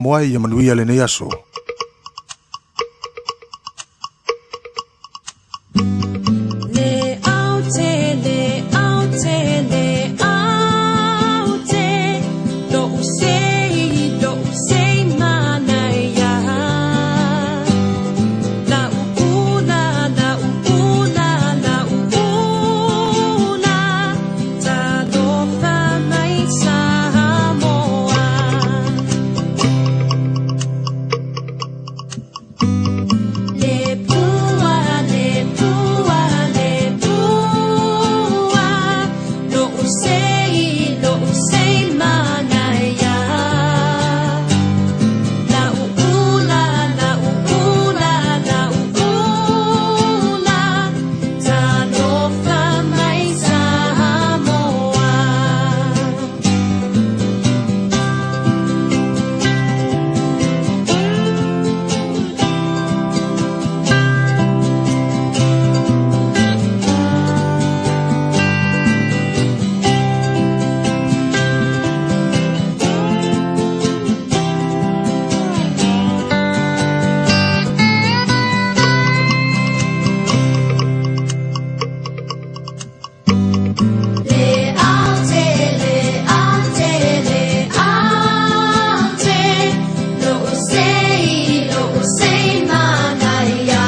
Moa ia manuia lenei aso. Le aute, le aute, le aute, lo'u sei, lo'u sei manaia. La'u ula, la'u ula, la'u ula, talofa mai Samoa. Le pua, le pua, le pua, lo'u sei, lo'u sei manaia. La'u ula, la'u ula, la'u ula, talofa mai Samoa. Le aute, le aute, le aute, lo'u sei, lo'u sei manaia.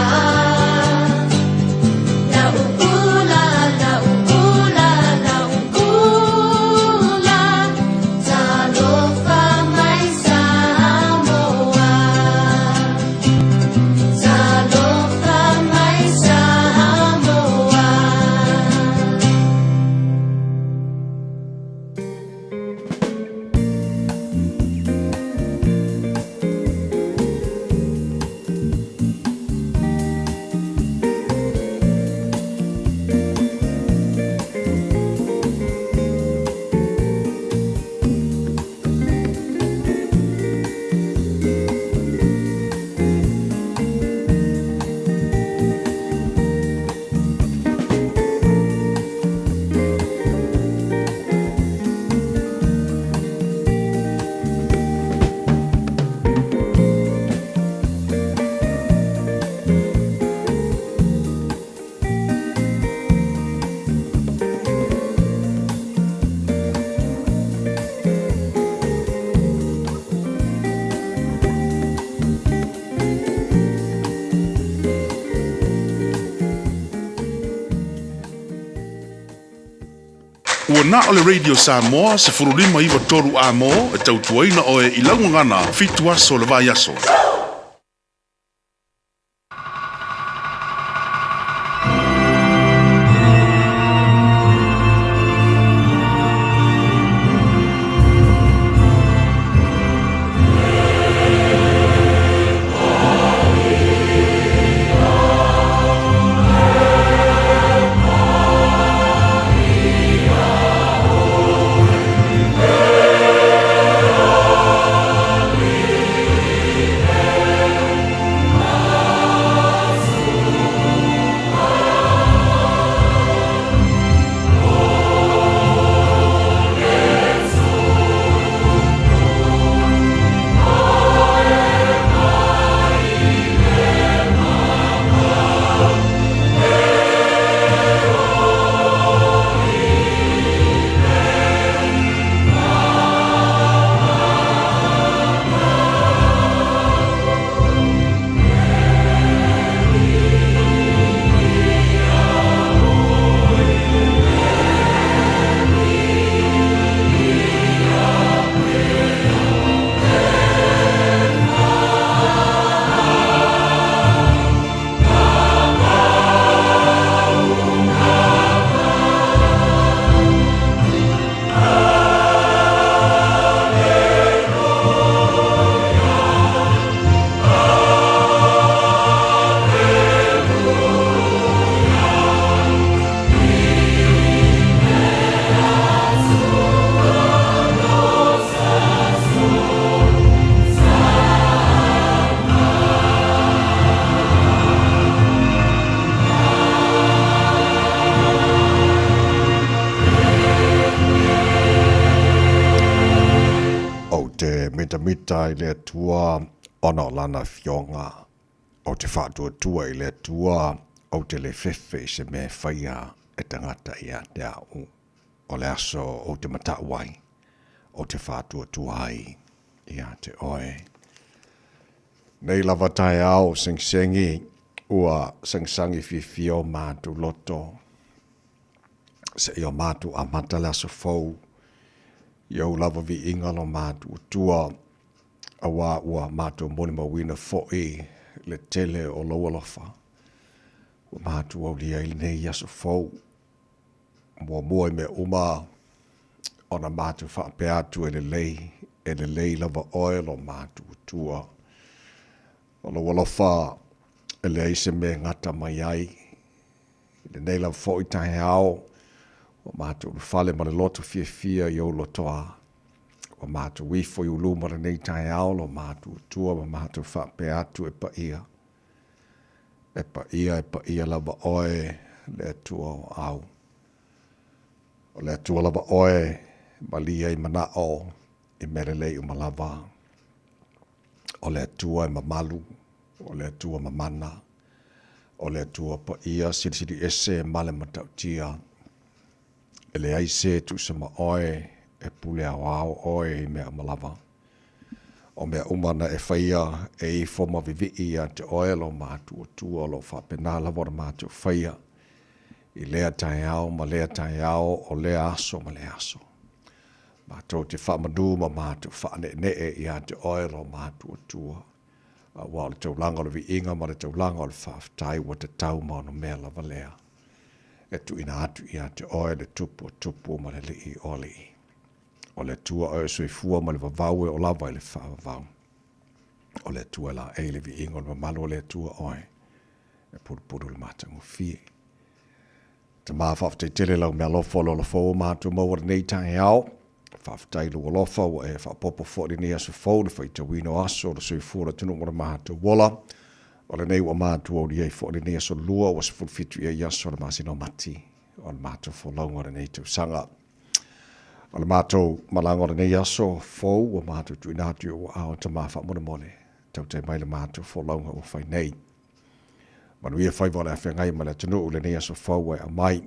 La'u ula, la'u ula, la'u ula, talofa mai Samoa. Talofa mai Samoa. Ua na o le Radio Samoa 1593 A mo e tautuaina oe i laugagana 7 aso le vai aso. Tavita i le Atua ona o lana afioga. Ou te faatuatua i le Atua, ou te le fefe i se mea e faia e tagata ia te au. O le aso ou te mataʻu ai, ou te faatuatua ai ia te oe. Nei lava taeao segisegi ua sagisagi fiafia o matou loto seia o matou amata le aso fou i ou lava viiga lo matou Atua, auā ua matou molimauina foi le tele o lou alofa ua matou aulia ai lenei aso fou. Muamua i mea uma ona matou faapea atu e lelei, e lelei lava oe lo matou Atua. O lou alofa e leai se mea e gata mai ai. I lenei lava foi taeao, ua matou ulufale ma le loto fiafia i ou lotoa. Ua matou ifo i ou luma lenei taeao lo matou Atua ma matou faapea atu e paia. E paia, e paia lava oe le Atua o au. O le Atua lava oe e malie ai manao i mea lelei uma lava. O le Atua e mamalu, o le Atua mamana, o le Atua paia silisili ese ma le matautia. E leai se tuusa ma oe e pule aoao oe i mea uma lava. O mea uma na e faia e ifo ma vivii ia te oe lo matuatua o lo o faapena lava ona matou faia i lea taeao ma lea taeao o lea aso ma lea aso. Matou te faamanu ma matou faaneenee ia te oe lo matuatua, aua o le taulaga o le viiga ma le taulaga o le faafetai ua tatau ma ono mea lava lea e tuuina atu ia te oe le Tupu o tupu ma le Alii o alii. O le Atua oe o soifua ma le vavau e oo lava i le faavavau. O le Atua e laei le viiga o le mamalu o le Atua oe e pulupulu le matagofie. Tama, faafetai tele lau mealofa o le ola fou o matou maua lenei taeao. Faafetai lou alofa ua e faaopoopo foi lenei aso fou le faitauina o aso o le soifua o le atunuu ma le matou ola. O lenei ua matou aulia ai foi lenei aso lua ua 17 i ai aso o le masina o Mati o le matou folauga o lenei tausaga. O le matou malaga o lenei aso fou ua matou tuuina atu i ou aao Tama faamolemole, tautai mai le matou folauga ua fai nei. Manuia faiva o le afeagai ma le atunuu i lenei aso fou ua e aumai.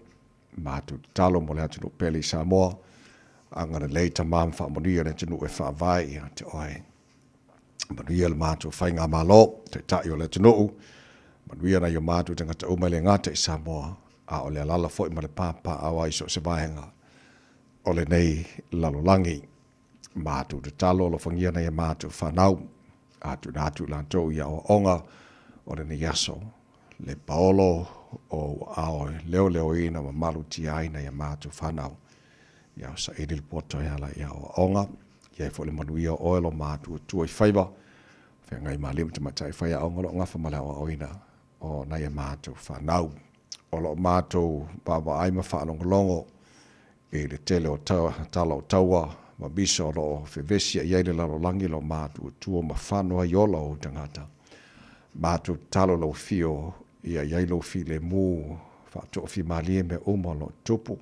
Matou tatalo mo le atunuu pele i Samoa, agalelei Tama ma faamanuia le atunuu e faavae ia te oe. Manuia le matou faigamalo, Taitai o le atunuu, manuia nai o matou tagata uma e le gata i Samoa, a o le alala foi ma le papaaao ai i so o se vaega o lenei lalolagi. Matou tatalo alofagia nai a matou fanau, a tuuina atu i latou i aoaoga o lenei aso, le paolo o ua ao e leoleoina ma malutia ai nai a matou fanau. Ia o saili le poto e ala i aoaoga, i ai foi le manuia o oe lo matuatua i faiva, feagai ma alii ma tamaitai faiaoga o lo o gafa ma le aoaoina o nai a matou fanau. O lo o matou vaavaai ma faalogologo i le tele o tala o taua ma misa o lo o fevesia'i ai le lalolagi lo matuatua ma fano ai ola o ou tagata. Matou tatalo lau afio ia i ai lou filemu faatoafimalie mea uma o lo o tupu.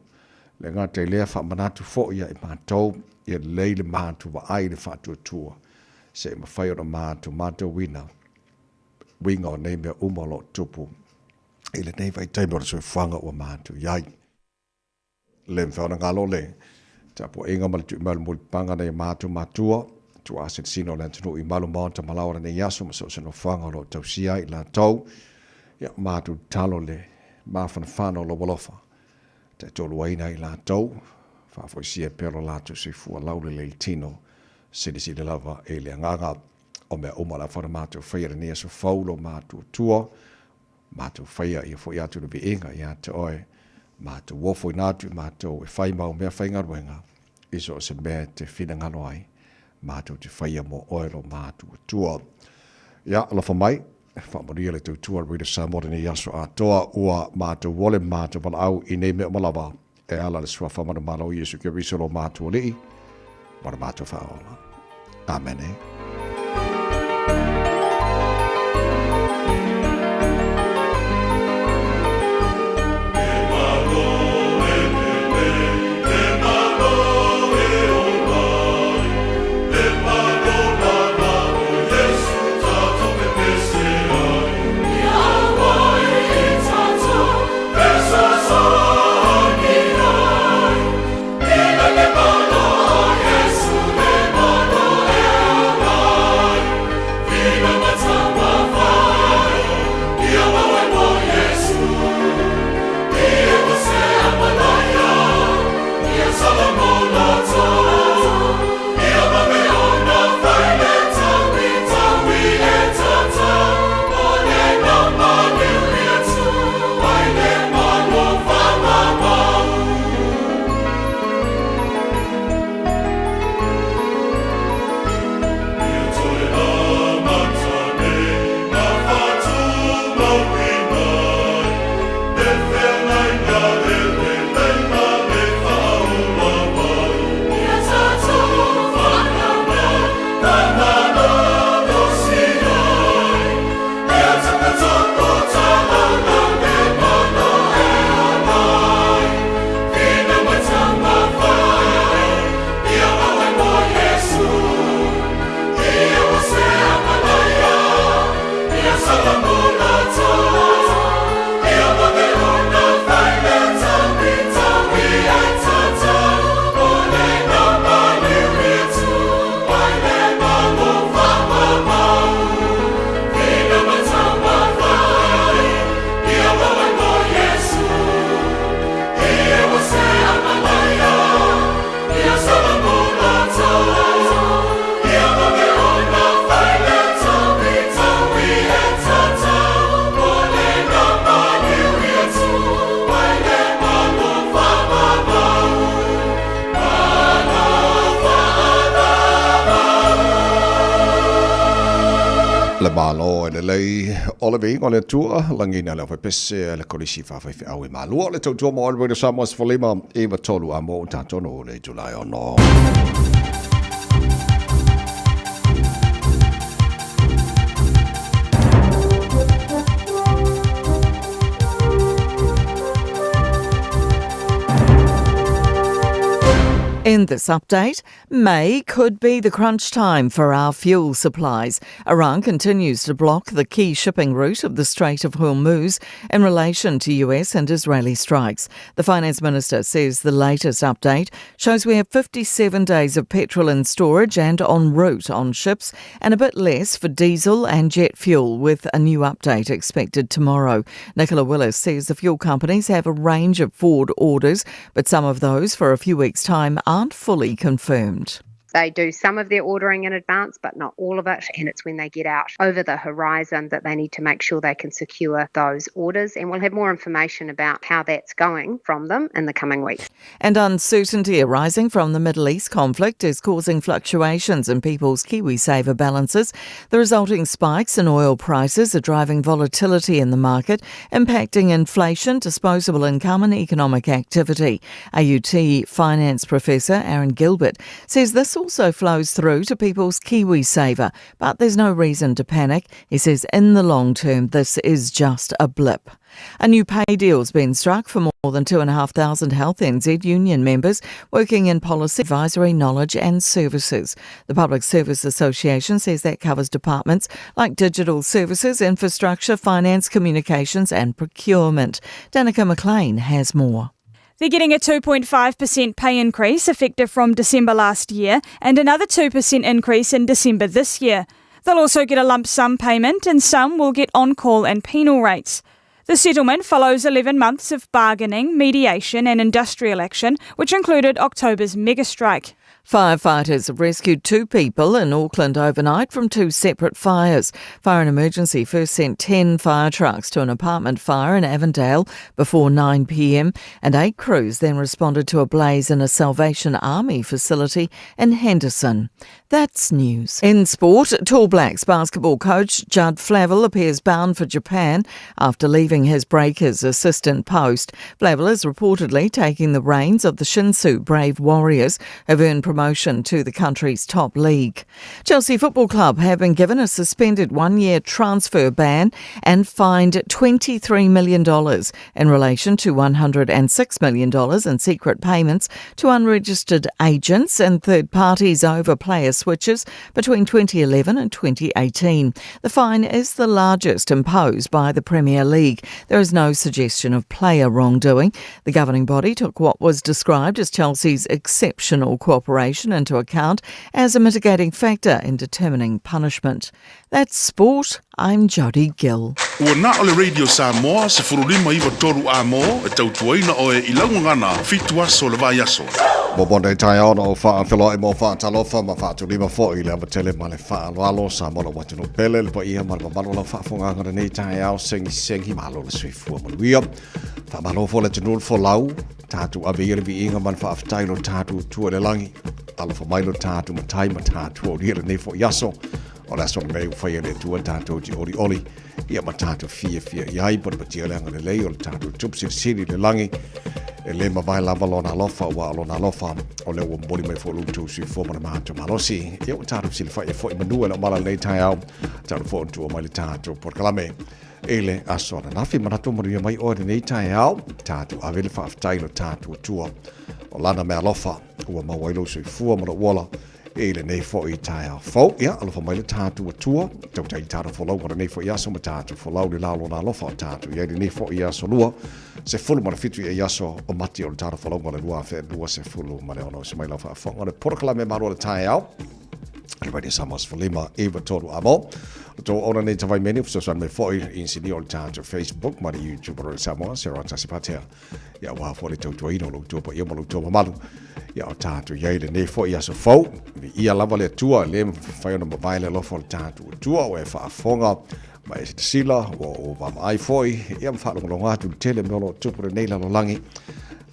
Le gata i lea faamanatu foi ia i matou ia lelei le matou vaai i le faatuatua se i mafai ona matou matauina uiga o nei mea uma o lo o tupu i lenei vaitaimi o le soifuaga ua matou i ai. Le mafai ona galo le tapuaiga ma le tui mai o le mulipapaga nai o matou matua, tuaa silisina o le atunuu i malu maota ma laoa lenei aso ma so o se nofoaga o lo o tausia ai i latou. Ia, matou tatalo le mafanafana o lou alofa taitoluaina ai i latou, faafoisia pea lo latou soifua laulelei i le tino, silisili lava i le agaga o mea uma o le a fana matou faia lenei aso fou lo matou tua, Matou faia ia foi atu le viiga ia te oe, matou ofoina atu i matou e fai mau mea faigaluega i so o se mea e te finagalo ai, matou te faia mo oe lo matou Atua. Ia, alofa mai, faamanuia le tautua a Radio Samoa lenei aso atoa, ua matou ole ma matou valaau i nei mea uma lava, e ala le suafa manumalo o Iesu Keriso lo matou Alii, ma lo matou Faaola. Amene. Le Malo e lelei o le viiga o le Atua, lagiina le aufaipese a le Kolisi Faafaifeau e Malua o le Tautua mo All Radio Samoa 15 93 a mo o tatonu le itula e ono. In this update, May could be the crunch time for our fuel supplies. Iran continues to block the key shipping route of the Strait of Hormuz in relation to US and Israeli strikes. The finance minister says the latest update shows we have 57 days of petrol in storage and en route on ships, and a bit less for diesel and jet fuel, with a new update expected tomorrow. Nicola Willis says the fuel companies have a range of forward orders, but some of those for a few weeks' time aren't fully confirmed. They do some of their ordering in advance, but not all of it. And it's when they get out over the horizon that they need to make sure they can secure those orders. And we'll have more information about how that's going from them in the coming weeks. And uncertainty arising from the Middle East conflict is causing fluctuations in people's KiwiSaver balances. The resulting spikes in oil prices are driving volatility in the market, impacting inflation, disposable income, and economic activity. AUT finance professor Aaron Gilbert says this also flows through to people's KiwiSaver, but there's no reason to panic. He says in the long term, this is just a blip. A new pay deal's been struck for more than 2,500 Health NZ union members working in policy, advisory, knowledge and services. The Public Service Association says that covers departments like digital services, infrastructure, finance, communications and procurement. Danica McLean has more. They're getting a 2.5% pay increase effective from December last year and another 2% increase in December this year. They'll also get a lump sum payment and some will get on call and penal rates. The settlement follows 11 months of bargaining, mediation, and industrial action, which included October's mega strike. Firefighters have rescued two people in Auckland overnight from two separate fires. Fire and Emergency first sent 10 fire trucks to an apartment fire in Avondale before 9 pm, and eight crews then responded to a blaze in a Salvation Army facility in Henderson. That's news. In sport, Tall Blacks basketball coach Judd Flavel appears bound for Japan after leaving his Breakers assistant post. Flavel is reportedly taking the reins of the Shinsu Brave Warriors, who've earned promotion to the country's top league. Chelsea Football Club have been given a suspended one year transfer ban and fined $23 million in relation to $106 million in secret payments to unregistered agents and third parties over player switches between 2011 and 2018. The fine is the largest imposed by the Premier League. There is no suggestion of player wrongdoing. The governing body took what was described as Chelsea's exceptional cooperation into account as a mitigating factor in determining punishment. That's sport. I'm Jodie Gill. Ua na o le Radio Samoa 1593 a mo e tautuaina oe i lau gagana fitu aso o le vaiaso. Mo bonei taeao na o whaafeloai mo whaatalofa ma whaatulima fo'i le avatele ma le whaaloalo sa mo lau atunuu pele le paia ma le mamalu o lau faafofogaaga lenei taeao segisegi malo le soifua manuia. Faamalo foi le atunuu le folau tatou ave ia le viiga ma le faafetai lo tatou Atua i le lagi. Alofa mai lo tatou Matai ma tatou aulia lenei fo'i aso. O le aso lenei ua faia e le Atua tatou te olioli ia ma tatou fiafia i ai patepatia le agalelei o le tatou Tupu Silisili i le lagi. E le mavae lava lona alofa, aua o lona alofa o lea ua momoli mai foi lo outou soifua ma le matou malosi. Ia ua tatou fesilafai foi i manu e lau mala lenei taeao, talu foi ona tuua mai le tatou polokalame i le aso ananafi. Manatu manuia mai oe lenei taeao, tatou ave le faafetai i lo tatou Atua o lana meaalofa ua maua ai lou soifua ma lou ola i lenei foi taeao fou. Ia, alofa mai le tatou Atua, tautai i tatou folauga lenei foi aso ma tatou folau le la o lona alofa o tatou i ai lenei foi aso lua, 17 i aso o Mati o le tatou folauga o le 2026. Se mai lau faafofoga le polokalame malo o le taeao. Le Radio Samoa 15 93 a mo. O tō ona nei tawai meni, fesoasoani mai foi i insinia o le tatou Facebook ma le YouTube o le Samoa, Sarah Tasipatea. Ia aua foi le tautuaina o lo outou paia ma lo outou mamalu. Ia o tatou i ai lenei foi aso fou. Viia lava le Atua, le mafai ona mavae le alofa o le tatou Atua, ua e faafofoga ma e silasila, ua ou vaavaai foi, ia ma faalogologo atu i le tele o mea o lo o tupu lenei lalolagi.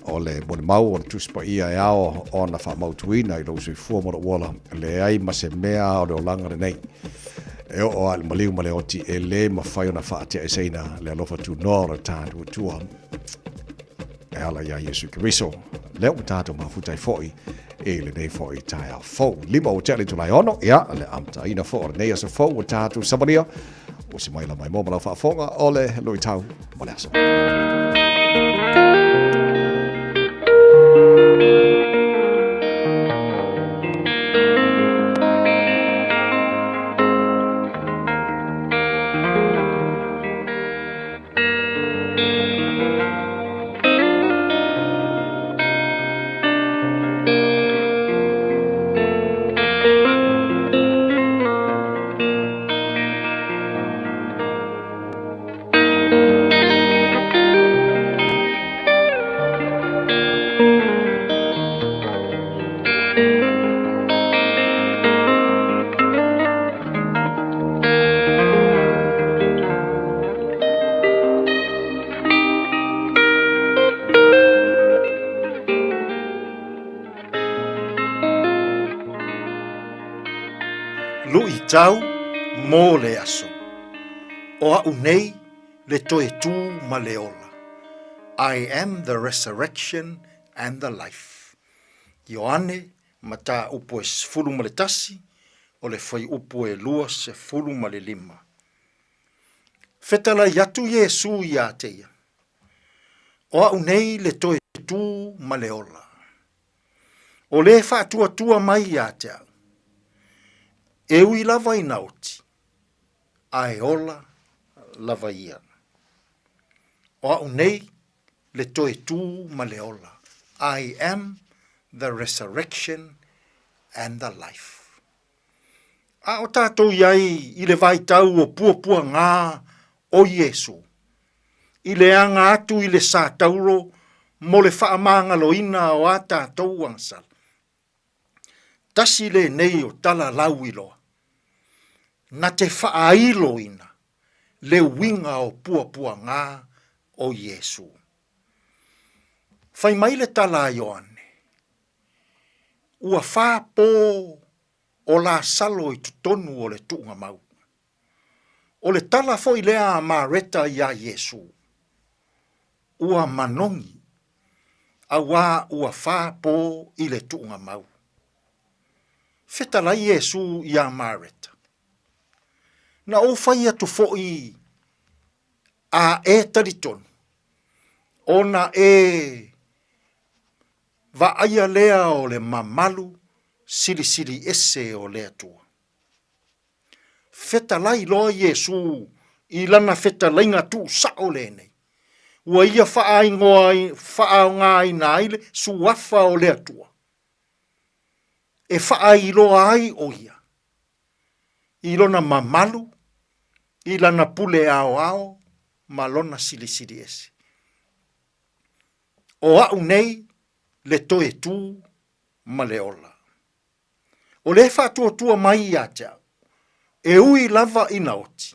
O le molimau o le Tusi Paia e ao ona faamautuina i lou soifua ma lou ola, leai ma se mea o le olaga lenei. E oo lava i le maliu ma le oti, e lē mafai ona faateaeseina le alofa tunoa o le tatou Atua e ala iā Iesu Keriso. Lea ua tatou mafuta ai foi i lenei foi taeao fou. 5 ua tea le itula e 6, ia, le amataina foi o lenei aso fou ua tatou savalia. Usi mai la mai mo ma lau faafofoga o le luitau mo le aso. Luitau mo le aso. O a'u nei le toe tū ma le ola. I am the resurrection and the life. Ioane mataupu e 11 o le fuaiupu e 25. Fetalai atu Iesū iā te ia, O a'u nei le toe tū ma le ola. O le faatuatua mai iā te au, e ui lava ina oti, a e ola lava ia. O a'u nei le toe tū ma le ola, I am the resurrection and the life. A o tātou i ai i le vaitau o puapuagā o Iesū, i le aga atu i le sātauro mo le faamagaloina o a tātou agasala. Tasi lenei o tala lauiloa, na te faailoina le uiga o puapuagā o Iesū. Fai mai le tala a Ioane, Ua fā pō o Lasalo i totonu o le tuugamau. O le tala foi lea a Mareta iā Iesū, Ua manogi, auā ua fā pō i le tuugamau. Fetalai Iesū iā Mareta, Na ou fai atu foi a e talitonu, ona e Vaaia lea o le mamalu silisili ese o le Atua. Fetalai loa Iesū i lana fetalaiga tuusao lenei, ua ia faaaogaina ai le suafa o le Atua, e faailoa ai o ia i lona mamalu, i lana pule aoao ma lona silisili ese. O a'u nei le toe tū ma le ola. O le faatuatua mai ia te au, e ui lava ina oti,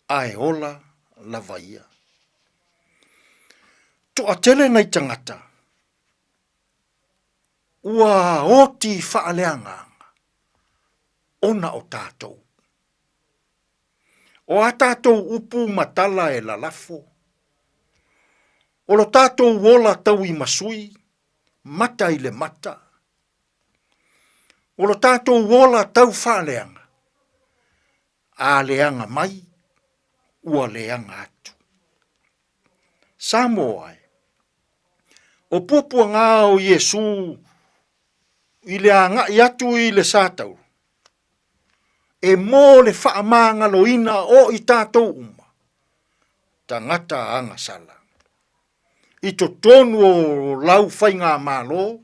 a e ola lava ia. Toatele nai tagata ua oti faaleagaga ona o tatou. O a tatou upu ma tala e lalafo, o lo tatou ola tauimasui, mata i le mata, o lo tatou ola tau faaleaga, a leaga mai, ua leaga atu. Samoa e, o puapuaga o Iesū i le agai atu i le satauru, e mō le faamagaloina o i tātou uma, tagata agasala. I totonu o lau faigamalo,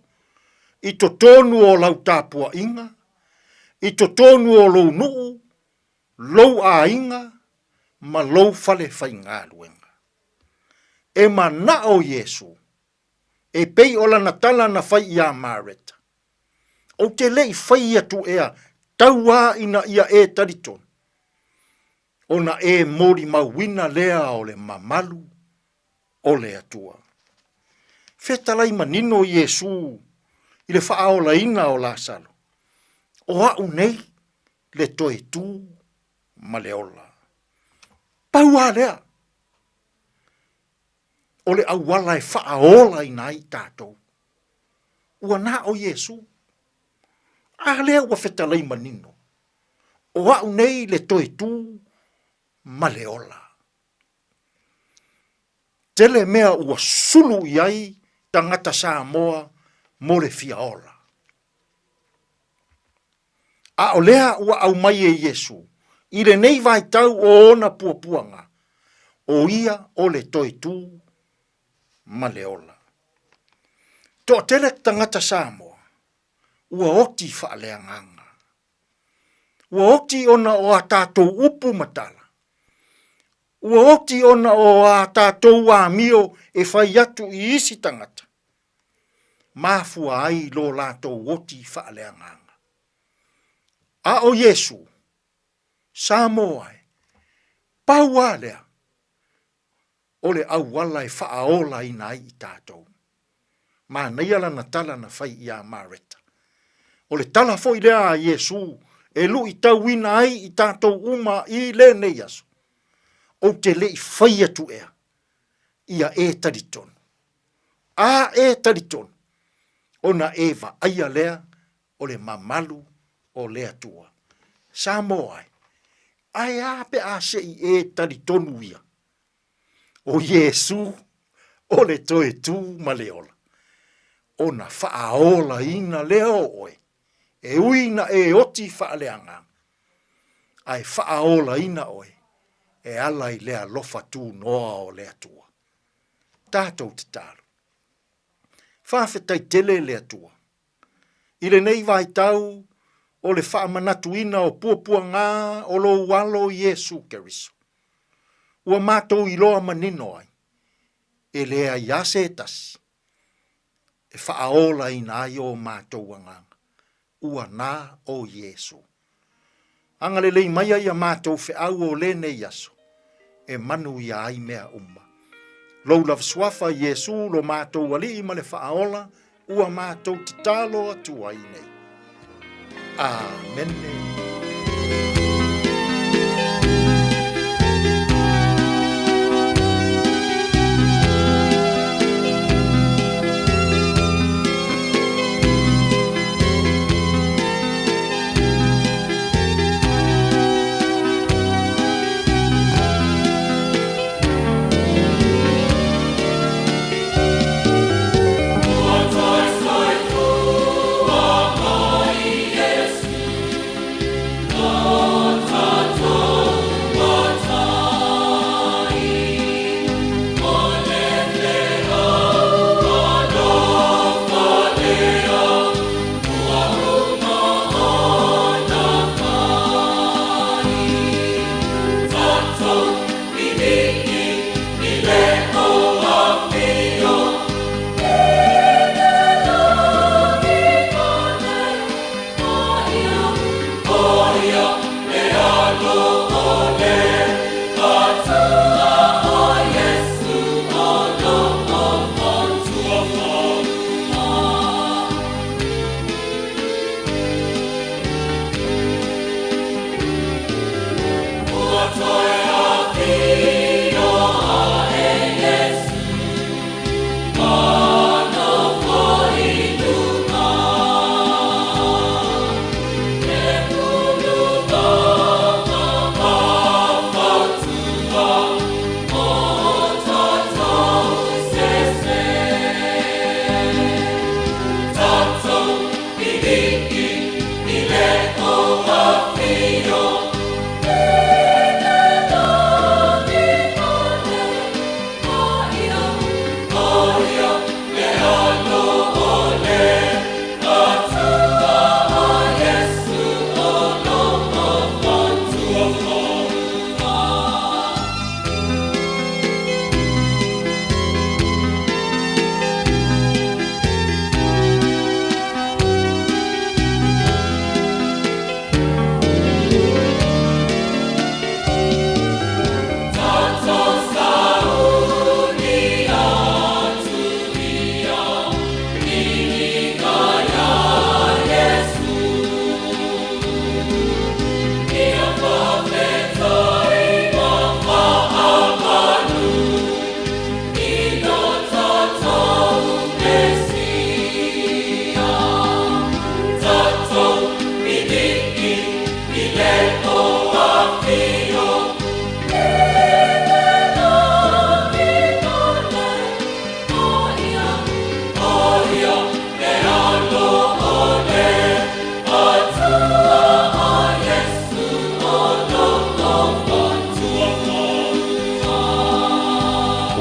i totonu o lau tapuaiga, i totonu o lou nuu, lou aiga ma lou fale faigaluega. E manao Iesu e pei o lana tala na fai iā Mareta, Ou te le i fai atu ea tauā ina ia e talitonu, ona e molimauina lea o le mamalu o le Atua. Fetalai manino Iesū i le faaolaina o Lasalo, O a'u nei le toe tū. ma le ola. Pau lava lea o le auala e faaolaina ai tatou. Ua na o Iesu. A lea ua fetalai manino, o au nei le toe tu ma le ola. Tele mea ua sulu i ai tagata Samoa mo le fia ola. A o lea ua aumai e Iesu i lenei vaitau o ona puapuaga, o ia o le toe tu ma le ola. Toatele tagata Samoa ua oti faaleagaga. Ua oti ona o a tatou upu ma tala. Ua oti ona o a tatou amio e fai atu i isi tagata. Mafua ai lo latou oti faaleagaga. A o Iesu, Samoa e, pau a lea o le auala e faaolaina ai i tatou. Manaia lana tala na fai iā Mareta. O le tala foi lea a Iesu e luitauina ai i tatou uma i lenei aso, Ou te le i fai atu ea, ia e talitonu. A e talitonu, ona e vaaia lea o le mamalu o le Atua. Samoa e, ae a pe a se i e talitonu ia? O Iesu o le toe tu ma le ola, ona faaolaina lea o oe, e ui na e oti faaleagaga, ae faaolaina oe e ala i le alofa tunoa o le Atua. Tatou tatalo. Faafetai tele le Atua i lenei vaitau o le faamanatuina o puapuagā o lou Alo Iesu Keriso, ua matou iloa manino ai, e leai lava se tasi e faaolaina ai o matou agaga, ua na o Iesu. Agalelei maia ia matou feau o lenei aso, e manuia ai mea uma. Lou lava suafa Iesu lo matou Alii ma le Faaola, ua matou tatalo atu ai nei. Amene.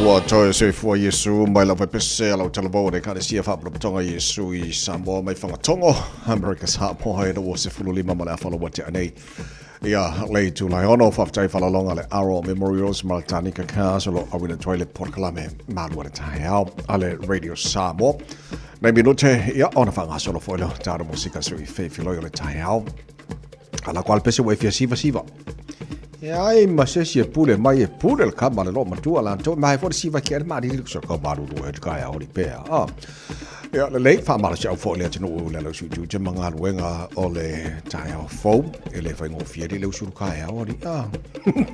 Ua toe soifua Iesu mai lau vaipese a lau talavou o le Ekalesia Faapotopotoga Iesu i Samoa mai Fagatogo, Amerika Samoa e 25 ma le afa ua tea nei. Ia, le itula e ono, faafetai faalaloga le Aro Memorials ma le Tanika Cars o lo auina atu ai le polokalame Malu o le Taeao a le Radio Samoa. Nei minute, ia, ona faagasolo foi lea o tatou musika sui feifiloi o le taeao. Ala ko alpese ua e fia siva siva. E ai ma se si e pule mai e pule le kama le lo matua la to mai fo siva ki ale mari so ka maru ru e ka ya ori pe a. Ia le lei fa mala au fo le atunu le lo su tu te manga luenga o le tai au fo e le fai ngofie le usu ka ya ori a.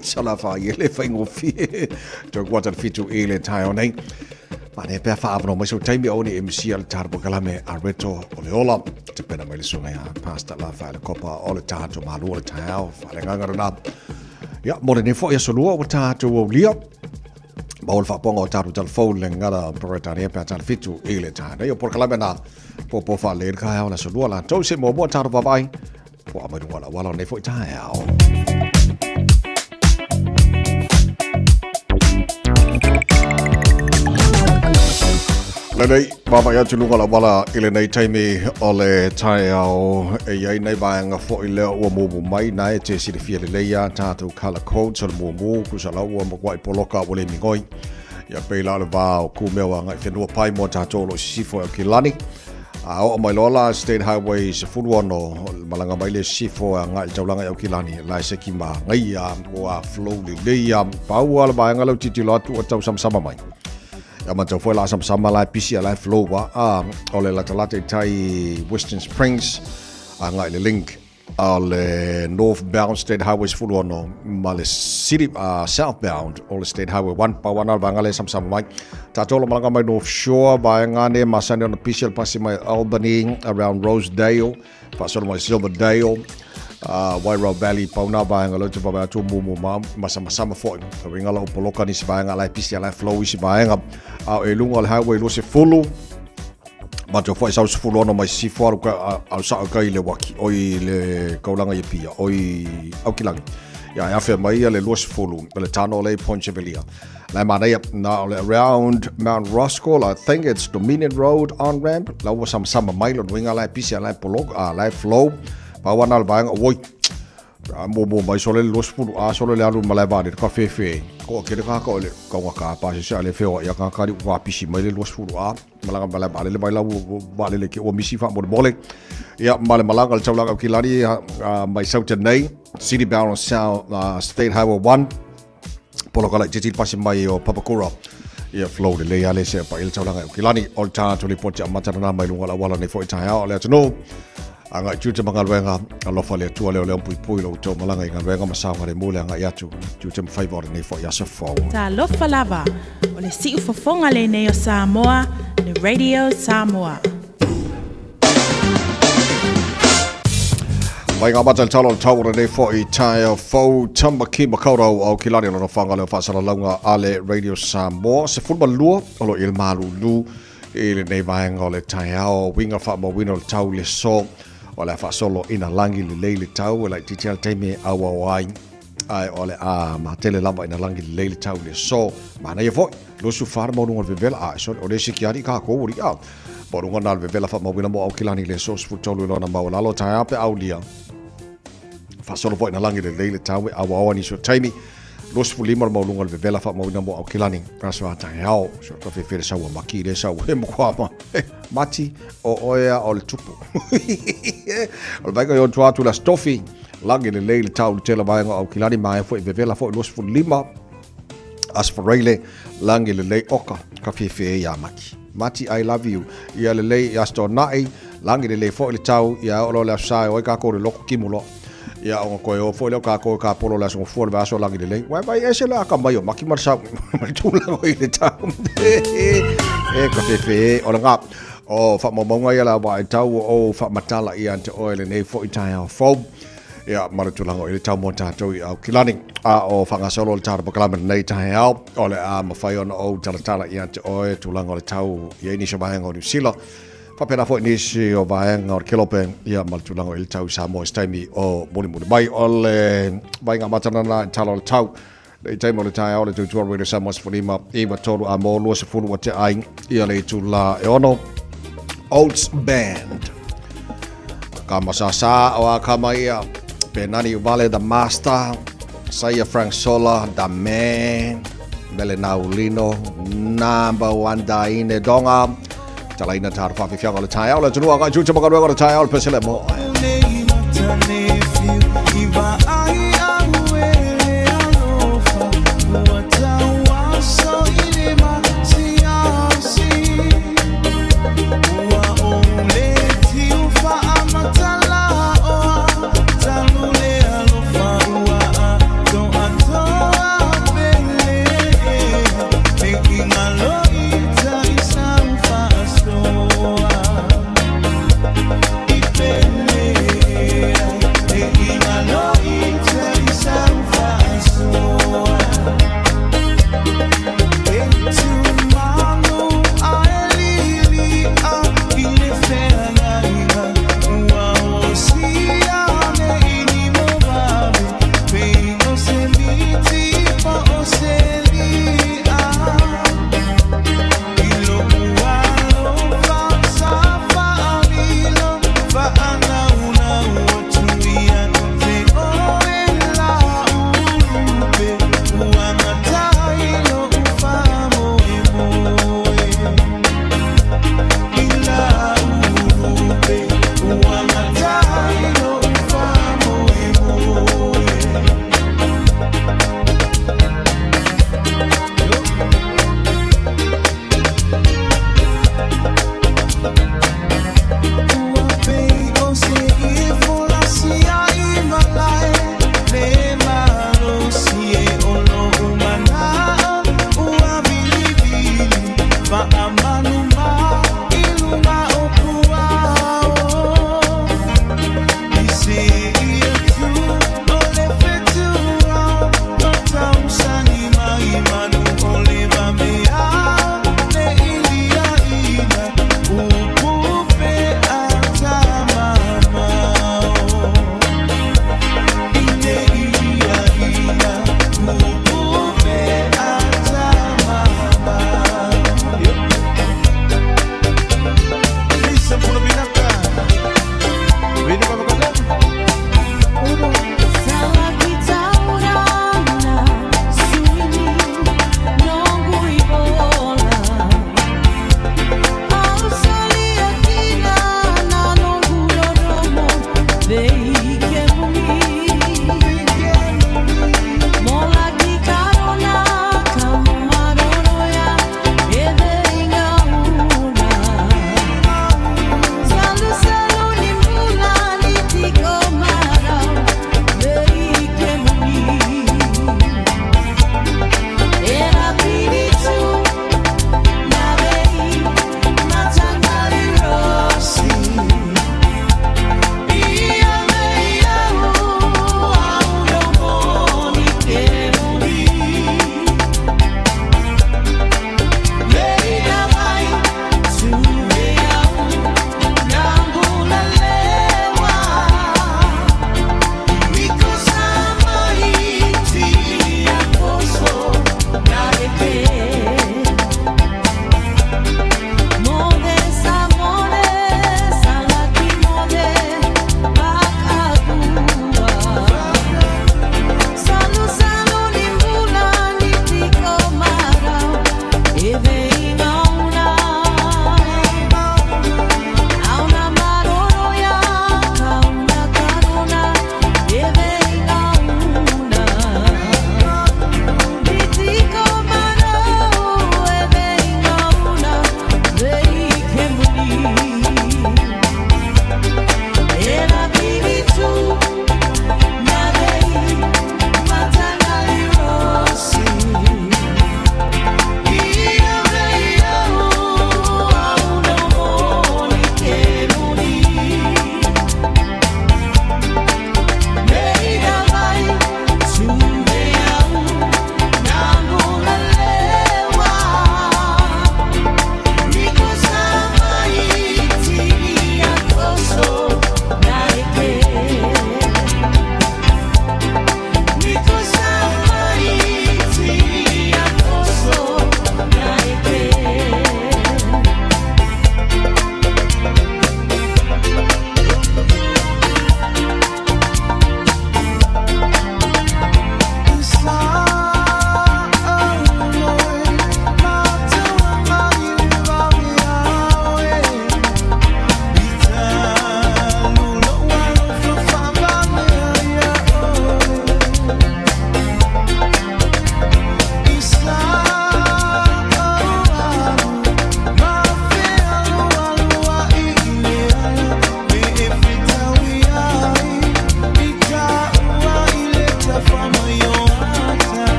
Sala fa ye le fai ngofie. To kwata fitu e le tai o nei. Mane pea whaawano mai so taimi o ni MC a le tāra pokalame a Reto o le ola. Te pena mai le sunga ia Pastor La Whaele Kopa o le tātou malu o le taeao whaele ngangara nā. Ia, mo le nei fo ia solua o tātou o lia. Ma o le whaaponga o tātou telefone le ngara Peretania pea tāna fitu i le tāna. Ia pokalame nā po po whaele ka hao la solua la tau se mua mua tātou vavai. Po a mai runga la wala o nei fo i taeao. Lelei, vaavaai atu luga o le auala i lenei taimi o le taeao e i ai nei vaega foi lea ua mumu mai na e te silafia lelei a tātou colour codes o le mumu kusa la ua makuai poloka ua le migoi ia pei la o le vā o kumea o agai whenua pai mo tātou o lo sisifo e o kilani a oo mai loa la State Highway 16 malaga mai le sisifo e agai le taulaga i Aukilani la e seki ma ngaia ua flow lelei a pau a le vaega leu titilo atu ua tau samasama mai Ia matou foi la samasama la e pisi a la e flow wa a o le latalata i tai Western Springs a ngai le link a le northbound State Highway 16 ma le city southbound o le State Highway 1 pau ana le vaega le samasama mai tātou lo malaga mai North Shore vaega ne masani ona pisi le pasi mai Albany around Rosedale Faasolo mai Silverdale, Wairau Valley, pau nā vaega leo te vaavaai atu o mumu ma masamasama foi. Ka uiga la o poloka nisi vaega la e pisi a la e flow isi vaega. A o e luga o le highway 20, matou foi sau 16 mai sisifo alu ka au sao kai le waki oi le kaulanga i Apia oi Aukilani. Ia e afe mai ia le 20 le tano le Point Chevalier. La e manaia na o le around Mount Roskill, I think it's Dominion Road on ramp. La ua samasama mai lona uiga la e pisi a la e poloka, a la e flow. Pau ana le vaega, oi, a muamua mai sole le 20, a sole le alu malae vaalele, ka fefe. Ko kele ka ka o le kaunga ka pa se a le feoa ia ka ka ua pisi mai le 20 a malaga malae vaalele mai la ua vaalele ke ua misi faamolemole. Ia ma le malaga le taulaga o Kilani mai Sauta nei, City bound on South State Highway 1. Poloka laitiiti le pasi mai o Papakura. Ia flow lelei a le se pa il taulaga e Aukilani. O le tātou lipoti amata lena mai luga o le auala nei foi taeao o le atunuu. Agai tiute ma galuega, alofa le Atua leo leo puipui lo outou malaga i galuega ma saogalemu le agai atu. Tiute ma faiva o lenei foi aso fou. Talofa lava, o le siufofoga lenei o Samoa, le Radio Samoa. Mai ngā mata talo tau o lenei foi taeao fou Tamaki Makaurau au kilani lona whanga leo whaasalalauga a le Radio Samoa. Se fulma lua o lo il malulu i lenei vaega o le taeao winga whaamauina o le tau le so o le a whaasolo ina langi le lei le tau e laitiiti a le taimi e auau ai ae o le a matele lava ina langi lelei le tau le so manaia foi 24 le maualuga o le vevela a e sole o le isi ki ali kākou o li'a maualuga na le vevela faamauina mo Aukilani le so 13 i lona maualalo taeao pe aulia faasolo foi ina lagi lelei le tau e auaoa nisi o taimi 25 le maualuga o le vevela faamauina mo Aukilani aso a taeao so ka fefe le saua maki le sau he mokoa ma mati o oea o le tupu o le vaega i on tua atu la stofi lagi lelei le tau le tele vaega o Aukilani ma e foi vevela foi 25 Asforeile lagi lelei oka ka fefe e ia maki Mati I love you ia lelei i Astona'i lagi lelei foi le tau ia o lo le aso sa e oi kākou le loko kimu loa ia ona koe o foi lea o kākou e kāpolo le aso gafua le vaiaso lagi lelei uae vai ese le akamai o Maki ma le sau ma le tulaga i le tau e ka fefe e o le ngā o faamaumauga ia la wa e tau o faamatala ia te oe lenei foi taeao fou ia ma le tulaga i le tau mo tātou i Aukilani a o whangasolo le tātou pakalama nei taeao o le a mawhai ona ou talatala ia te oe tulaga o le tau i nisi o vaega o Niu Sila faapena foi nisi o vaega o le Kelope ia ma le tulaga i le tau i Samoa i se taimi o mulimuli mai o le vaiga matanana i tala o le tau. Le taimi o le taeao le tautua Radio Samoa 15 9 3 a mō 20 ua te ai ia le itulā e ono. Oats Band. Ka masasa o a kama ia. Penani Vale the Master. Saia Frank Sola the Man. Mele Naulino number one daine donga. Talaina tāra whawhiwhianga o le taeao. Le tunua ngai tū te makaruega o le taeao le pesele mo.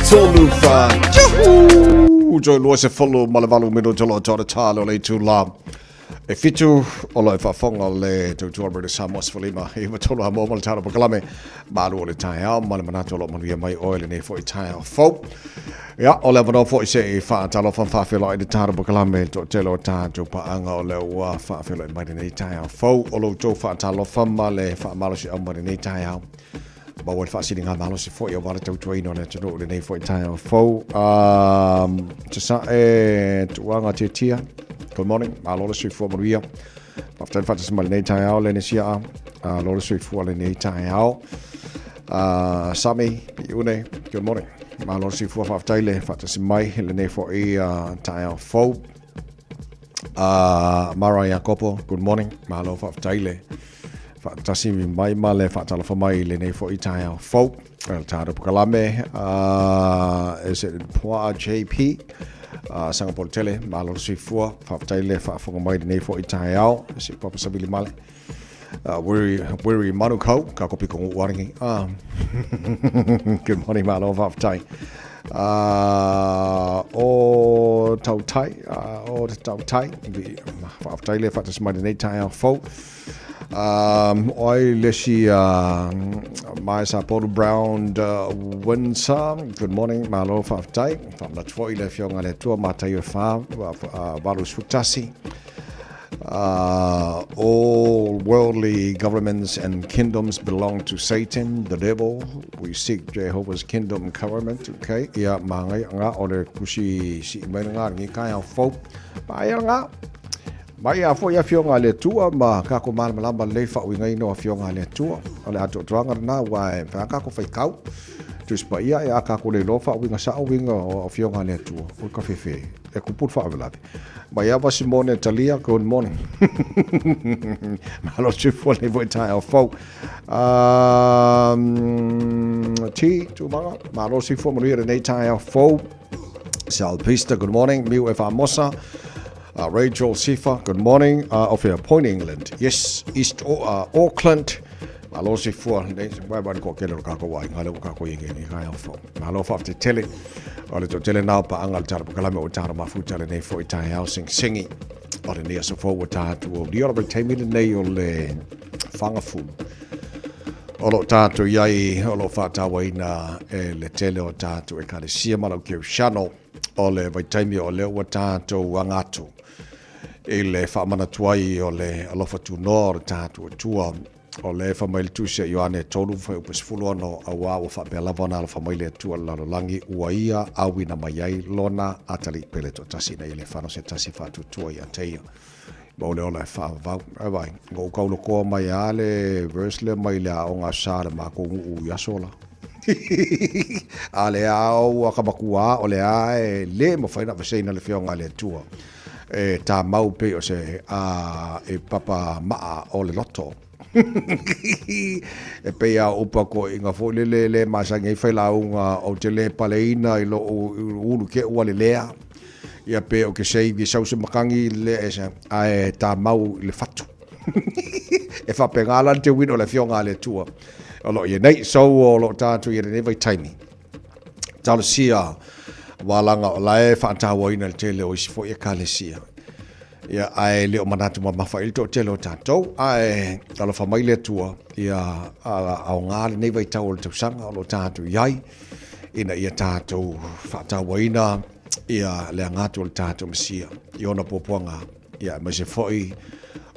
3, 4, Juhu! Toe 28 minute o lo tōna tālo le itulā. E 7 o lo e faafofoga le tautua Radio Samoa 15 i matolo a mō ma le tālo pakalame. Malu o le taeao ma le manatu o lo manuia mai oe lenei foi taeao fou. Ia, o le avanoa foi se i faatalofa ma faafeiloai i le tatou pakalame i le toatele o tatou paaga o lea ua faafeiloai mai lenei taeao fou. O lo outou faatalofa ma le faamalosiau mai lenei taeao. Maua le faasiliga malosi foi aua le tautuaina o le atunuu i lenei foi taeao fou. Sasae Tuaga Tiatia, good morning, malo le soifua manuia. Faafetai le faatasi mai lenei taeao le Nesiaa, malo le soifua lenei taeao. Sami Piune, good morning. Malo le soifua, faafetai le faatasi mai lenei foi taeao fou. Mara Iakopo, good morning. Malo faafetai le faatasi mai ma le faatalofa mai i lenei foi taeao fou. Le tatou pakalame, is it Pua JP? Sangapore Tele, malo le soifua, faafetai le faafofoga mai i lenei foi taeao. Se papa savili male. Weary, weary Manukau, ka kopi ko ngu warangi. Good morning, malo, faafetai. O Tautai, o te Tautai, faafetai le faatasi mai lenei taeao fou. O ai le isi mai sa Paul Brown Windsor, good morning, malo, faafetai. Faamanatu foi le afioga i le Atua, Mataio e 4, 81. All worldly governments and kingdoms belong to Satan, the devil. We seek Jehovah's kingdom government. Okay. Ia mangai nga o le kusi si mai nga ngi kai au fau. Ma ia nga. Mai a foi afioga le Atua ma ka ko malamalama lelei faauigaina o afioga a le Atua. O le atoatoaga lena ua e wha ka ko whaikau. Tusi paia e a ka ko le loa faauiga sao uiga o afioga a le Atua. O ka fefe. E kupu le faalavelave. Mai ava Simone Talia, good morning. Malo soifua nei foi taeao fou. T, Tumaga, malo soifua manuia lenei taeao fou. Sal Pista, good morning. Miu e Famosa. Rachel Sifa, good morning. Of Point England. Yes, East Auckland. Malo soifua lenei, wai wai ko kele o kako wai, ngale o kako inge ni kai ofo. Malo whaafte tele, o le tele nā paanga le tara pakalame o tara mafuta lenei foi taeao singisingi. O lenei aso fou ua tātou o lia o le taimi lenei o le whangafulu. O lo tātou iai o lo whātāwaina e le tele o tātou ekalesia ma lau keushano o le vaitaimi o lea ua tātou anga atu i le faamanatu ai o le alofa tunoa o le tatou Atua. O le fai mai le Tusi a Ioane 3 fuaiupu 16, Auā ua faapea lava ona alofa mai le Atua i le lalolagi, ua ia auina mai ai lona atalii pele toatasi ina ia le fano se tasi faatuatua ia te ia. Ma o le ola e faavavau. Ai vai, na ou kaulokoa mai a le verse lea mai le aoga sa le makou nuu i aso la. A le ao ua ka makua o le a e le mafai ona aveseina le Afioga a le Atua. E tamau pei o se a e papa maa o le loto. E pei a o upa koiga foi lele le masani ai failauga ou te le paleina i lou ulu ke ua lelea. Ia pe o ke save i sau se makangi le e ae tamau i le fatu. E faapena la le teuina o le Afioga a le Atua o lo o i ai nei. So o lo o tatou i lenei vaitaimi. Talosia walaga o la e faatauaina le tele o isi foi ekalesia. Ia, ae le o manatu mamafa i le toatele o tatou, ae alofa mai le Atua, ia aoga lenei vaitau o le tausaga o lo o tatou i ai, ina ia tatou faatauaina ia le aga atu o le tatou Mesia i ona puapuaga, ia aemaise foi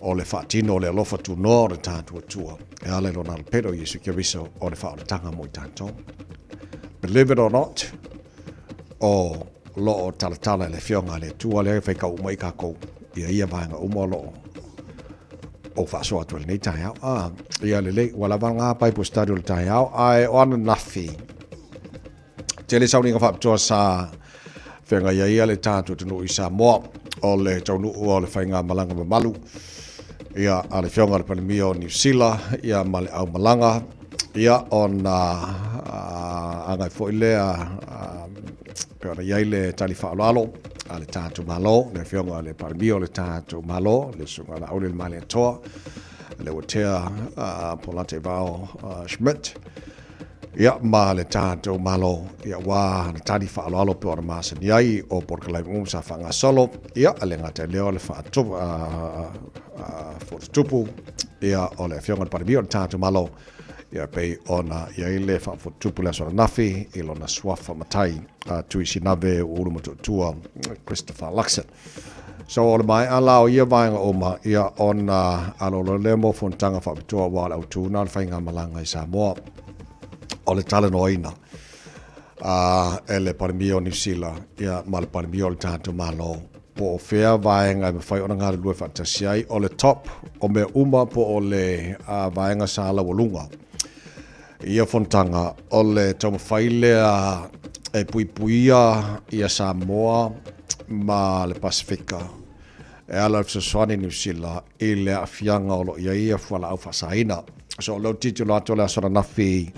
o le faatino o le alofa tunoa o le tatou Atua e ala i lona alopele o Iesu Keriso o le faaolataga mo i tatou. Believe it or not, o lo o talatala i le Afioga a le Atua lea e faitau uma i kākou ia ia vaega uma o lo o ou faasoa atu ai lenei taeao. Ah, ia lelei, ua lava ngā Bible study o le taeao, ae o ananafi, tele sauniga faapitoa sa feagai ai ia le tatou atunuu i Samoa, o le taunuu o le faigamalaga mamalu ia a le Afioga i le Palemia o Niu Sila ia ma le aumalaga ia ona agai foi lea pei ona i ai le tali faaaloalo a le tatou Malo, le Afioga i le Palemia o le tatou Malo, le Susuga Laauli Malietoa, le Uatea Polataivao Schmidt. Ia, ma le tatou Malo, ia, ua na tali faaaloalo pei ona masani ai o polokalame uma sa faagasolo, ia, e le gata i lea o le faafotutupu, ia, o le Afioga i le Palemia o le tatou Malo, ia, pei ona i ai le faafotutupu i le aso ananafi i lona suafa matai, a Tui Sinave Ulu Motootua Christopher Luxon. So o le maea la o ia vaega uma, ia ona aloalo lea mo fonotaga faapitoa aua o le autu na o le faigamalaga i Samoa. O le talanoaina a e le Palemia o Niu Sila ia ma le Palemia o le tatou Malo po o fea vaega e mafai ona galulue faatasi ai, o le top o mea uma po o le vaega sa laualuga i ia fonotaga, o le taumafai lea e puipuia ia Samoa ma le Pasefika e ala i le fesoasoani Niu Sila i le aafiaga o lo o i ai ia fualaau faasaina. So o lea ou te tilotilo atu o le aso ananafi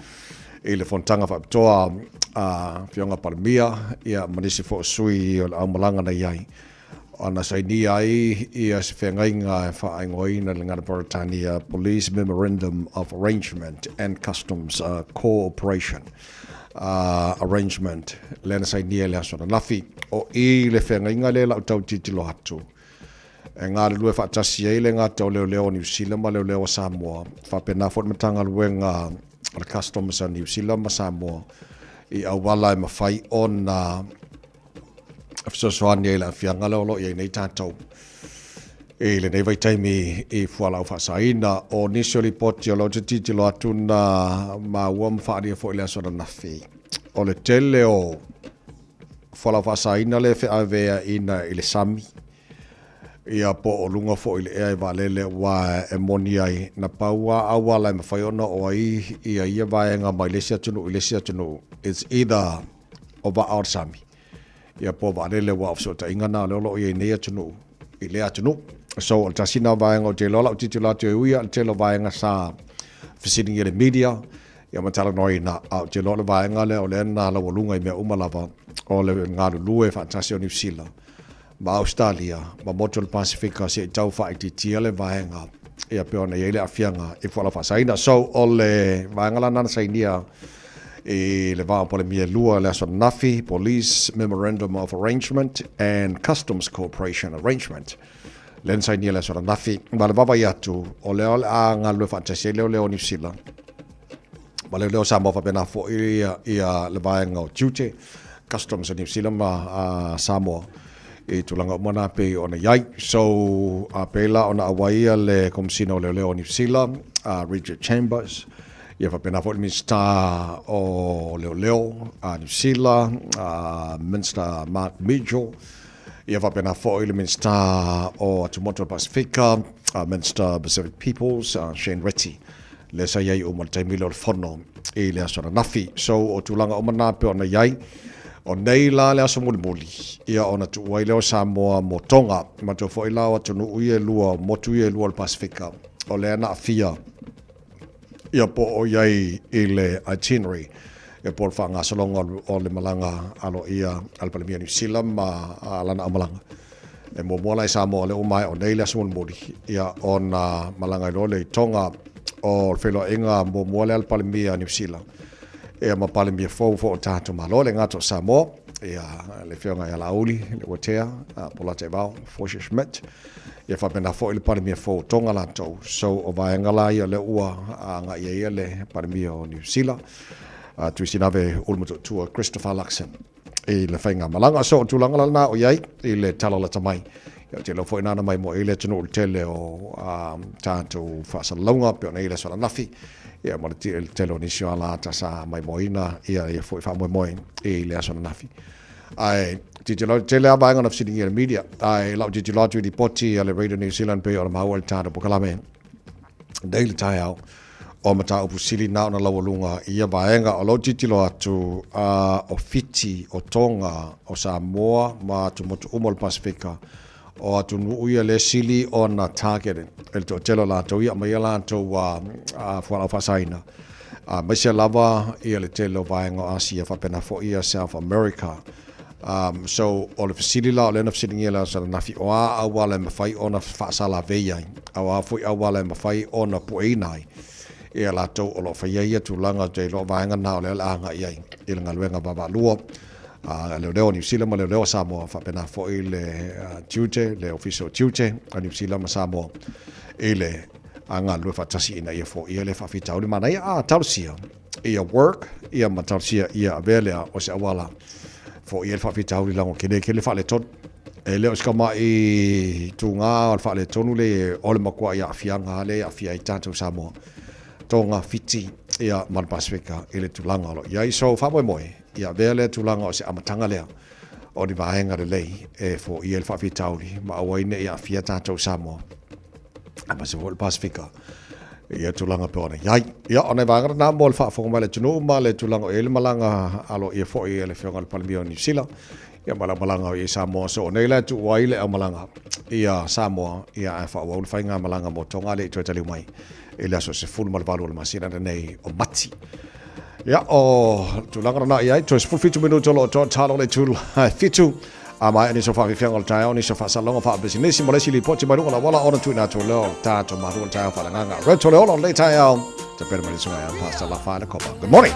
i le fonotaga faapitoa a Afioga Palemia ia ma nisi foi o sui o le aumalaga na i ai ona sainia ai ia se feagaiga e faaigoaina i le gagana Peretania Police Memorandum of Arrangement and Customs Cooperation Arrangement lea na sainia i le aso ananafi. O i le feagaiga lea lau tau tilotilo atu e galulue faatasi ai le gata o leoleo o Niu Sila ma leoleo o Samoa, faapena foi le Matagaluega o le Customs a Niu Sila ma Samoa i auala e mafai ona fesoasoani ai i le aafiaga lea o lo o i ai nei tatou i lenei vaitaimi i fualaau faasaina. O nisi o lipoti o lo o te tilotilo atu na maua ma faaalia foi i le aso ananafi, o le tele o fualaau faasaina lea e feaveaiina i le sami, ia po o luga foi i le ea i vaalele, aua e moni ai, na pau lava auala e mafai ona oo ai ia ia vaega mai le isi atunuu i le isi atunuu, it's either o vaa o le sami, ia po o vaalele, aua o fesootaiga na o lea o lo o i ai nei atunuu i lea atunuu. So o le tasi na vaega ou te iloa lau tilotilo atu e ui lava i le tele o vaega sa fesiligia e le media ia ma talanoaina, a ou te iloa o le vaega lea o lea na laualuga i mea uma lava o le galulue faatasi o Niu Sila ma Ausetalia ma motu o le Pasefika se i tau faaitiitia le vaega ia pei ona i ai le aafiaga i fualaau faasaina. So o le vaega la na sainia i le va o Palemia e lua i le aso ananafi, Police Memorandum of Arrangement and Customs Cooperation Arrangement, lea na sainia i le aso ananafi. Ma le vaavaai atu, o lea o le a galulue faatasi ai leoleo o Niu Sila ma leoleo o Samoa faapena foi ia le vaega o tiute, Customs o Niu Sila ma Samoa i tulaga uma na pei ona i ai. So, a pēlā ona auai ia le Komesina o Leoleo o Niu Sila, Richard Chambers, ia faapena foi le Minisita o Leoleo a Niu Sila, Minister Mark Mitchell, ia faapena foi le Minisita o Atumotu o le Pasefika, Minister Pacific Peoples, Shane Reti, lea sa i ai uma i le taimi lea o le fono i le aso ananafi. So, o tulaga uma na pei ona i ai. O nei la le aso mulimuli, ia ona tuu ai lea o Samoa mo Tonga. Matou foi la o atunuu ia e lua, o motu ia e lua o le Pasefika, o lea na aafia ia po o i ai i le itinerary, ia po o le faagasologa o le malaga aloaia a le Palemia o Niu Sila ma lana aumalaga. E muamua la i Samoa, o lea ua maea o nei le aso mulimuli, ia ona malaga ai loa lea i Tonga. O le feiloaiga muamua lea a le Palemia a Niu Sila, ia ma Palemia fou foi o tatou Malo, e le gata o Samoa, ia le Afioga ia Laauli Leuatea Polataivao Fosi Schmidt, ia faapena foi le Palemia fou o Tonga latou. So o vaega la ia lea ua agai ai le Palemia o Niu Sila, Tuisinave Ulumatootua Christopher Luxon i le faigamalaga. So o tulaga la lena o i ai i le tala lata mai. Ia, ou te iloa foi nana mai mo i le atunuu i le tele o tatou faasalalauga pei ona i le aso ananafi, ia ma le tele o nisi o alaata sa maimoaina ia ia foi faamoemoe i le aso ananafi. Ae tilotilo atu, tele lava vaega na fesiligia e le media, ae lau tilotilo atu i lipoti a le Radio New Zealand pei ona maua i le tatou polokalame nei le taeao, o mataupu sili na ona laualuga i ia vaega. O lou tilotilo atu, o Fiti, o Tonga, o Samoa ma atumotu uma o le Pasefika, o atunuu ia lea sili ona targeted e le toatele o latou ia aumai a latou fualaau faasaina, aemaise lava ia le tele o vaega o Asia faapena foi ia South America. So, o le fesili la o lea na fesiligia le aso ananafi, o a auala e mafai ona faasalavei ai, a o a foi auala e mafai ona pueina ai. Ia latou o lo o faia ia tulaga, ou te iloa o vaega na o lea o le a agai ai i le galuega vaavaalua a leoleo o Niu Sila ma leoleo o Samoa, faapena foi le tiute, le Ofisa o Tiute a Niu Sila ma Samoa i le galulue faatasi ina ia foia lea faafitauli. Manaia a talosia ia work ia ma talosia ia avea lea o se auala foia le faafitauli leaga tele tele faaletonu. E le o se tama'i tugā o le faaletonu le o le matua'i aafiaga lava lea e aafia ai tatou Samoa, Toga, Fiti ia ma le Pasefika i le tulaga o lo o i ai. So faamoemoe ia avea lea tulaga o se amataga lea o ni vaega lelei e foia ai le faafitauli ma aua ai ne i aafia tatou Samoa aemaise foi le Pasefika i ia tulaga pei ona i ai. Ia, o nai vaega na mo le faafofoga mai a le atunuu ma le tulaga o i ai le malaga aloaia foi a le Afioga i le Palemia o Niu Sila ia ma le aumalaga o i ai Samoa. So o nei la e tuu ai le aumalaga ia Samoa ia ae faaauau le faigamalaga mo Toga le i toe taliu mai i le aso 18 o le masina lenei o Mati. Ia, o tulaga lena i ai, toe 17 minuto o lo o toa talo le itula e 7. A maea nisi o faafiafiaga o le taeao, nisi o faasalaga faapisinisi ma le isi lipoti mai luga o le auala ona tuuina atu lea o le tatou malu o le taeao faaleagaga. Reto le ola o lenei taeao, tapena mai le susuga ia Pastor Lafaele Kopa. Good morning.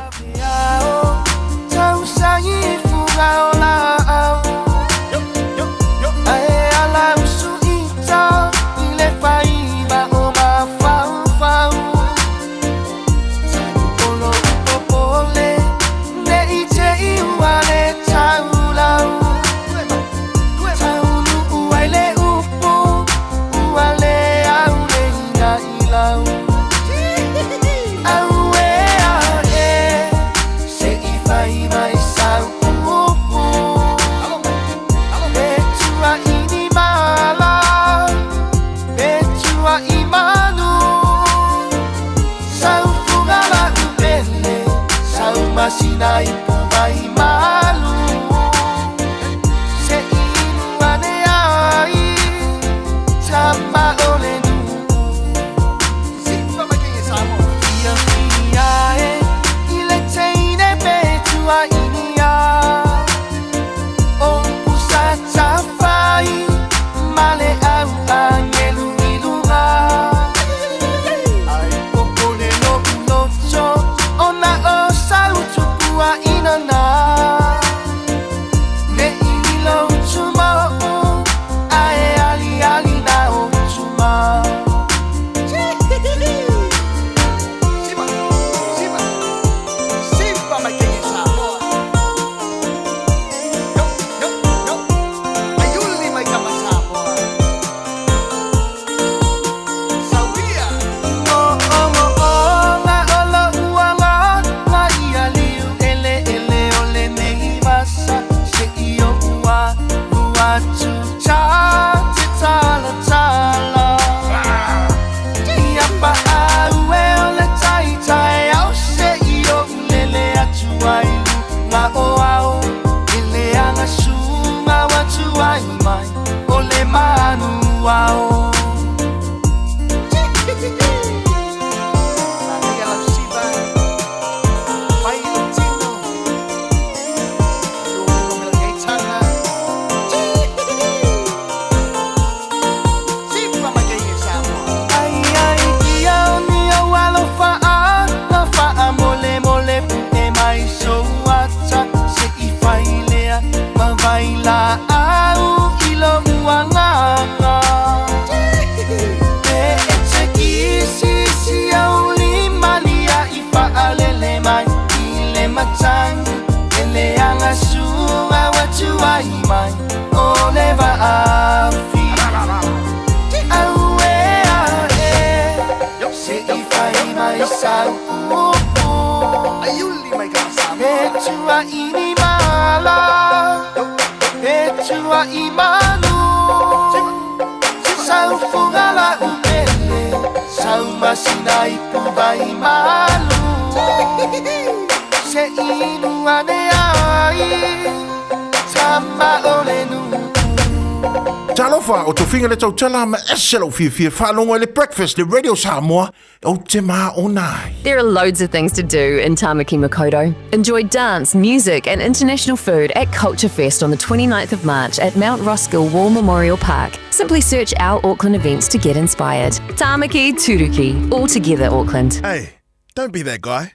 Talofa, o tofiga le tautala ma ese lou fiafia faalogo i le Breakfast le Radio Samoa ou te māona ai. There are loads of things to do in Tāmaki Makaurau. Enjoy dance, music and international food at Culture Fest on the 29th of March at Mount Roskill War Memorial Park. Simply search our Auckland events to get inspired. Tāmaki Turuki, all together Auckland. Hey. Don't be that guy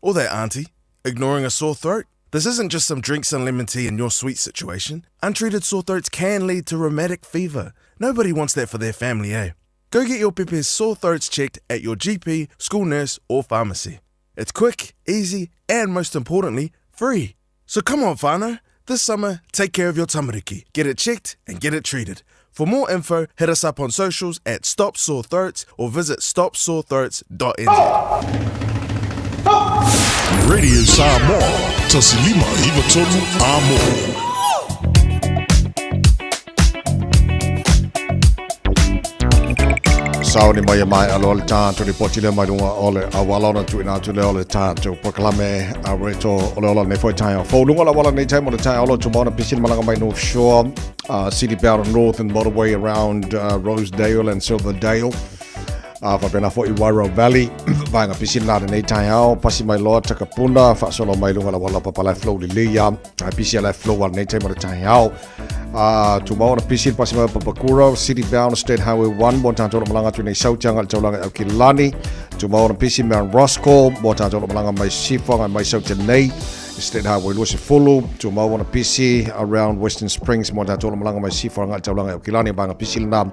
or that auntie ignoring a sore throat. This isn't just some drinks and lemon tea in your sweet situation. Untreated sore throats can lead to rheumatic fever. Nobody wants that for their family, eh? Go get your pepe's sore throats checked at your GP, school nurse, or pharmacy. It's quick, easy, and most importantly, free. So come on, whānau. This summer, take care of your tamariki. Get it checked and get it treated. For more info, hit us up on socials at Stop Sore Throats or visit stopsorethroats.nz. Radio Samoa, Tasilima 93 Amo. Sauni mai e mai alo le tātou ripoti lea mai lunga o le auala ona tuuina atu lea o le tātou polokalame a reto o le ola nei foi taeao fou lunga o le auala nei taimi o le taeao o lo tumau ona pisi le malaga mai North Shore City Bound Northern Motorway around Rosedale and Silverdale A faapena foi Wairau Valley, vaega pisi lena lenei taeao, pasi mai loa Takapuna, faasolo mai lunga la wala papa lai flow lelei ia, ai pisi ala flow a lenei taimi o le taeao. A tumau ona pisi pasi mai Papakura, City Bound State Highway 1, mo tātou o malanga atu nei Sautianga le taulaga i Aukilani, tumau ona pisi Mount Roskill, mo tātou o malanga mai Sifo mai Sautia nei, State Highway 20, tumau ona pisi around Western Springs, mo tātou o malanga mai Sifo le taulaga i Aukilani, vaega pisi lena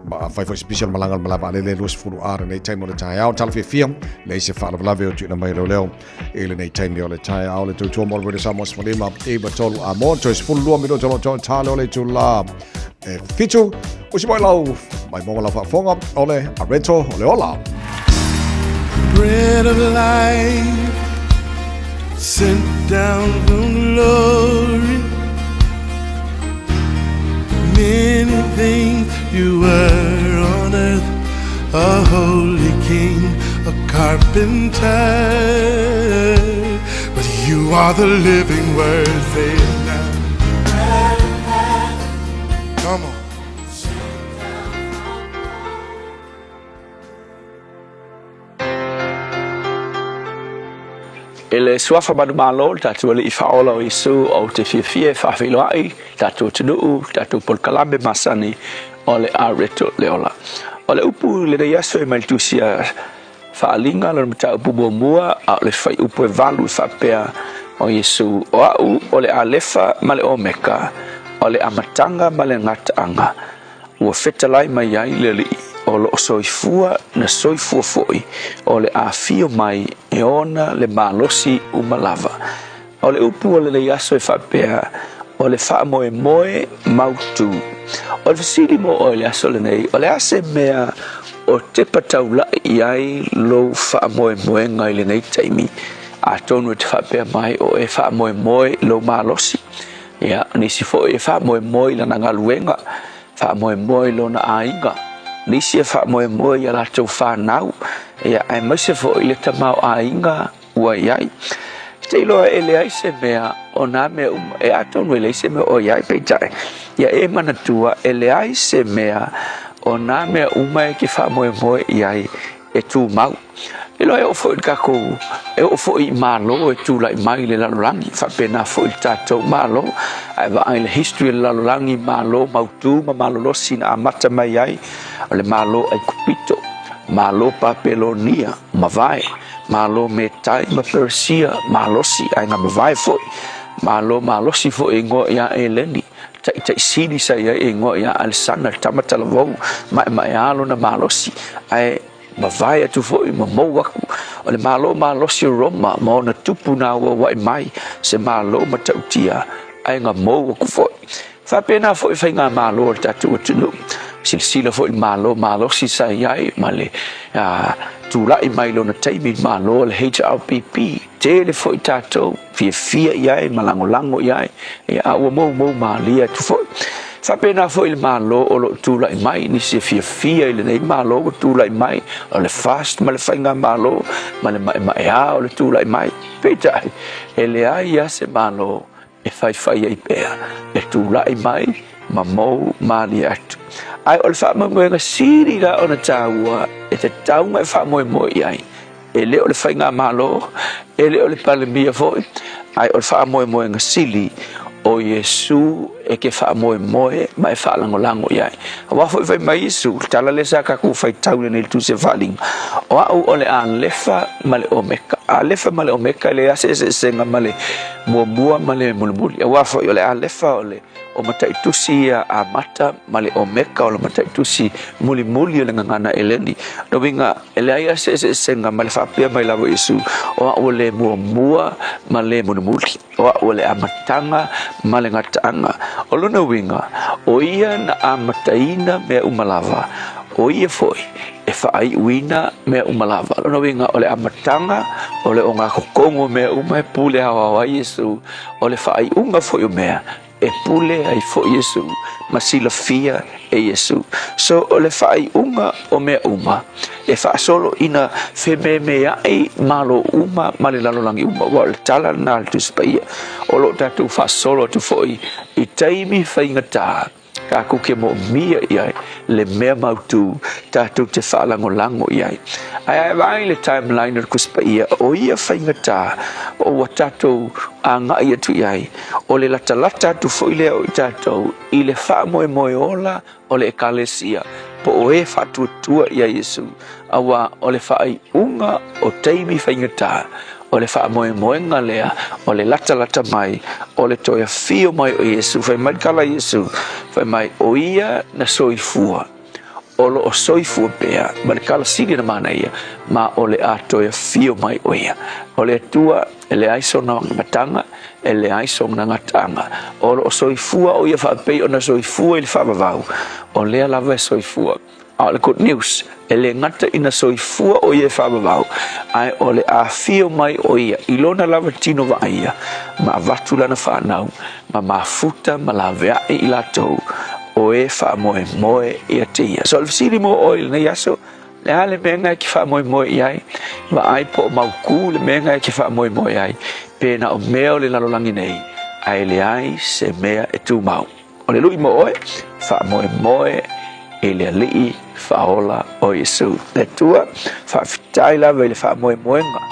Ma fai foi se pisi o le malaga o le malae vaalele 20 A lenei taimi o le taeao. Tala fiafia, leai se faalavelave o tuuina mai e leoleo i lenei taimi o le taeao. Le tautua mo le Radio Samoa 15 9 3 a mo toe 12 minute o lo toe tale o le itulā e fitu. Usi mai lau, mai monga lau faafofoga o le Areto o le Ola. Bread of life sent down from glory. Many things you were on earth, a holy king, a carpenter. But you are the living word, say it now. Come on. E le Suafa Manumalo, le tatou Alii Faaola o Iesu, ou te fiafia e faafeiloai le tatou atunuu, le tatou polokalame masani o le Areto le Ola. O le upu i lenei aso e mai le tusi a Faaaliga, lona mataupu muamua, a o le fuaiupu e valu e faapea, O Iesu, o au o le Alefa ma le Omeka, o le amataga ma le gataaga. Ua fetalai mai ai le Alii o lo o soifua na soifua foi, o le afio mai e ona le malosi uma lava. O le upu o lenei aso e faapea, o le faamoemoe mautu. O le fesili mo oe i le aso lenei, o le a se mea o tepa taulai i ai lou faamoemoega i lenei taimi? Atonu e te faapea mai o e faamoemoe i lou malosi. Ia, nisi foi e faamoemoe i lana galuega, faamoemoe i lona aiga, nisi e faamoemoe i a latou fanau, ia, aemaise foi le tamaoaiga ua i ai. Te iloa e leai se mea o nā mea uma, e atonu e leai se mea o i ai, peitai, ia e manatua e leai se mea o nā mea uma e ke faamoemoe i ai e tumau. Iloa e oo foi i le tatou, e oo foi i Malo e tulai mai i le lalolagi, faapena foi i le tatou Malo. Ae vaai i le history o le lalolagi, Malo mautu ma malolosi na amata mai ai, o le Malo Aikupito, Malo Papelonia, mavae, Malo Metai ma Peresia, malosi, ae na mavae foi, Malo malosi foi e igoa ia Eleni, Taitai sili sa i ai e igoa ia Alesana, le tama talavou, maemaea lona malosi, ae mavae atu foi ma mou aku. O le Malo malosi o Roma ma ona tupu na auauai mai, se Malo matautia, ae na mou aku foi. Faapena foi faigamalo a le tatou atunuu. Silasila foi i le Malo malosi sa i ai ma le tulai mai lona taimi i le Malo o le HRPP. Tele foi tatou fiafia i ai ma lagolago i ai, ia, a ua moumou malie atu foi. Faapena foi le Malo o lo o tulai mai, nisi e fiafia i lenei Malo ua tulai mai, o le FAST ma le Faigamalo ma le maemaea o le tulai mai. Peitai, e leai lava se Malo e faifai ai pea, e tulai mai ma mou malie atu. Ae o le faamoemoega sili la ona taua e tatau ona e faamoemoe i ai, E le o le faigamalo, e le o le Palemia foi, ae o le faamoemoega sili o Iesu e ke faamoemoe ma e faalagolago i ai. Aua foi fai mai Iesu, le tala lea sa tatou faitau nei i le Tusi o Faaaliga, o au o le Alefa ma le Omeka. Alefa ma le Omeka e leai lava se eseesega ma le muamua ma le mulimuli. Aua foi o le Alefa o le o mataitusi ia amata ma le Omeka o le mataitusi mulimuli o le gagana Eleni. Lona uiga, e leai lava se eseesega ma le faapea mai lava o Iesu, o au o le muamua ma le mulimuli, o au o le amataga ma le gataaga. O lona uiga, o ia na amataina mea uma lava, o ia foi e faaiuina mea uma lava. O lona uiga, o le amataga o le ogakokogo o mea uma e pule aoao ai Iesu, O le faaiuga foi o mea, e pule ai foi Iesu ma silafia e Iesu. So o le faaiuga o mea uma, e faasolo ina fememeaʻi malo uma ma le lalolagi uma. Ua o le tala lena a le Tusi Paia. O lo o tatou faasolo atu foi i taimi faigata. Tatou te moomia i ai le mea mautū tatou te faalagolago i ai. Ae a e vaai i le timeline o le Tusi Paia, o ia faigata o ua tatou agai atu i ai, o le latalata atu foi lea o i tatou i le faamoemoe ola o le Ekalesia, po o e faatuatua iā Iesu, auā o le faaiuga o taimi faigata, O le faamoemoega lea o le latalata mai o le toe afio mai o Iesu. Fai mai le tala a Iesu, fai mai, o ia na soifua, o lo o soifua pea, ma le tala sili ona manaia, ma o le a toe afio mai o ia. O le Atua e leai sona mataga, e leai sona gataaga. O lo o soifua o ia faapei ona soifua i le faavavau, o lea lava e soifua. A o le good news, e le gata ina soifua o ia e faavavau, ae o le afio mai o ia i lona lava tino vaaia, ma avatu lana fanau, ma mafuta ma laveai i latou o e faamoemoe ia te ia. So o le fesili mo oe i lenei aso, le a le mea na e te faamoemoe i ai? Vaai po o mautū le mea na e te faamoemoe ai, pe na o mea o le lalolagi nei, ae leai se mea e tumau. O le lui mo oe, faamoemoe i le Alii faaola o Iesu. Le Atua, faafetai lava i le faamoemoega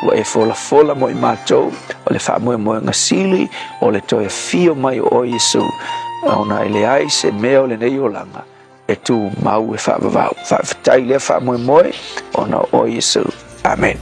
ua e folafola mo i matou, o le faamoemoega sili o le toe afio mai o oe Iesu, ona e leai se mea o lenei olaga e tumau e faavavau. Faafetai i lea faamoemoe ona o oe Iesu. Amen.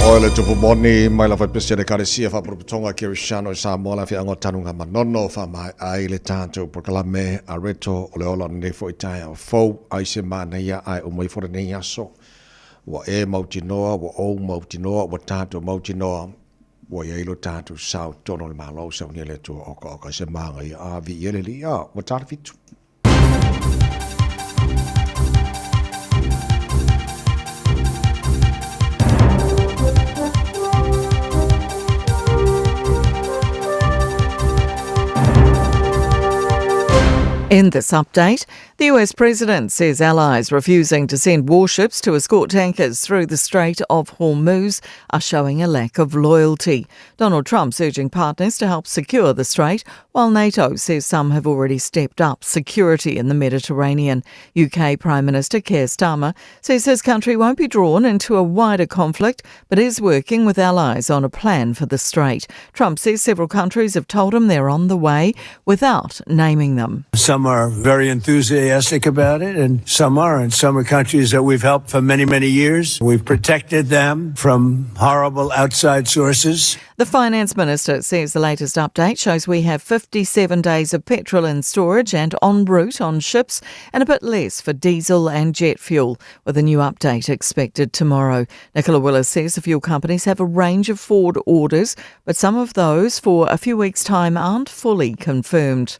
oe le tupu moni mai la whaipesia le Ekalesia Faapotopotoga Kerisiano i Samoa le afioaga o Tanugamanono faamaea ai le tatou polokalame areto o le ola o lenei foi taeao fou ai se manaia ae uma ifo lenei aso ua e mautinoa ua ou mautinoa ua tatou mautinoa ua i ai lo tatou sao i totonu o le Malo saunia le Atua oka oka se manaia a viia le Alii a ua tala fitu. In this update, the US president says allies refusing to send warships to escort tankers through the Strait of Hormuz are showing a lack of loyalty. Donald Trump's urging partners to help secure the strait, while NATO says some have already stepped up security in the Mediterranean. UK Prime Minister Keir Starmer says his country won't be drawn into a wider conflict, but is working with allies on a plan for the strait. Trump says several countries have told him they're on the way without naming them. Some are very enthusiastic about it, and some aren't. Some are countries that we've helped for many, many years. We've protected them from horrible outside sources. The finance minister says the latest update shows we have 57 days of petrol in storage and en route on ships, and a bit less for diesel and jet fuel, with a new update expected tomorrow. Nicola Willis says the fuel companies have a range of forward orders, but some of those for a few weeks' time aren't fully confirmed.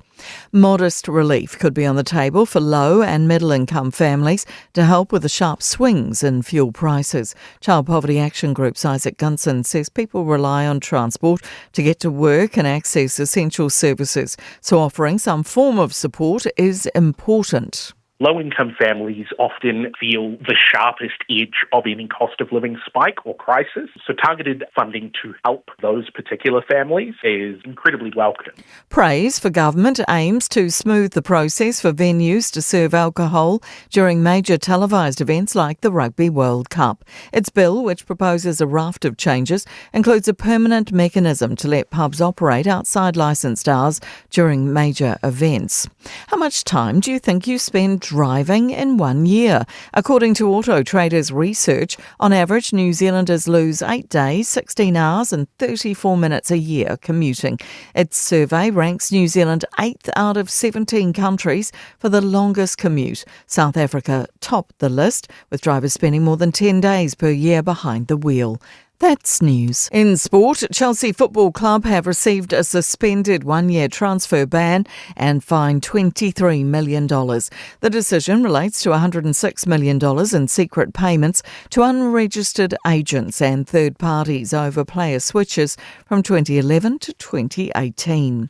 Modest relief could be on the table for low and middle income families to help with the sharp swings in fuel prices. Child Poverty Action Group's Isaac Gunson says people rely on transport to get to work and access essential services, so offering some form of support is important. Low income families often feel the sharpest edge of any cost of living spike or crisis. So, targeted funding to help those particular families is incredibly welcome. Praise for government aims to smooth the process for venues to serve alcohol during major televised events like the Rugby World Cup. Its bill, which proposes a raft of changes, includes a permanent mechanism to let pubs operate outside licensed hours during major events. How much time do you think you spend driving in one year? According to Auto Traders research, on average, New Zealanders lose 8 days, 16 hours, and 34 minutes a year commuting. Its survey ranks New Zealand 8th out of 17 countries for the longest commute. South Africa topped the list, with drivers spending more than 10 days per year behind the wheel. That's news. In sport, Chelsea Football Club have received a suspended one year transfer ban and fined $23 million. The decision relates to $106 million in secret payments to unregistered agents and third parties over player switches from 2011 to 2018.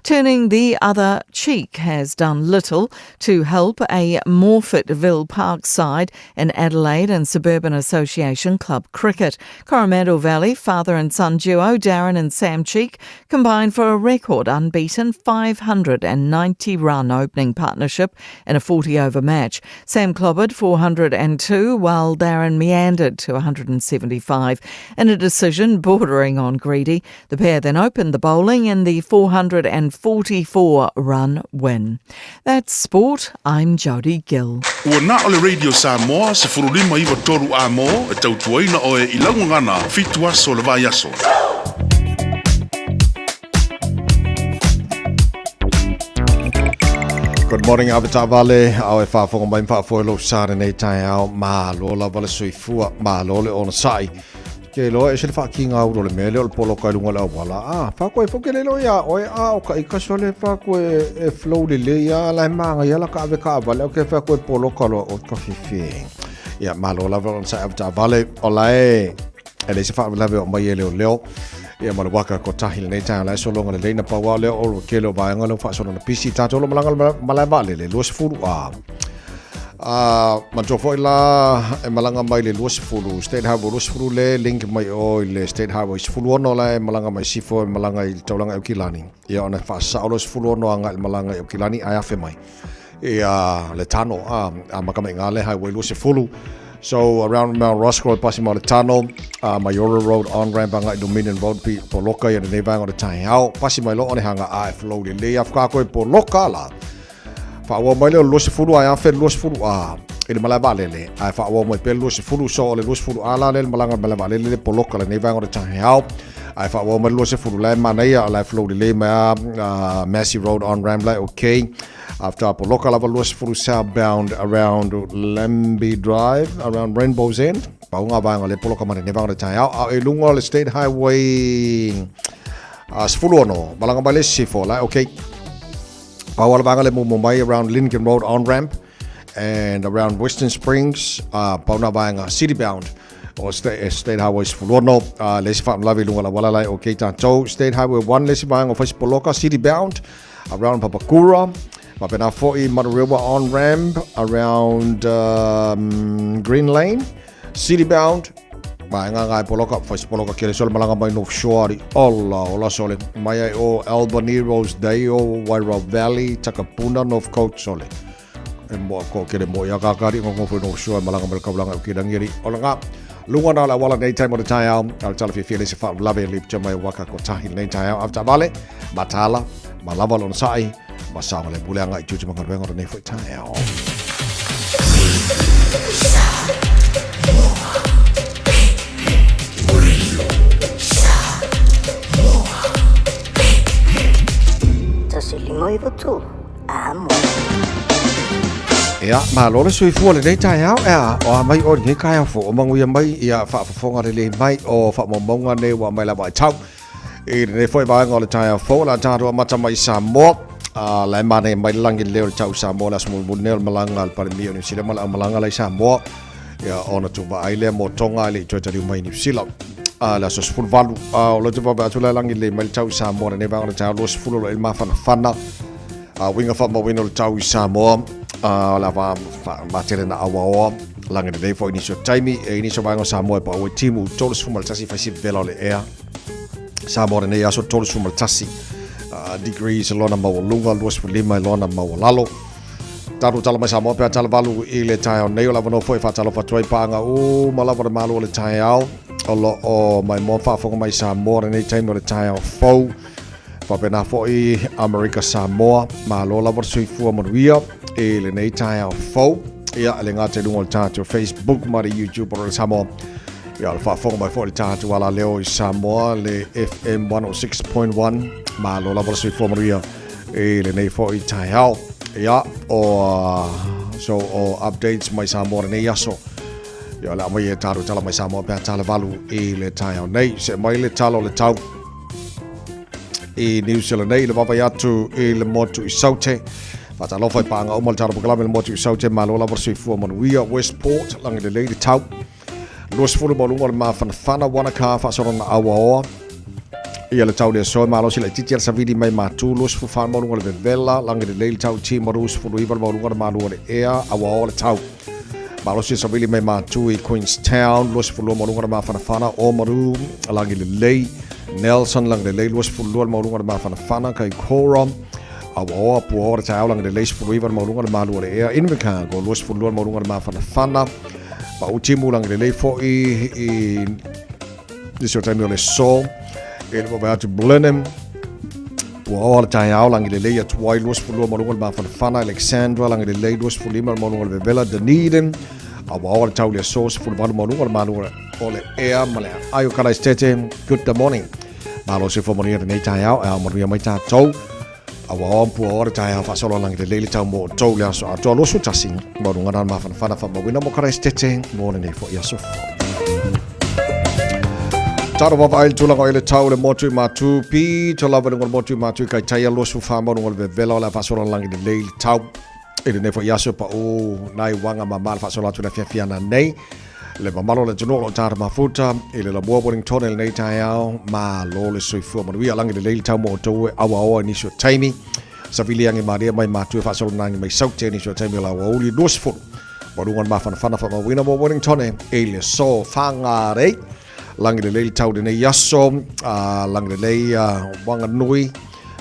Turning the other cheek has done little to help a Morphettville Park side in Adelaide and Suburban Association Club cricket. Coromandel Valley father and son duo Darren and Sam Cheek combined for a record unbeaten 590 run opening partnership in a 40 over match. Sam clobbered 402 while Darren meandered to 175 in a decision bordering on greedy. The pair then opened the bowling in the 444 run win. That's sport. I'm Jody Gill. Ua na o le Radio Samoa 1593 A mo e tautuaina oe i lau gagana fitu aso o le vaiaso. Good morning avetaavale, ao e faafofoga mai ma faafoe lou sa lenei taeao, malo lava le soifua, malo le onosai. Ke iloa e ese le faakiga ulu o le mea lea o le poloka i luga o le auala. A, faakoe foi ke le iloa iā oe, a o ka ika sole faakoe e flow lelei a la e māngaia la ka ave kaavale, o ke faakoe poloka loa o ka fifi. Ia, malo lava ona sa ave taavale, o la e, e leai se faalavelave o mai e leoleo. Ia, ma le waka kotahi lenei taeao la e sologa lelei na pau lava lea o le tele o vaega lea ua faasolo na pisi. Tatou lo malaga le malae vaalele, 20 a. A, manatua foi la e malaga mai le 20, State Highway 20 le link mai o i le State Highway 16 la e malaga mai Sifo e malaga i le taulaga i Aukilani. Ia ona faasao loa 16 agai i le malaga i Aukilani ae afe mai. Ia le tano a, amata mai i le Highway 20. So around Mount Roskill pasi mai o le tano, Maiora Road on ramp agai Dominion Road pi poloka ia lenei vaega o le taeao. Pasi mai loa ona hanga a e flow lelei a whakaako e poloka la. Faaauau mai lea o le 20 ae afe le 20 a. I le malae vaalele, ae faaauau mai pea le 20, so o le 20 A la lea le malaga i le malae vaalele le poloka lenei vaega o le taeao, ae faaauau mai le 20 la e manaia, la e flow lelei mai a Massey Road on ramp la e okay. After poloka lava 20 southbound around Lambie Drive, around Rainbow's End. Pau ngā vaega le poloka mai lenei vaega o le taeao, a i luga o le State Highway 16, malaga mai le sisifo, la e okay. Pau ala vaega le mumu mai around Lincoln Road on ramp and around Western Springs, pau nā vaega city bound o State, State Highway 16, le isi whaamlavi lunga la wala lai o kei tātou. State Highway 1 le isi vaega o Whaisipoloka city bound around Papakura, ma pena fo'i Manurewa on ramp around Green Lane city bound. Vaega ngai poloka, whaisipoloka kere sole malanga mai North Shore ari ola, ola sole. Mai ai o Albany, Rosedale, Wairau Valley, Takapuna, North Coast sole. E moa ko kere mo ia kakari ngo ngo North Shore malanga mai kaulanga o kirangi ari. Ola ngā, lunga nā la wala nei taimo te tai ao, au tala whiwhia lese wha lave lip te mai waka ko tahi nei tai ao, au vale, matala, ma lava lona sai, ma sawa le pule anga i tutu manga nei foi tai ao. Ia, malo le soifua lenei taeao, ea, o a mai o lenei kaeao fo, o manguia mai, ia, faafofoga lelei mai, o faamaumauga nei ua aumai lava i tau. I lenei foi vaega o le taeao fou, o le a tatou amata mai i Samoa, a la e manaia mai le lagi lelei o le tau i Samoa le aso mulimuli nei o le malaga a le Palemia o Niu Sila ma le aumalaga la i Samoa, ia, ona tuvaai lea mo Tonga e le i toe taliu mai i Niu Sila. A le aso 18, a o lo te vaavaai atu la e lagi lelei mai le tau i Samoa lenei vaega o le taeao 20 o lo o i le mafanafana. A uiga faamauina o le tau i Samoa, a o le a matele na auaoa lagi lelei foi nisi o taimi e nisi o vaega o Samoa e pau ai timu 31 faisi vela o le ea. Samoa lenei aso 31 degrees lona maualuga, 25 lona maualalo. Tatou tala mai Samoa pe a tala valu i le taeao nei o lava no foi faatalofa atu ai paanga uma lava le malo o le taeao o lo o mai moa faafofoga mai Samoa lenei taimi o le taeao fou. Faapena foi Amerika Samoa, malo lava le soifua manuia i lenei taeao fou. Ia, le gata i luga o le tatou Facebook ma le YouTube o le Samoa. Ia, o le faafofoga mai foi le tatou alaleo i Samoa, le FM 106.1. Malo lava le soifua manuia i lenei foi taeao. Ia, o, so, o updates mai Samoa lenei aso. Ia, o le a mai e tatou tala mai Samoa pe a tala valu i le taeao nei. Se mai le tala o le tau i New Zealand nei, le vaavaai atu i le motu i Saute. Faatalofa i paaga uma le tala polokalame le motu i Saute, malo lava le soifua manuia. Westport, lagi lelei le tau. 20 ma luga o le mafanafana, Wanaka, faasolona auaoa. Ia le tau le aso, malosi laitiiti a le savili mai Matu, 24 ma luga o le vevela, lagi lelei le tau Timaru, 19 ma luga o le malu o le ea, auaoa le tau. Malosi le savili mai Matu i Queenstown, 22 ma luga o le mafanafana, Oamaru, lagi lelei, Nelson, lagi lelei, 22 ma luga o le mafanafana, Kaikoura, auaoa, puaoa le taeao, lagi lelei, 19 ma luga o le malu o le ea, Invercargill, 22 ma luga o le mafanafana, Pau timu lagi lelei foi i nisi o taimi o le so, e le vaavaai atu Blenheim, puaoa le taeao lagi lelei atu ai 22 ma luga o le mafanafana, Alexandra lagi lelei 25 ma luga o le vevela, Dunedin, auaoa le tau i le aso 18 ma luga o le malu o le ea ma le aai o Kalaistete. Good morning. Malo se fua manuia lenei taeao, e ao manuia mai tātou. Aua o pua o le taeao faasolo lagi lelei le tau mo outou le aso atoa 21 ma luga na mafanafana faamauina mo Karaistete mo lenei foi aso fou. Taro vaavaai le tulaga o i le tau le motu i Matu, pito lava i luga o le motu i Matu i Kaitaia, 24 ma luga o le vevela o le a faasolo lagi lelei le tau. I lenei foi aso pau nai uaga mama le faasolo atu le afiafiana nei. Le mamalu o le atunuu o lo o tata mafuta i le lamua Wellington i lenei taeao, malo le soifua manuia, lagi lelei le tau mo outou e auaoa i nisi o taimi. Savili age malie mai matua e faasolonagi mai Saute i nisi o taimi o le aoauli 20. Ma luga o le mafanafana faamauina mo Wellington i le so Whangarei. Lagi lelei le tau i lenei aso, lagi lelei Wanganui,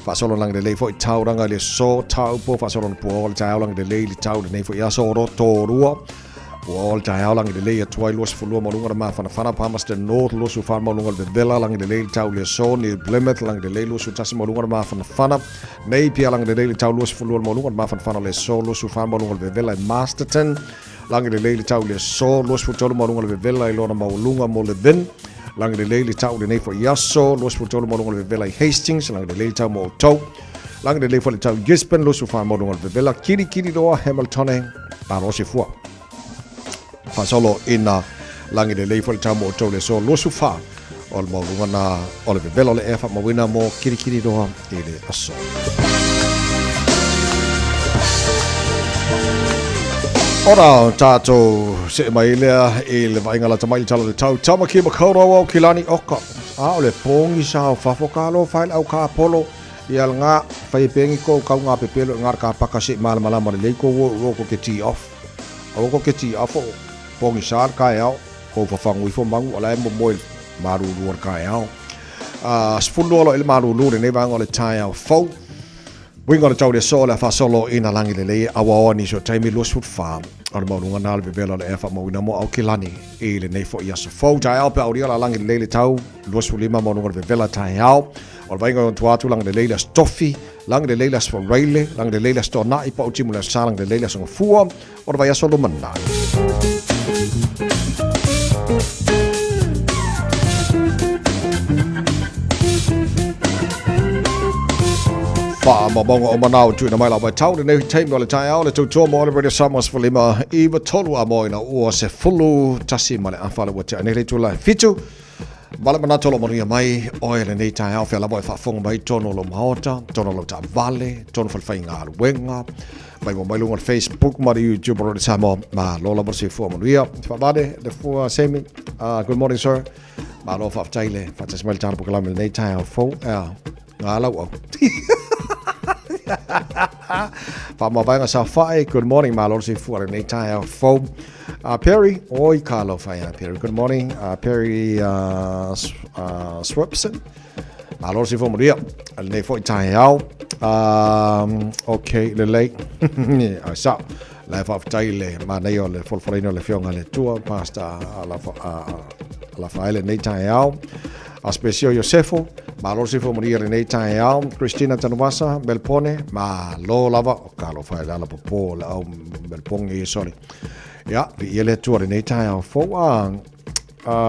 faasolo lagi lelei foi Tauranga i le so Taupo, faasolo na puaoa le taeao lagi lelei le tau i lenei foi aso o Rotorua. Ua oa le taeao lagi lelei atu ai 22 ma luga le mafanafana Palmerston North 24 ma luga le vevela lagi lelei le tau i le aso New Plymouth lagi lelei 21 ma luga le mafanafana Napier lagi lelei le tau 22 ma luga le mafanafana o le aso 24 ma luga le vevela i Masterton Lagi lelei le tau i le aso, 23 maualuga o le vevela i lona maualuga mo Levin. Lagi lelei le tau i lenei foi aso, 23 maualuga o le vevela i Hastings. Lagi lelei le tau mo outou. Lagi lelei foi le tau i Gisborne, 24 maualuga o le vevela. Kilikili loa Hamiltone, malo se fua. Faasolo ina lagi lelei foi le tau mo outou i le aso, 24 o le maualuga na o le vevela o le ea faamauina mo Kilikiliroa i le aso. Ora tātou se mai lea i le vaaiga lata mai i le tala o le tau. Tamaki Makaurau au Kilani Oka. A o le pongi sa o fafo ka lo whail au ka polo i al ngā whai pengi ko kau ngā pepelo i ngā ka paka se malamalama le lei ko wo ro ko ke tee off. Aua ko ke tee off o pongi sa le kai ao. Kou fafagu ifo magu o la e momoe malūlū o le taeao. 12 loa i le malūlū lenei vaega o le taeao fou. Uiga o le tau i le aso o le a faasolo i nā lagi lelei e auaoa nisi o taimi 24 o le maualuga na o le vevela o le ea faamauina mo Aukilani i lenei foi aso fou. Taeao pe aulia la lagi lelei le tau 25 maualuga o le vevela taeao. O le vaaiga o tua atu lagi lelei le aso Tofi, lagi lelei le aso Faraile, lagi lelei le aso Toanai, pau timu le aso Sa, lagi lelei le aso Gafua. O le vaiaso lumanai. Faamaumauga o manao tuuina mai lau vaitau lenei taimi o le taeao le tautua mo le Radio Samoa 15 i tolu a moina ua 11 ma le afa le ua tea nei le itula e 7 ma le manatu o lo manuia mai oe lenei taeao fea lava e faafofoga mai tonu o lo maota tonu o lo taavale tonu falefaigaluega Mai mo mai luga o le Facebook ma le YouTube o Radio Samoa. Malo lava le soifua manuia. Faavale le fua Semi. Good morning sir. Malo faafetai le faatasi mai le tala polokalame lenei taeao fou. Ngā lau au. Faamavaega Safae, good morning. Malo le soifua lenei taeao fou. Perry, oi ka lau whaia Perry. Good morning. Perry Swipson. Malo le soifua manuia. Lenei foi taeao. Ok, lelei. Ai sao. La e faafetai le manaia o le folafolaina o le Afioga i le Atua, Pastor Alafaele lenei taeao. Aspesio Iosefo, malo le soifua manuia lenei taeao. Christina Tanuvasa, Melpone, malo lava. O ka alofa e le ala popo le au Melponge i soli. Ia, viia le Atua lenei taeao fou.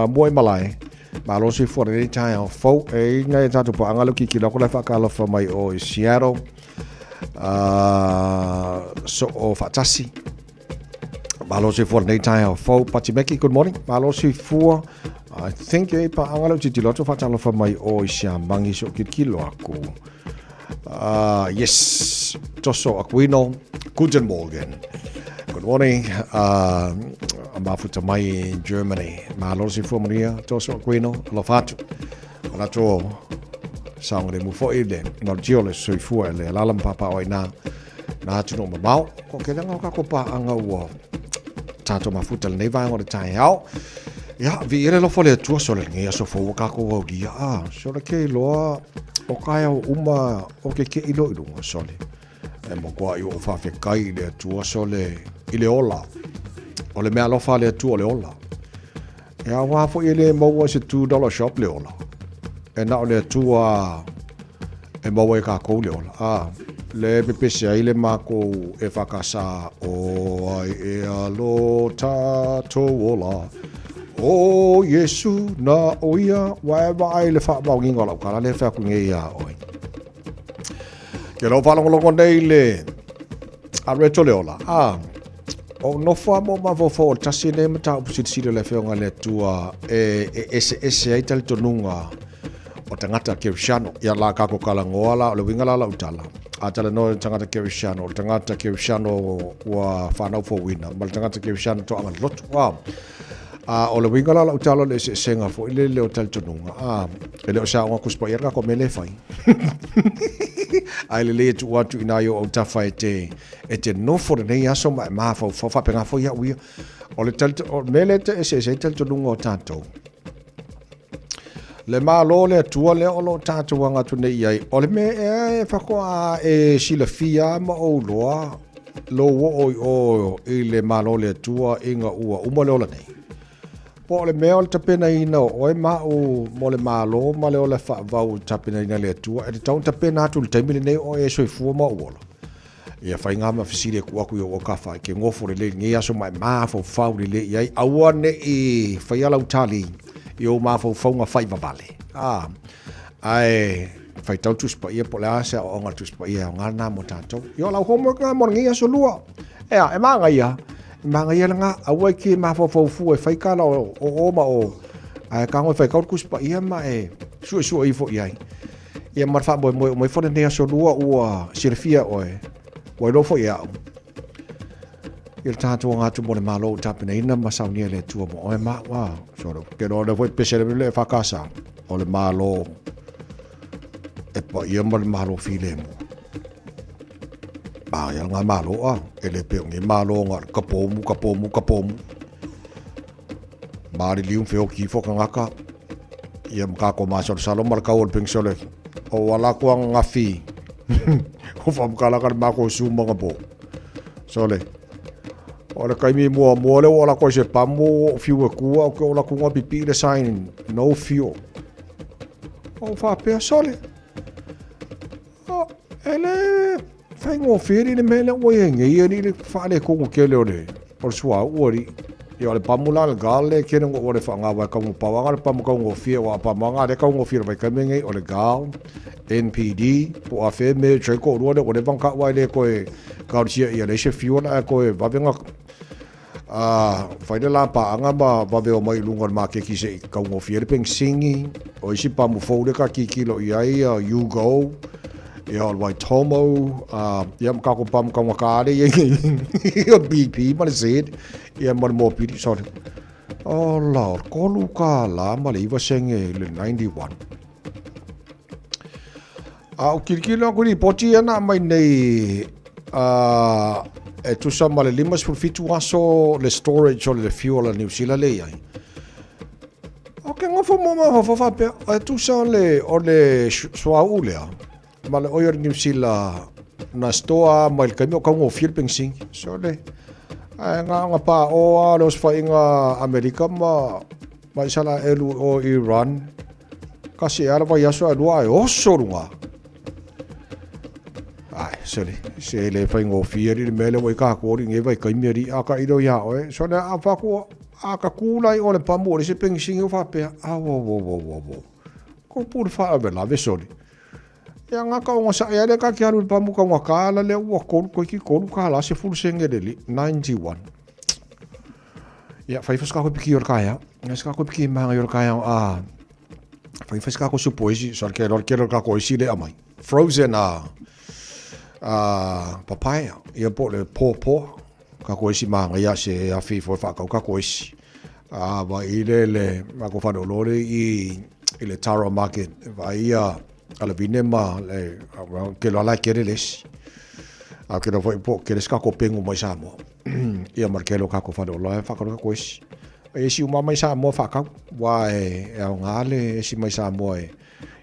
Mua i malae. Malo le soifua lenei taeao fou. E i nai a tatou paaga lea ua kikilo atu la e faatalofa mai o i Seattle. Soo faatasi. Malo le soifua lenei taeao fou. Pati Meki, good morning. Malo le soifua. I think e paaga lea ua tilotilo atu faatalofa mai o i Siamangi so kilokilo aku. Yes, Toso Aquino, guten Morgen. Good morning. Mafuta mai in Germany. Malo le soifua manuia, Toso Aquino, alofa atu. Manatu o saogalemu foi le malutia o le soifua e le alaala ma pāpā o ai nā nā atunuu mamao. Ko ke leaga o kākou pāʻanga ua tātou mafuta lenei vaega o le taeao. Ia, viia le alofa o le Atua, sole lenei aso fou ua kākou aulia. A, sole ke iloa o kaeao uma o ke keʻi loa i luga, sole. E matua i ou faafetai i le Atua, sole, i le ola. O le mea alofa a le Atua o le ola. E aua foi e le maua i se $2 shop le ola. E na o le Atua e maua e kākou le ola. A, le pepese ai le mākou e whakasa o ai e alo tātou ola. O Iesu na o ia, wa e vaai le whaamaogiga o lau kala le whea ku ngei a oe. Ke lau whalongolongo nei le a reto le ola. A, o nofo a mo mafaufau o le tasi nei mataupu silisili o le Afioga i le Atua e eseese ai talitonuga o tagata Kerisiano. Ia la kako talanoa la, o le uiga la o lau tala, a talanoa i le tagata Kerisiano, o le tagata Kerisiano ua fanau fouina, ma le tagata Kerisiano toaga loto. A, a o le uiga la o lau tala o le eseesega foi lele o talitonuga, a, e le o se aoga Tusi Paia le kako mea lea e fai. Ae lelei e tuu atu i nai o autafa e te, e te nofo lenei aso ma e mafaufau faapena foi au ia. O le talito, o le mea lea e te eseese ai talitonuga o tatou, Le Malo o le Atua lea o lo o tatou aga atu nei i ai, o le mea ea e faatoa e silafia ma ou iloa lou oo i o i le Malo o le Atua ina ua uma le ola nei? Po o le mea o le tapenaina o oe ma au mo le Malo ma le ola faavau tapenaina e le Atua, e tatau ona tapena atu i le taimi lenei o oe e soifua ma ou ola. Ia faiga ma fesili e tuu atu i ou autafa e te nofo lelei i lenei aso ma e mafaufau lelei i ai. Aua ne i faia lau tali i ou mafaufauga faivavale. A, ae faitau le Tusi Paia po o le a se aoaoga a le Tusi Paia e aoga lena mo tatou. Ia o lau homework lena mo lenei aso lua. Ea, e manaia, e manaia lena. Aua e te mafaufau fua e fai tala o o ma o, ae tago e faitau le Tusi Paia ma e suesue ifo i ai. Ia ma le faamoemoe uma ifo lenei aso lua ua silafia oe, ua iloa foi e au. Ia le tatou aga atu mo le Malo ua tapenaina ma saunia e le Atua mo oe ma au. Ah, solo. Ke loa lea foi pese le le EFKS o le Malo e paia ma le Malo filemu. Ma ia ngā Malo a, e le pe o nge Malo ngā ka pōmu, ka pōmu, ka pōmu. Maliliu ma feoki ifo kangaka ia ma kako masalosalo ma le kau o le pengisole o ala aku ananafi o faamatalaga le mako sumaga po sole o le taimi muamua le ua ola atu ai se pamu ua ou fiu e ku au ke ola atu pipii le sign no fuel o faapea sole E le faigofie alii le mea lea ua i ai nei alii le faaletonu tele o le o le suauu alii. Ia o le pamu la le gal le kene ngo o le faagawa e taugopau aga le pamu taugofie aua a pamu aga lea taugofie le vaitaimi lenei o le gal NPD po o a fea mea e try toalua lea ua leva ona taua e le toe taosia ia leai se fuel ae toe vave ona A fai le lapaaga ma vave omai i luga o le maketi se i taugofie ai le penisini. O isi pamu fou lea ta tilotilo i ai, ia U-Go, ia o le Waitomo, ia ma tatou pamu taugata lea e i ai nei, o le BP ma le Z, ia ma le mopili, sorry. Ola, o le $3.09 i le 91. A ou tilotilo atu i lipoti ia na aumai nei e tusa ma le 57 aso le storage o le fuel a Niu Sila lea i ai. O ke nofo mo mafaufau faapea, e tusa o le, o le suauu lea, ma le oi o le Niu Sila na store mai le taimi o taugofie le penisini. So le, ae na ona paʻo lava o le osofaiga Amerika ma, ma Isalaelu o Iran, Kasi e ala vaiaso ae lua ae oso luga. Ai, sole, se le faigofie alii le mea lea ua i kākou alii nei vaitaimi alii, a ka ilo iā oe, sole a faaku, a ka kū la i o le pamu o le se penisini o faapea, au, au, au, au, au, au, ko pule faalavelave sole. Ia ngā ka onga saʻi ale ka ke alu le pamu ka unga kāla lea ua kolu, koiki kolu kālā sefulu sene le li, 91. Ia, fai fai se kako piki o le kaea. Ia se kako piki mahangai o le kaea a fai fai se kako supo isi, so ke lor ke lor kako isi le amai. Frozen a a papaya, ia po le pōpō, kako isi mahangai a se afi fo whakau kako isi. A va i le le ma ko whare o lore i i le Tara Market, va ia a le vine ma le ke loa la kere lesi. A ke loa foi po ke le kako pengu mai Samoa. Ia ma le tele o kako faleoloa e whakaroa kako esi. E esi uma mai Samoa whakau, wā e, e ao ngā le esi mai Samoa e,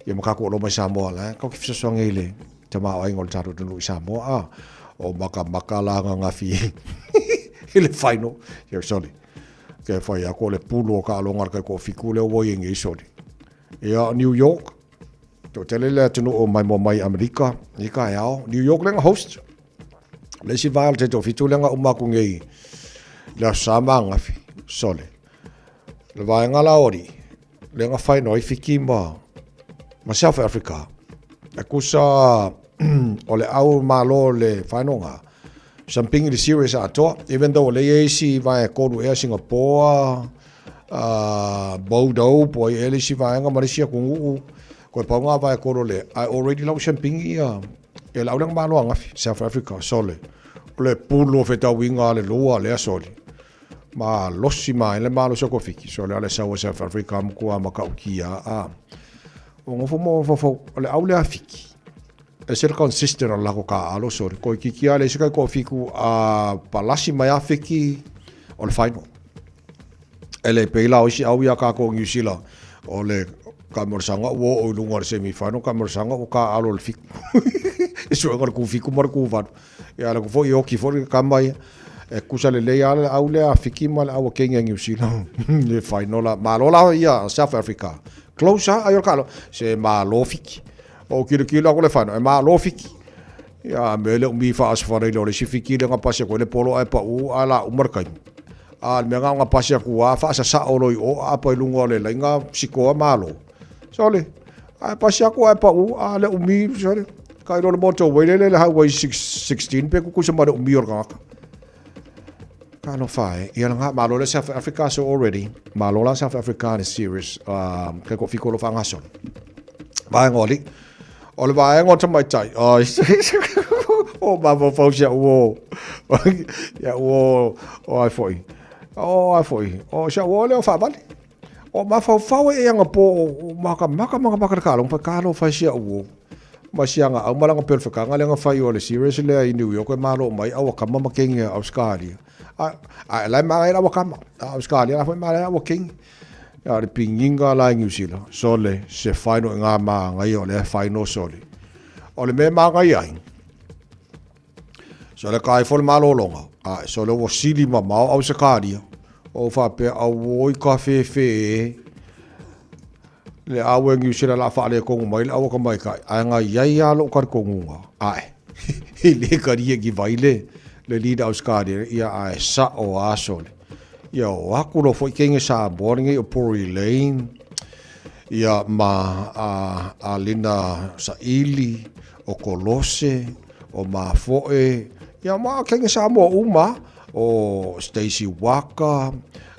ia ma kako olo mai Samoa la, kau ki whisosoange i le te mā oinga o le tātou tunu i Samoa, a, o maka maka la ngā ngā fi i le whaino, ia sorry. Ke whai ako le pulu o ka alonga kai ko fiku le o i ngi sorry. Ia New York, to tele le atunuu o mai mo mai Amerika, i ka e ao, New York lenga host. Le isi vaega o le taitoafitu lea na uma atu nei le Aso Sa ma ananafi, sole. Le vaega la o alii, lea na final ai Fiti ma, ma South Africa. E tusa o le au malo le final na, something i le series atoa, even though o lea e i ai isi vaega e tolu ea Singapore, Bordeaux po o ai ea le isi vaega ma le isi atunuu, koe pau na vaega e tolu o le, ae already la ua siamupini ia Ia le aulega malo angafi, South Africa, sole. O le pulu o fetauiga a le lua lea sole. Malosi ma le malosi o Kofiki, sole a le sau o South Africa matua matautia a. O nofo mo fofo, o le au lea Fiki. E se le consistent o le lako kāʻalo sole. Koe kiki a le isi kai Kofiku a palasi mai a Fiki o le final. E le pei la o isi au iā kākou Niu Sila, o le Kamolosaga ua oo i luga o le semi final, Kamolosaga ua kāʻalo le fiku. E suega le kū fiku ma le kū 8. Ia ala foi e oki foi le kama ia. E kusa lelei lava le au lea a Fiki ma le au a Kenya Niu Sila. Le final la. Malo la ia South Africa. Close lava ai o le kāʻalo. Se malo Fiki. O kilokilo aku le final, e malo Fiki. Ia, a mea le umi faasofala o le isi fiki lea na pasi atu ai le polo ae pau ae la uma le taimi. A o le mea na ona pasi atu lava faasasao loa i o aapa i luga o le laina sikoa malo. Sole, ae pasi atu ae pau a le umi, sole, ka iloa le motorway lele le highway 16 pe tutusa ma le umi o le tagata. Talofa e, ia lena, malo le South Africa so already, malo la South Africa le series, kai ko fiko lo whangasolo. Vaenga o alii. O le vaenga o tamaitai, oh, o mafaufau si au o, ia o, o ai foi, o ai foi, o si au o leo whaavale. O mafaufau e anga po o maka maka maka maka le kalonga fa kalo fa si au o. Ma si anga au malanga pel whakanga le anga whai o le series lea i New York e malo mai awa kama ma kengi a Australia. A, a lai ma awa kama. A Australia la foi ma awa kengi. A le pinginga la i New Zealand. Sole se final i ngā māngai o le final sole. O le mea māngai ai. So le kai fo le malologa. A so le ua sili mamao au Sakaria. O faapea auoi ka fefe e. Le awe New Zealand la whaale kongu mai le awa ka mai kai. Ai ngā iai a lo kar kongunga. Ai. I le kari e ki vai le. Le leader au Sakaria. Ia ai sa o asole. Ia o aku lo foi kenge sa boringi o Pori Lane. Ia ma a, a Lina Saili o Kolose o Mafoe, ia ma kenge Samoa uma, o Stacey Waka,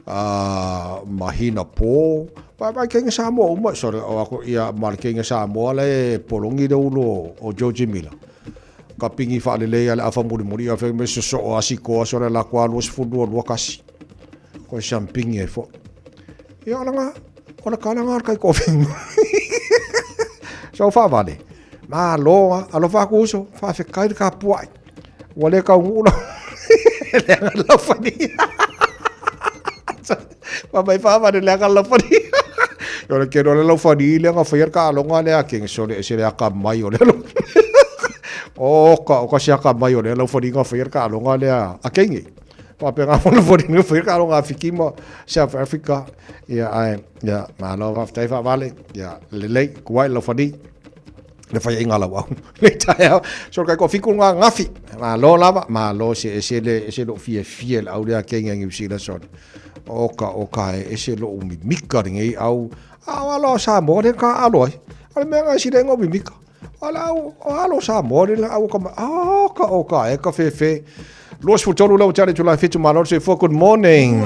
a Mahina Po, vai vai kenge Samoa uma, sorry, o aku, ia ma le kenge Samoa le polongi le ulo o George Miller. Ka pingi whaalelei ale afa muri muri, ia whenga me soso o asikoa, sorry, la kua lua sefulu lua kasi. Koe siam pingi e fo. Ia ola ngā, ola kala ngā kai kōwhengu. So whaavale. Malo a, alofa aku uso, whaawhekai le kapuai. Ua le kau ngula. Le anga laufani. Ma mai whaavale le anga laufani. Yo le kero le laufani le anga whaiar ka alonga le a keng so le ese le aka mai o le alo. O ka, o ka se aka mai o le laufani nga whaiar ka alonga le a kenge. Whapea ngā whana whana whaiar ka alonga a Fikima, South Africa. Ia, ai, ia, malo whawhetai whaavale. Ia, lelei, kuai laufani. Le whai inga lau au. Le tae au. So kai ko fiku ngā ngafi. Malo lava, malo se ese le ese lo fie fie le au le a kenga ngi usila son. O ka o ka e ese lo mimika ringi au. A o alo sa mo le ka alo ai. Ale mea ngai sile ngo mimika. Ala au o alo sa mo le au ka ma o ka o ka e ka fe fe. 23 lau tale tulai fitu malo se fo good morning.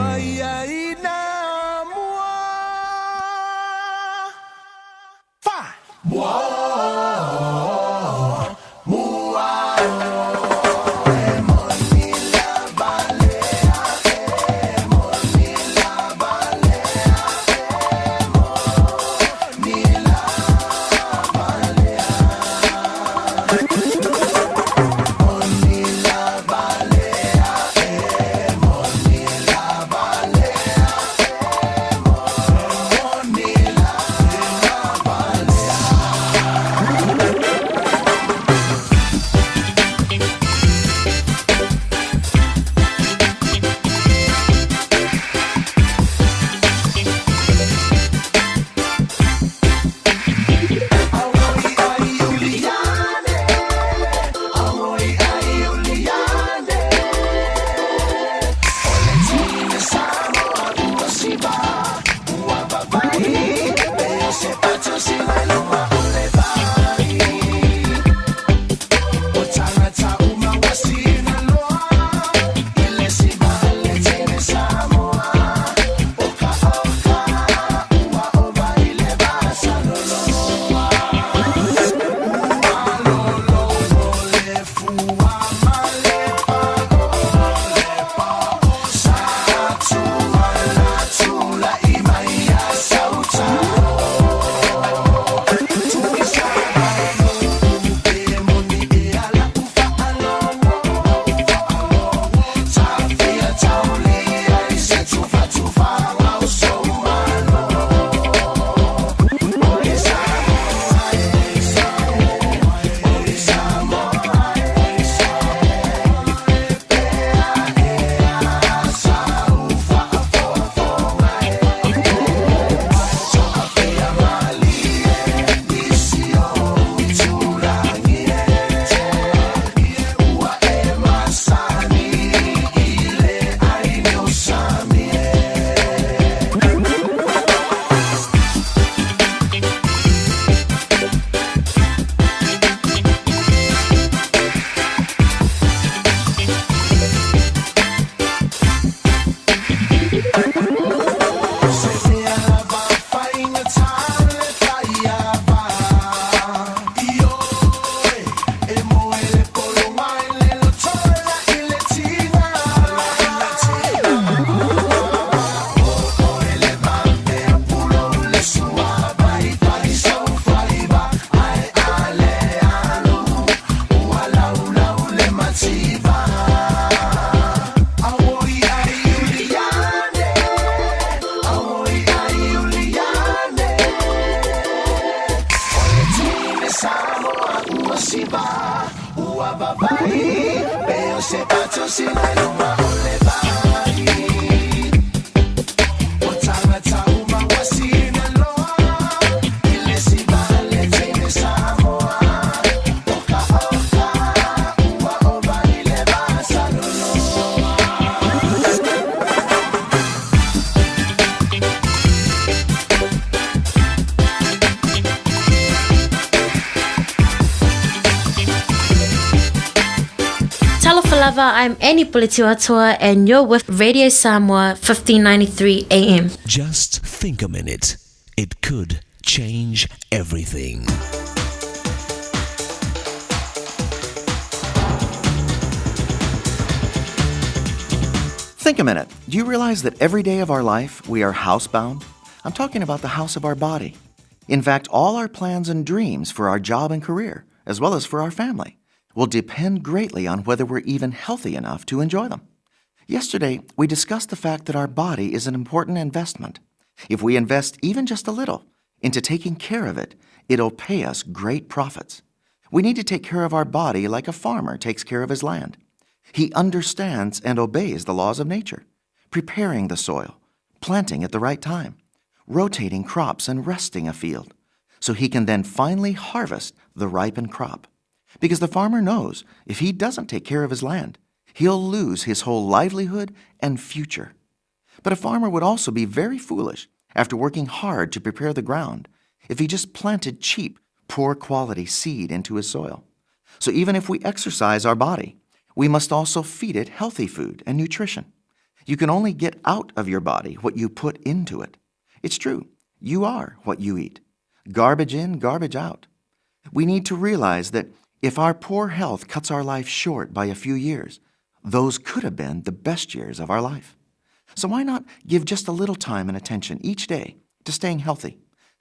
Talofa lava, I'm Annie Puletiwatoa and you're with Radio Samoa 1593 AM. Just think a minute. It could change everything. Think a minute. Do you realize that every day of our life we are housebound? I'm talking about the house of our body. In fact, all our plans and dreams for our job and career, as well as for our family, will depend greatly on whether we're even healthy enough to enjoy them. Yesterday, we discussed the fact that our body is an important investment. If we invest even just a little into taking care of it, it'll pay us great profits. We need to take care of our body like a farmer takes care of his land. He understands and obeys the laws of nature, preparing the soil, planting at the right time, rotating crops and resting a field, so he can then finally harvest the ripened crop. Because the farmer knows if he doesn't take care of his land, he'll lose his whole livelihood and future. But a farmer would also be very foolish after working hard to prepare the ground if he just planted cheap, poor quality seed into his soil. So even if we exercise our body, we must also feed it healthy food and nutrition. You can only get out of your body what you put into it. It's true, you are what you eat. Garbage in, garbage out. We need to realize that if our poor health cuts our life short by a few years, those could have been the best years of our life. So why not give just a little time and attention each day to staying healthy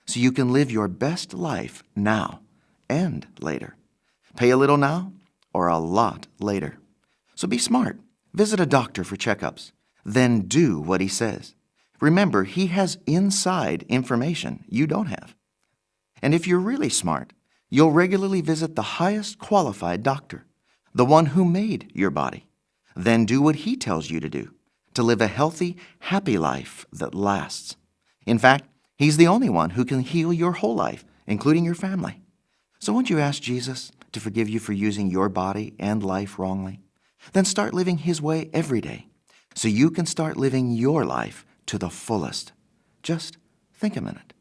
so you can live your best life now and later? Pay a little now or a lot later. So be smart. Visit a doctor for checkups. Then do what he says. Remember, he has inside information you don't have. And if you're really smart, you'll regularly visit the highest qualified doctor, the one who made your body. Then do what he tells you to do to live a healthy, happy life that lasts. In fact, he's the only one who can heal your whole life, including your family. So won't you ask Jesus to forgive you for using your body and life wrongly? Then start living his way every day so you can start living your life to the fullest. Just think a minute.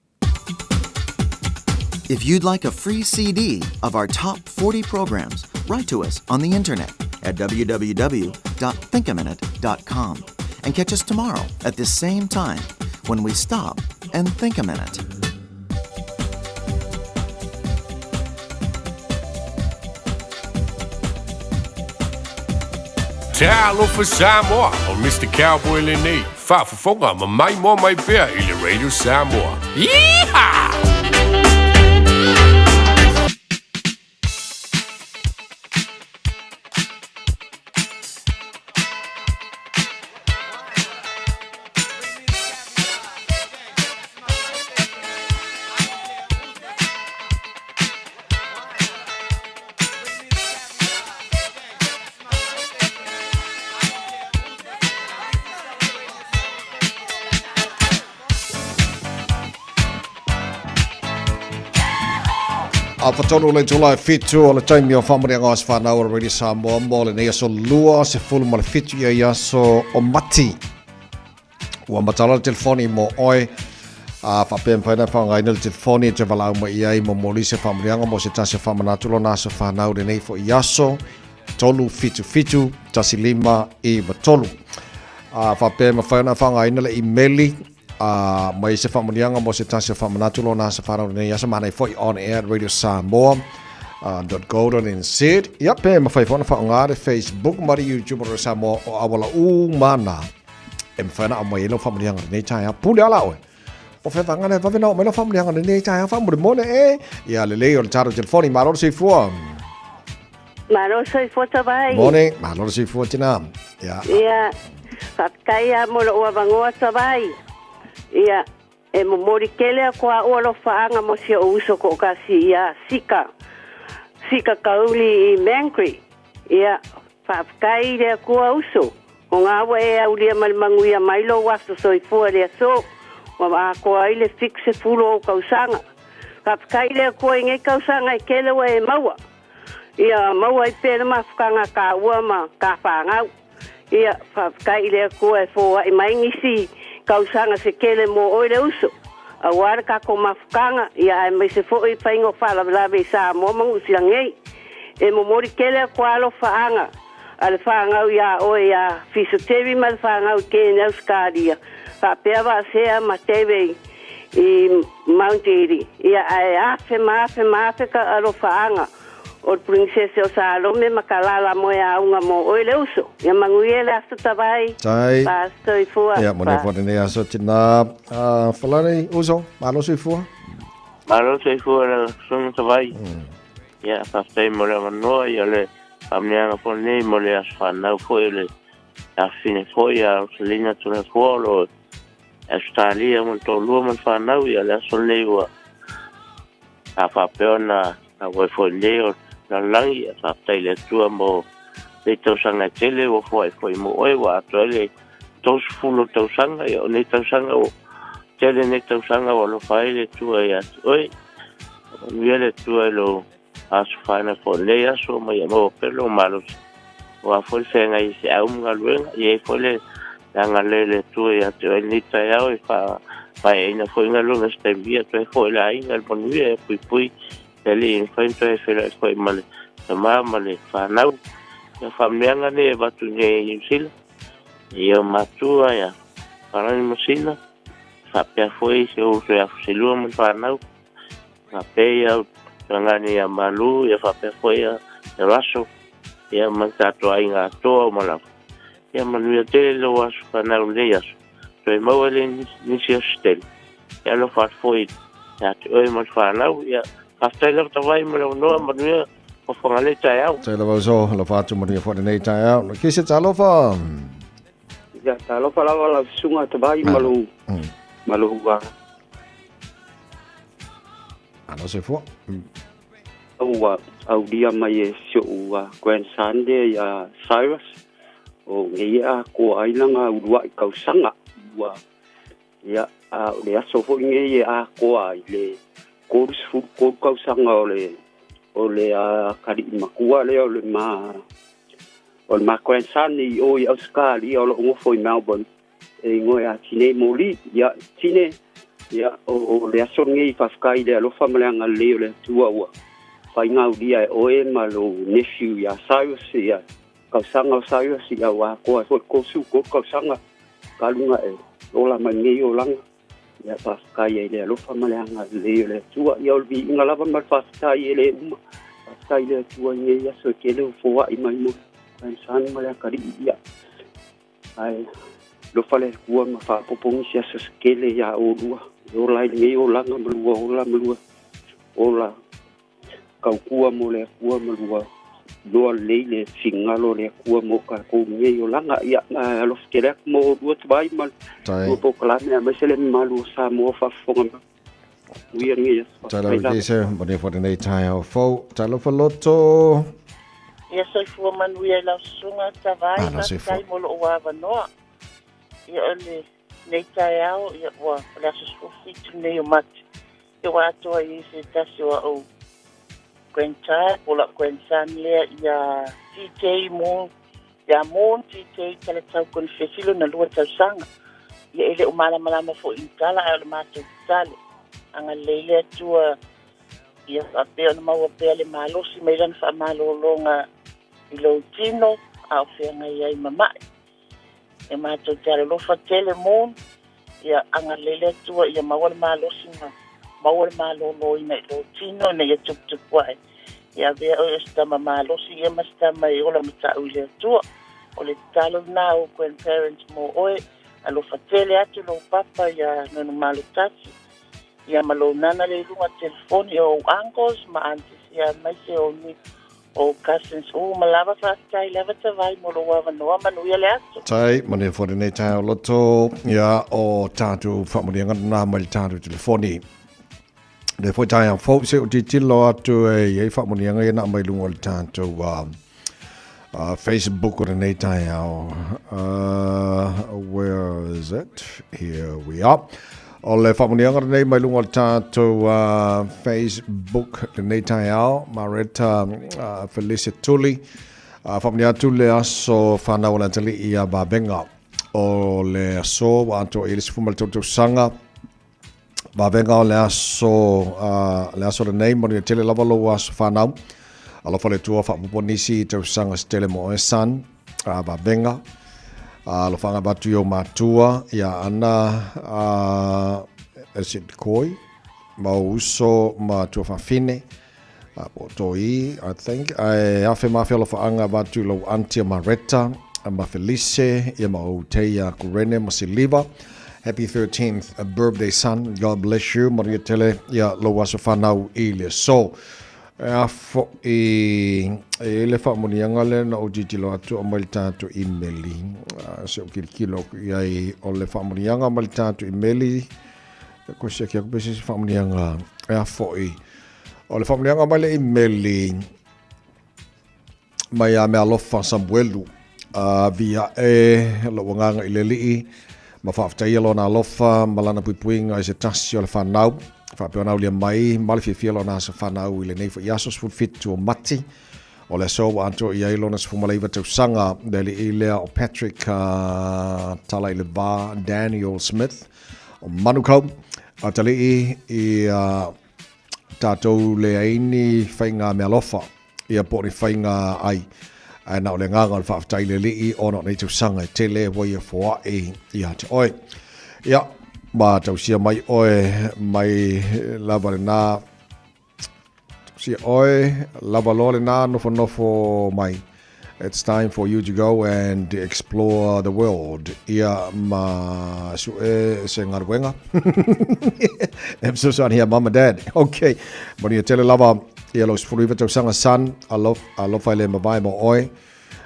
If you'd like a free CD of our top 40 programs, write to us on the internet at www.thinkaminute.com and catch us tomorrow at this same time when we stop and think a minute. Talofa Samoa o Mr. Cowboy lenei. Faafofoga ma maimoa mai pea i le Radio Samoa. Yeehaw! A fatonu le itula e fitu o le taimi o faamanuiaga o Aso Fanau o le Radio Samoa mo lenei aso 20 ma le fitu ia i aso o Mati. Ua matala le telefoni mo oe a faapea mafai ona faaaogaina le telefoni e te valaau mai i ai momoli se faamanuiaga mo se tasi o faamanatu lona aso fanau lenei foi aso 377 1593. A faapea mafai ona faaaogaina le imeli a mai se faamanuiaga mo se tasi o faamanatu lona aso fanau lenei aso manaia foi on air at Radio Samoa .go.nz ia pe mafai foi ona faaaoga le Facebook ma le YouTube o Radio Samoa o auala uma na e mafai ona aumai ai lau faamanuiaga lenei taeao. Pule ala oe. O fea vagana e vave na oo mai lau faamanuiaga lenei taeao faamolemole e. Ia lelei o le tatou telefoni. Malo le soifua. Malo soifua Tavai. Morning. Malo le soifua tina. Ia. Ia. Faafetai a mo lou avanoa Tavai. Ia. E momoli tele aku a'u alofaaga mo si o'u uso to'atasi ia Sika. Sika Kauli i Mangere. Ia, faafetai i le Atua uso, o ngā ua e aulia ma le manuia mai lou aso soifua i le aso, ua atoa ai le 70 o ou tausaga. Faafetai i le Atua i nei tausaga e tele ua e maua. Ia, maua ai pea le mafutaga a tāua ma tā whānau. Ia, faafetai i le Atua e foai mai nisi tausaga se tele mo oe le uso. Auā le tatou mafutaga, ia aemaise foi faiga o faalavelave i Samoa ma Niu Sila nei. E momoli tele atu alofaaga a le fanau iā oe iā Fiso Terry ma le fanau i Cairns Ausetalia, faapea Vaasea ma Teve i Mount Ely, ia ae afe ma afe ma afe ka alofaaga o le Princese o Salome ma ka lala moe auga mo oe le uso. Ia manuia le aso Tavai. Tai. Pa soifua. Ia, mo nei fua lenei aso tina. Falani, uso, malo soifua. Malo soifua le susuga Tavai. Ia, faafetai mo le avanoa, ia le faamanuiaga foi lenei mo le aso fanau foi o le afafine foi ia Rosalina Toleafoa o lo o Ausetalia ma le toalua ma le fanau, ia le aso lenei ua a faapea ona tau ai foi nei o lalolagi. Ia faafetai i le Atua mo nei tausaga e tele ua foai foi mo oe, ua atoa ai le 30 tausaga. Ia o nei tausaga ua tele nei tausaga ua alofa ai le Atua ia te oe. Manuia le Atua i lou aso fanau foi i lenei aso, ma ia maua pea lou malosi aua foi le feagai i feau ma galuega. Ia i ai foi le agalelei o le Atua ia te oe i lenei taeao e faamaeaina foi galuega i se taimi, ia toe foi le aiga i le manuia, e puipui le Alii e mafai ona toe feiloai foi ma le tama ma le fanau. Ia faamanuiaga nei e avatu nei i Niu Sila i ou matua ia Farani Masina, faapea foi si ou uso ia Fusilua ma le fanau, faapea ia Tuagani ia Malu, ia faapea foi ia Russell, ia ma le tatou aiga atoa uma lava. Ia manuia tele lou aso fanau i lenei aso. Toe maua le nisi aso se tele. Ia alofa atu foi ia te oe ma le fanau. Ia faafetai lava Tavai mo le avanoa, manuia fofoga lenei taeao. Tai lava uso, alofa atu manuia foi lenei taeao. Kese talofa. Ia talofa lava lau susuga Tavai ma lou ma lou Alo soifua. Ua aulia mai e si o'u grandson lea ia Cyrus, o nei e atoa ai lana ulua'i tausaga ua ia a o le aso foi nei e atoa ai le 33 tausaga o le o le kali'i matua lea o le ma o le ma grandson i o i Ausetalia o lo'o nofo i Melbourne e igoa ia Tine Moli. Ia, Tine, ia, o le aso lenei, faafetai i le alofa ma le agalelei o le Atua ua faigaulia e oe ma lou nephew ia Cyrus, ia, tausaga o Cyrus, ia, ua atoa ai foi le 33 tausaga talu na e ola mai lenei olaga. Ia, faafetai ai i le alofa ma le agalelei o le Atua. Ia, o le viiga lava ma le faafetai e le uma. Faafetai i le Atua i nei aso e tele ua foai mai mo grandson ma le atalii. Ia, Ae alofa le Atua ma faaopoopo nisi aso se tele iā olua e ola ai lenei olaga ma lua ola ma lua ola tautua mo le Atua ma lua iloa lelei le finagalo o le Atua mo tatou i lenei olaga. Ia, ae alofa tele atu mo olua Tavai ma lua polokalame aemaise le mamalu o Samoa o faafofoga mai. Manuia lenei aso. Tai lava Kese, manuia foi lenei taeao fou. Talofa loto. Ia soifua manuia i lau susuga Tavai, Malo soifua. faafetai mo lou avanoa. Ia o lenei taeao, ia ua o le aso 17 lenei o Mati, ia ua atoa i ai se tasi o au grandchild, po o lau grandson lea ia TJ Moon, ia Moon TJ Talatau Konifesi lona lua tausaga. Ia e le o malamalama foi i ni tala, ae o le matou tatalo, agalelei le Atua Ia faapea ona maua pea le malosi mai lana faamalologa i lou tino a o feagai ai ma ma'i. E matou te alolofa tele Moon, ia agalelei le Atua ia maua le malosi ma maua le maloloina i lou tino ina ia tuputupu ae. Ia avea oe o se tama malosi ia ma se tama e ola mata'u i le Atua. O le tatalo lena a ou grandparents mo oe. Alofa tele atu lou papa ia Nonomalotasi. Ia ma lou nana le i luga telefoni o ou uncles ma aunties ia aemaise o ni ou cousins uma lava faafetai lava Tavai mo lou avanoa manuia le aso. Tai, manuia foi lenei taeao loto, ia o tātou whaamanuiaga nā mai le tātou telefoni. Le foi taeao fou se o titilo atu e i ai whaamanuiaga ia nā mai lunga o le tātou Facebook o lenei taeao. Where is it? Here we are. O le whaamunianga lenei mai lunga o le tātou Facebook lenei taeao, Mareta Felice Tuli. Whaamunia atu le aso whanau o le atali i a Vavenga. O le aso wa atoa i le 13 tausaga. Vavenga o le aso, le aso lenei, manuia tele lava lou aso whanau. Alofa le Atua faapopo nisi i tausaga se tele mo oe son, Vavenga. Alofa avatu i ou matua, ia Ana, is it Koi? Ma ou uso ma tuafafine. Po o Toi, I think. Ae afe ma afe alofaanga avatu i lou aunty a Mareta, ma Felice, ia ma ou tei ia Kurene ma Siliva. Happy 13th birthday son, God bless you. Manuia tele ia lou aso whanau i le aso. E a fo'i e le faamuniaga lea na ou tilotilo atu aumai le tatou imeli. Se o kilokilo aku i ai o le faamuniaga mai le tatou imeli. E koe siaki aku pe se isi faamuniaga e a fo'i. O le faamuniaga mai le imeli mai a Mealofa Samuelu. Via e lou agaga i le Alii ma faafetaia lona alofa ma lana puipuiga i se tasi o le whanau. Faapea ona aulia mai ma le fiafia lona aso whanau i lenei foi aso 17 o Mati. O le aso ua atoa i ai lona 19 tausaga le alii lea o Patrick Talaileva Daniel Smith o Manukau. Atalii i tātou leai ni faiga mealofa ia po o ni faiga ai. Ae na o le agaga o le faafetai i le Alii ona o nei tausaga e tele ua ia foai ia te oe. Ia, ma tausia mai oe mai lava lena, tausia oe lava loa lena nofonofo mai. It's time for you to go and explore the world. Ia ma su'e se galuega. E fesoasoani ia mum and dad. Okay. Manuia tele lava ia lou 19 tausaga son. Alofa, alofa e le mavae mo oe.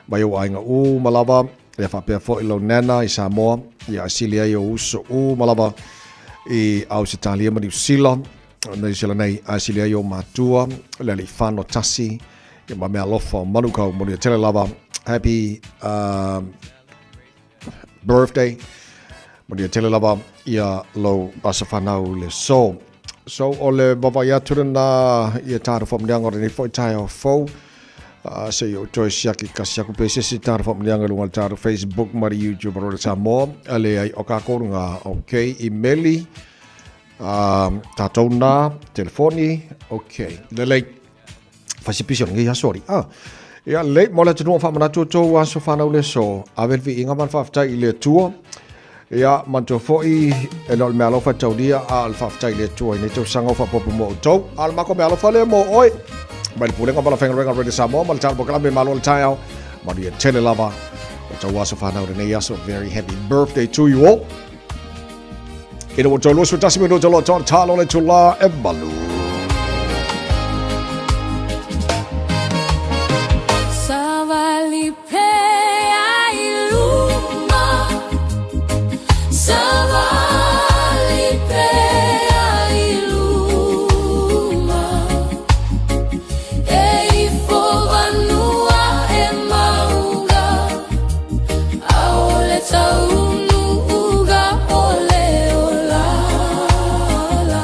Mai ou aiga uma lava. Ia faapea foi lou nana i Samoa. Ia asili ai ou uso uma lava i Ausetalia ma Niu Sila. Niu Sila nei asili ai ou matua. Le alii fano tasi. Ia ma mealofa o Manukau manuia tele lava. Happy birthday. Manuia tele lava ia lou aso whanau le so. So o le vavai atu lena ia tātou whamunianga o lenei foi taeao fou. Se i o toe siaki kasi aku pe se isi tātou whamunianga i lunga o le tātou Facebook ma le YouTube o Rore Samoa. A leai o kākou runga, ok, imeli, tātou nā, telefoni, ok. Lelei. Fasipisi o lenei aso ari. Ah. Ia, lelei, mo le atunuu faamanatu o tou aso whanau le aso. Ave le viiga ma le faafetai i le Atua. Ia, manatua foi, e le o le mealofa e taulia, a o le faafetai i le Atua i nei tausaga o faaopoopo mo outou. A o le makou mealofa lea mo oe. Mai le Pulega ma le Aufaigaluega Radio Samoa ma le Tala Polokalame Malo le Taeao. Manuia tele lava o tou aso whanau lenei aso. Very happy birthday to you all. Ina ua toe 21 minuta loa tōna tālo le tula e malu. Savali pea i luma Savali pea i luma E ifo vanua e mauga Aole taunuuga o le olala.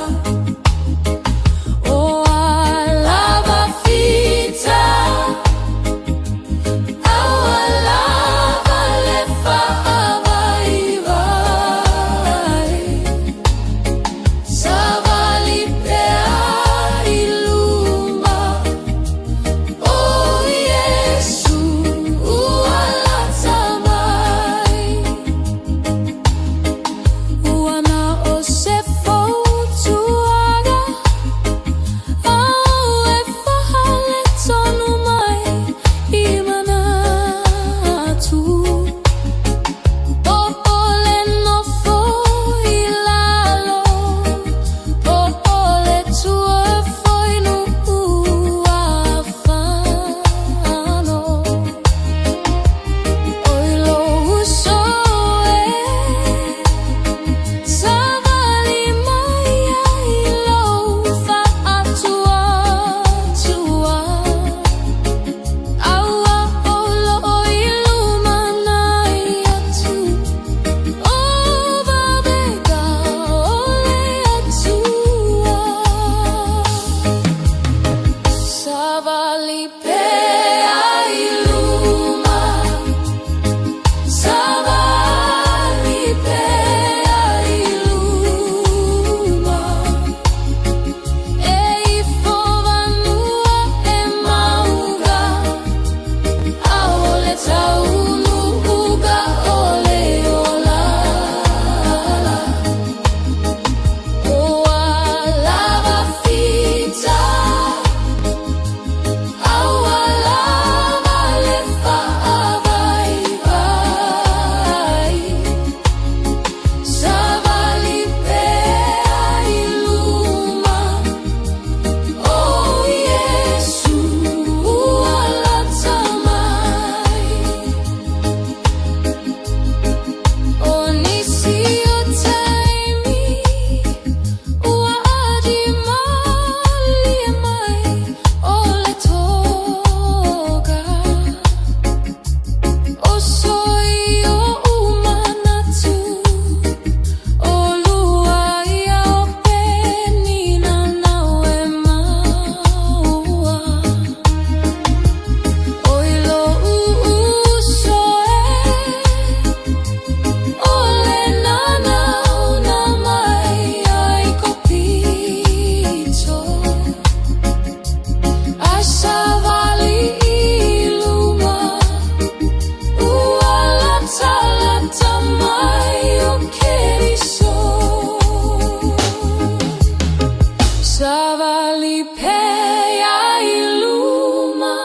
Savali pea i luma,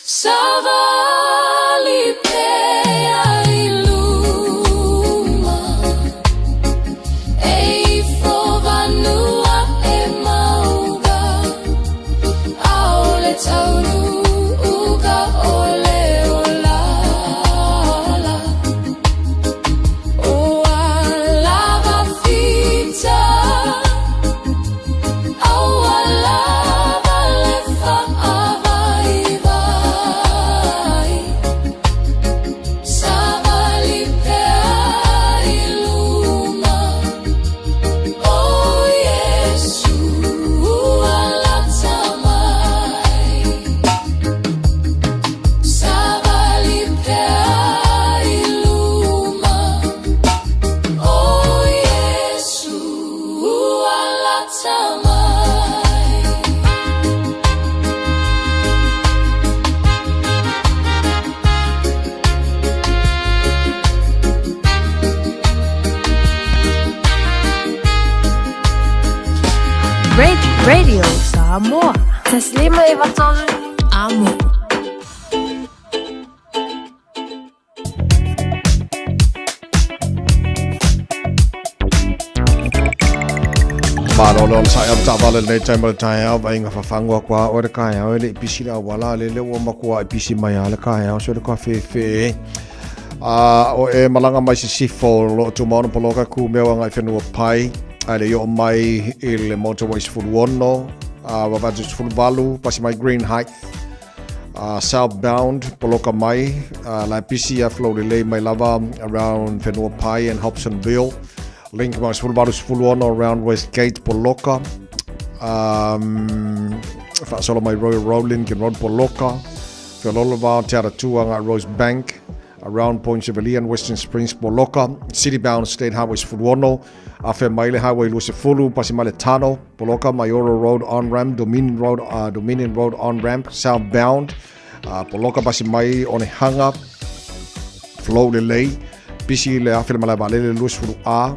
Savali pea i luma, E ifo vanua e mauga, Aole taunuuga o le olala. O alava fita, Au alava le faavaivai, Savali pea i luma, O Iesu alata mai. Savali pea i luma, O Iesu alata mai. Radio Samoa. Taslima e vatolu. Amo. Malo le onosai atu taavale i lenei taimi o le taeao, vaaiga fafagu atu a oe le taeao e le i pisi le auala lele ua matua i pisi mai a le taeao so le kafefe. A o e malaga mai sisifo o lo o tumau ona poloka kumeu agai whenua pai ae le i oo mai i le motorway 16 a vavatu 18 pasi mai Green Heights southbound poloka mai la pisi a flow lelei mai lava around Whenua Pai and Hobsonville link mai 18 16 around Westgate poloka faasolo mai Royal Road Lincoln Road poloka Feololo Te Aratua agai Rosebank around Point Chevalier and Western Springs poloka city bound State Highway 16 afe mai le Highway 20 pasi mai le Tano poloka Maioro Road on ramp Dominion Road Dominion Road on ramp southbound poloka pasi mai Onehunga flow lelei pisi le afe le malae vaalele 20 A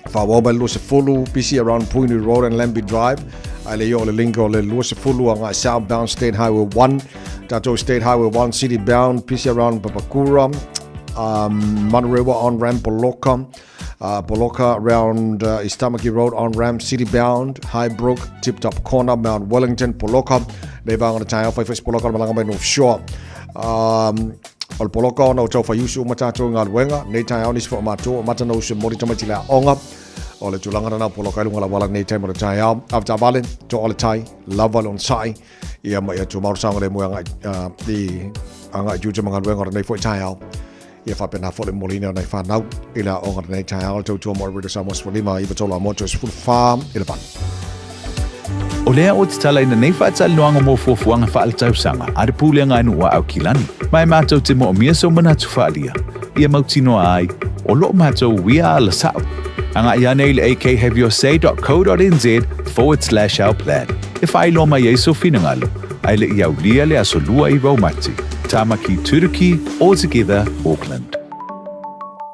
faaauau mai le 20 pisi around Puhinui Road and Lambie Drive ae le i oo le link o le 20 agai southbound State Highway 1 tatou State Highway 1 city bound pisi around Papakura Manurewa on ramp poloka Poloka around East Tamaki Road on ramp city bound Highbrook Tip Top Corner Mount Wellington poloka le vaega o le taeao faifai se poloka o le malaga mai North Shore o le poloka ona o tau faiusu uma tatou i galuega nei taeao nisi foi o matou o mata na usu e momoli tamaiti le aoga o le tulaga lena o poloka i luga o le auala nei taimi o le taeao avetaavale toa o le tai lava le onosai ia ma ia tumau le saogalemu e agai i agai tiute ma galuega o lenei foi taeao ia faapena foi le momoliina o nai fanau i le aoga o lenei taeao le tautua mo le Radio Samoa 15 9 3 amo 14 i le 8. O lea ou te talaina nei faatalanoaga mo fuafuaga faaletausaga a le Pulega a Nuu a Aukilani, ma e matou te moomia sou manatu faaalia, ia mautinoa ai, o loo matou uia ala sao. Agai ane i le akhaveyoursaydotco.nz/ourplan e faailoa mai ai sou finagalo, ae le i aulia le aso 29 o Mati. Tamaki Turuki, All Together, Auckland.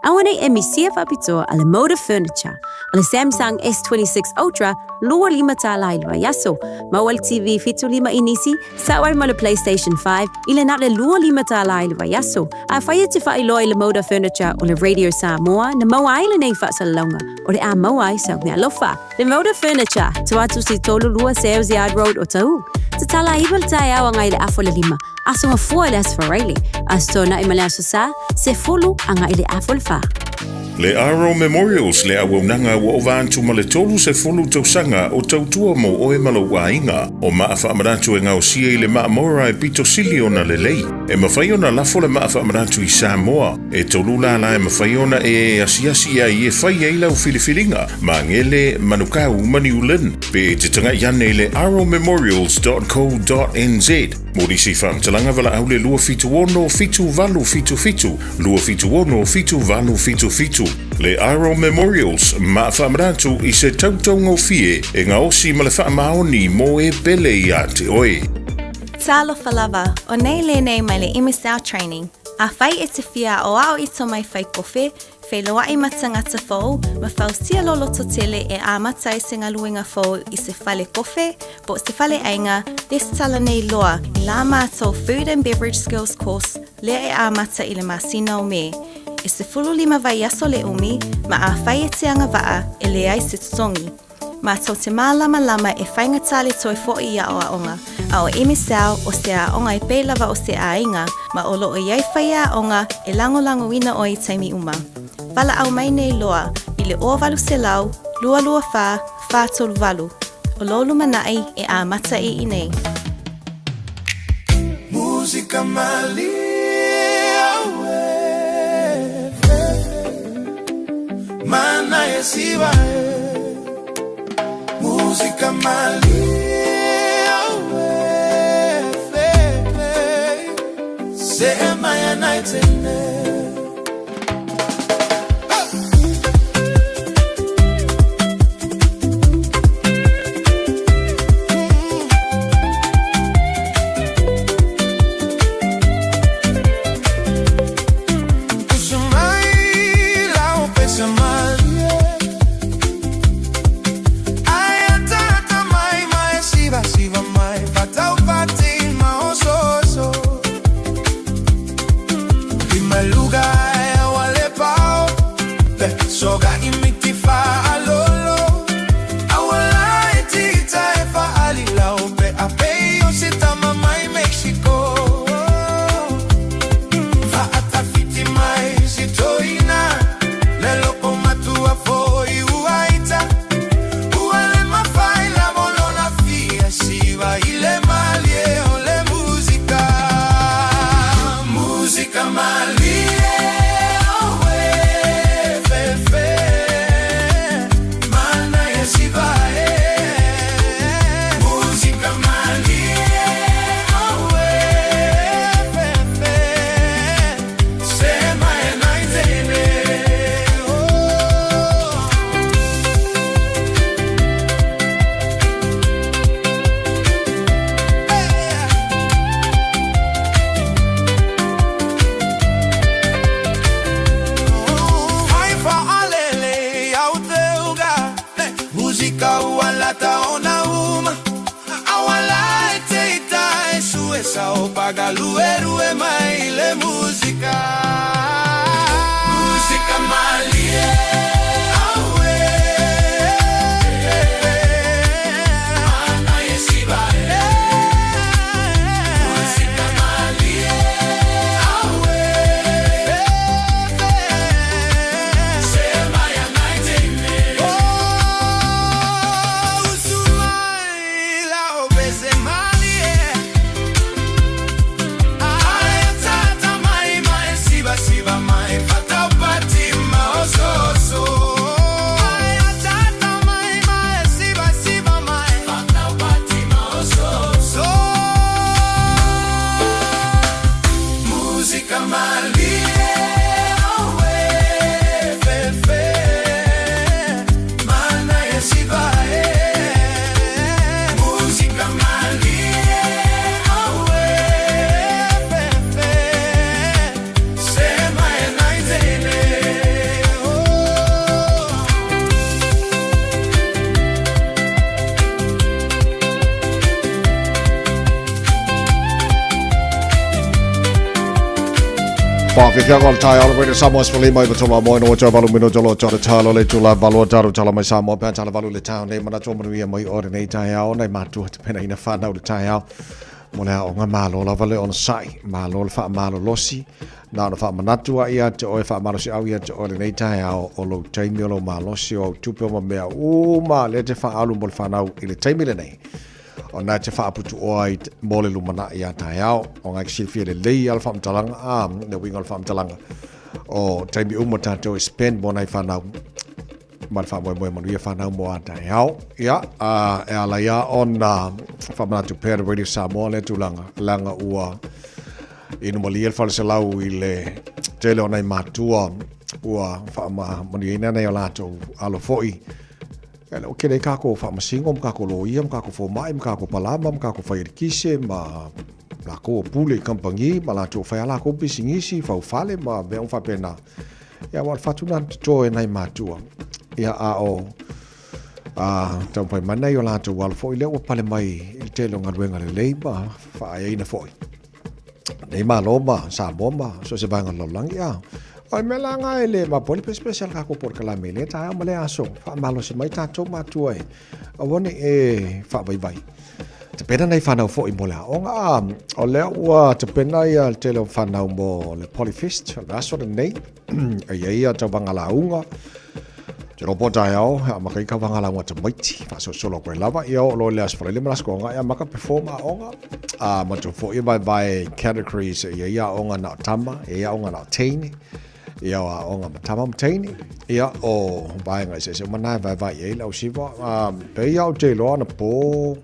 Auanei e misia faapitoa a le Moda Furniture, o le Samsung S26 Ultra 25 tālā i le vaiaso, maua le TV 75 inisi, sao ai ma le PlayStation 5 i le na o le 25 tālā i le vaiaso. Afai e te faailoa i le Moda Furniture o le Radio Samoa na maua ai lenei faasalalauga, o le a maua ai sau meaalofa. Le Moda Furniture, tua atu si 32 Sales Yard Road o Tahu. Tatala 9 le taeao agai i le afa o le 5, aso mafua i le Aso Faraile, Aso Toonai ma le Aso Sa, 10 agai i le afa o le 4. Le Aro Memorials le auaunaga ua ova atu ma le 30 tausaga o tautua mo oe ma lou aiga. O maa faamanatu e gaosia i le maa Mora e pito sili ona lelei. E mafai ona lafo le maa faamanatu i Samoa. E tolu lala e mafai ona e asiasi ai e fai ai lau filifiliga, Magele, Manukau ma New Lynn. Pe e te taga'i ane i le aromemorials.co.nz mo nisi faamatalaga valaau le 276 7877, 276 7877. Le Aro Memorials, maa faamanatu i se tautaugofie e gaosi ma le faamaoni mo e pele ia te oe. Talofa lava, o nei lenei mai le MSL Training. Afai e te fia aoao i to mai whai kofe, Feiloai ma tagata fou, ma fausia lou lototele e amata ai se galuega fou i se fale kofe po o se fale aiga, lesitala nei loa i la matou Food and Beverage Skills Course lea e amata i le masina o Me. E 15 vaiaso le umi, ma afai e te agavaa, e leai se totogi. Matou te mālamalama e faigata le toe foʻi i aoaoga, a o MSL o se aoga e pei lava o se aiga, ma o lo o i ai faiaoga e lagolagoina oe i taimi uma. Valaau mai nei loa i le 0800 224 438. O lou lumanai e amata i inei. Musika malie aue Mana e siva e Musika malie aue Se maya naitene. Whawhiwhianga o le taeao le Radio Samoa 15 i tolo moe no tau valu mino tolo tolo talo le tula valu taru tala mai Samoa pea tala valu le tau nei mana tō manuia mai o nei taeao nei mātua te pena ina whanau le taeao mo le aonga malo lava le ona sai malo le wha malo losi nā ona wha manatu a ia te oe wha malo si au ia te oe le nei taeao o lou taimi o lou malosi o au tupe o ma mea uma le te wha alu mo le whanau i le taimi le nei o nā te whaaputu oa i mō le lumanaʻi a taeao o ngā ki silifia le lei ala whaamtalanga a le winga o le whaamtalanga o taimi uma tātou e spend mō nai whanau ma le faamoemoe manuia whanau mo a taeao. Ia, e ala ia ona whaamanatu pea le Radio Samoa le tulaga leaga ua inumalie le faleselau i le tele o nai matua ua faamanuiaina nai o latou alo foʻi. E le o kele kākou faamasino ma kākou loia ma kākou fomai ma kākou palama ma kākou faialikise ma lakou o pule i kamupani ma latou fai a lakou pisinisi faufale ma mea uma faapena. Ia ua o le fatu lena na toto e nai matua. Ia a o a taumafai mai nai o latou alo foi lea ua pale mai i le tele o galuega lelei ma faaeaina foi nei Malo ma Samoa ma so o se vaega o le lalolagi. A o le mea la lena e le mapoe le pesepese a le tatou polokalame i lea taeao ma lea aso, faamalosi mai tatou matua e aua ne i e faavaivai. Tapena nai fanau foi mo le aoga. A o lea ua tapena ia le tele o fanau mo le Polyfest, o le aso lenei. E i ai ia tauvaga lauga. Te loa po taeao, e amata ai tauvaga lauga tamaiti, faasolosolo atu ai lava. Ia oo loa i le aso Faraile ma le aso Toonai, e amata perform aoga. A matou foi e vaevae categories, e i ai aoga na o tama, e i ai aoga na o teine. Ia o aoga ma tama ma teine. Ia o vaega eseese uma na e vaevae i ai le ausiva. A, pei lava ou te iloa anapo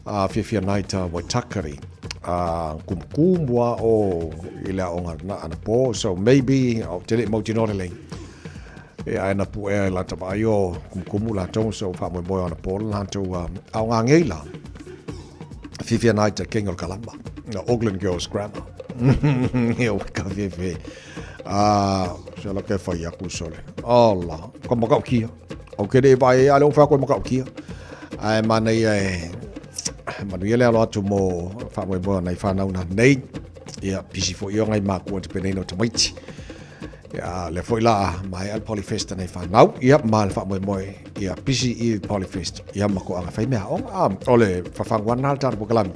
a fiafia night a Waitakere a kumukumu a o i le aoga na anapo. So maybe ou te le i mautinoa lelei. Ia ae na puea e lata vaai o kumukumu latou so faamoemoe o anapo le latou aoga ngei la. Fiafia night a King o le Kalama. No, Auckland Girls Grammar. Ia ua ka fiafia. Ah, se ala ke whai aku sole. Ala, ka makaukia. Au ke le vai e ale o whako e makaukia. Ai mana ia e manuia le alo atu mo whaamoemoe o nei whanau na nei. Ia, pisi fo i o ngai mākua te penei no tamaiti. Ia, le foi la mai al Polyfest nei whanau. Ia, ma le whaamoemoe. Ia, pisi i Polyfest. Ia, ma ko anga whai mea onga. Ah, o le whawhanguana le tātou pokalami.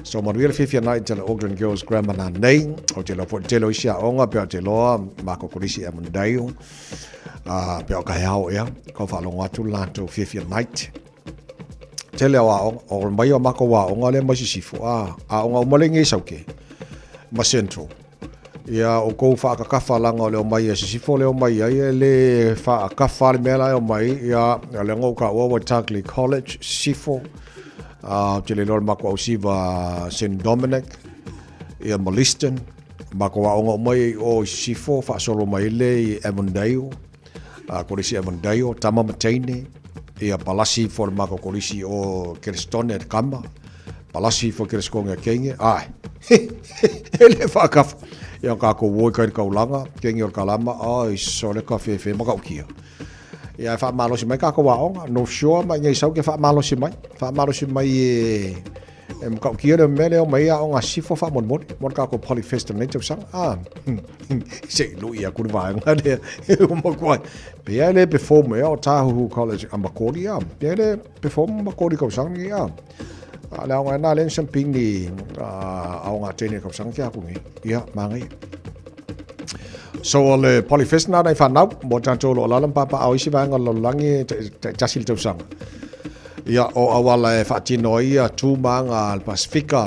So manuia le fiafia nai te le Auckland Girls Grammar na nei. O te loa foi te tele o isi aoga pea o te loa ma ko kolisi Avondale. Pea o ka hea ea. Kau whaalongo atu le latou fiafia night. Tele o aoga, o mai o mako aoga le mai sisifo. Aoga uma le ngei sauke. Ma Central. Ia o kou whaakakafa langa o le o mai e sisifo le o mai ai e le whaakafa le mea la e o mai ia le ngou ka ua Waitakere College sisifo. Te le loa le mako ausiva St Dominic ia ma Liston. Mako aoga uma i o i sisifo whaasolo mai le i Avondale. Kolisi Avondale, tama ma teine, ia palasi fo le mako kolisi o Kerestone e kama, palasi fo Kereskone a kenge, ai, e le whaakafa. Ia kākou woi kai kaulanga, kenge o le kalama, ai, so le ka whewhe makaukia. Ia e whaamalosi mai kākou aoga, North Shore mai ngei sau ke whaamalosi mai, whaamalosi mai e, E makaukia le mea lea o mai aoga sifo faamolemole mo le kākou Polyfest o lenei tausaga. Ah, se i lui aku le vaega lea e uma aku ai. Pea e le perform ea o Tāhuhu College a Makoli a. Pea e le perform Makoli kausaga nei a. A le aoga e nā le samping ni aoga tene kausaga ke aku nei. Ia, māngai. So o le Polyfest nā nei whanau, mo tātou lo lala papa au isi vaega o le lalolagi e tasi le tausaga. Ia, o auala e faatino ai ia tū ma ngā le Pasifika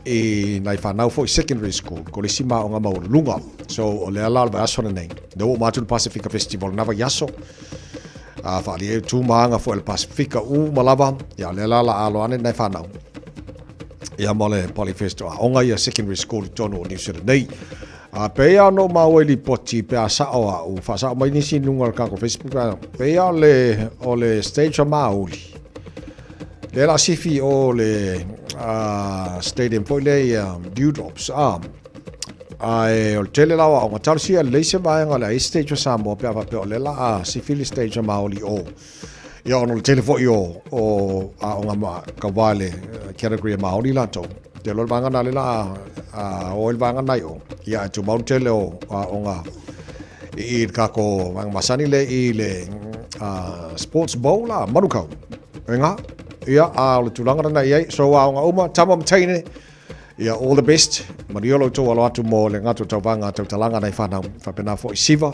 i nai whanau foi secondary school, ko le isi maoga maualuluga. So, o lea la o le vaiaso lenei, lea ua uma atu le Pasifika Festival na vaiaso, a whaalia e tū ma foi le Pasifika uma lava, ia lea la la alo ane nai whanau. Ia mo le Polyfest o aoga ia secondary school i tonu o New Zealand nei. A pei a no māua i lipoti pe a sao a u whaasao mai nisi i lunga o le kako Facebook a pei a o le stage o Māori. Le la sifi o le stadium foi le ia Dewdrops a a e o le tele lawa o ngā talosia le leise vaenga le ai stage o Samoa pe a whapea o le la a sifi le stage o Māori o. Ia ona o le tele foi o o aoga ma ka wā le category e Māori latou. Te loa le vaega na le la a o le vaega nai o. Ia e tumau le tele o aoga i i le kako vaega masani le i le sports bowl a Manukau. E ngā. Ia a o le tulaga lena i ai. So aoga uma, tama ma teine, ia all the best. Manuia lo outou alo atu mo le gato tauvaga tautalaga nai whanau. Whapena foi siva.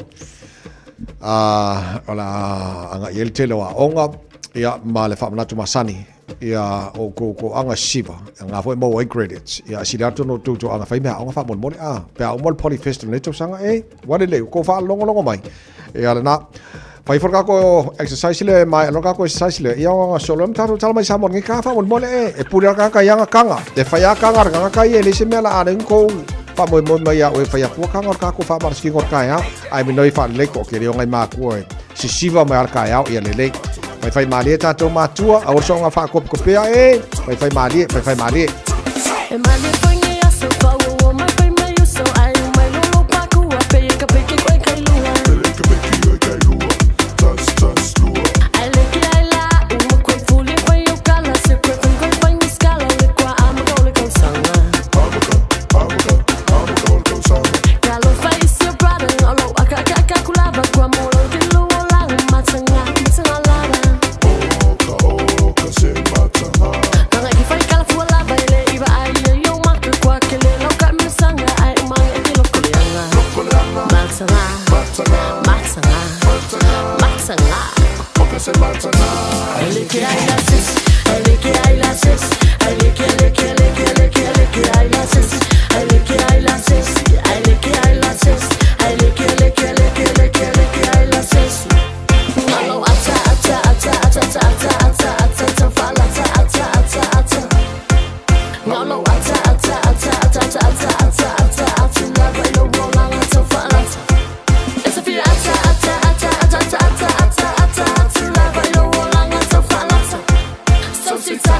O le a agai ai le tele o aoga, ia, ma le faamanatu masani, ia, o kou toaga siva, ia ngā foi maua ai credits, ia, sili atu ona o tou toaga fai mea aoga faamolemole, a, pe a uma le Polyfest o lenei tausaga, e, ua lelei, ua tou faalogologo mai, ia lena. Fai ifo le kākou exercise lea e maea loa le kākou exercise lea, ia ona solo ai ma tatou tala mai Samoa lenei ka faamolemole, e, e pule lava le tagata i ana kaga, e fai lava kaga a le tagata ia, e leai se mea la a leai ni kou faamoemoe mai iā oe e fai atua kaga o le kākou faamalositino o le taeao. Ae minoi faalelei ko ke leo ngai mākua e sisiva mai ala taeao ia lelei. Whaiwhai mālie tātou mātua, aua soonga whaakopikopea e, whaiwhai mālie, whaiwhai mālie. E mālie koe nge aso, pa ua ua mai pai mai uso, ai u mai lolo pa kua, pe e ka peke koe kai lua.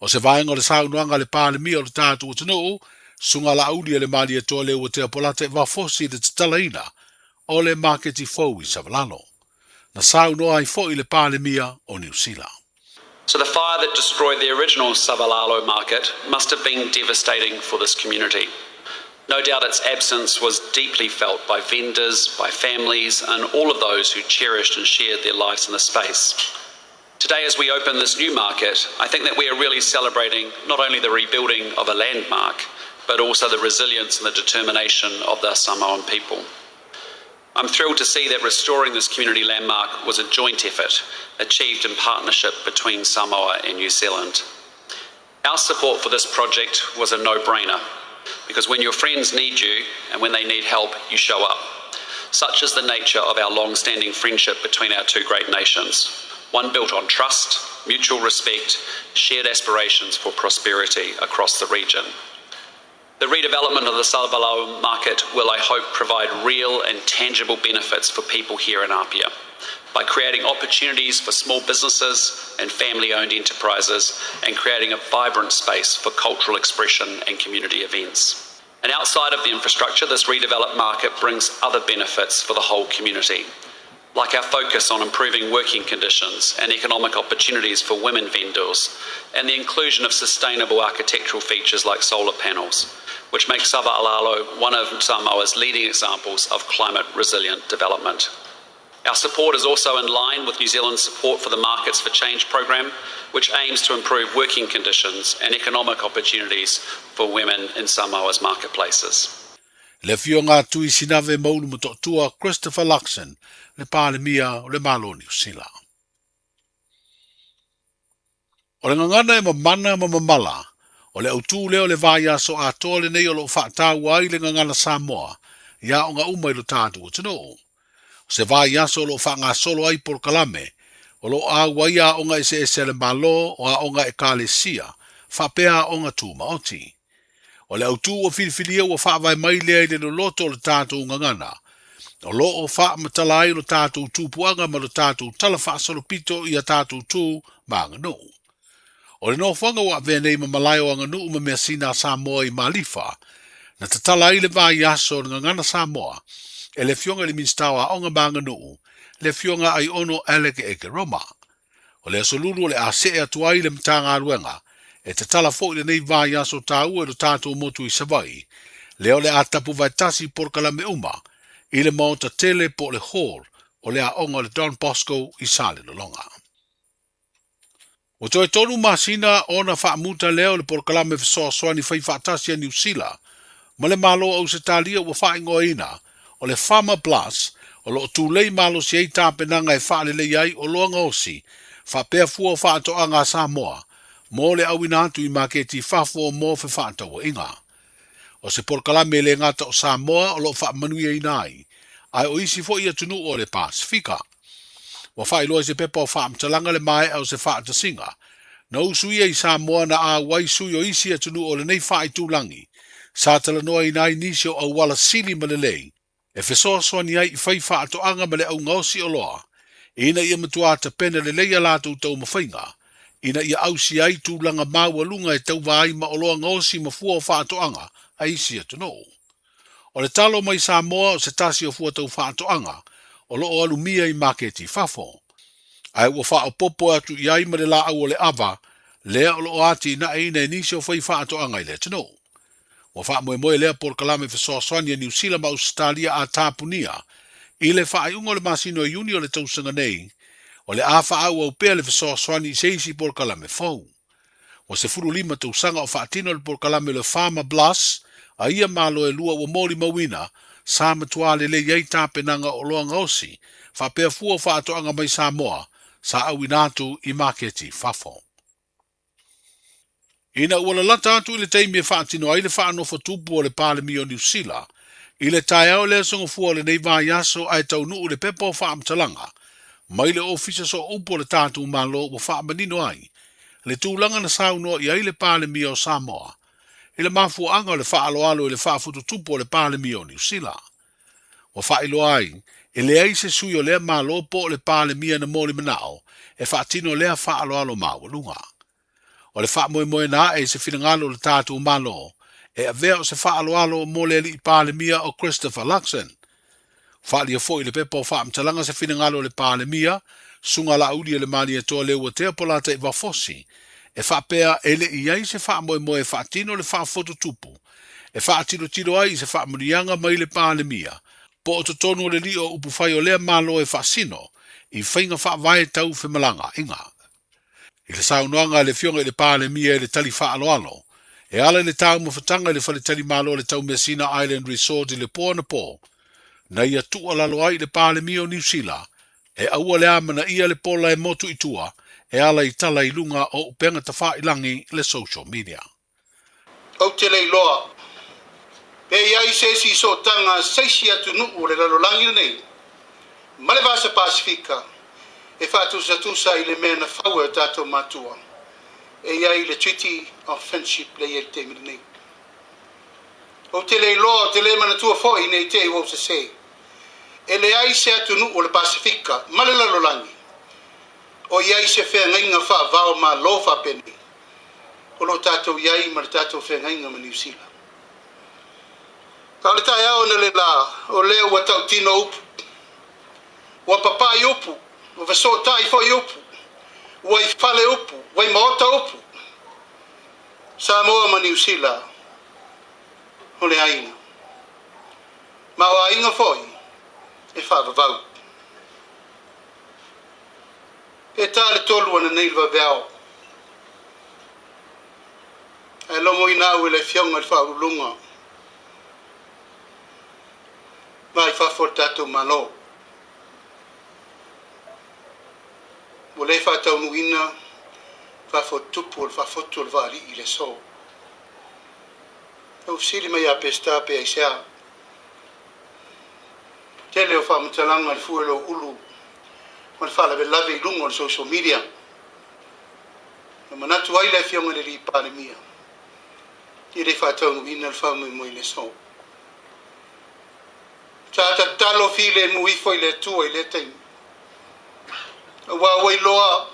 O se vaega o le saunoaga a le Palemia o le tatou atunuu, Susuga Laauli le Malietoa Leuatea Polata Evafosi i le tatalaina o le maketi fou i Savalalo. Na saunoa ai foi le Palemia o Niu Sila. So the fire that destroyed the original Savalalo market must have been devastating for this community. No doubt its absence was deeply felt by vendors, by families, and all of those who cherished and shared their lives in the space. Today, as we open this new market, I think that we are really celebrating not only the rebuilding of a landmark, but also the resilience and the determination of the Samoan people. I'm thrilled to see that restoring this community landmark was a joint effort achieved in partnership between Samoa and New Zealand. Our support for this project was a no brainer because when your friends need you and when they need help, you show up. Such is the nature of our long standing friendship between our two great nations, one built on trust, mutual respect, shared aspirations for prosperity across the region. The redevelopment of the Savalalo market will, I hope, provide real and tangible benefits for people here in Apia by creating opportunities for small businesses and family owned enterprises and creating a vibrant space for cultural expression and community events. And outside of the infrastructure, this redeveloped market brings other benefits for the whole community, like our focus on improving working conditions and economic opportunities for women vendors, and the inclusion of sustainable architectural features like solar panels, which make Savalalo one of Samoa's leading examples of climate resilient development. Our support is also in line with New Zealand's support for the Markets for Change program, which aims to improve working conditions and economic opportunities for women in Samoa's marketplaces. Le Afioga a Tui Sinave Maulu Motootua Christopher Luxon, le Palemia o le Malo o Niu Sila. O le gagana e mamana ma mamala, o le autū lea o le vaiaso atoa lenei o lo o faataua ai le gagana Samoa i aoga uma i lo tatou atunuu. O se vaiaso o lo o faagasolo ai polokalame o lo o auai aoga eseese a le Malo, o aoga Ekalesia, faapea aoga tumaoti. O le autū ua filifilia ua faavae mai lea i le loloto o le tatou gagana, o lo o faamatala ai lo tatou tupuaga ma lo tatou tala faasolopito i a tatou tu ma aganuu. O le nofoaga ua avea nei ma malae o aganuu ma measina a Samoa i Malifa, na tatala ai le vaiaso o le Gagana Samoa e le Afioga i le Minisita o Aoga ma Aganuu, le Afioga Aiono Alec Ekeroma. O le Aso Lulu o le a see atu ai le Matagaluega e tatala foi lenei vaiaso taua i lo tatou motu i Savaii, lea o le a tapu vaetasi polokalame uma i le maota tele po o le hall o le aoga o le Don Bosco i Salelologa. Ua toe tolu masina ona faamuta lea o le polokalame fesoasoani faifaatasi a Niu Sila ma le Malo o Ausetalia ua faaigoaina o le Farmer Plus o lo o tulei malosi ai tapenaga e faaleleia ai oloa gaosi faapea fua o faatoaga a Samoa mo le auina atu i maketi i fafo mo fefaatauaiga. O se polokalame e le gata o Samoa o lo o faamanuiaina ai, ae o isi foi atunuu o le Pasefika. Ua faailoa i se pepa o faamatalaga le maea o se faatasiga na usuia i Samoa na auai sui o isi atunuu o lenei faaitulagi sa talanoaina ai nisi o auala sili ma lelei e fesoasoani ai i faifaatoaga ma le augaosi oloa ina ia matua tapena lelei a latou taumafaiga ina ia ausia ai tulaga maualuga e tauva ai ma oloa gaosi ma fua o faatoaga a isi atunuu. O le talo mai Samoa o se tasi o fua tau faatoaga o lo o alumia i maketi i fafo. Ae ua faaopoopo atu i ai ma le laau o le ava lea o lo o atinaeina e nisi o faifaatoaga i le atunuu. Ua faamoemoe lea polokalame fesoasoani a Niu Sila ma Ausetalia a tapunia i le faaiuga o le masina o Iuni o le tausaga nei, o le a faaauau pea le fesoasoani i se isi polokalame fou. Ua 15 tausaga o faatino le polokalame o le Farmer Plus a ia Malo e lua ua molimauina sa matua lelei ai tapenaga o oloa gaosi faapea fua o faatoaga mai Samoa sa auina atu i maketi i fafo. Ina ua lalata atu i le taimi e faatino ai le faanofo tupu o le Palemia o Niu Sila i le taeao le aso Gafua o lenei vaiaso ae taunuu le pepa o faamatalaga mai le Ofisa Sooupu o le tatou Malo ua faamanino ai le tulaga na saunoa i ai le Palemia o Samoa i le mafuaaga o le faaaloalo i le faafututupu o le Palemia o Niu Sila. Ua faailoa ai, e leai se sui o lea Malo po o le Palemia na molimanao e faatino lea faaaloalo maualuga. O le faamoemoe na ae i se finagalo o le tatou Malo e avea o se faaaloalo mo le Alii Palemia o Christopher Luxon. Faaalia foi i le pepa o faamatalaga se finagalo o le Palemia, Susuga Laauli e le Malietoa Leuatea Polataivao Fosi, e faapea e le i i ai se faamoemoe e faatino le faafotutupu e faatilotilo ai i se faamanuiaga mai le Palemia po o totonu o le lio o upufai o lea Malo e faasino i faiga faavae tau femalagaaiga. I le saunoaga a le Afioga i le Palemia i le tali faaaloalo e ala i le taumafataga i le faletalimalo o le Taumeasina Island Resort i le po anapo, na ia tuualalo ai i le Palemia o Niu Sila e aua le amanaia le pola e motu i tua e ala i tala i luga o upega tafailangi le social media. Ou te le iloa pe i ai se isi sootaga a se isi atunuu o le lalolagi lenei ma le Vasa Pasifika e faatusatusa i le mea na fau e o tatou matua e i ai le Treaty of Friendship lea e i ai i le taimi lenei. Ou te le iloa, ou te le manatua foi ne i te i ua ou sese, e leai se atunuu o le Pasifika ma le lalolagi o i ai se feagaiga faava-o-Malo faapenei. O lo o tatou i ai ma le tatou feagaiga ma Niu Sila. A o le taeao analeila, o lea ua tautino upu, ua papai upu, ua fesootai foi upu, ua i fale upu, ua i maota upu, Samoa ma Niu Sila o le aiga. Ma o aiga foi e faavavau. E ta le tolu ananei le vaveao. Ae logoina au e le Afioga i le Faauluuluga va i fafo o le tatou Malo. Ua le faataunuuina faafotutupu o le faafotu o le vaalii i le aso. Na ou fesili mai ia Peseta pe aisea. Tele o faamatalaga i le fue o lou ulu ma le faalavelave i luga o le social media. Na manatu ai le Afioga i le Alii Palemia e le faataunuuina le faamoemoe i le aso. Sa tatalo filemu ifo i le Atua i lea taimi, aua ua iloa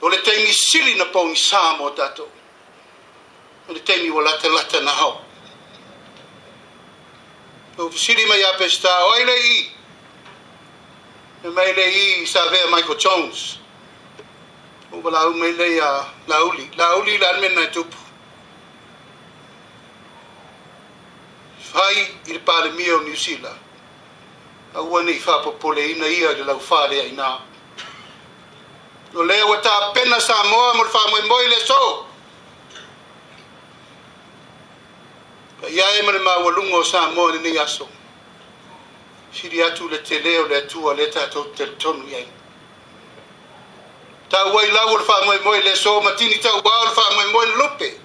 o le taimi sili na pogisa mo tatou, o le taimi ua latalata na ao. Na ou fesili mai ia Peseta, o ai le i? Fai mai le i sa avea Michael Jones. Ou valaau mai lea ia Laauli, Laauli le a le mea lena e tupu? Fai i le Palemia o Niu Sila, aua ne i faapopoleina ia i le laufa lea ina. O lea ua tapena Samoa mo le faamoemoe i le aso. Paia e ma le maualuga o Samoa i lenei aso. Sili atu le tele o le Atua lea tatou te talitonu i ai. Tau ai lau o le faamoemoe i le aso ma tini tauao le faamoemoe na lupe,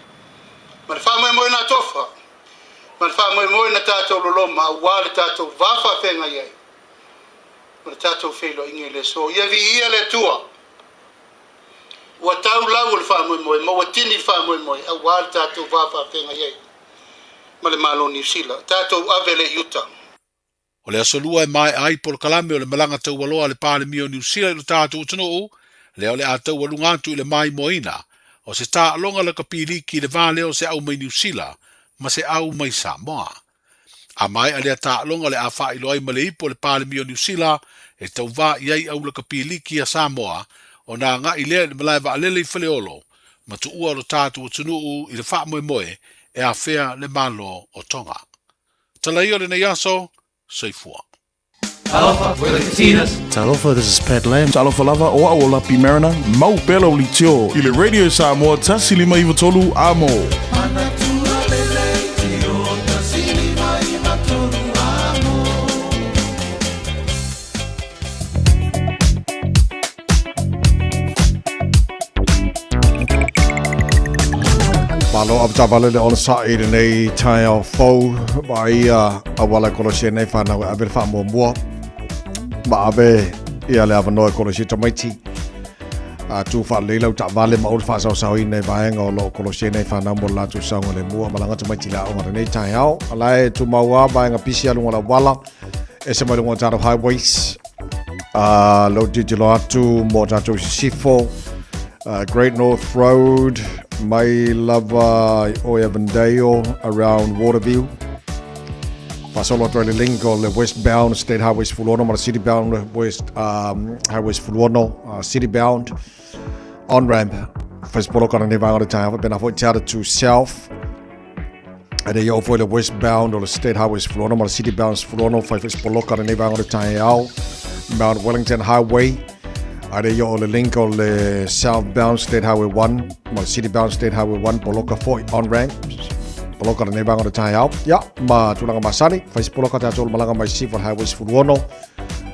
ma le faamoemoe na atofa, ma le faamoemoe na tatou loloma aua le tatou va faafeagai ai ma le tatou feiloaiga i le aso. Ia viia le Atua! Ua tau lau o le faamoemoe ma ua tini le faamoemoe aua le tatou va faafeagai ai ma le Malo o Niu Sila. Tatou ave le i uta. O le aso Lua e maea ai polokalame o le malaga taualoa a le Palemia o Niu Sila i lo tatou atunuu, lea o le a taualuga atu i le maimoaina o se taaloga lakapi liki i le va lea o se au mai Niu Sila ma se au mai Samoa. A maea lea taaloga o le a faailoa ai ma le ipu a le Palemia o Niu Sila e tauvā i ai au lakapi liki a Samoa ona agai lea i le malae vaalele i Faleolo ma tuua lo tatou atunuu i le faamoemoe e afea le Malo o Tonga. Tala ia o lenei aso, soifua. Talofa, we're the Katinas. Talofa, this is Pat Lam. Talofa lava, o au o Lapi Mariner, mau pea lau litio i le Radio Samoa 153 Amo. Malo avataavale le onosai i lenei taeao fou vaaia auala e kolosi ai nei whanau e ave le whaamuamua ma ave ia le awanoa e kolosi tamaiti a tu whaalelei lau taavale ma o le faasaosaoina i vaega o loo kolosi ai nei whanau mo le latou saogalemu a malaga tamaiti i le aoga lenei taeao a la e tumau a vaega pisi a luga o le auala ese mai luga o tatou highways a lou tilotilo atu mo tatou i sisifo. Great North Road, mai lava i o Avondale, around Waterview. Faasolo atu ai le link o le westbound State Highway 16 ma le citybound West Highway 16 citybound on ramp. Faisipoloka na nei vaega o le taeao faapena foi Te Atatū South. E rei oo foi le westbound o le State Highway 16 ma le citybound 16 fai faisipoloka na nei vaega o le taeao Mount Wellington Highway. A rei oo le link o le southbound State Highway 1 ma le citybound State Highway 1 poloka foi on ramp. Poloka lenei vaega o le taeao. Ia, ma tulaga masani, fai se poloka tatou le malaga mai Sifo Highway 16,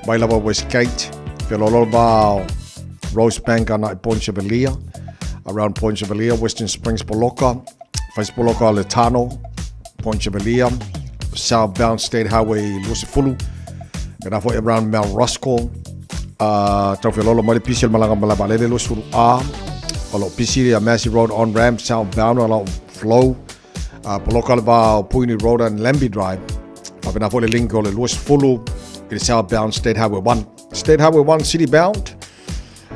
mai lava Westgate, feoloolo le va o Rosebank ana i Point Chevalier, around Point Chevalier, Western Springs poloka, fai se poloka o le Tano, Point Chevalier, southbound State Highway 20, pena foi around Mount Roskill, tau feoloolo mai le pisi o le malaga ma le vaalele 20A, o lo o pisi ia Massey Road on ramp southbound o lo o flow, poloka le va o Puini Road and Lambie Drive, faapena foi le link o le 20 i le southbound State Highway 1. State Highway 1 city bound,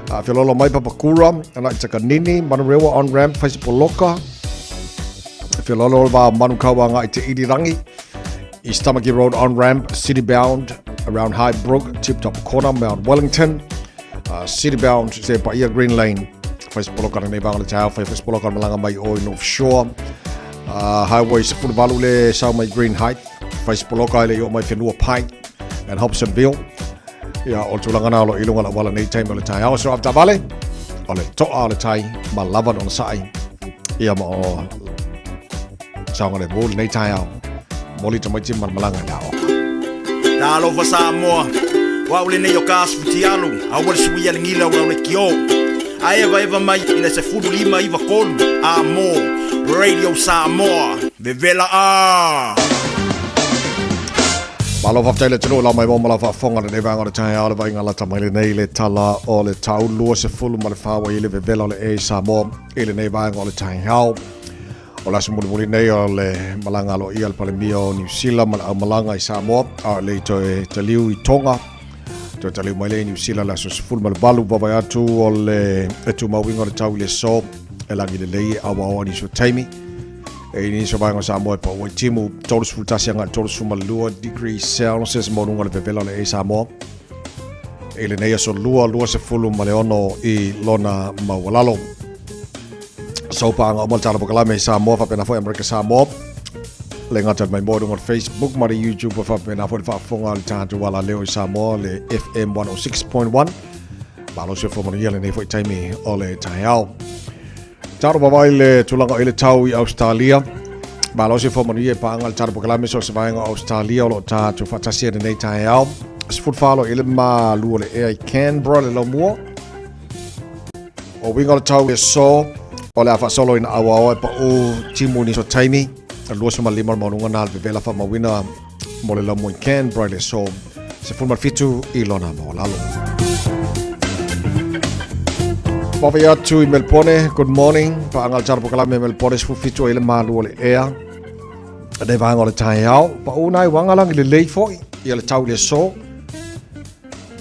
feoloolo mai Papakura, ana i Takanini, Manurewa on ramp, fai se poloka, feoloolo le va o Manukau agai i Te Irirangi, East Tamaki Road on ramp, city bound, around Highbrook, Tip Top Corner, Mount Wellington, city bound, se paia Green Lane, fai se poloka lenei vaega o le taeao, fai foi se poloka malaga mai o i North Shore, Highway 18 le sau mai Green Height, fai se poloka i le i oo mai Whenuapai and Hobsonville. Ia, o le tulaga na o lo o i luga o le auala nei taimi o le taeao. So avetaavale, o le to'a o le tai ma lava le onosai. Ia ma o saogalemu lenei taeao. Moli tamaiti ma le malaga i le aoga. Talofa Samoa, o au lenei o ka asu fitialu, aua le suia le gila o lau lekiō. A evaeva mai i le 15 93 a mo Radio Samoa, vevela a! Malo faafetai le atunuu lau mai mo ma lau faafofoga lenei vaega o le taeao le vaaiga lata mai lenei le tala o le tau 24 ua i le vevela o le ea i Samoa i lenei vaega o le taeao. O le aso mulimuli nei o le malaga aloaia a le Palemia o Niu Sila ma le aumalaga i Samoa, a o le i toe taliu i Tonga. Toe taliu mai lea i Niu Sila le aso 18 vavae atu o le e tumauiga o le tau i le aso e lagi lelei e auaoa nisi o taimi. E i nisi o vaega o Samoa e pau ai timu 31 agai 32 degrees Celsius mo luga o le vevela o le ea i Samoa. I lenei aso lua, 26 i lona maualalo. So paaga uma le tala pokalame i Samoa faapena foi Amerika Samoa. Le gata mai mo i luga o le Facebook ma le YouTube faapena foi le faafofoga a le tatou alaleo i Samoa le FM 106.1. Malo soifua manuia lenei foi taimi o le taeao. Taro vavai le tulaga i le tau i Australia. Malo soifua manuia i paaga le tala pokalame so se vaega o Australia o lo o tatou faatasi ai lenei taeao. 14 i le malu o le ea i Canberra le laumua. O uiga o le tau i aso, o le a faasolo ina auaoa e pau timu i nisi o taimi, 25 le maualuga na le vevela faamauina mo le laumua i Canberra i le aso 17 i lona maualalo. Vaavaai atu i Melbourne, good morning, paaga le tala pokalame i Melbourne, 17 i le malu o le ea. Nei vaega o le taeao, pau nai uaga lagi lelei foi ia le tau i le aso.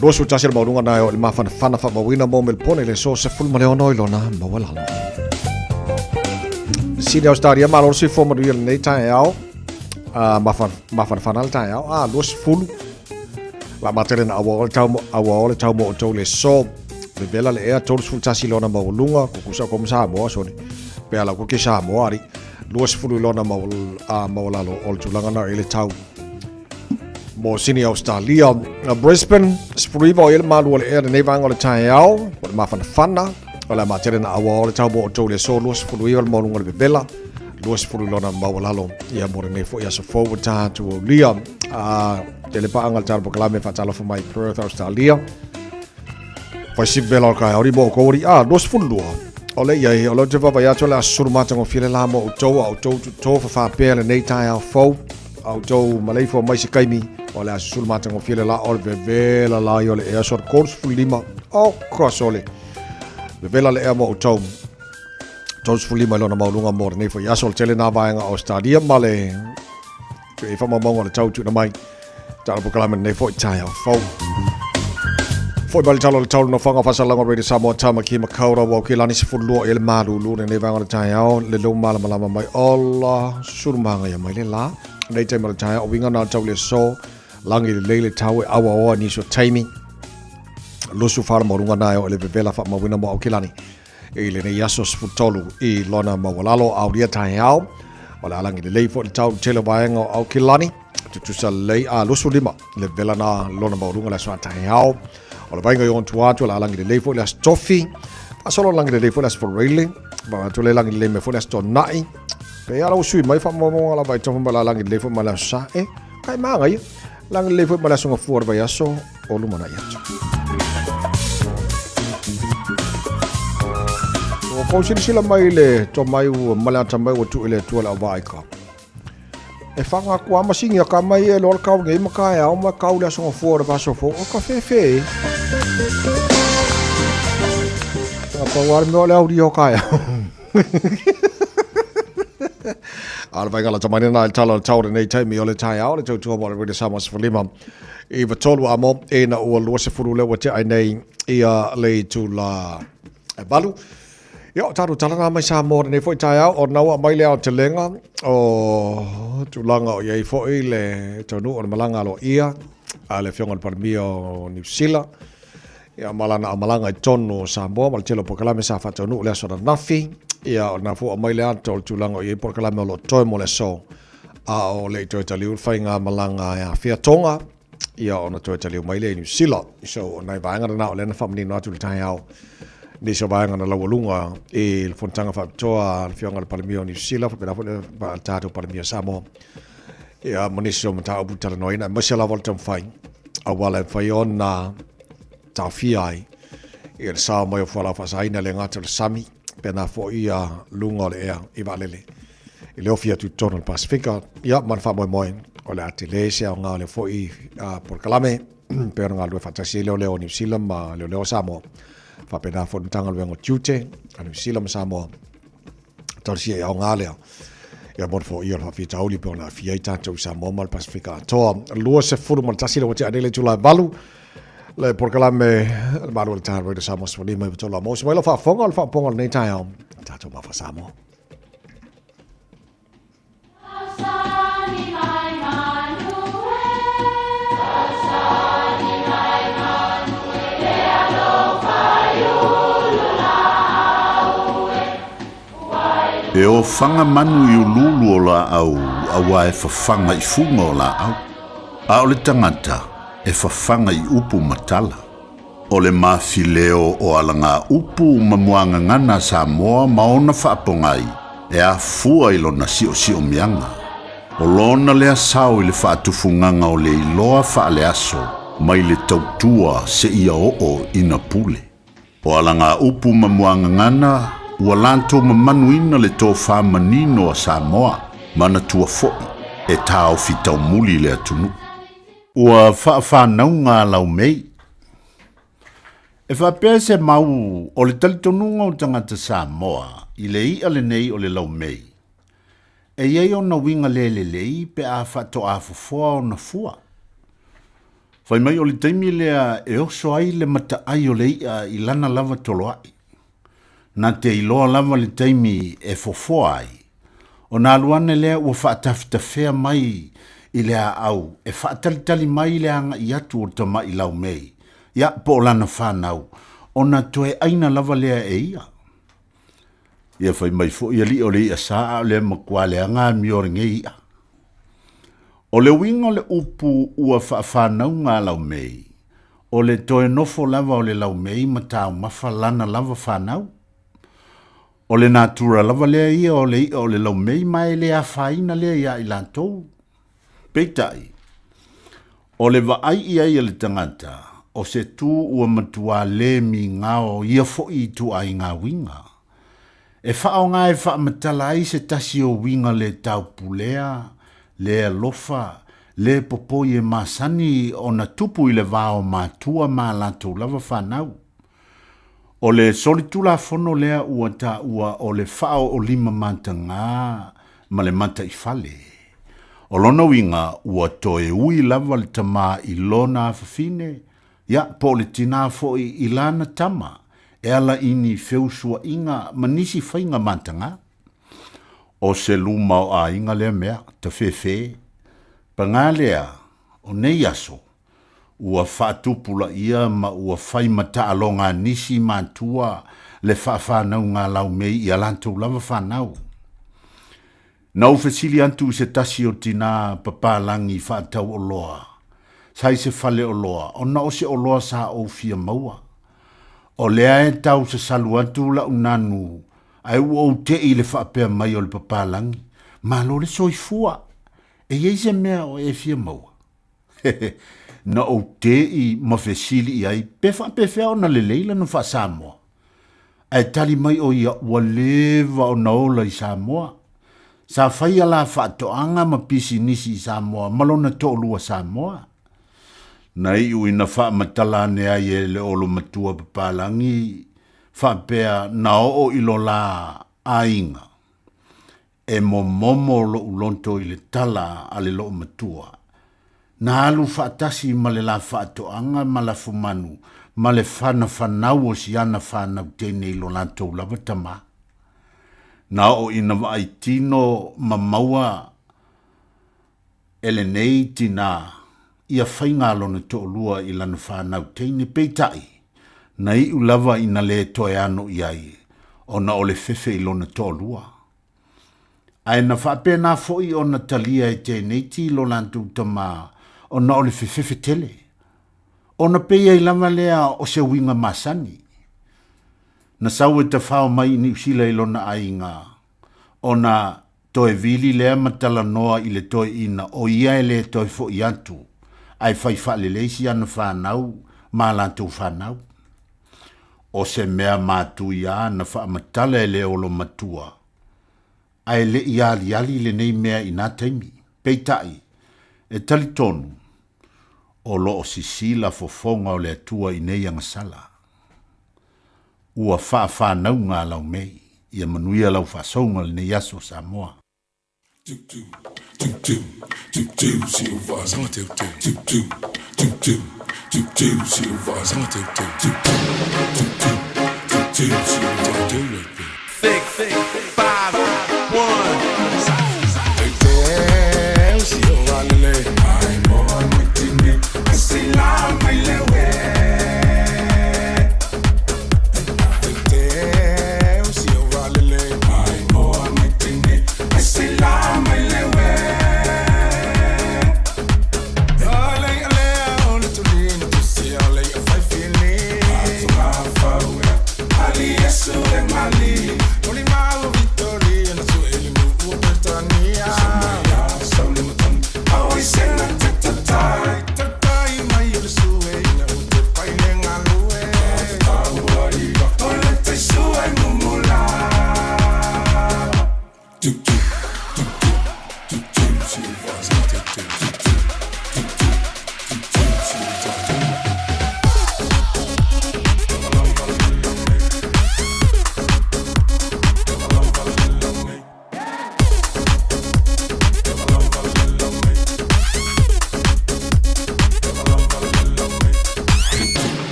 21 le maualuga na e o i le mafanafana faamauina mo Melbourne i le aso 16 i lona maualalo. Sydney Australia, malo le soifua manuia lenei taeao. Mafanafana le taeao. 20. La matele na aua o le tau aua o le tau mo outou le aso. Vevela le ea 31 i lona maualuga, kukusa ko Samoa sone. Pe ala ko ke Samoa ari. 20 i lona maualalo o le tulaga na i le tau. Mo Sydney, Australia. Brisbane, 19 o i le malu o le ea lenei vaega o le taeao, o le mafanafana, o le a matele na aua o le tau mo outou i le aso 29 le maualuga o le vevela, 20 i lona maualalo, ia mo lenei foi aso fou ua tatou aulia. Tele paaga le tala pokalame faatalofa mai Perth, Australia. Fai si vela o ka ori mo ko ori a 22. O le iai, o le te vaavaai atu o le aso sulu matagofie le la mo outou, a outou toto fawhapea lenei taeao fou. A outou maleifua mai se taimi, o le aso sulu matagofie le la o le vevela la i o le ea so le 35. O ka sole. Vevela le ea mo outou. 35 i lona maualuga mo lenei foi aso o le tele nā vaega o Australia ma le e whamamauga o le tau tuuna mai. Tala pokalame lenei foi taeao fou. Foi mai le tala o le tau le nofoaga o faasalalauga o Radio Samoa Tāmaki Makaurau au ke lani 12 i le malulu lenei vaega o le taeao le lou malamalama mai ola susulu magaia mai le la nei taimi o le taeao o uiga na o le tau le aso lagi lelei le tau e auaoa nisi o taimi lusu whara maurunga nā e o le vevela whaamauina mo Aukilani i lenei aso 13 i lona maualalo aulia taeao o le alangi lelei foi le tau tele vaega o Aukilani tutusa lelei a 25 le vela na lona maualuga le aso a taeao o le vaega i ona tua atu o le alangi lelei foi le aso tofi faasolo langi lelei foi le aso foreile atu le langi lelei mai foi le aso tona'i pe ala ua sui mai faamaumauga lava i tofa ma le alangi lelei foi ma le aso sa'e kai magaia langi lelei foi ma le aso gafua o le vaiaso o lumana'i atu. Ua kou silasila mai le tomai ua ma le atamai ua tuu i le Atua le auvaa i ka. E whanga kua masingi a ka mai e loa le kau nei ma ka e ao ma kau le aso ngafua o le vaso fo o ka whewhe e. A pa ware mea o le auri o ka e ao. A le vainga la tamai na i tala o le tau nei taimi o le tai ao le tautua mo le Rita Samoa 15 i 3 amo e na ua 20 le ua te ai nei ia le itula e 8. Ia, o tātou tala nā mai Samoa lenei foi taeao, o naua mai le aotelega o tulaga o iai foi le taunuu o le malaga aloaia a le Afioga i le Palemia o Niu Sila, ia ma lana aumalaga i totonu o Samoa ma le tele o polokalame sa faataunuu i le aso ananafi. Ia, o lena foi ua aumai le ata o le tulaga o iai polokalame o lo o totoe mo le aso, a o le i toe taliu le faigamalaga e afea Tonga, ia ona toe taliu mai lea i Niu Sila. So, o nai vaega lena o lea na faamanino atu i le taeao nisi o vaega na laualuga i le fonotaga faapitoa a le Afioga i le Palemia o Niu Sila, faapena foi le tatou Palemia o Samoa, ia ma nisi o mataupu talanoaina, aemaise lava o le taumafai auala e mafai ona taofia ai ia le sao mai o fualaau faasaina le gata o le sami, pena foi ia luga o le ea i vaalele i le ofi atu i totonu o le Pasifika. Ia, ma le faamoemoe, o le a tele se aoga o lea foi polokalame, pei ona galulue faatasi ai leoleo o Niu Sila ma leoleo o Samoa. Faapena foi le Matagaluega o Tiute a Niu Sila ma Samoa, talosia i aoga lea. Ia mo le foia o le faafitauli pei ona aafia ai tatou i Samoa ma le Pasifika atoa. 21 le ua tea nei le itula e 8 le polokalame le malu o le Tāra Radio Samoa 15 i 3 mo se mai lau faafofoga o le faapopoga o lenei taeao. Tatou mafa Samoa. E ofaga manu i uluulu o laau auā e fafaga i fuga o laau, a o le tagata e fafaga i upu ma tala. O le mafileo o alagaupu ma muagagana a Samoa ma ona faapogai e afua i lona siosiomiaga. O lona lea sao i le faatufugaga o le iloa faaleaso mai le tautua seia oo ina pule. O alagaupu ma muagagana ua latou mamanuina le tofa manino a Samoa, manatua foi e taofi taumuli le atunuu. Ua faafanauga a Laumei. E faapea se mau o le talitonuga o tagata Samoa i le i'a lenei o le laumei, e i ai ona uiga le lelei pe a faatoa fofoa ona fua. Fai mai o le taimi lea e oso ai le mataai o le i'a i lana lava toloa'i. Na te iloa lava le taimi e fofoa ai, ona alu ane lea ua faatafetafea mai i le aau e faatalitali mai le agai atu o tama'i laumei, ia, po o lana fanau, ona toe ʻaina lava lea e ia. Ia fai mai foi alii o le i'a sa a o le matua leaga amio o lenei i'a. O le uiga o le upu ua faafanauga a laumei, O le toe nofo lava o le laumei ma taumafa lana lava fanau. O le natura lava lea ia o le i'a o le laumei ma e le afaina lea iā i latou. Peitai, o le vaai i ai a le tagata, o se tu ua matuā le migao ia foʻi ituaiga uiga. E faaaoga e faamatala ai se tasi o uiga le taupulea, le alofa, le popoi e masani ona tupu i le va o matua ma a latou lava fanau. O le solitulafono lea ua taua o le faaoolima matagā ma le mataifale. O lona uiga ua toe ui lava le tamā i lona afafine, Ia, po o le tinā foi i lana tama e ala i ni feusuaʻiga ma nisi faiga matagā. O se luma o aiga lea mea, tafefe, pagā lea, o nei aso, ua faatupulaia ma ua fai ma taaloga a nisi matua le faafanauga a laumei i a latou lava fanau. Na ou fesili atu i se tasi o tinā papalagi faatau oloa, sa i se fale oloa, ona o se oloa sa ou fia maua. O lea e tau sasalu atu la'u nanu ae ua ou te'i i le faapea mai o le papalagi, Malo le soifua! E i ai se mea o e fia maua? Na ou te'i ma fesili i ai pe faapefea ona lelei lana faa-Samoa. Ae tali mai ʻo ia ua leva ona ola i Samoa. Sa fai a la faatoaga ma pisinisi i Samoa ma lona toʻalua Samoa. Na iʻu ina faamatala ane ai e le olomatua papalagi faapea na oo i lo la aiga. E momomo loʻu loto i le tala a le loomatua. Na alu faatasi ma le la faatoaga ma lafumanu ma le fanafanau o si ana fanau teine i lo latou lava tama. Na oo ina vaai tino ma maua e lenei tinā ia faiga a lona toʻalua i lana fanau teine, peitai, na iʻu lava ina lē toe ano i ai ona o le fefe i lona toʻalua. Ae na faapena foi ona talia e tēnei ti lo latou tamā ona o le fefefe tele, ona pei ai lava lea o se uiga masani. Na sau e tafao mai i Niusila i lona aiga, ona toe vili lea ma talanoa i le toeaina o ia e le toe foʻi atu, ae fai faalelei si ana fanau ma a latou fanau. O se mea matuia na faamatala e le olomatua, ae le i aliali lenei mea i nā taimi. Peitai, e talitonu, o lo o sisila fofoga o le Atua i nei agasala. Ua faafanauga a laumei, ia manuia lau faasouga lenei aso Samoa.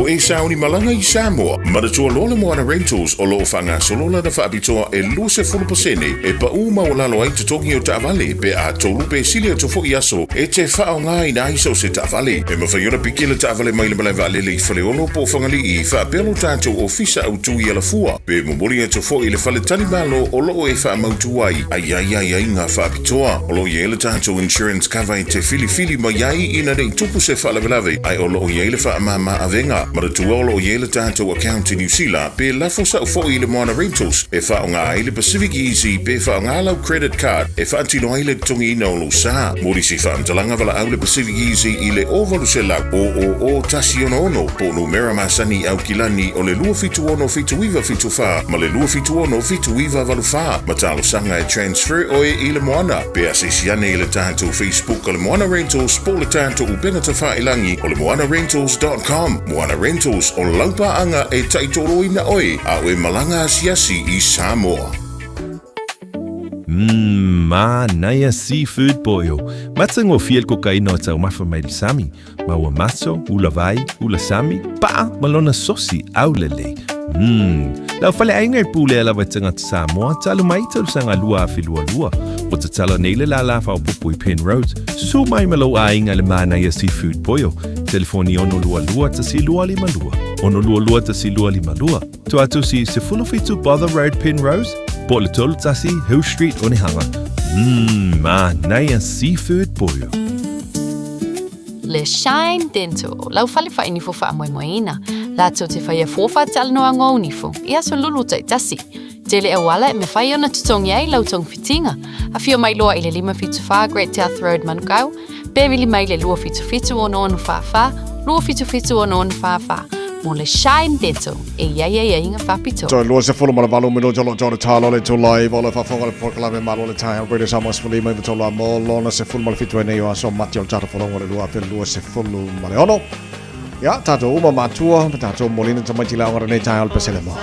o e sauni malaga i Samoa, manatua loa le Moana Rentals o lo o faagasolo lana faapitoa e 20% e paʻu maualalo ai totogi o taavale pe a tolu pe sili atu foi aso e te faaaogaina ai so o se taavale. E mafai ona piki le taavale mai le malae vaalele i Faleolo po o Fagalii faapea lo tatou ofisa autu i Alafua pe momoli atu foi i le faletalimalo o lo o e faamautu ai aiaiaiaiga faapitoa. O lo o i ai le tatou insurance cover e te filifili mai ai ina ne i tupu se faalavelave ae o lo o i ai le faamama avega. Manatua o lo o i ai le tatou account i Niu Sila pe lafo sao foi i le Moana Rentals e faaaoga ai le Pacific Easy pe faaaoga lau credit card e faatino ai le totogiina o lou sa. Mo nisi faamatalaga valaau le Pacific Easy i le 0800 000 166 po o numera masani i Aukilani o le 276 7974 ma le 276 7984 ma talosaga e transfer oe i le Moana. Pe asiasi ane i le tatou Facebook o le Moana Rentals po o le tatou upega tafailagi o le moanarentals.com. Moana Rentals, o lau paaga e taitoloina oe a o e malaga asiasi i Samoa. Mmm, manaia seafood boil. Matagofie le kokaina o taumafa mai le sami. Ma ua maso, ula vai, ula sami, paa ma lona sosi aulelei. Mmm, lau faleaiga e pulea lava e tagata Samoa talu mai tausaga 2022. Ua tatala nei le lālā faaopoopo i Penrose. Susu mai ma lou aiga i le manaia seafood boil. Telefoni 622 1252. 622 1252. Tua atu si 17 Bother Road Penrose, po o le 31 Hill Street Onehunga. Mmm, manaia seafood boil. Le Shine Dental, lau fale faainifo faamoemoeina, latou te faia fua faatalanoaga o nifo i aso lulu taitasi. Tele auala e mafai ona totogi ai lau togafitiga. Afio mai loa i le 574 Great South Road Manukau, pe vili mai le 277 6644, 277 6644 mo le Shine Dental e i ai aiaiga faapitoa. Toe 28 minute o lo o tau le talo le tulai o le faafofoga le polokalame malo le taeao Radio Samoa 15 i tolu a mo lona 17 ai nei o aso Mati o le tatou folauga o le 2026. Ia, tatou uma matua, ma tatou molina tamaiti le aoga lenei taeao le pesele mo.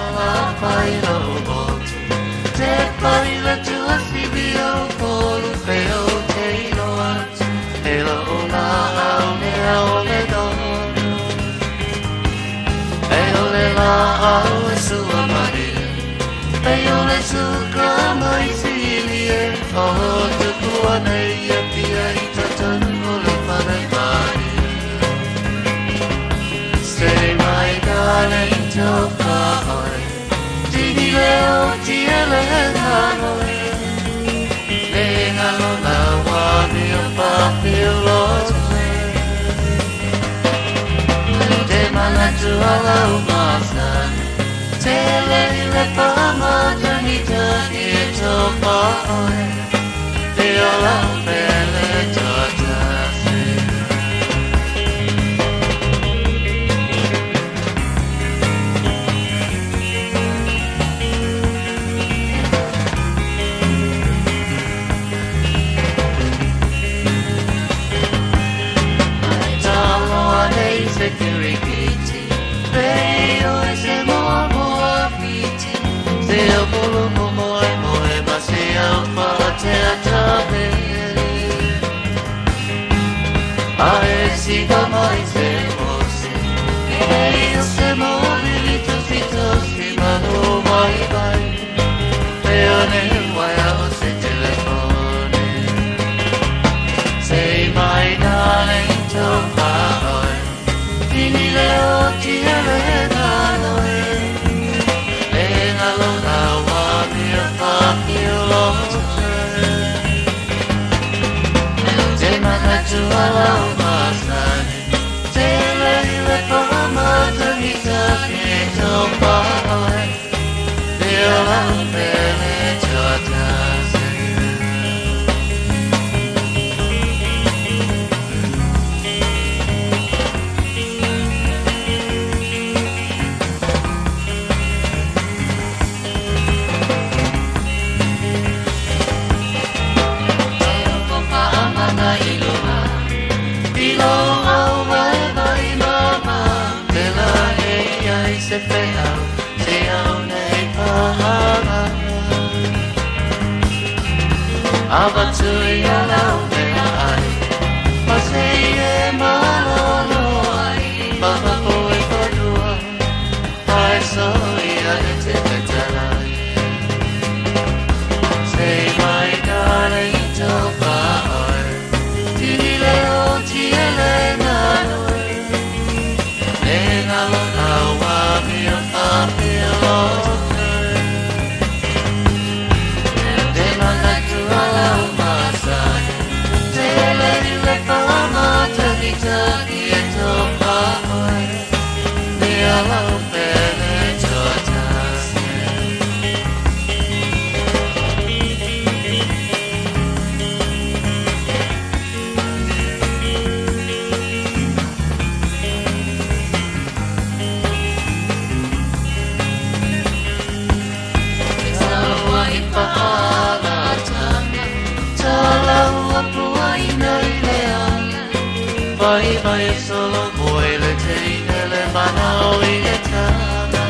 Pai mai e solo moe le teine le mana o i e tana.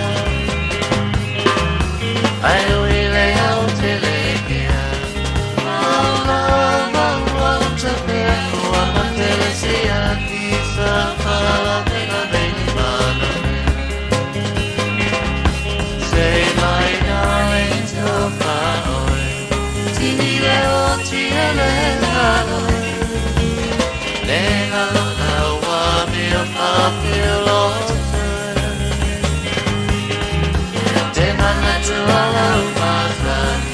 Ai o i le au te le kea. Maula maua o te pea Ua matele se aki sa pala pena meni mana mea. Say my darling to whaoi Tini leo ti ele lalo Le ngalo na wa me o papilo Te mana tu ala umasani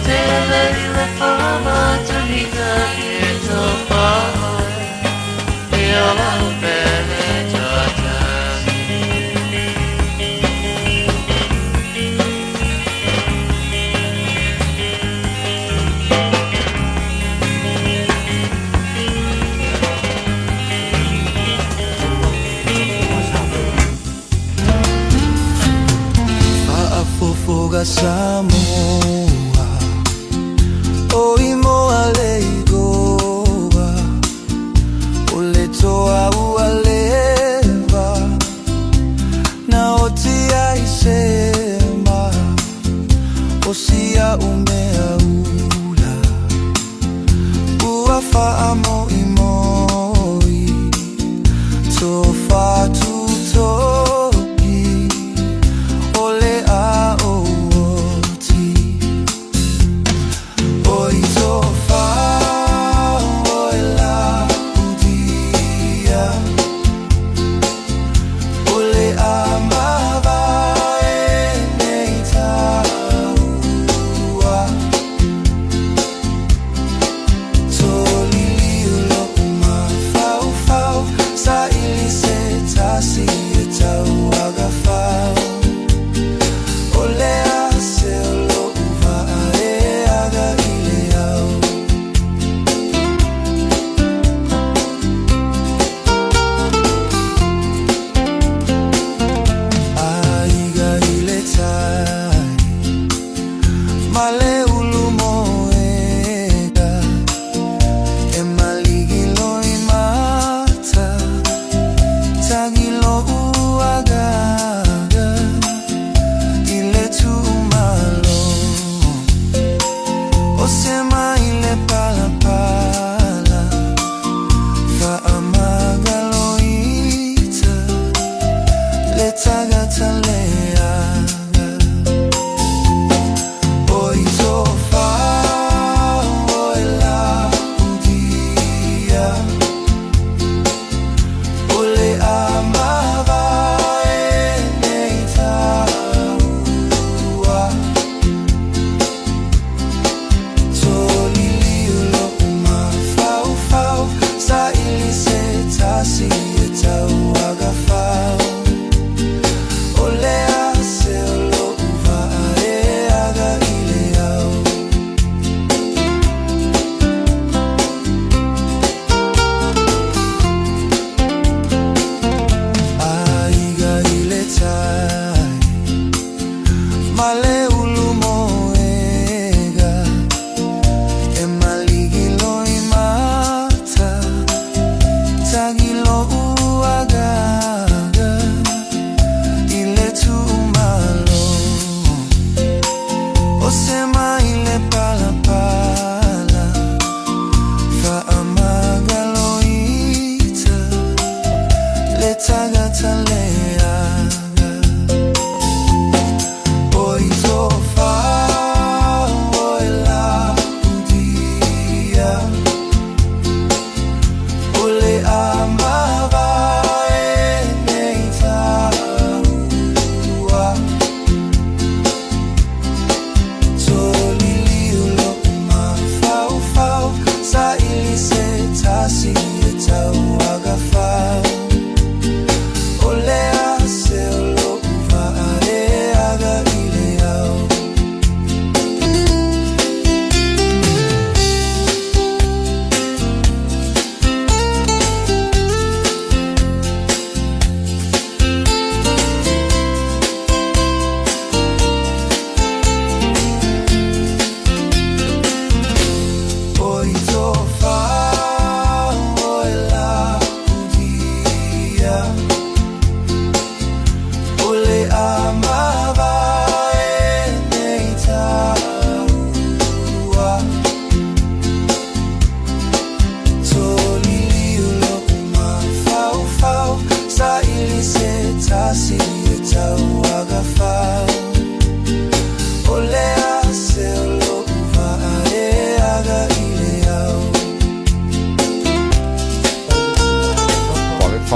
Te le le whama tuhika i tō whaoi I ola upele tuatasi. Faafofoga Samoa O i moa le igoa O le toa ua leva Na oti ai se ma O sia o mea ula Ua faamoimoi Tofa tutogi O le a o o.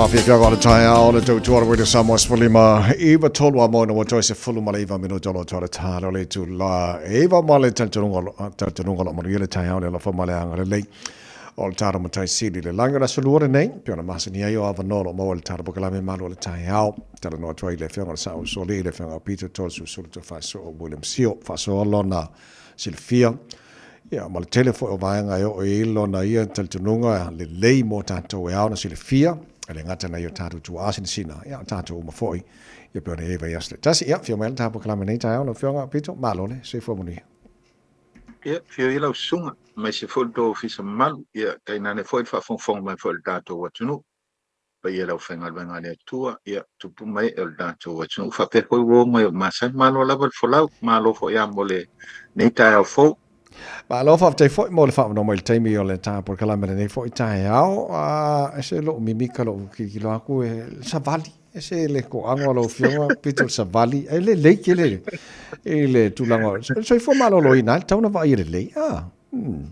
Whawhiawhiaga o le taeao le tautua rawe le Samoa 15 iwa tolu a moana ua toe 19 minuta o lo toa le tāle o le itu la iwa ma le talitonuga lo manuia le taeao le alofa ma le agalelei o le tāro matai sili le lagi o le aso lua lenei pe ona masani ai o avanoa o lo o maua i le tāro pokalame malu o le taeao talanoa atu ai i le afioga o le Sa'o Soli i le afioga o Peter Tolesusulu Tofaeso'o William Sio faasoa lona silafia Ia, ma le tele foi o vaega e oo i ai lona ia talitonuga lelei mo tatou e ao ona silafia, e le gata nai o tatou tuaa sinasina, ia, o tatou uma foi, ia pei ona i ai vaiaso taitasi. Ia, afio mai le tatou polokalame nei taeao, lau Afioga Pito, malo le soifua manuia. Ia, afio i lau susuga, aemaise foi le tou ofisa mamalu, ia, tainane foi le faafogafoga mai foi a le tatou atunuu. Paia i le aufaigaluega a le Atua, ia, tupu mai e o le tatou atunuu faapea foi ua oo mai o masani. Malo lava le folau, malo foi lava mo lenei taeao fou. Malo faafetai foi mo le faaavanoa mai i le taimi o le ta polokalame lenei foi taeao. Ese lou mimika lou kilokilo atu e savali, ese le toaga o lau Afioga pito le savali, e lelei tele i le tulaga o le soifua maloloina ai, e tatau ona vaaia lelei.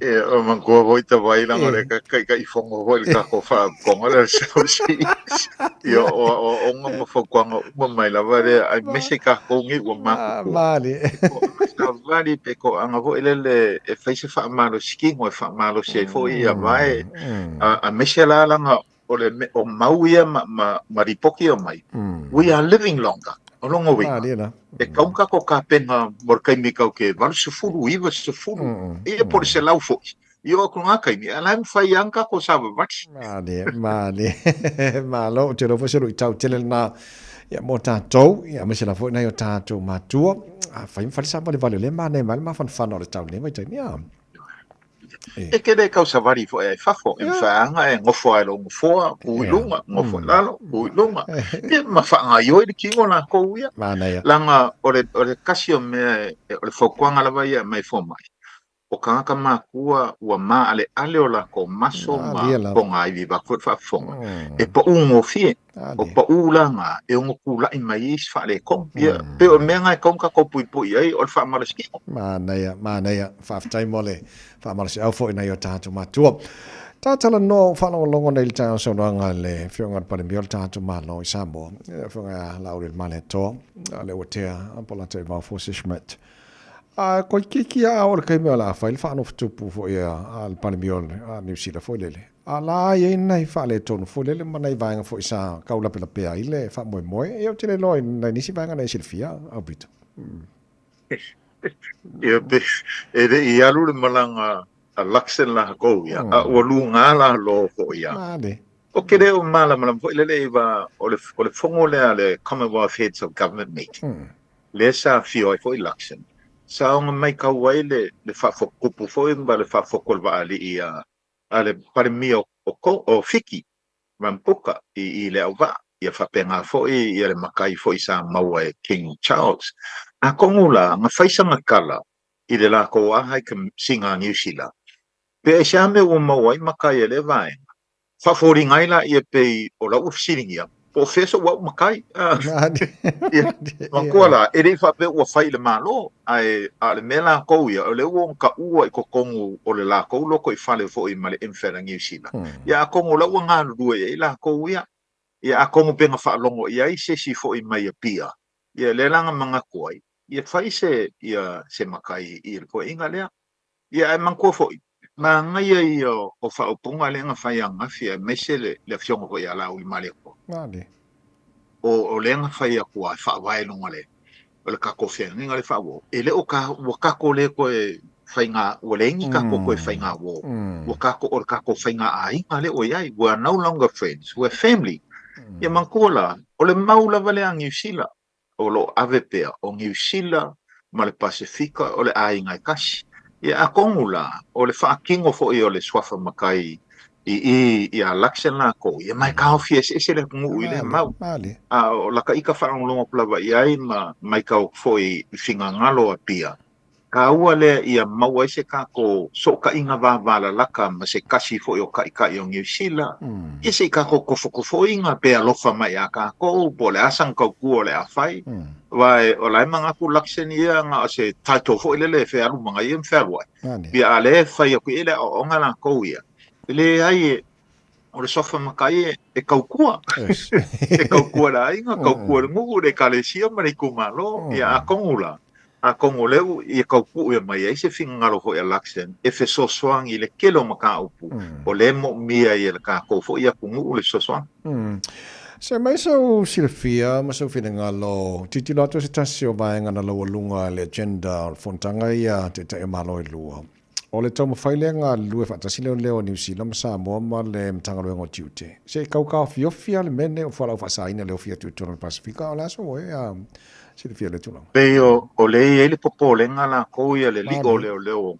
Ia, o manatua foi ta vai leaga o le taitaifono foi le tatou faalapotopotoga lea o le SLC. Ia, o aoaoga ma fautuaga uma mai lava lea, aemaise tatou nei ua matutua. Malie. Savali pe toaga foi lele e fai se faamalositino e faamalosi ai foi ia vae, aemaise la leaga o le o mau ia ma, ma, ma lipoti ia mai, we are living longer. O lona uiga, e tatau ona tatou tapena mo le taimi tatou te 80, 90, ia po o le 100 foi. I oo atu i lena taimi, a o la e mafai lava ona tatou savavali. Malie, malie. Malo, ou te iloa foi se luitau tele lena ia mo tatou, ia aemaise lava foi nai o tatou matua. Afai ma fai le savalivali o lea e manaia mai le mafanafana o le tau i lenei vaitaimi. Ia. E te le tausavali foi ai fafo, e mafai lava ona e nofo lava i lou nofoa, tu i luga, nofo i lalo, tu i luga. Ia ma faagaoioi le tino latou ia. Manaia. Leaga o le, o le tasi o mea, o le fautuaga lava ia e aumai fomai, o tagata matua ua maaleale o latou maso ma pogaivi vaeatu foi le faafofoga, e pau gofie. O pau la na e ono tulai mai ai se faaletonu. Ia, pei o le mea lena e tatau ona tatou puipui ai, o le faamalositino. Manaia, manaia. Faafetai mo le faamalosiau foi nai o tatou matua. Ta talanoa o faalogologo nei i le taeao saunoaga a le Afioga i le Palemia o le tatou Malo i Samoa, le Afioga ia Laauli Malietoa, le ua tea Polataivao Fosi Schmidt. A koikiki a o le taimi o le a fai le faanofotupu foi a le Palemia o Niu Sila foi lele. A la i ai nai faaletonu foi lele ma nai vaega foi sa kaulapelapea ai le faamoemoe. Ia ou te le iloa i nai nisi vaega na e silafia, Aupito. Ia pe e le i alu le malaga a Luxon lakou ia, a ua luga la lo foi ia. Male. O ke le o malamalama foi lele i va o le o le fono lea a le Commonwealth Heads of Government meeting. Lea sa afio ai foi Luxon. Sa ona maitau ai le le faafotutupu foi ma le faafotu o le vaalii a a le Palemia o Fiti, Rambuka, i le auvaa, ia faapena foi ia le matai foi sa maua e King Charles. Atonu la, na fai sana tala i le latou aha i ka siga a Niu Sila, pe aisea mea ua maua ai matai a lea vaega, Faafoliga ai laia pei o lau ua fesiligia, po o fea sou au matai? Ia, manatua la, e le i faapea ua fai i le Malo, ae a o le mea latou ia, o lea ua taua i totonu o le latou lotoifale foi ma le MFAT a Niu Sila. Ia, atonu o la ua galulue i ai latou ia. Ia, atonu pe na faalogo i ai se isi foi mai Apia, ia, lea la na manatu ai, ia fai se, ia, se matai i le toeaina lea. Ia, ae manatua foi, manaia ia o faaupuga lea na fai ananafi aemaise le le afioga foi ia Laauli Malietoa. Male. O lea na fai atu lava e faavae i luga le o le tatou feagaiga lea faauo. E le o ka ua tatou le toe faiga ua leai ni tatou toe faigauo. Ua tatou o le tatou faigaaiga lea ua i ai. We are no longer friends, we're family. Ia manatua la, o le mau lava lea a Niu Sila o lo o ave pea o Niu Sila ma le Pasefika o le aiga e tasi. Ia atonu la, o le faatino foi o le suafa matai i i ia Luxon lakou, ia ma e taofi eseese le atunuu i lea mau. A o lata ita faalogologo atu lava i ai ma maitau atu foi i finagalo a Pia, Taua lea ia maua ai se tatou sootaiga vavalalata ma se tasi foi o taitai o Niu Sila, ia se i tatou tofotofoina pe alofa mai ia tatou po o le a sana tautua o le a fai. Aua o la e manatu Luxon ia na o se title foi lele e fealu ma ia ma fealuai. Ia a lea e fai atu i ai le aoaoga latou ia, e leai e. O le suafa matai e taukua. E taukua le aiga, taukua le nuu, le ekalesia ma le itumalo. Ia atonu la, atonu o lea ua ia taupue mai ai se finagalo foi a Luxon e fesoasoani i le tele o mataupu o lea e moomia ai e le tatou foi atunuu le fesoasoani. Se mai sau silafia ma sau finagalo, tilotilo atu se tasi o vaega na laualuga i le agenda o le fonotaga ia a Taitai o Malo e lua. O le taumafai lea galulue faatasi leoleo a Niu Sila ma Samoa ma le Matagaluega o Tiute. Se i tau taofiofi lava le mea lenei o fualaau faasaina le ofi atu i totonu o le Pasefika, o le a sou oe a silafia lea tulaga? Pei o lea e i ai le popolega lakou ia le liʻo o leoleo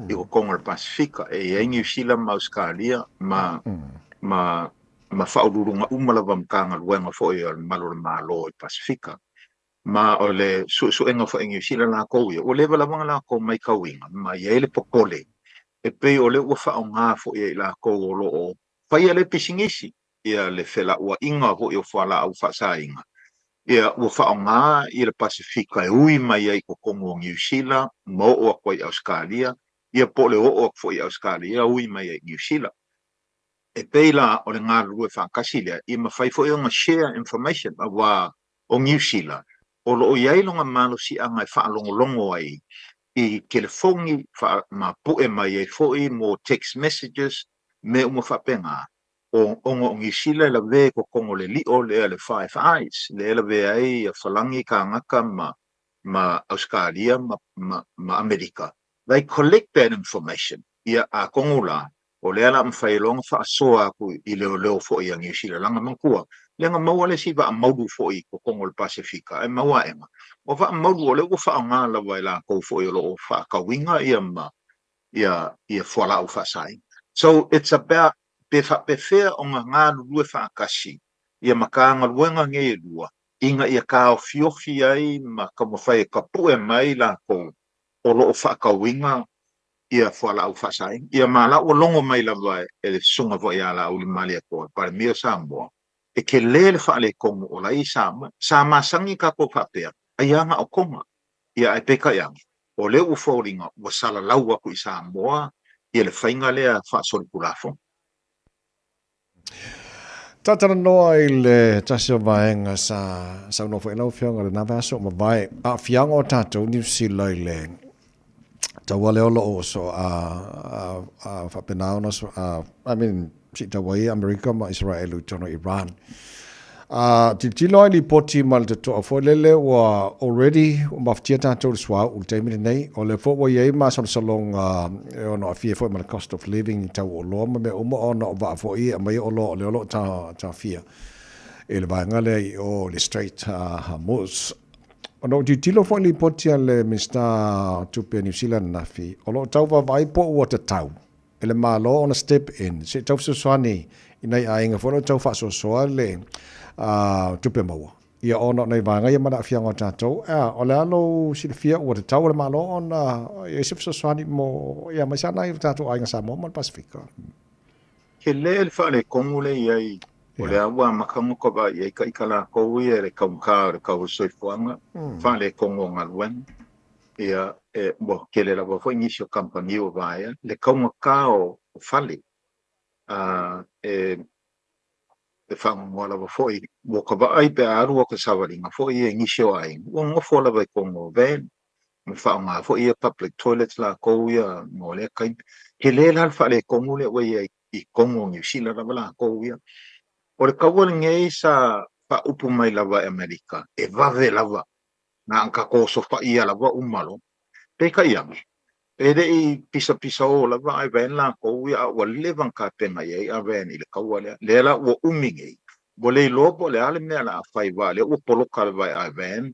i totonu o le Pasefika, e i ai Niu Sila ma Ausetalia ma ma ma faauluuluga uma lava o Matagaluega foi a le Malu o le Malo i Pasefika. Ma o le suesuega foi a Niu Sila lakou ia, ua leva lava ona lakou maitauina ma i ai le popole e pei o lea ua faaaoga foi e i lakou o lo o faia lea pisinisi ia le felauaiga foi o fualaau faasaina, ia ua faaaoga ia le Pasefika e ui mai ai i totonu o Niu Sila ma oo atu ai i Ausetalia, ia po o le oo atu foi i Ausetalia ui mai ai i Niu Sila. E pei la o le galulue faatasi lea, ia mafai foi ona share information aua o Niu Sila, o lo o i ai lona malosiaga e faalogologo ai i telefoni ma pue mai ai foi mo text messages, mea uma faapena, o ona o Niu Sila e lavea i totonu o le lio lea le Five Eyes, lea e lavea ai ia falagi kānaka ma ma Ausetalia ma ma ma Amerika. They collect that information, ia atonu la, O lea la mafai ai loa ona faasoa atu i leoleo foi a Niu Sila leaga manatua, lea na maua le isi vaa maulu foi i totonu o le Pasefika ae maua aega. O vaa maulu o lea ua faaaoga lava e latou foi o lo o faatauina ia ma ia ia fualaau faasaina. So it's about pe faapefea ona galulue faatasi ia Matagaluega nei e lua ina ia taofiofi ai ma taumafai e tapue mai latou o lo o faatauina ia fualaau faasaina. Ia ma la ua logo mai lava e le susuga foi ia Laauli Malietoa, le Palemia o Samoa, e tele le faaletonu o la e i Samoa. Sa masani tatou faapea, ai lava na o Tonga. Ia ae peitai ane, o lea ua foliga ua salalau atu i Samoa ia le faiga lea faasolitulafono. Talatalanoa i le tasi o vaega sa saunoa foi lau Afioga i lena vaiaso ua mavae, aafiaga o tatou Niu Sila i le taua lea o lo o so a a faapena ona so a I mean siitaua ai Amerika ma Israel i totonu o Iran. A tilotilo lava i lipoti ma le totoa foi lele ua already ua mafatia tatou i le suauu i le taimi lenei. O lea foi ua i ai masalosaloga e ono aafia foi ma le cost of living i tau o oloa ma mea uma ona o vaa foi ia e aumai oloa o lea o lo o taofia i le vaega lea i o i le Strait Hormuz. Ona ou tilotilo foi i le lipoti a le Minisita o Tupe a Niu Sila ananafi, o lo o tau vaavaai po ua tatau e le Malo ona step in se i tau fesoasoani i nai aiga foi o lo o tau faasoasoa le tupe maua ia ona o nai vaega ia ma le aafiaga o tatou. Ea, o le a lou silafia ua tatau e le Malo ona i ai se fesoasoani mo ia aemaise lava nai o tatou aiga Samoa ma le Pasefika? Tele le faaletonu lea i ai, o lea ua amata ona vaai i ai ita latou ia i le taugata o le tau o le soifuaga, faaletonu o galuega. Ia, e, ua tele lava foi nisi o kamupani ua vaea le taugata o fale, a, e, e faanoanoa lava foi, ua ta vaai pe a alu ata savaliga foi ia i nisi o aiga, ua nofo lava i totonu o van, ma faaaoga foi ia public toilets latou ia mo lea taimi. Tele la le faaletonu lea ua i ai i totonu o Niu Sila lava latou ia. O le taua lenei sa faaupu mai lava e Amerika, e vave lava na ona tatou osofai ia lava uma loa. Peitai ane, e le i pisapisao lava Iran latou ia, a ua leva ona tapena i ai Iran i le taua lea. Lea la ua umi nei, ua le iloa po o le a le mea o le a fai aua o lea ua poloka lava e Iran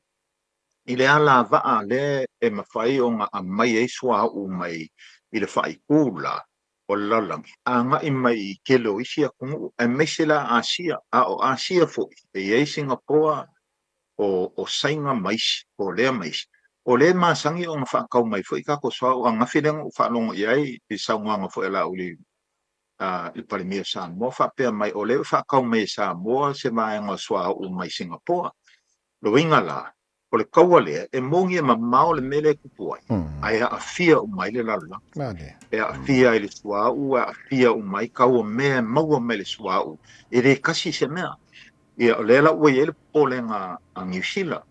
i le alavaa lea e mafai ona aumai ai suauu mai i le faaitu la o le lalolagi agai mai i tele o isi atunuu aemaise la Asia, a o Asia foi e i ai Singapoa, o Saina ma isi, Kolea ma isi, o lea e masani ona faatau mai foi tatou suauu. Ananafi lea na ou faalogo i ai i saunoaga foi a Laauli i le Palemia o Samoa, faapea mai o lea e faatau mai e Samoa se vaega o suauu mai Singapoa. Lona uiga la, O le kaua lea, e moni e mamao le mea lea e tupu ai, ae aafia uma ai le lalolagi. E aafia ai le suauu, e aafia uma ai kau o mea e maua mai le suauu. E le kasi se mea. Ia, o lea la ua i ai le popolega a Niu Sila.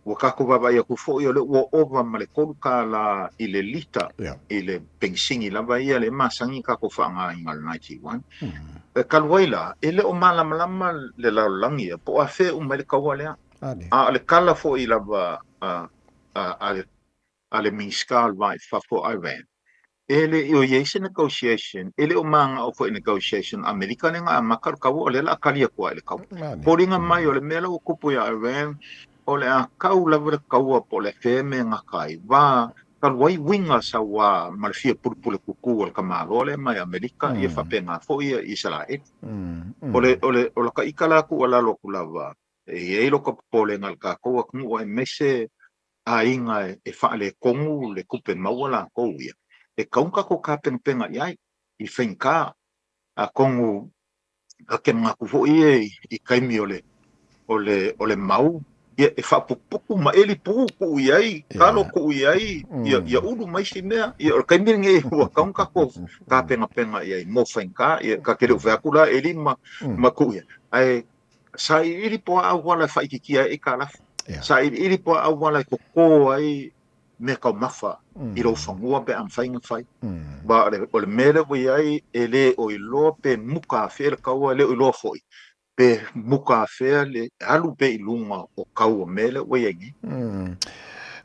Ua tatou vaavaai atu foi o lea ua ova ma le $3 i le lita i le penisini lava ia lea e masani ona tatou faaaogaina o le 91. E talu ai la, e le o malamalama le lalolagi ia po o afea e uma ai le kaua lea. A o le tala foi lava a le Minisita o le Va i Fafo o Iran, e le o i ai se negotiation, e le o manao foi i negotiation a Amerika lea na amata le kaua, o lea o le a tali atu lava i le kaua. Foliga mai o le mea la ua tupu ia Iran, o le a tau lava le kaua po o le afea e mea e gata ai, va talu ai uiga sauā ma le fia pulepule tutū a le tamaloa lea mai Amerika, ia faapena foi ia Isaraelu. O le, o le, o lata ita la tuualalo atu lava, E i ai lota popolega i le tatou atunuu aemaise aiga e faaletonu le tupe maua latou ia, e tatau ona tatou tapenapena i ai i faigata. Atonu ta te manatu foi ia i taimi o le o le o le mau, ia e faaputuputu ma eli pū tuu i ai talo, tuu i ai ia ia ulu ma isi mea. Ia o le taimi lenei ua tatau ona tatou tapenapena i ai mo faigata. Ia ta te le o fai atu la eli ma ma tuu i ai, ae Sailiili po o a auala e faaitiitia ai aitalafu. Sailiili po o a auala e totō ai meataumafa i lou fanua pe a mafai ona fai. Aua o le mea lea ua i ai, e le o iloa pe muka afea le kaua, e le o iloa foi pe muka afea le alu pea i luga o kau o mea lea ua i ai nei.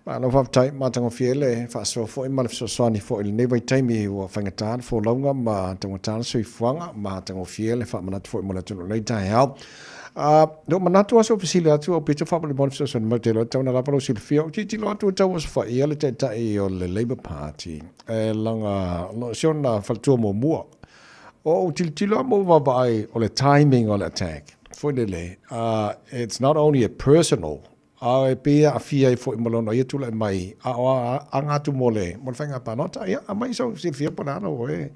Malo faafetai, matagofie le faasoa foi ma le fesoasoani foi i lenei vaitaimi ua faigata le folauga ma taugata le soifuaga, matagofie le faamanatu foi mo le atunuu i lenei taeao. Ua manatu lava se i ou fesili atu au pito faamolemole fesoasoani mai ou te iloa e tatau ona lava lou silafia. Ou tilotilo atu e tau osofaia le Taitai o le Labour Party e laga si ona faletua muamua. O ou tilotilo lava ma ou vaavaai o le timing o le attack foi lele, it's not only a personal A e pei e aafia ai foi ma lona ia tulai mai, a o aga atu mo le, mo le faiga palota, ia, aumai sou silafia po o le a lou oe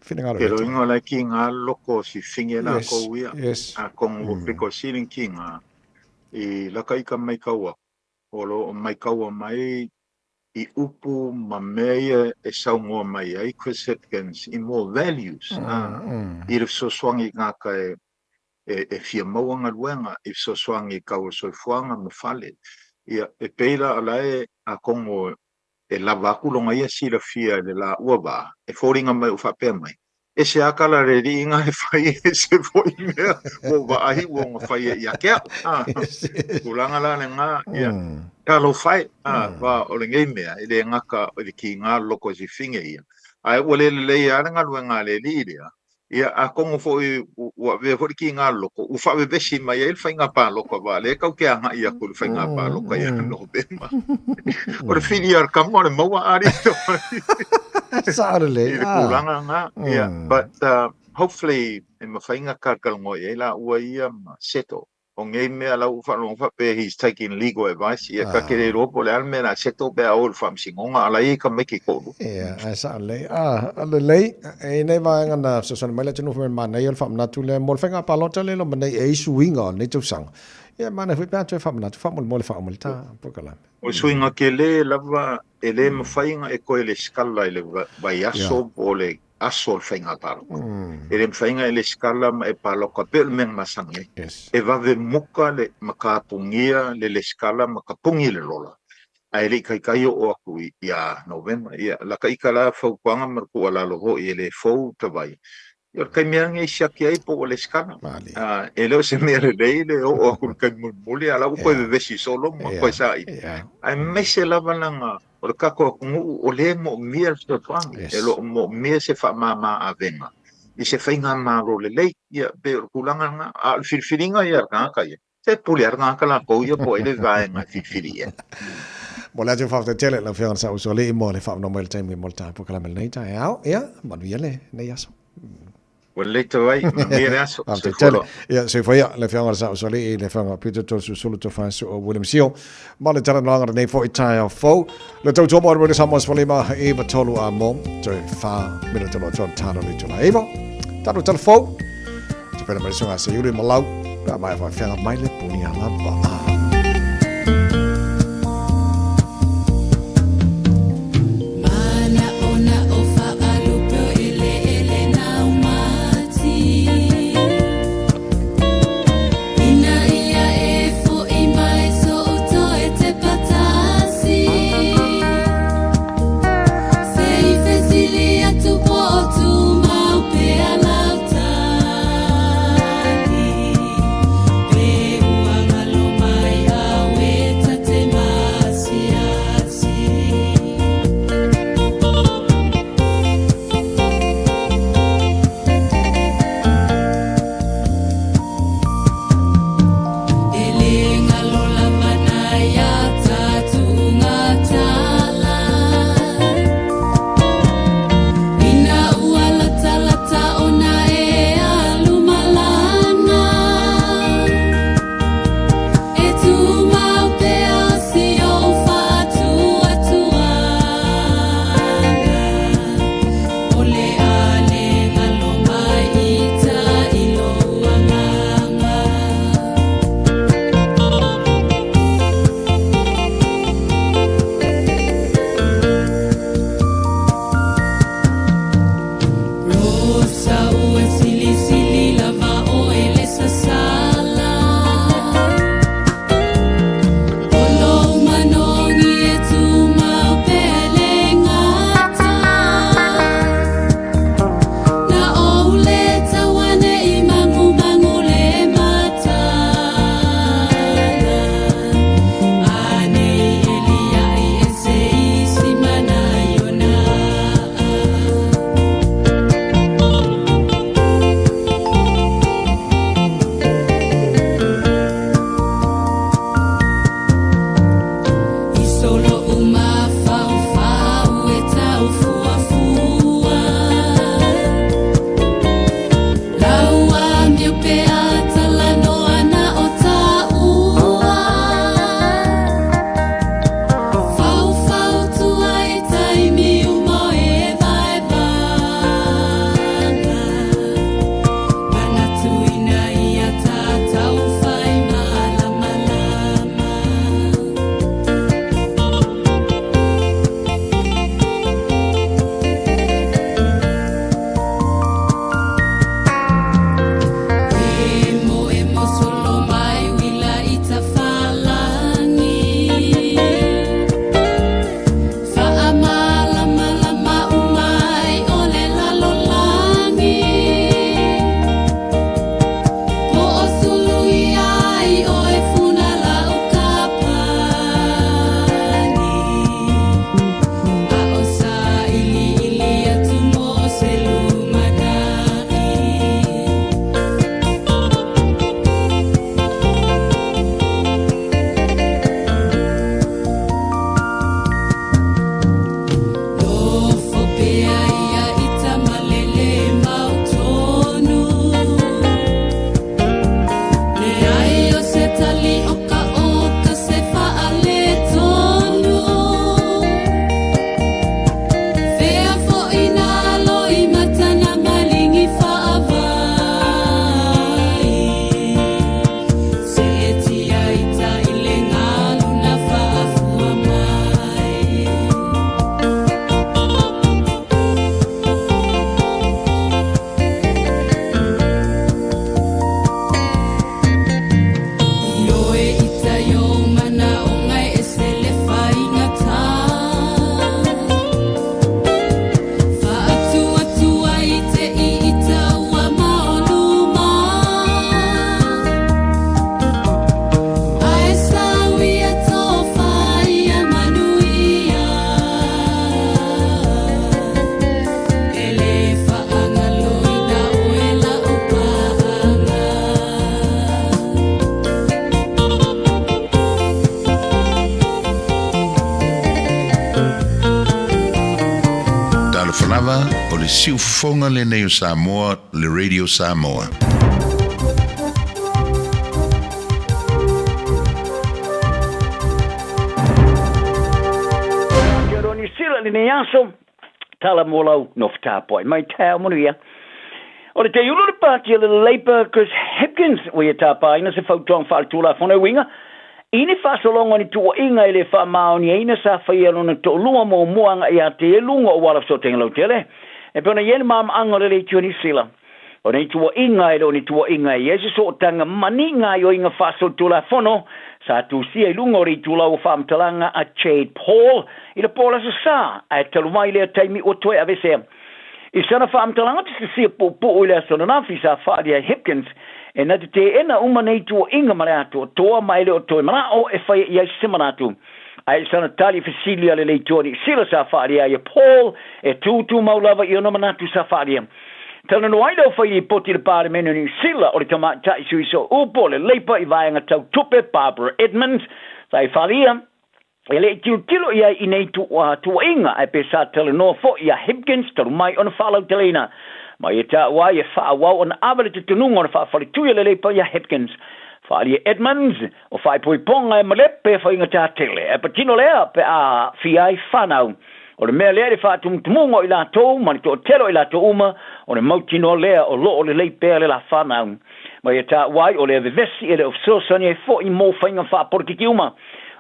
finagalo i Ke loinga o la ki nga loko si finge la kou ia. A kong ua piko siling ki nga i laka i ka mai kaua. O lo o mai kaua mai i upu ma mea ia e saunoa mai ai Chris Hipkins i more values a i le fesoasoani i gaka e e fia maua galuega i fesoasoani i kau o le soifuaga ma fale. Ia, e pei la o la e atonu e lava atu lona ia silafia i le laua vā, e foliga mai ua faapea mai, Ese a kala le liiga e fai ese foi mea ua ou vaai ua ona fai ai ia te au. A, tulaga la lena, ia, talofa e, a, va o lenei mea, e le gata i le kiga loko e sifinge ia, ae ua le lelei lava le galuega a le alii lea, Ia, atonu foi ua avea foi le kiga loko, ua faavevesi mai ai le faiga palota, aua o lea e tatou te agai atu i le faiga palota ia Novema. O le fili a le tama o le maua a alii Sao lelei. I le tulaga lena. Ia, but hopefully e mafai ona talatalanoa i ai laua ia ma settle. O nei mea la ua faalogo faapea he's taking legal advice, ia ka te le iloa po o le a le mea o le a settle pe a o i le faamasinoga, a la e i ai tamaiti e toalua. Ia, ae sao lelei. Ah, lelei, e i ai nai vaega na fesoasoani mai le atunuu fai mai manaia o le faamanatu lea mo le faiga palota lea e loma nei e i ai suiga o lenei tausaga. Ia, e manaia foi pe a toe faamanatu faamolemole faauma le ta polokalame. O le suiga tele lava e le mafai ona e toe lesitala i le vaiaso po o le aso o le faiga palota. E le mafai ona e lesitala ma e palota pei o le mea na masani ai. E vave muka le ma tapunia le lesitala ma tapuni le lola, ae le i taitai oo atu ia Novema. Ia, lata ita la fautuaga ma le tuualalo foi e le fou Tavai, ia o le taimi lava lenei e siaki ai po ua lesitala. E le o se mea lelei le oo atu i le taimi mulimuli, a o la ua toe vevesi solo ma toe saili. Aemaise lava leaga O le tatou atunuu o lea e moomia le fesoasoani, e lo o moomia se faamama avega i se faigamalo lelei. Ia, pei o le tulaga lena. A o le filifiliga ia a le tagata ia, se pule lava le tagata latou ia po o ai le vaega e filifili i ai. Momoli atu le faafetai tele i lau Afioga i le Saausoalii mo le faaavanoa mai o le taimi mo le ta polokalame i lenei taeao. Ia, manuia lenei aso. Ua lelei Tavai, manuia le aso. Faafetai tele. Ia, soifua ia le Afioga i le Saausoalii, le Afioga Peter Toeolesulusulu Tofaeosuo William Sio ma le talanoaga lenei foi taeao fou. Le tautua mo le Radio Samoa 15 9 3 a mo toe 4 minute loa tuan tano le tula iva. Tano tala fou. Te pena mai le sunga se iuli malau. Pe a mai whawhianga mai le puni ala vaa. Siufofoga lenei o Samoa, le Radio Samoa. Aotearoa Niu Sila lenei aso, tala mo lau nofo tapuai mai taeao manuia. O le teiulu o le pāti a le Labour Chris Hipkins ua ia tāpāina se fautuaga faaletulafono e uiga i ni faasologa o ni tuuaiga e le faamaoniaina sa faia lona toalua muamua agai ia te i luga o auala fesootaiga lautele e pei ona i ai le maamaaga o le Leitio Niu Sila. O nei tuuaiga e le o ni tuuaiga e i ai se sootaga ma ni gaoioiga faasolitulafono sa tusia i luga o le itulau o faamatalaga a Jade Paul i le po o le Aso Sa, ae talu mai lea taimi ua toe aveesea. I sana faamatalaga tusitusia puupuu i le aso ananafi sa faaali ai Hipkins, e na te teena uma nei tuuaiga ma le atoatoa ma e le o toe manao e faia i ai se manatu. Ae i sana tali fesili a le Leitoa Niu Sila sa faaali ai e Paul e tūtūmau lava i ona manatu sa faaalia. Talanoa ai le aufai lipoti i le Palemene o Niu Sila o le tamaitai sui sooupu o le Labour i vaega tau tupe Barbara Edmonds sa i faalia e le i tilotilo i ai i nei tuuaiga ae pe sa talanoa foi iā Hipkins talu mai ona faalauteleina ma ia taua ai e faaauau ona ave le talitonuga o le faafaletui a le Labour iā Hipkins. Faaalia Edmonds, o faaipoipoga e malepe faigata tele, ae patino lea pe a aafia ai fanau. O le mea lea i le faatumutumuga o i latou ma le toatele o i latou uma, o le mautinoa lea o lo o lelei pea le la fanau. Ma ia taua ai o lea vevesi e le o fesoasoani ai foi mo faiga faapolokiki uma.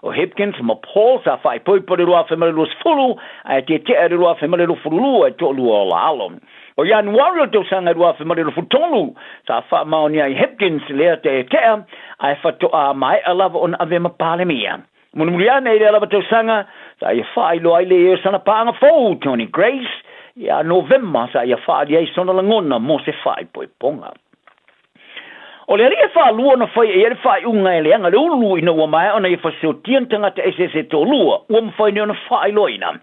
O Hipkins ma Paul sa faaipoipo i le 2020 ae tietea i le 2022 e toalua o la alo. O Ianuari o le tausaga 2023 sa faamaonia ai Hipkins lea teetea ae faatoa maea lava ona avea ma Palemia. Mulimuli ane i lea lava tausaga, sa ia faailoa ai le ia o sana paaga fou, Tony Grace, ia Novema sa ia faaali ai sona lagona mo se faaipoipoga. O le alii e faalua ona faia i ai le faaiuga e leaga le ulu ina ua maea ona ia fasiotia ni tagata eseese e toalua ua mafai nei ona faailoaina.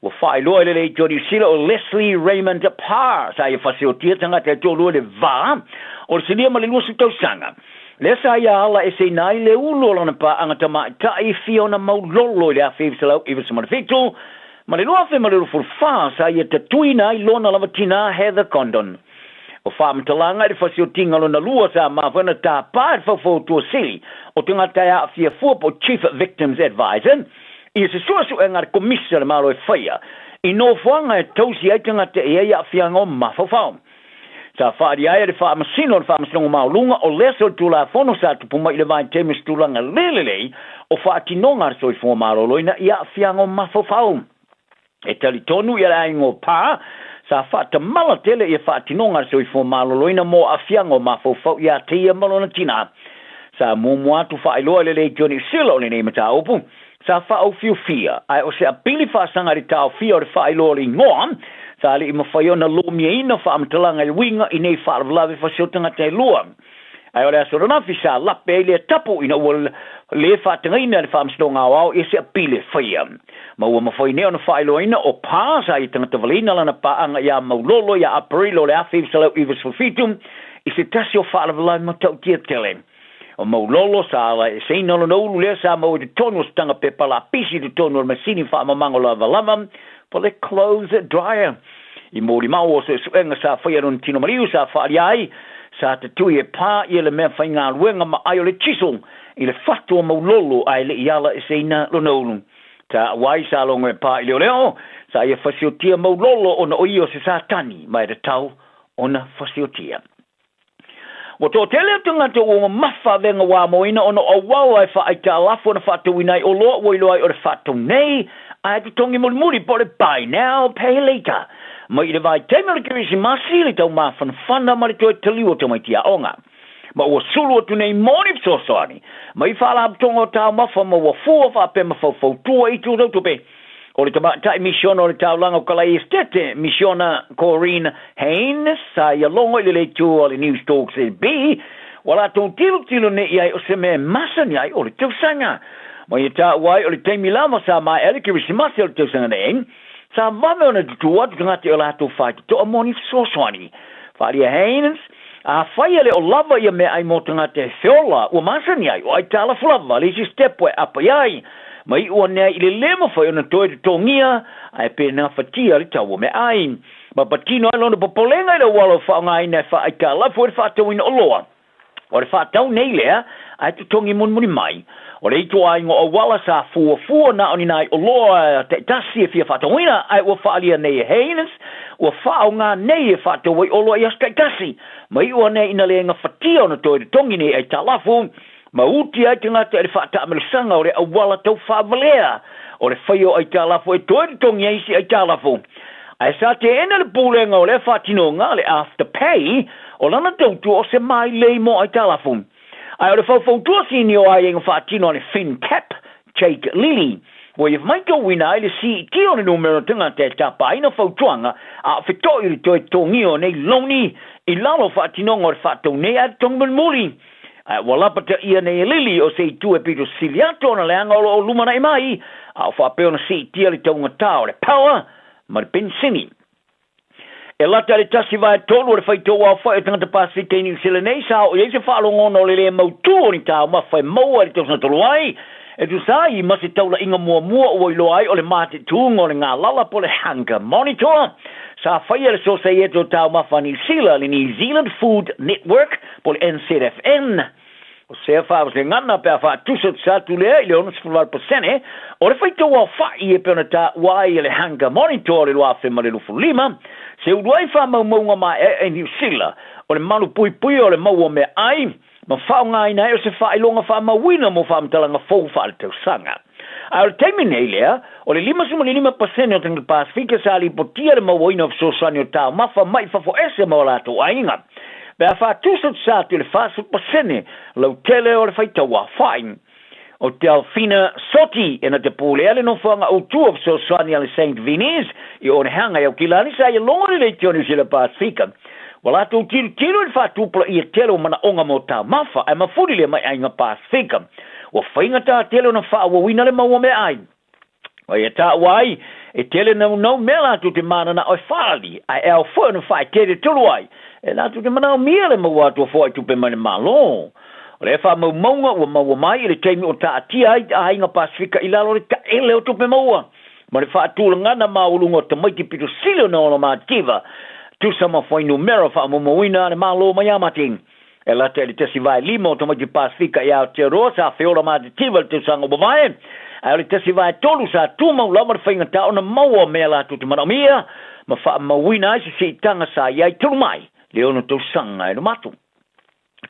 Ua faailoa e le Leitio Niu Sila o Leslie Raymond Parr sa ia fasiotia tagata e toalua i le va o le silia ma le 20 tausaga. Lea sa ia ala eseina ai le ulu o lana paaga tamaitai Fiona Maulolo i le 1997 ma le 2024 sa ia tatuina ai lona lava tinā Heather Condon. O faamatalaga i le fasiotiga lona lua sa mafai ona tāpā e le faufautua sili o tagata e aafia fua po o Chief Victims Advisor ia se suesuega a le Komisi a le Malo e faia i nofoaga e tausi ai tagata e i ai aafiaga o mafaufau. Sa faaalia ai e le Faamasino o le Faamasinoga Maualuga o lea solitulafono sa tupu mai i le vaitaimi o se tulaga le lelei o faatinoga a le soifua maloloina i aafiaga o mafaufau. E talitonu ia le aiga o Pa, sa faatamala tele ia faatinoga a le soifua maloloina mo aafiaga o mafaufau ia te ia ma lona tina. Sa muamua atu faailoa i le Leitio Niu Sila o lenei mataupu, sa faaofiofia, ae o se apili faasaga i le taofia o le faailoa o le igoa, sa le i mafai ona lomiaina faamatalaga e uiga i nei faalavelave fasioti tagata e lua. Ae o le aso ananafi sa lape ai lea tapu ina ua lē faatagaina e le Faamasinoga Aoao ia se apili e faia. Ma ua mafai nei ona faailoaina o Pa sa ia tagata valeina lana paaga iā Maulolo ia Aperila o le 1997 i se tasi o faalavelave matautia tele. O Maulolo sa ala eseina lona ulu lea sa maua i totonu o se taga pepa lapisi i totonu o le masini faamamago lavalava po le clothes dryer. I molimau o suesuega sa faia lona tino maliu sa faaalia ai, sa tatui e pā ia le mea faigaluega ma ai o le chisel i le fatu o Maulolo ae le i ala eseina lona ulu. Taua ai sa logo e pā i leoleo, sa ia fasiotia Maulolo ona o ia o se Satani ma e tatau ona fasiotia. Ua toatele o tagata ua mamafa avega ua amoina ona o auala e faaaitalafu ona faatauina ai oloa ua iloa ai o le faatau nei ae totogi mulimuli po o le buy now pay later mai i le vaitaimi o le Kerisimasi, le taumafanafana ma le toe taliu o tamaiti aoga. Ma ua sulu atu nei mo ni fesoasoani mai faalapotoga o taumafa ma ua fua faapea ma faufautua i itu tau tupe. O le tamaitai misiona o le taulaga o Kalai Esitete, misiona Corrine Haynes, sa ia logo i le leitu a le News Talk ZB, ua latou tilotilo nei i ai o se mea e masani ai o le tausaga. Ma ia taua ai o le taimi lava sa maea le Kerisimasi o le tausaga nei, sa vave ona tutū atu tagata i o latou faitotoa mo ni fesoasoani. Faaalia Haynes, Afai e le o lava ia meaai mo tagata e feola, ua masani ai, o aitalafu lava le isi step e apa i ai. Ma iu ane ai i le le mafai ona toe totogia, ae pe gafatia le tau o meaai. Ma patino ai lona popolega i le auala o faaaogaina e faaaitalafu ai le faatauina oloa. O le faatau nei lea, ae totogi mulimuli mai. O le ituaiga o auala sa fuafua na o ni nai oloa taitasi e fia faatauina, ae ua faaalia nei e Haynes, ua faaaoga nei e faatau ai oloa i aso taitasi. Ma iu ane ina le gafatia ona toe totogi nei aitalafu, ma uti ai tagata i le faataamelosanga o le auala tau faavalea o le faia o aitalafu e toe totogi ai isi aitalafu. Ae sa teena le pulega o lea faatinoga, le Afterpay, o lana tautua o se mailei mo aitalafu. Ae o le faufautua sini o aiaiga faatino a le FinCap, Jake Lilly, ua ia matauina ai le siitia o le numera o tagata e tapaina fautuaga a o feto'i le toe totogia o nei loni i lalo o faatinoga o le faatau nei ae totogi mulimuli. Ae ua lapataia nei e Lilly o se itu e pito sili atu ona leaga o lo o lumanai mai a o faapea ona siitia le taugatā o le power ma le penisini. E lata i le 1/3 o le faitau aofai o tagata Pasefika i Niu Sila nei sa oo i ai se faalogona o le lē mautū o ni taumafa e maua i le tausaga talu ai, e tusa ai ma se taulaʻiga muamua ua iloa ai o le matetūga o le galala po o le Hunger Monitor sa faia e le Sosaiete o Taumafa a Niu Sila, le New Zealand Food Network po o le NZFN. O sea faavasegana pe a faatusatusa atu lea i le 68% o le faitau aofa'i e pei ona taua ai e le Hunger Monitor i le 2025, se uluai faamaumauga maeaea i Niu Sila o le malupuipuia o le mau o meaai ma faaaogaina ai o se faailoga faamauina mo faamatalaga fou faaletausaga. A o le taimi nei lea, o le 55% o tagata Pasefika sa lipotia le mauaina o fesoasoani o taumafa mai fafo ese ma o latou aiga. Pe a faatusatusa atu i le 40% lautele o le faitau aofai. O Delphina Soti e na te pulea le nofoaga autu o fesoasoani a le Saint Vinnies i Onehanga i Aukilani sa ia logo le leitio a Niu Sila Pasefika. Ua latou tilotilo i le faatupulaia tele o manaoga mo taumafa ae mafuli lea mai aiga Pasefika. Ua faigata tele ona faaauauina le mau o meaai. Ua ia taua ai, e tele naunau mea latou te mananao e faaali, ae e ao foi ona faaeteete tolu ai, e latou te manaomia le maua atu o foai tupe mai le Malo. O lea faamaumauga ua maua mai i le taimi o taatia ai aiga Pasefika i lalo o le taele o tupe maua ma le faatulagana maualuga o tamaiti pito sili ona ola mativa, tusa ma fuainumera faamaumauina a le Malo mai Amati. E lata i le 1/5 o tamaiti Pasefika i Aotearoa sa feola matitiva i le tausaga ua mavae, ae o le 1/3 sa tumau lava le faigata ona maua mea latou te manaomia ma faamauina ai se siitaga sa i ai talu mai le 6 tausaga e luma atu.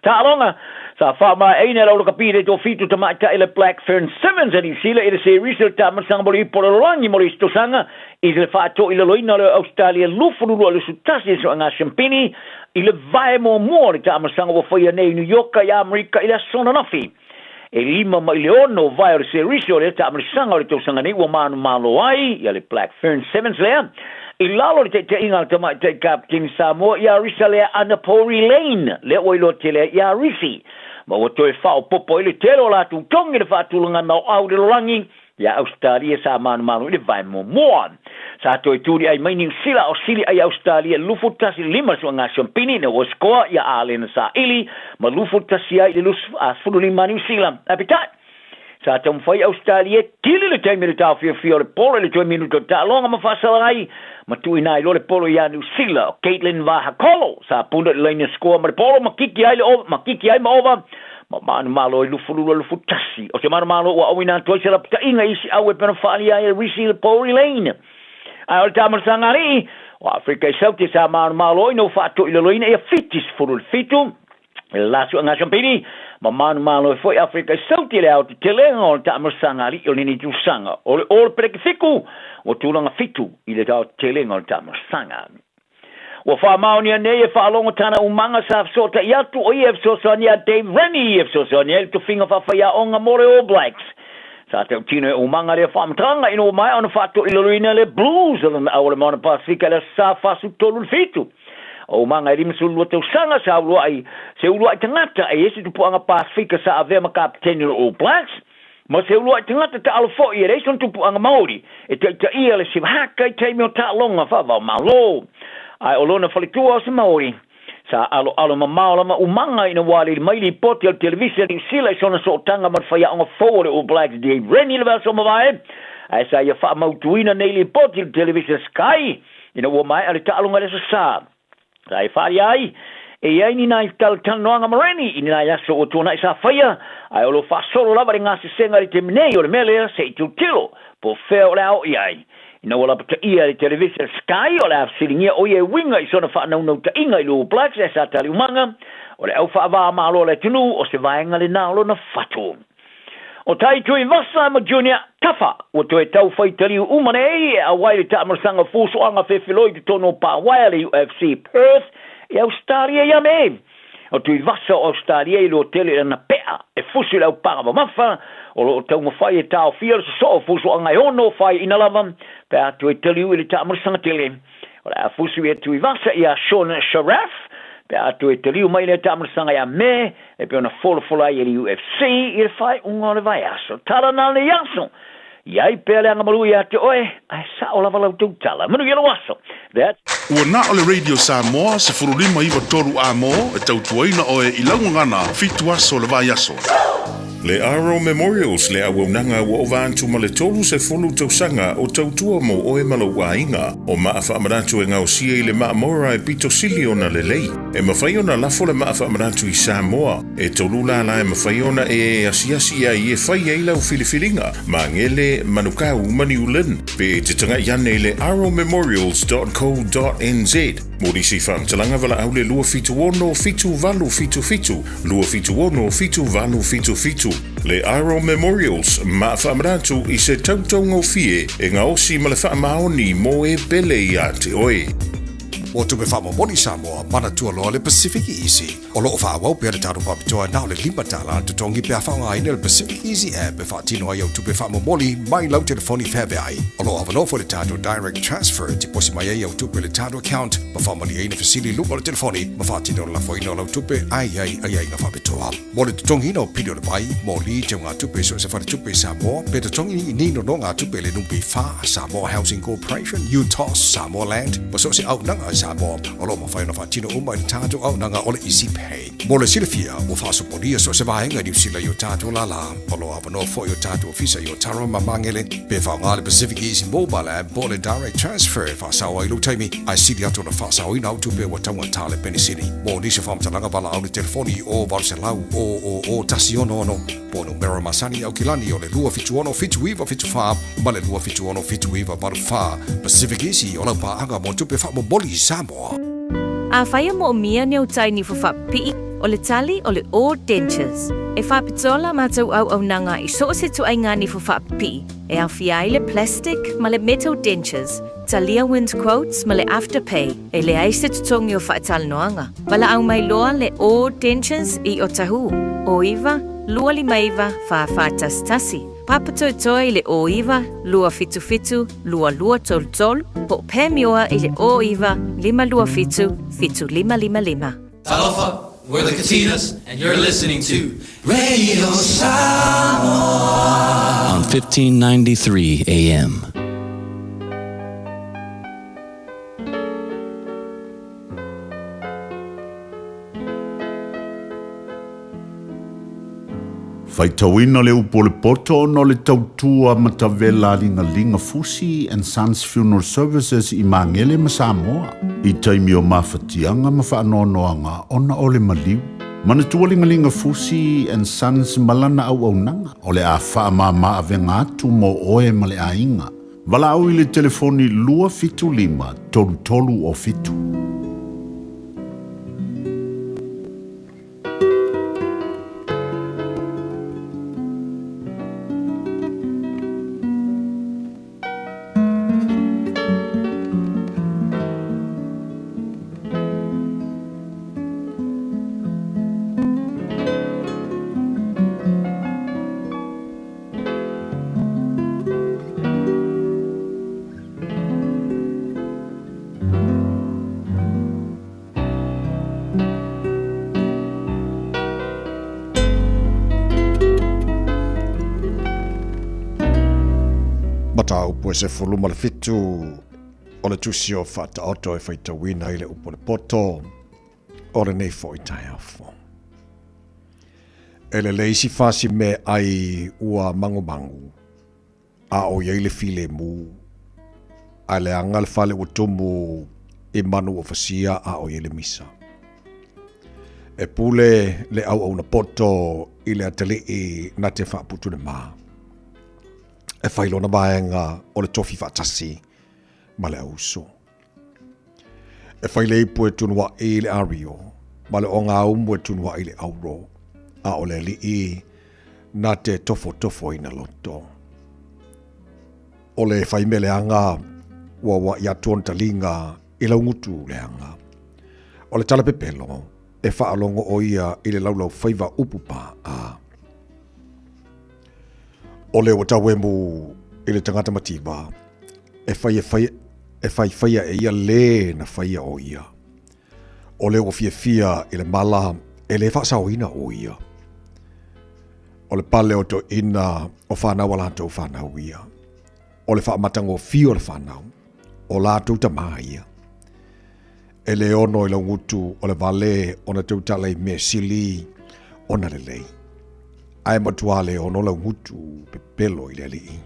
Taaloga sa faamaeaina e le Aulakapi le toafitu tamaitai le Black Fern Sevens a Niu Sila i le series o le taamilosaga mo le ipu o le lalolagi mo le isi tausaga i le faatoilaloina o le Ausetalia 22-21 i le sueaga siampini i le vae muamua o le taamilosaga ua faia nei i New York i Amerika i le aso ananafi. E 5 mai le 6 vae o le series o lea taamilosaga o le tausaga nei ua manumalo ai ia le Black Fern Sevens lea i lalo o le taitaiga a le tamaitai kapeteni Samoa ia Risa Lea Anapori Lane lea ua iloa tele ai ia Risi ma ua toe faaopoopo ai le tele o latou togi i le faatulagaga o au i le lalolagi Iā Ausetalia sa manumanu i le vae muamua. Sa toe tuliʻai mai Niu Sila o sili ai Ausetalia 21-5 le suaga siampini ina ua sikoa ia Alena Saili ma 21 ai i le 25 a Niu Sila. Ae peitai, sa taumafai Ausetalia e kili le taimi o le taofiofia o le polo i le toe minuta o le taaloga ma faasala ai ma tuuina ai loa le polo iā Niu Sila. O Kaitlyn Vahakolo sa puna i le laina sikoa ma le polo ma kiki ai le ova, ma kiki ai ma ova Ma manumalo i 22-21. O se manumalo ua auina atu ai se lapataiga i isi au e pei ona faaalia ai e Risi le Pouri Lane. Ae o le taamilosaga alii o Afrika i Saute sa manumalo ina ua faatoilaloina ia Fiti 17 i le la sueaga siampini ma manumalo ai foi Afrika i Saute i le aotetelega o le taamilosaga alii o lenei tausaga. O le All Black Fiku ua tulaga fitu i le aotetelega o le taamilosaga. Ua faamaonia nei e faalogo tana umaga sa fesootai atu o ia e fesoasoani ia Dave Rennie e fesoasoani ai le tofiga faafaiaoga mo le All Blacks. Sa tautino e umaga lea faamatalaga ina ua maea ona faatoilaloina le Blues o lona au o le Moana Pasefika i le aso Sa 43 le 7. O umaga e 52 tausaga sa uluai se uluai tagata e i ai se tupuaga Pasefika sa avea ma kapeteni o le All Blacks Ma se uluai tagata taalo foi e leai sona tupuaga Maori e taitaia le Sivahaka i taimi o taaloga faava-o-Malo. Ae o lona faletua o se Maori, sa aloalo mamao lava umaga ina ua alili mai lipoti a le televise a Niu Sila i sona sootaga ma le faiaoga fou o le All Blacks Dave Rennie i le vaiaso mavae, ae sa ia faamautuina nei lipoti i le televise Sky. Ina ua maea le taaloga i le Aso Sa, sa e faaalia ai e i ai ni nai talatalanoaga ma Rennie i ni nai aso ua tuanai sa faia, ae o lo o faasolo lava le gasesega i le taimi nei o le mea lea se i tilotilo po o fea o le a oo i ai. Ina ua lapataia e le televisa Sky o le a fesiligia o ia e uiga i sona faanaunautaiga i le All Blacks ae sa taliumaga o le au faava-a-Malo a le atunuu o se vaega lena o lona fatu. O Tai Tuivasa ma Junior Tafa ua toe tau fai taliu uma nei e auai le taamalosaga fusoaga fefeloi i totonu o Pāwaea le UFC Perth i Ausetalia ia Me. O Tuivasa o Ausetalia i lua tele i lana pea e fusi i le aupaga mamafa o lo o taumafai e taofia le sosoo o fusoaga e ono faiaina lava pe a toe taliu i le taamalosaga tele. O le a fusi ia Tuivasa iā Sean Sharaf pe a toe taliu mai lea taamalosaga ia Me e pei ona folafola ai e le UFC i le faaiuga o le vaiaso. Tala na lenei aso! I ai pea le agamalu ia te oe, ae sao lava lau tautala. Manuia lou aso! That's. Ua na o le Radio Samoa 15 9 3 A-mo e tautuaina oe i lau gagana fitu aso le vaiaso. Le Aro Memorials le auaunaga ua ova atu ma le 30 tausaga o tautua mo oe ma lou aiga. O maa faamanatu e gaosia i le maa Mora e pito sili ona lelei. E mafai ona lafo le maa faamanatu i Samoa. E tolu lālā e mafai ona e asiasi i ai e fai ai lau filifiliga, Magele, Manukau ma New Lynn. Pe e te taga'i ane i le arrowmemorials.co.nz mo nisi faamatalaga valaau le 276 7877, 276 7877. Le Aro Memorials, maa faamanatu i se tautaugofie e gaosi ma le faamaoni mo e pele iā te oe. Ua tupe faamomoli Samoa, manatua loa le Pacific Easy. O lo o faaauau pea le tatou faapitoa na o le $5 le totogi pe a faaaogaina le Pacific Easy app e faatino ai au tupe faamomoli mai lau telefoni feaveai. O lo o avanoa foi le tatou Direct Transfer e tiposi mai ai au tupe i le tatou account ma faamalieina fesili i luga o le telefoni ma faatino le lafoina o lau tupe ae i ai aiaiga faapitoa. Mo le totogiina o pili o le vai, moli, teugatupe i so o se faletupe i Samoa, pe totogi ni nonogatupe i le NPF, Samoa Housing Corporation, UTOS, Samoa Land, ma so o se auaunaga i Samoa, o lo o mafai ona faatino uma i le tatou auaunaga o le Easy Pay. Mo le silafia, ua faasopolia so o se vaega i Niu Sila i o tatou lālā. O lo o avanoa foi o tatou ofisa i Otara ma Magele, pe faaaoga le Pacific Easy Mobile App po o le Direct Transfer e faasao ai lou taimi, ae sili atu ona faasaoina au tupe ua taugata le penisini. Mo nisi o faamatalaga valaau le telefoni i o 800 000 166 po o numera masani i Aukilani o le 276 7974 ma le 276 7984. Pacific Easy o lau paaga mo tupe faamomoli i Samoa. Afai e moomia ni au tai nifo faapipii, o le tali o le All Dentures. E faapitoa la matou auaunaga i so o se ituaiga nifo faapipii, e aofia ai le plastic ma le metal dentures, talia wind quotes ma le afterpay, e leai se totogi o faatalanoaga. Valaau mai loa le All Dentures i Otahuhu, 09 259 4411, Papatoetoe i le 09 277 2233, po o Pamioa i le 09 527 7555. Talofa, we're the Katinas, and you're listening to Radio Samoa on 1593 AM. Faitauina le upu o le poto ona o le tautua matavela a Ligalinga Fusi and Sons Funeral Services i Magele ma Samoa i taimi o mafatiaga ma faanoanoaga ona o le maliu. Manatua Ligalinga Fusi and Sons ma lana auaunaga o le a faamama avega atu mo oe ma le aiga. Valaau i le telefoni 275 33 o 7. Mataupu e 17 o le tusi o Faataoto e faitauina i le upu o le poto o lenei foi taeao fou. E lelei isi fasi meaai ua magumagu, a o i ai le filemu. Ae leaga le fale ua tumu i manu ua fasia a o i ai le misa. E pule le auauna poto i le atalii na te faaputu le ma. E fai lona vaega o le tofi faatasi ma le auuso. E fai le ipu e tunuaʻi i le ario, ma le ogaumu e tunuaʻi i le auro, a o le alii na te tofotofoina loto. O le fai mea leaga ua uaʻi atu ona taliga i laugutu leaga. O le tala pepelo, e faalogo ʻo ia i le laulaufaiva upu paʻa. O le ua tauemu i le tagata mativa, e fai e fai e faifaia e ia lē na faia ʻo ia. O le ua fiafia i le mala e lē faasaoina ʻo ia. O le pale o toeʻina o fanau a latou fanau ia. O le faamatagofie o le fanau, o latou tamā ia. E lē ono i laugutu o le vale ona tautala i mea sili ona lelei. Ae matuā le ono laugutu pepelo i le alii.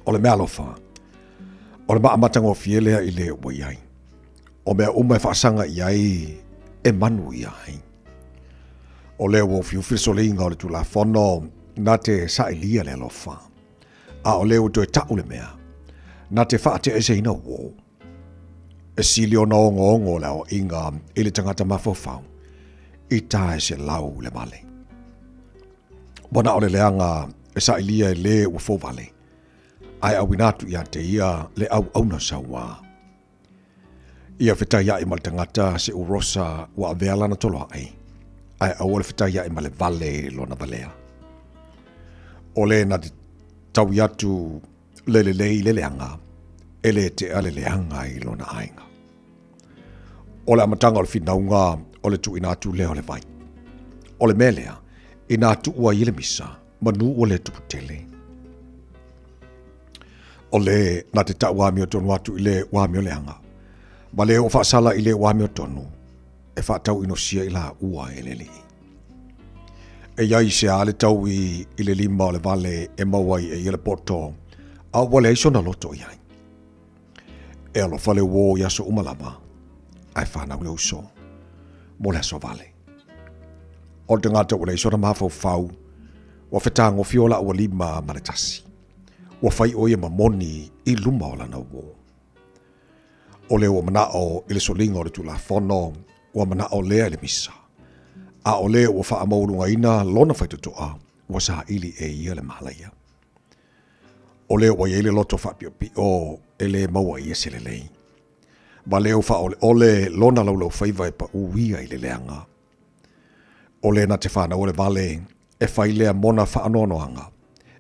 O le mea alofa, o le maamatagofie lea i le ua i ai. O mea uma e faasaga i ai e manuia ai. O lea ua ufiufi le soliga o le Tulafono na te saʻilia le alofa, a o lea ua toe taʻu le mea na te faateʻeseina uō. E sili ona ogoogo le aoaiga i le tagata mafaufau i tae se lau le vale. Ua na o le leaga e saʻilia e lē ua fouvale, ae auina atu ia te ia le auauna sauā. Ia fetaiaʻi ma le tagata se urosa ua avea lana toloaʻi, ae aua le fetaiaʻi ma le vale i lona valea. O le na te taui atu le lelei i le leaga, e le tea le leaga i lona aiga. O le amataga o le finauga o le tuuina atu lea o le vai. O le mea lea, inā tuua ai le misa, manu ua le tupu tele. O le na te tau amiotonu atu i le ua amioleaga, ma le ua faasala i le ua amiotonu, e faatauinosia i laua e le Alii. E i ai se a le taui i le lima o le vale e maua ai e ia le poto, a ua leai sona loto i ai. E alofa le uō i aso uma lava, ae fanau le uso mo le aso vale. O le tagata ua leai sona mafaufau, ua fetagofi o laua lima ma le tasi. Ua fai ʻo ia ma moni i luma o lana uō. O le ua manaʻo i le soliga o le Tulafono, ua manaʻo lea i le misa. A o le ua faamaualugaina lona faitotoa, ua saili e ia le malaia. O le ua i ai le loto faapiʻopiʻo e lē maua i ia se lelei. Valeu faaʻoleʻole lona laulaufaiva e paʻū ia i le leaga. O le na te fanau o le vale e fai lea mona faanoanoaga,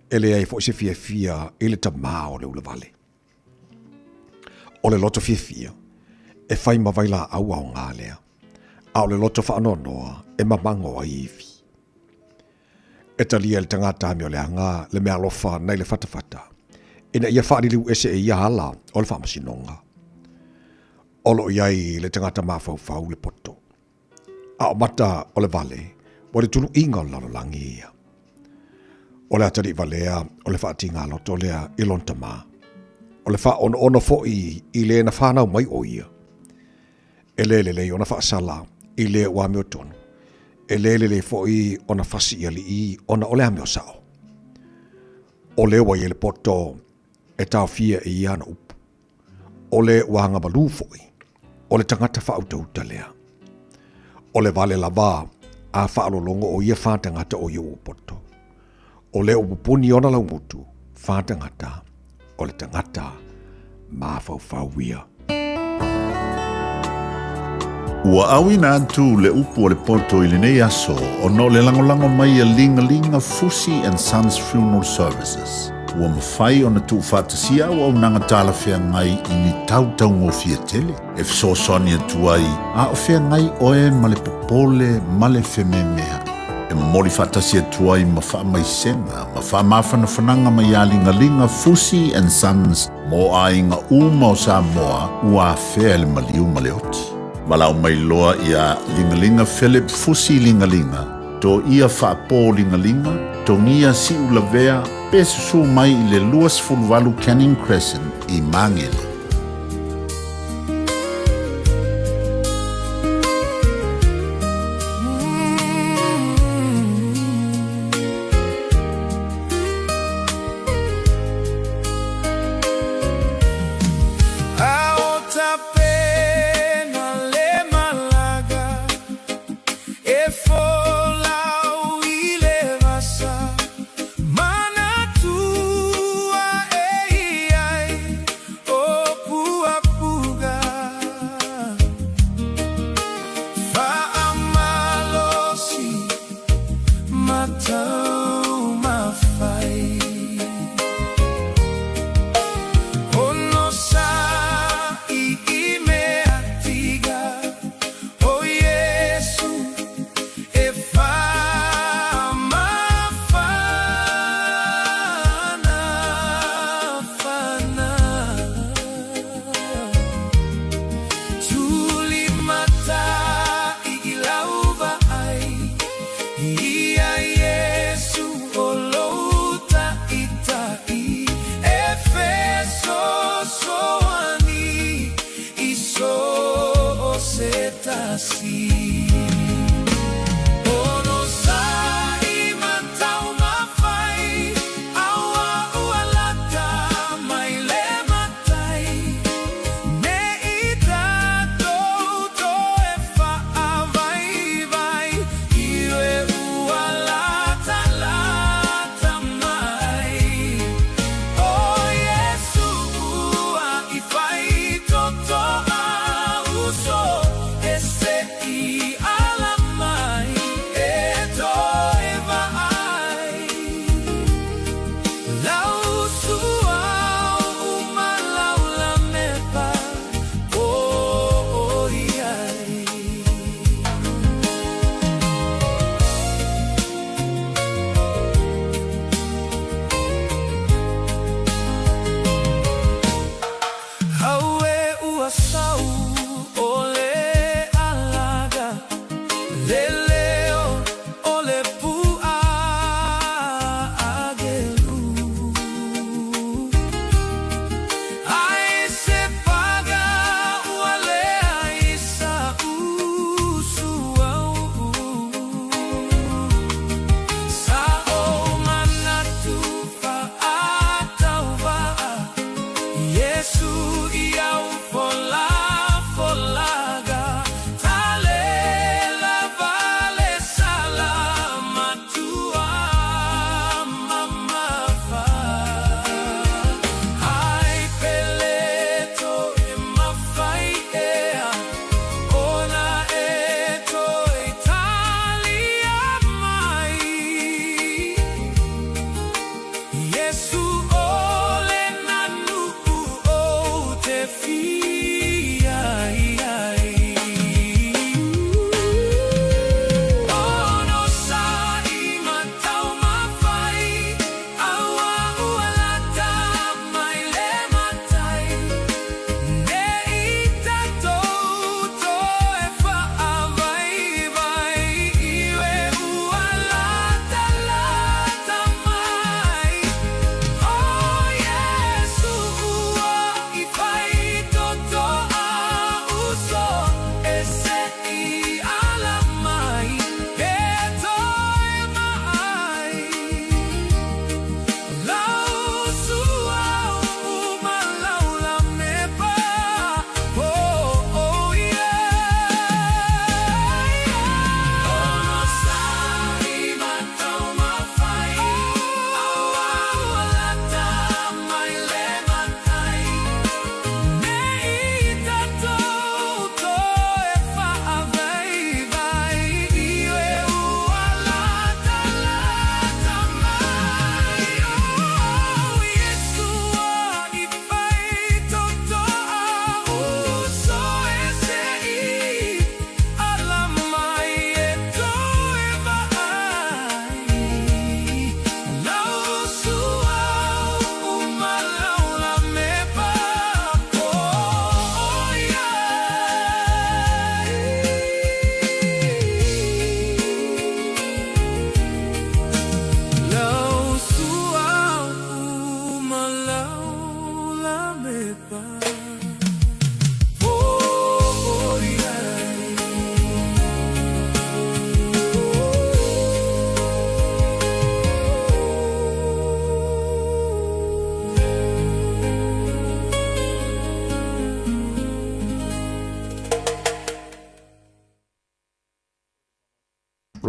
e leai foi se fiafia i le tamā o le ulavale. O le loto fiafia, e fai ma vailaau aoga lea, a o le loto faanoanoa e mamago ai ivi. E talia e le tagata amioleaga le meaalofa nai le fatafata, ina ia faaliliu ese e ia ala o le faamasinoga. O lo o i ai le tagata mafaufau le poto, A o mata o le vale, ua le tuluiga o le lalolagi ia. O le atalii valea o le faatigaloto lea i lona tamā. O le faaonoono foi i le na fanau mai ʻo ia. E lē lelei ona faasala i le ua amiotonu, e lē lelei foi ona fasi i alii ona o le amio sao. O lea ua i ai le poto e taofia e ia ana upu. O le ua agamalu foi, o le tagata faautauta lea. O le vale lava a faalologo o ia fatagata o ia ua poto. O le ua pupuni ona laugutu, fatagata o le tagata mafaufau ia. Ua auina atu le upu a le poto i lenei aso ona o le lagolago mai a Ligalinga Fusi and Sons Funeral Services. Ua mafai ona tuufaatasia auaunaga talafeagai i ni tau taugofie tele e fesoasoani atu ai a o feagai oe ma le popole ma le fememeaʻi. E momoli faatasi atu ai ma faamaisega ma faamafanafanaga mai ia Ligaliga Fusi and Sons mo aiga uma o Samoa ua afea e le maliu ma le oti. Valaau mai loa iā Ligaliga Philip Fusi Ligaliga. Toia faapōligaligā, togia siulavea pe susū mai i le 28 Canning Crescent i Magele.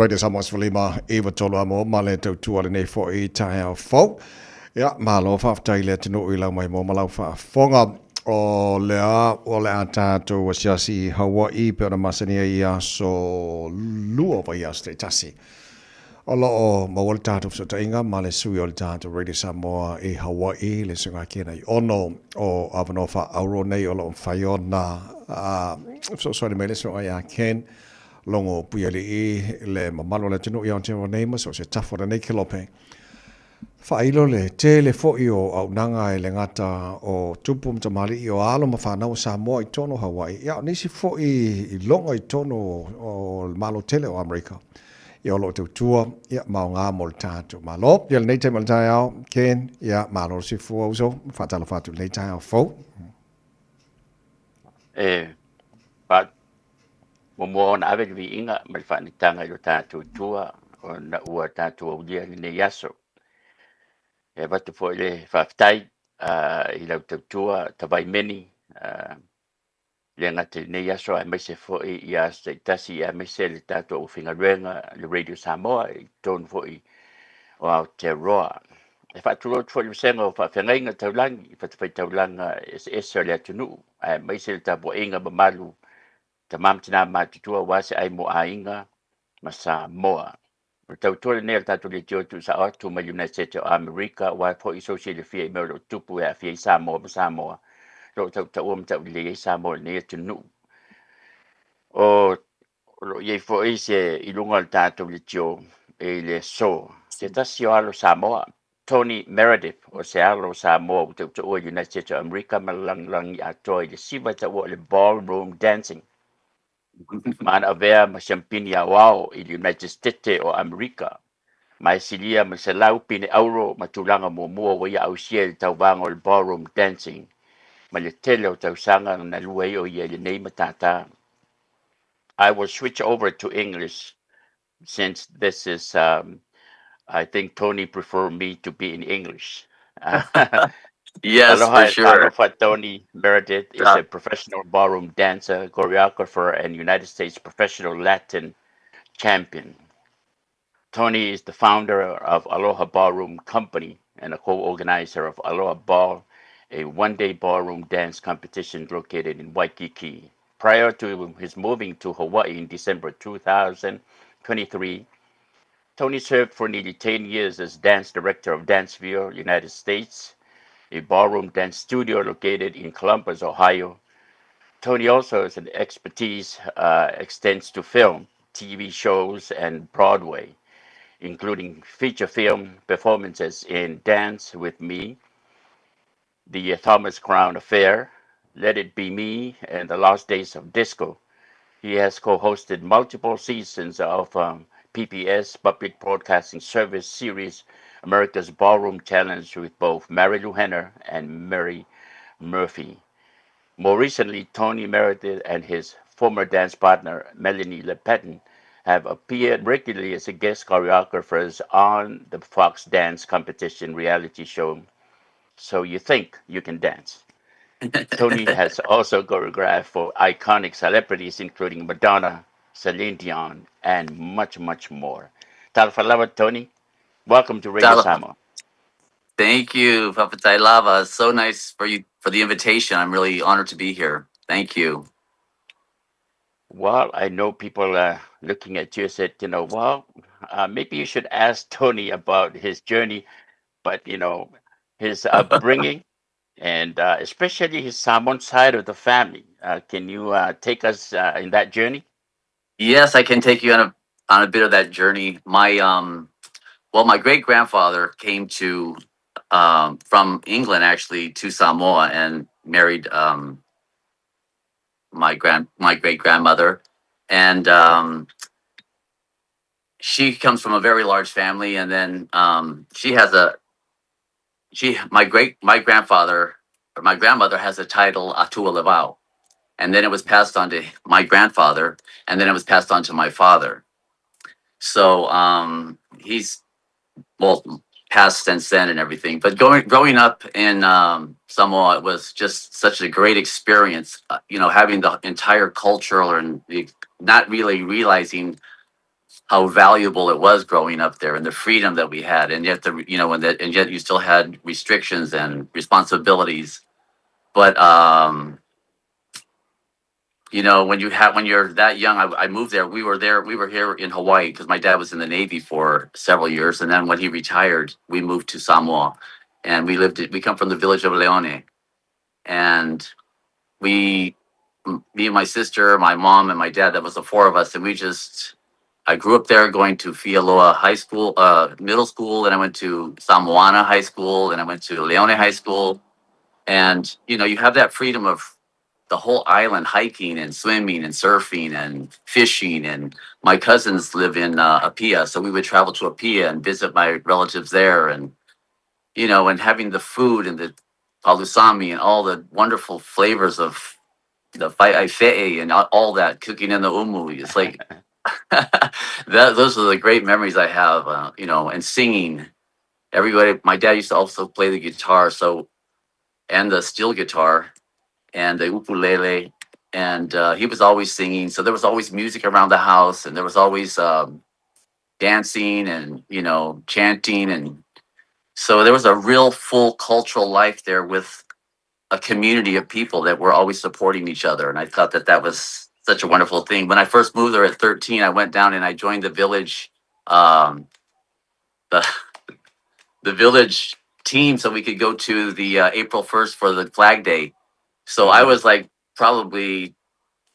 Radio Samoa 15 93 amo ma le tautua lenei fo'i taeao fou. Ia, malo faafetai i le atunuu i lau maimoa ma lau faafofoga. O lea o le a tatou asiasi i Hawaii pe ona masani ai i aso lua o vaiaso taitasi. O lo o maua le tatou fesootaiga ma le sui o le tatou Radio Samoa i Hawaii, le Susuga Kena Aiono o avanoa faaauro nei o lo o mafai ona fesoasoani mai le Susuga ia Ken Logo Puialii le mamalu o le atunuu i Aotearoa nei ma so o se tafa o lenei kelope. Faailo le tele foi o auaunaga e le gata o tupu ma tamalii o alo ma fanau o Samoa i totonu o Hawaii, ia o nisi foi iloga i totonu o le Malo tele o Amerika, ia o lo o tautua, ia ma aoga mo le tatou Malo. Ia lenei taimi o le taeao, Ken, ia malo le soifua uso, faatalofa atu i lenei taeao fou. E fa muamua ona ave le viiga ma le faanitaga i lo tatou Atua ona ua tatou aulia lenei aso. E avatu foi le faafetai i lau tautua Tavaimeni, le gata i lenei aso aemaise foi i aso taitasi aemaise le tatou aufaigaluega le Radio Samoa i totonu foi o Aotearoa. E faatulou atu foi i le vasega o faafeagaiga taulagi i fatafaitaulaga eseese o le atunuu aemaise le tapuaiga mamalu tama ma tina matutua aua se ai mo aiga ma Samoa. O le tautua lenei a le tatou leitio tuusao atu mai United States o Amerika aua foi sou silafia i mea o lo o tupu e aafia ai Samoa ma Samoa, o lo o tautaua ma taulelei ai Samoa i lenei atunuu. O lo o i ai foi se i luga o le tatou leitio i le aso se tasi o alo Samoa, Tony Meredith, o se alo Samoa ua tautaua i United States o Amerika ma le lagilagi atoa i le siva e taua o le ballroom dancing. Ma ana avea ma siampini aoao i le United States o Amerika, ma e silia ma le 100 pine auro ma tulaga muamua ua ia ausia i le tauvaga o le ballroom dancing ma le tele o tausaga na lua ai o ia i lenei matata. I will switch over to English since this is, I think Tony prefer me to be in English. Yes, Aloha for sure. Alofa Tony Meredith is a professional ballroom dancer, choreographer, and United States professional Latin champion. Tony is the founder of Aloha Ballroom Company and a co-organizer of Aloha Ball, a one-day ballroom dance competition located in Waikiki. Prior to his moving to Hawaii in December 2023, Tony served for nearly 10 years as dance director of Danceville, United States, a ballroom dance studio located in Columbus, Ohio. Tony also has an expertise extends to film, TV shows, and Broadway, including feature film performances in Dance With Me, The Thomas Crown Affair, Let It Be Me, and The Last Days of Disco. He has co-hosted multiple seasons of PBS, Public Broadcasting Service series America's Ballroom Challenge with both Marilu Henner and Mary Murphy. More recently, Tony Meredith and his former dance partner, Melanie Lapatin, have appeared regularly as a guest choreographers on the Fox Dance Competition reality show, So You Think You Can Dance. Tony has also choreographed for iconic celebrities including Madonna, Celine Dion, and much, much more. Talofa lava, Tony. Welcome to Radio Talofa. Samoa. Thank you, Faafetai lava. So nice for you for the invitation. I'm really honored to be here. Thank you. Well, I know people looking at you said, well, maybe you should ask Tony about his journey, but, his upbringing and especially his Samoan side of the family. Can you take us in that journey? Yes, I can take you on a bit of that journey. My great grandfather came to from England actually to Samoa and married my great grandmother, and she comes from a very large family. And then she has a she my great my grandfather or my grandmother has a title Atua Levao, and then it was passed on to my grandfather, and then it was passed on to my father. So he's well passed since then and everything. But growing up in Samoa, it was just such a great experience. Having the entire culture and not really realizing how valuable it was growing up there and the freedom that we had, and yet the you know and that and yet you still had restrictions and responsibilities. But you know, when you have when you're that young, I moved there. We were there. We were here in Hawaii because my dad was in the Navy for several years, and then when he retired, we moved to Samoa, and we lived. We come from the village of Leone, and we, me and my sister, my mom, and my dad. That was the four of us, and we just. I grew up there, going to Fialoa High School, middle school, and I went to Samoana High School, and I went to Leone High School, and you know, you have that freedom of the whole island, hiking and swimming and surfing and fishing. And my cousins live in Apia, so we would travel to Apia and visit my relatives there, and you know, and having the food and the palusami and all the wonderful flavors of the fai'ai and all that cooking in the umu. It's like that. Those are the great memories I have, you know, and singing. Everybody, my dad used to also play the guitar, so and the steel guitar and the ukulele, and he was always singing. So there was always music around the house, and there was always dancing and you know chanting, and so there was a real full cultural life there with a community of people that were always supporting each other. And I thought that that was such a wonderful thing. When I first moved there at 13, I went down and I joined the village, the the village team, so we could go to the April 1st for the Flag Day. So I was like probably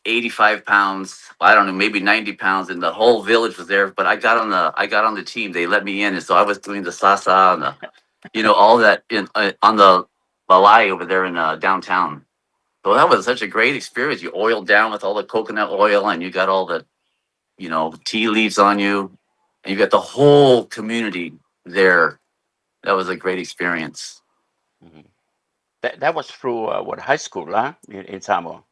85 pounds, I don't know, maybe 90 pounds, and the whole village was there. But I got on the team. They let me in, and so I was doing the sasa and the, you know, all that in on the balai over there in downtown. So that was such a great experience. You oiled down with all the coconut oil, and you got all the, you know, tea leaves on you, and you got the whole community there. That was a great experience. That was through what, high school, huh? In Samoa.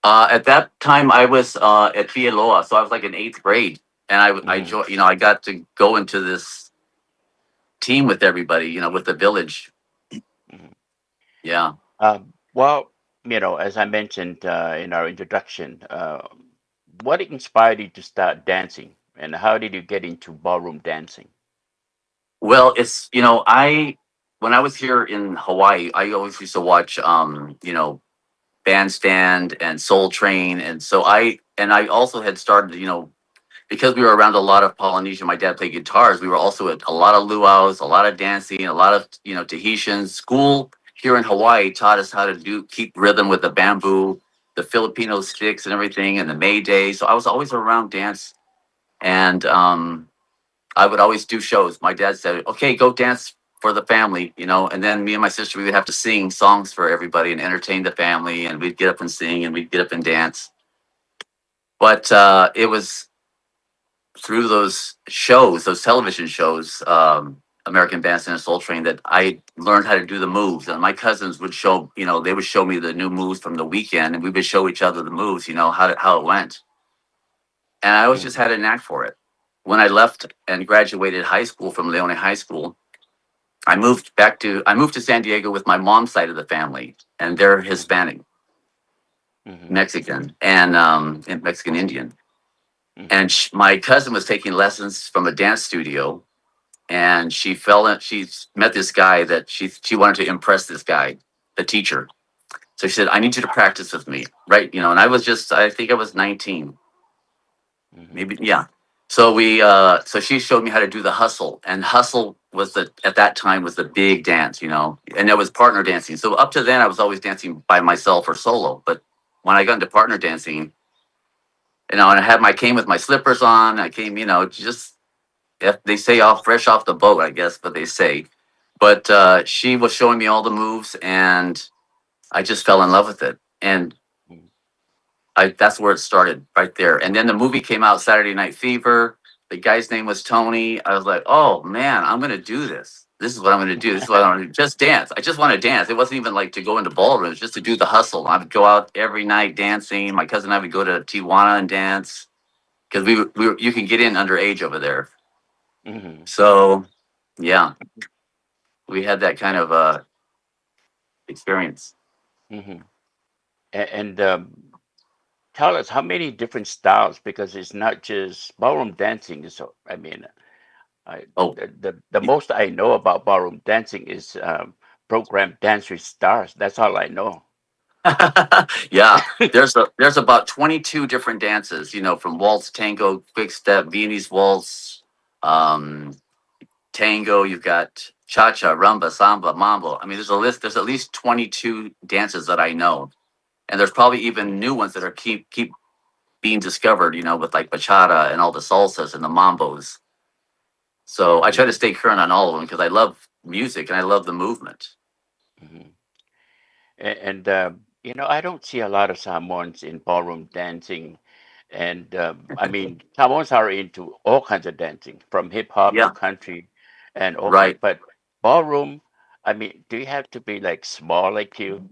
At that time, I was at Fialoa, so I was like in 8th grade, and I joined. You know, I got to go into this team with everybody. You know, with the village. Yeah. Well, you know, as I mentioned in our introduction, what inspired you to start dancing, and how did you get into ballroom dancing? Well, it's, you know, I when I was here in Hawaii, I always used to watch, you know, Bandstand and Soul Train, and so I also had started, you know, because we were around a lot of Polynesian, my dad played guitars. We were also at a lot of luau's, a lot of dancing, a lot of, you know, Tahitians. School here in Hawaii taught us how to keep rhythm with the bamboo, the Filipino sticks and everything, and the May Day. So I was always around dance, and I would always do shows. My dad said, okay, go dance for the family, you know, and then me and my sister, we would have to sing songs for everybody and entertain the family, and we'd get up and sing, and we'd get up and dance. But it was through those shows, those television shows, American Bandstand and Soul Train, that I learned how to do the moves. And my cousins would show, you know, they would show me the new moves from the weekend, and we would show each other the moves, you know, how it went. And I always just had a knack for it. When I left and graduated high school from Leone High School, I moved to San Diego with my mom's side of the family, and they're Hispanic, Mexican, and Mexican Indian. And my cousin was taking lessons from a dance studio, and she fell in, she met this guy that she wanted to impress this guy, the teacher. So she said, I need you to practice with me, right? You know, and I was just, I think I was 19, maybe, yeah. So she showed me how to do the hustle, and hustle was the, at that time was the big dance, you know, and it was partner dancing. So up to then I was always dancing by myself or solo. But when I got into partner dancing, you know, and I had my, came with my slippers on, I came, you know, just, if they say off fresh off the boat, I guess, but they say, but she was showing me all the moves, and I just fell in love with it. And that's where it started right there. And then the movie came out, Saturday Night Fever. The guy's name was Tony. I was like, oh man, I'm going to do this. This is what I'm going to do. This is what I want to do. Just dance. I just want to dance. It wasn't even like to go into ballrooms, just to do the hustle. I would go out every night dancing. My cousin and I would go to Tijuana and dance, because you can get in underage over there. We had that kind of experience. And Tell us how many different styles, because it's not just ballroom dancing. So, I mean, I, Oh. the most I know about ballroom dancing is program Dance with Stars. That's all I know. Yeah, there's about 22 different dances, you know, from waltz, tango, quick step, Viennese waltz, tango. You've got cha cha, rumba, samba, mambo. I mean, there's a list. There's at least 22 dances that I know, and there's probably even new ones that are keep being discovered. You know, with like bachata and all the salsas and the mambos. So I try to stay current on all of them because I love music and I love the movement. And you know, I don't see a lot of Samoans in ballroom dancing. And I mean, Samoans are into all kinds of dancing, from hip hop to country and all kinds. But ballroom, I mean, do you have to be like small like you?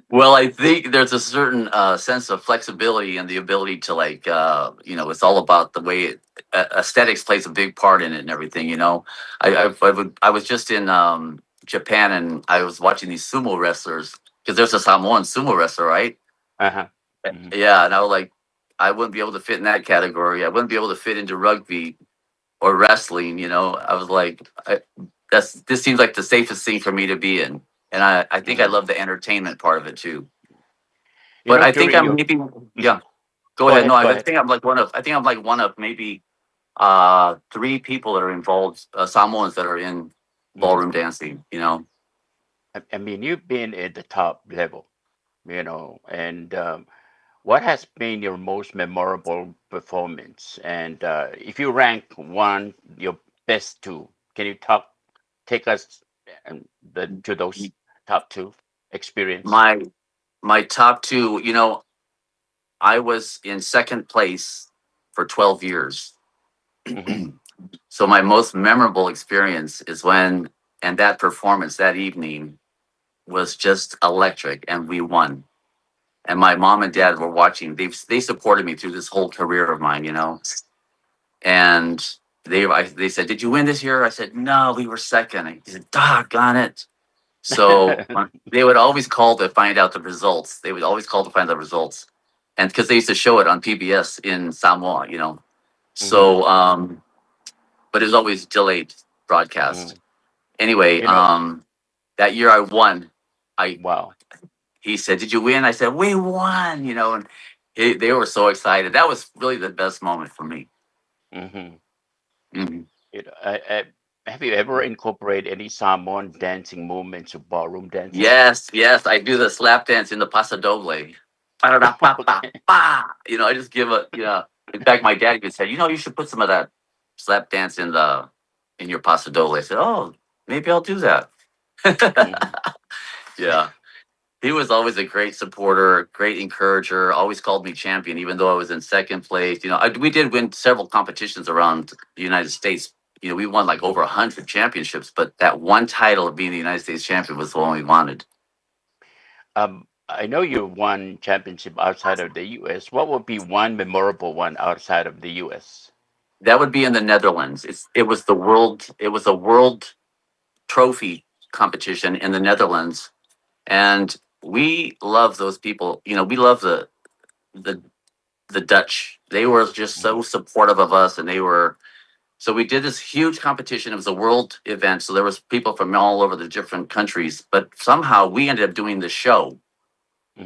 Well, I think there's a certain sense of flexibility and the ability to, like, you know, it's all about the way aesthetics plays a big part in it and everything. You know, I was just in Japan and I was watching these sumo wrestlers because there's a Samoan sumo wrestler, right? Uh-huh. Yeah, and I was like, I wouldn't be able to fit in that category. I wouldn't be able to fit into rugby or wrestling. You know, I was like, this seems like the safest thing for me to be in. And I think I love the entertainment part of it too. You But know, I think during I'm your maybe, yeah. Go Go ahead. ahead, No, go I ahead. think I'm like one of, I think I'm like one of maybe three people that are involved, Samoans that are in ballroom dancing, you know. I mean, you've been at the top level, you know, and what has been your most memorable performance? And if you rank one, your best two, can you take us to those top two experience? My top two, you know, I was in second place for 12 years. So my most memorable experience is when, and that performance that evening was just electric, and we won. And my mom and dad were watching. They supported me through this whole career of mine, you know. And they said, "Did you win this year?" I said, "No, we were second." And he said, "Doggone it!" So they would always call to find out the results. They would always call to find the results, and because they used to show it on PBS in Samoa, you know. But it was always delayed broadcast. Anyway, You know, that year I won. I wow. He said, "Did you win?" I said, "We won!" You know, and they were so excited. That was really the best moment for me. You know, have you ever incorporated any Samoan dancing movements or ballroom dancing? Yes, yes, I do the slap dance in the Paso Doble. Ba-da-da-ba-ba-ba. You know, I just give a, you know. In fact, my dad even said, you know, you should put some of that slap dance in your Paso Doble. I said, oh, maybe I'll do that. Yeah. He was always a great supporter, great encourager, always called me champion, even though I was in second place. You know, we did win several competitions around the United States. You know, we won like over 100 championships, but that one title of being the United States champion was the one we wanted. I know you won championship outside of the U.S. What would be one memorable one outside of the U.S.? That would be in the Netherlands. It was a world trophy competition in the Netherlands. And we love those people. You know, we love the Dutch. They were just so supportive of us, and they were. So we did this huge competition. It was a world event, so there was people from all over the different countries. But somehow we ended up doing the show.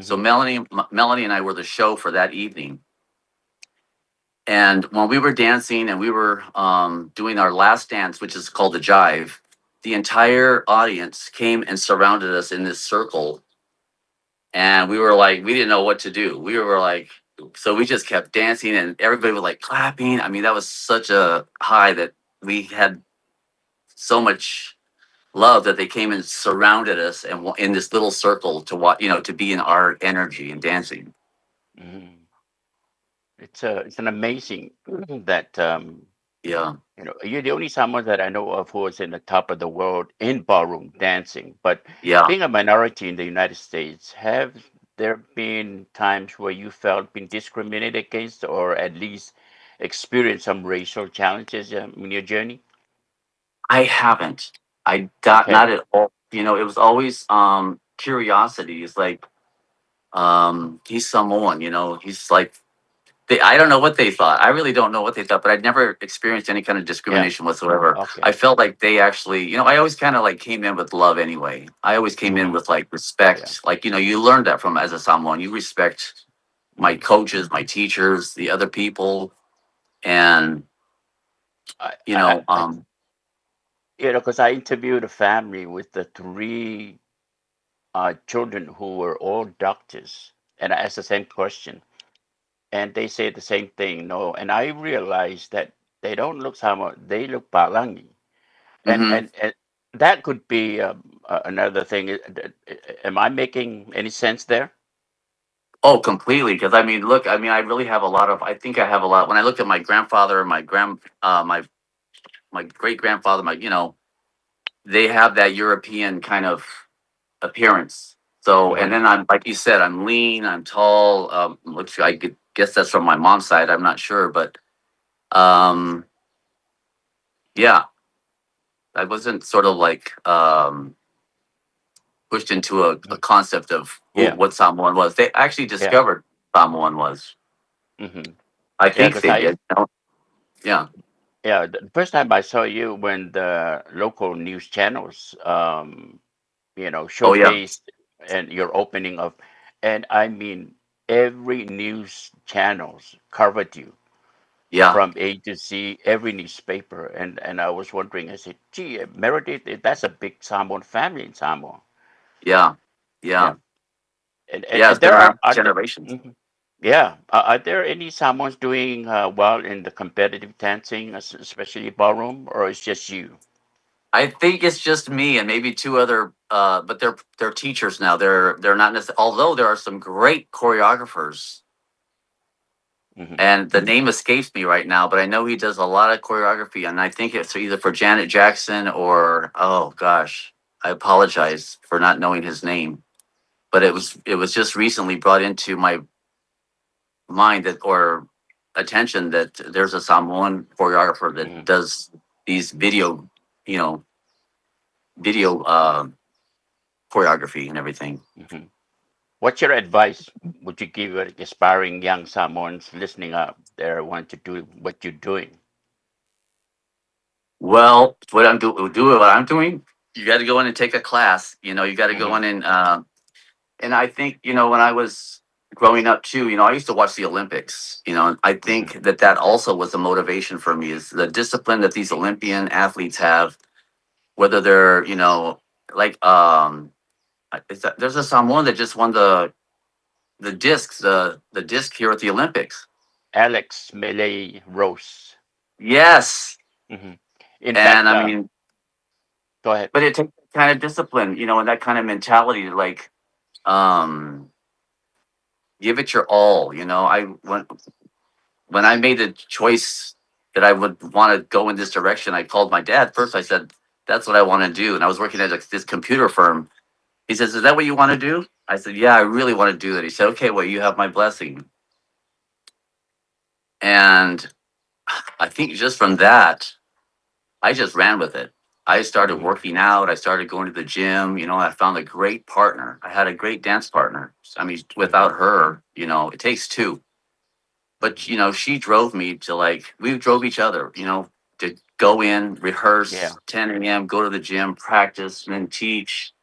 So Melanie and I were the show for that evening. And when we were dancing and we were doing our last dance, which is called the jive, the entire audience came and surrounded us in this circle. And we were like, we didn't know what to do. We were like, so we just kept dancing and everybody was like clapping. That was such a high that we had so much love that they came and surrounded us and in this little circle to watch, you know, to be in our energy and dancing. It's an amazing that you're the only someone that I know of who is in the top of the world in ballroom dancing. But being a minority in the United States, have there been times where you felt been discriminated against or at least experienced some racial challenges in your journey? I haven't. I got not at all. You know, it was always curiosity. It's like, He's Samoan, you know. He's like they, I don't know what they thought. I really don't know what they thought, but I'd never experienced any kind of discrimination whatsoever. Okay. I felt like they actually, you know, I always kind of like came in with love anyway. I always came in with like respect. Like, you know, you learned that from as a Samoan. You respect my coaches, my teachers, the other people. And, you know, You know, because I interviewed a family with the three children who were all doctors, and I asked the same question, and they say the same thing. No, and I realized that they don't look Samoan; they look Palangi, and and that could be another thing. Am I making any sense there? Oh, completely. Because I mean, look, I mean, I really have a lot of. I think I have a lot. When I look at my grandfather and my grand, my great grandfather, my, you know, they have that European kind of appearance. So, and then I'm like you said, I'm lean, I'm tall. Which I could guess that's from my mom's side. I'm not sure, but yeah, I wasn't sort of like pushed into a concept of who, what Samoan was. They actually discovered Samoan was. I Yeah, think because they I did. You know? Yeah. Yeah, the first time I saw you when the local news channels, you know, Oh yeah. showcased and your opening of, and I mean, every news channels covered you from A to Z, every newspaper, and I was wondering, I said, gee, Meredith, that's a big Samoan family in Samoa. Yeah. Yeah. Yeah, and Yeah. and It's been there around are there, generations. Yeah, are there any Samoans doing well in the competitive dancing, especially ballroom, or it's just you? I think it's just me and maybe two other, but they're teachers now. They're not necessarily. Although there are some great choreographers, and the name escapes me right now, but I know he does a lot of choreography, and I think it's either for Janet Jackson or oh gosh, I apologize for not knowing his name, but it was just recently brought into my mind that or attention that there's a Samoan choreographer that does these video, you know, video choreography and everything. What's your advice would you give aspiring young Samoans listening up there want to do what you're doing? Well, what I'm do what I'm doing, you got to go in and take a class. You know, you got to go in and I think you know when I was growing up too. You know, I used to watch the Olympics. You know, and I think that that also was a motivation for me is the discipline that these Olympian athletes have, whether they're you know like is that, there's a Samoan that just won the discs the disc here at the Olympics. Alex Malay Rose. Yes, In and fact, I mean, go ahead. but it takes that kind of discipline, you know, and that kind of mentality to like give it your all. You know, I when I made the choice that I would want to go in this direction, I called my dad first. I said, "That's what I want to do," and I was working at like, this computer firm. He says, "Is that what you want to do?" I said, "Yeah, I really want to do that." He said, "Okay, well, you have my blessing." And I think just from that, I just ran with it. I started working out. I started going to the gym. You know, I found a great partner. I had a great dance partner. I mean, without her, you know, it takes two. But, you know, she drove me to like, we drove each other, you know, to go in, rehearse, 10 a.m., go to the gym, practice, and then teach.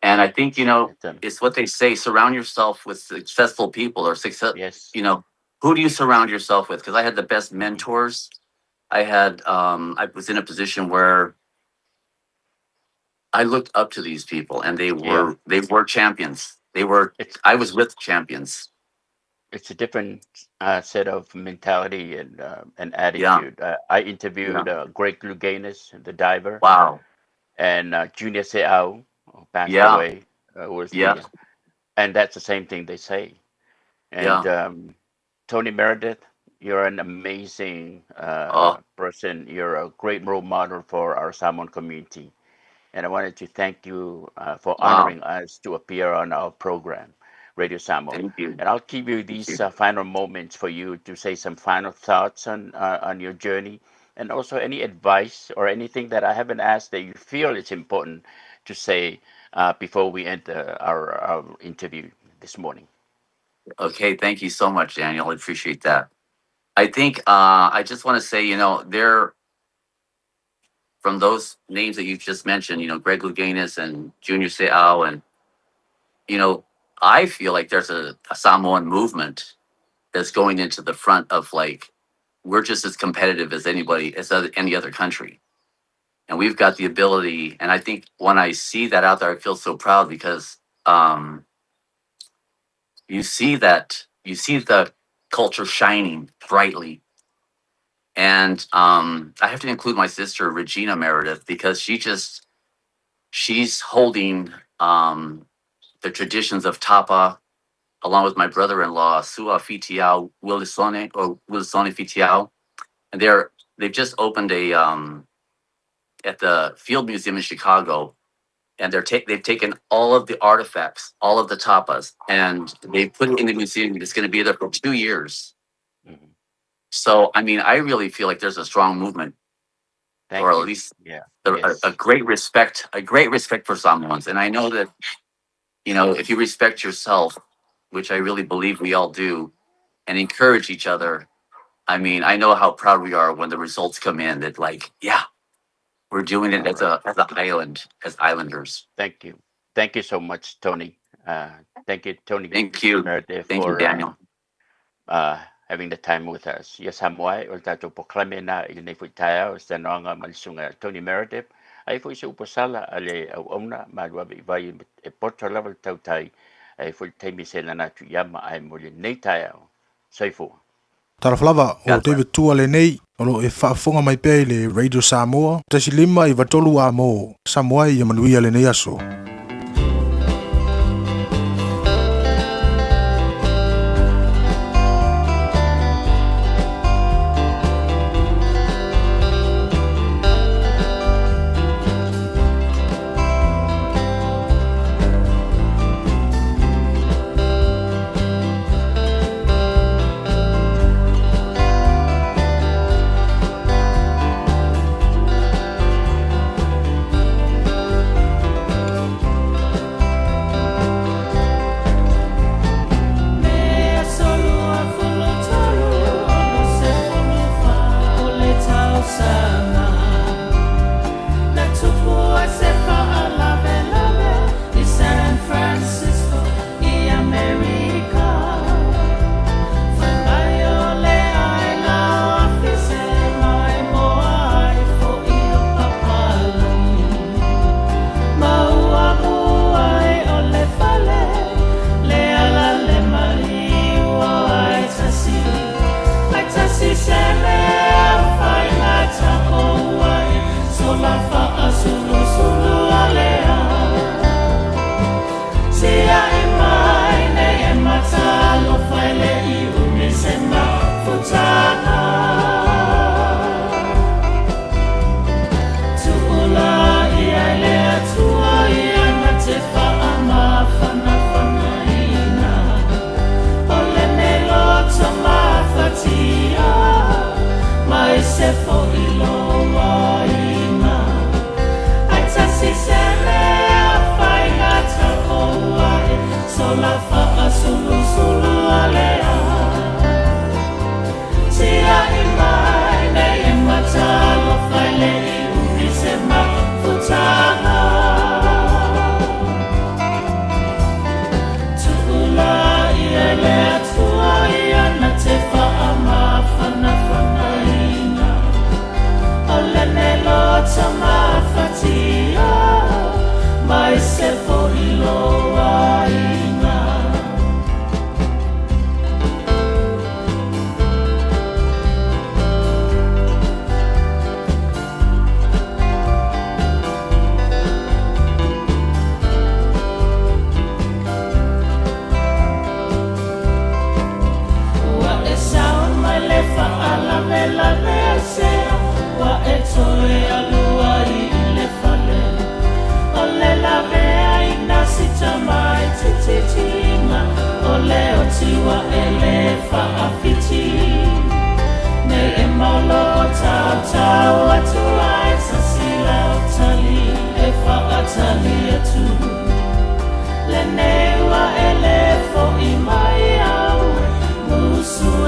And I think, you know, it's what they say surround yourself with successful people or success, you know, who do you surround yourself with? Because I had the best mentors. I had, I was in a position where I looked up to these people and they were they were champions. They were I was with champions. It's a different set of mentality and attitude. I interviewed Greg Louganis, the diver. Wow. And Junior Seau, who passed away, was the, and that's the same thing they say. And Tony Meredith, you're an amazing person. You're a great role model for our Samoan community. And I wanted to thank you for honoring us to appear on our program, Radio Samoa. Thank you. And I'll give you Thank these you. final moments for you to say some final thoughts on your journey and also any advice or anything that I haven't asked that you feel it's important to say before we end our interview this morning. Okay, thank you so much, Daniel. I appreciate that. I think I just want to say, there from those names that you just mentioned, Greg Louganis and Junior Seau, and I feel like there's a Samoan movement that's going into the front of like we're just as competitive as anybody as any other country, and we've got the ability. And I think when I see that out there, I feel so proud because you see that you see the culture shining brightly. And I have to include my sister Regina Meredith because she's holding the traditions of Tapa along with my brother-in-law Sua Fitiao Wilsone or Wilsone Fitiao, and they've just opened a at the Field Museum in Chicago, and they've taken all of the artifacts, all of the tapas, and they put it in the museum. It's going to be there for 2 years. So, I mean, I really feel like there's a strong movement, Thank or at you. least Yeah. a great respect, a great respect for Samoans. And I know that, if you respect yourself, which I really believe we all do, and encourage each other, I mean, I know how proud we are when the results come in that, like, yeah, we're doing it All as right. a as an island, as islanders. Thank you. Thank you so much, Tony. Thank you, Tony Thank you. Meredith, Thank you, for Daniel. having the time with us. Ia Samoa e, o le tatou polokalame lena i lenei foi taeao, se talanoaga ma le susuga ia Tony Meredith, ai foi se upu sala a le auauna ma alu ave i vai e poto lava le tautai, ai foi le taimi se lana atu i ama ae mo lenei taeao. Soifua. Talofa lava, o God bless. David Tua lenei, o lo o e faafofoga mai pea i le Radio Samoa, 1.5 93 amo Samoa ia manuia lenei aso.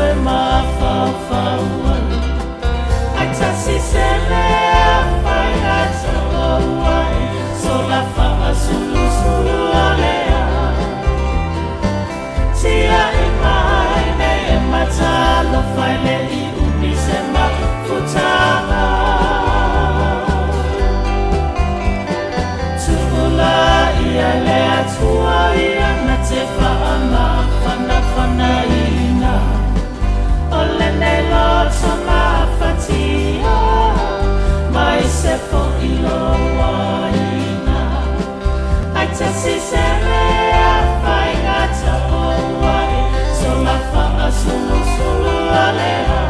e mafaufau ai. Ai tasi se mea faiga taou ai, sola faasulusulu o lea. Tiai mai nei e matalofa e le i umi se mafutaga. Tu'u laia e le Atua ia na te faamafanafanaina. O lenei loto mafatia, mai se fo'i lou aiga. Ai tasi se mea faiga taou ai, sola faasulusulu o lea.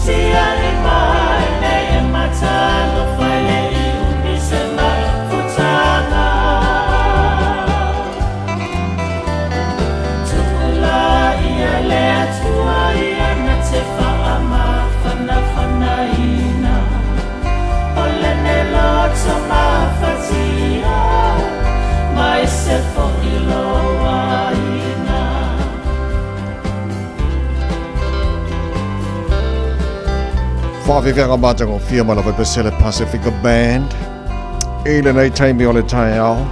Tiai mai nei e matalofa e le i umi se mafutaga. Tu'u laia e le Atua ia na te faamafanafanaina. O lenei loto mafatia, mai se fo'i lou aiga. Faafefeaga matagofie mai lava i Pesele Pasifika Band i lenei taimi o le taeao.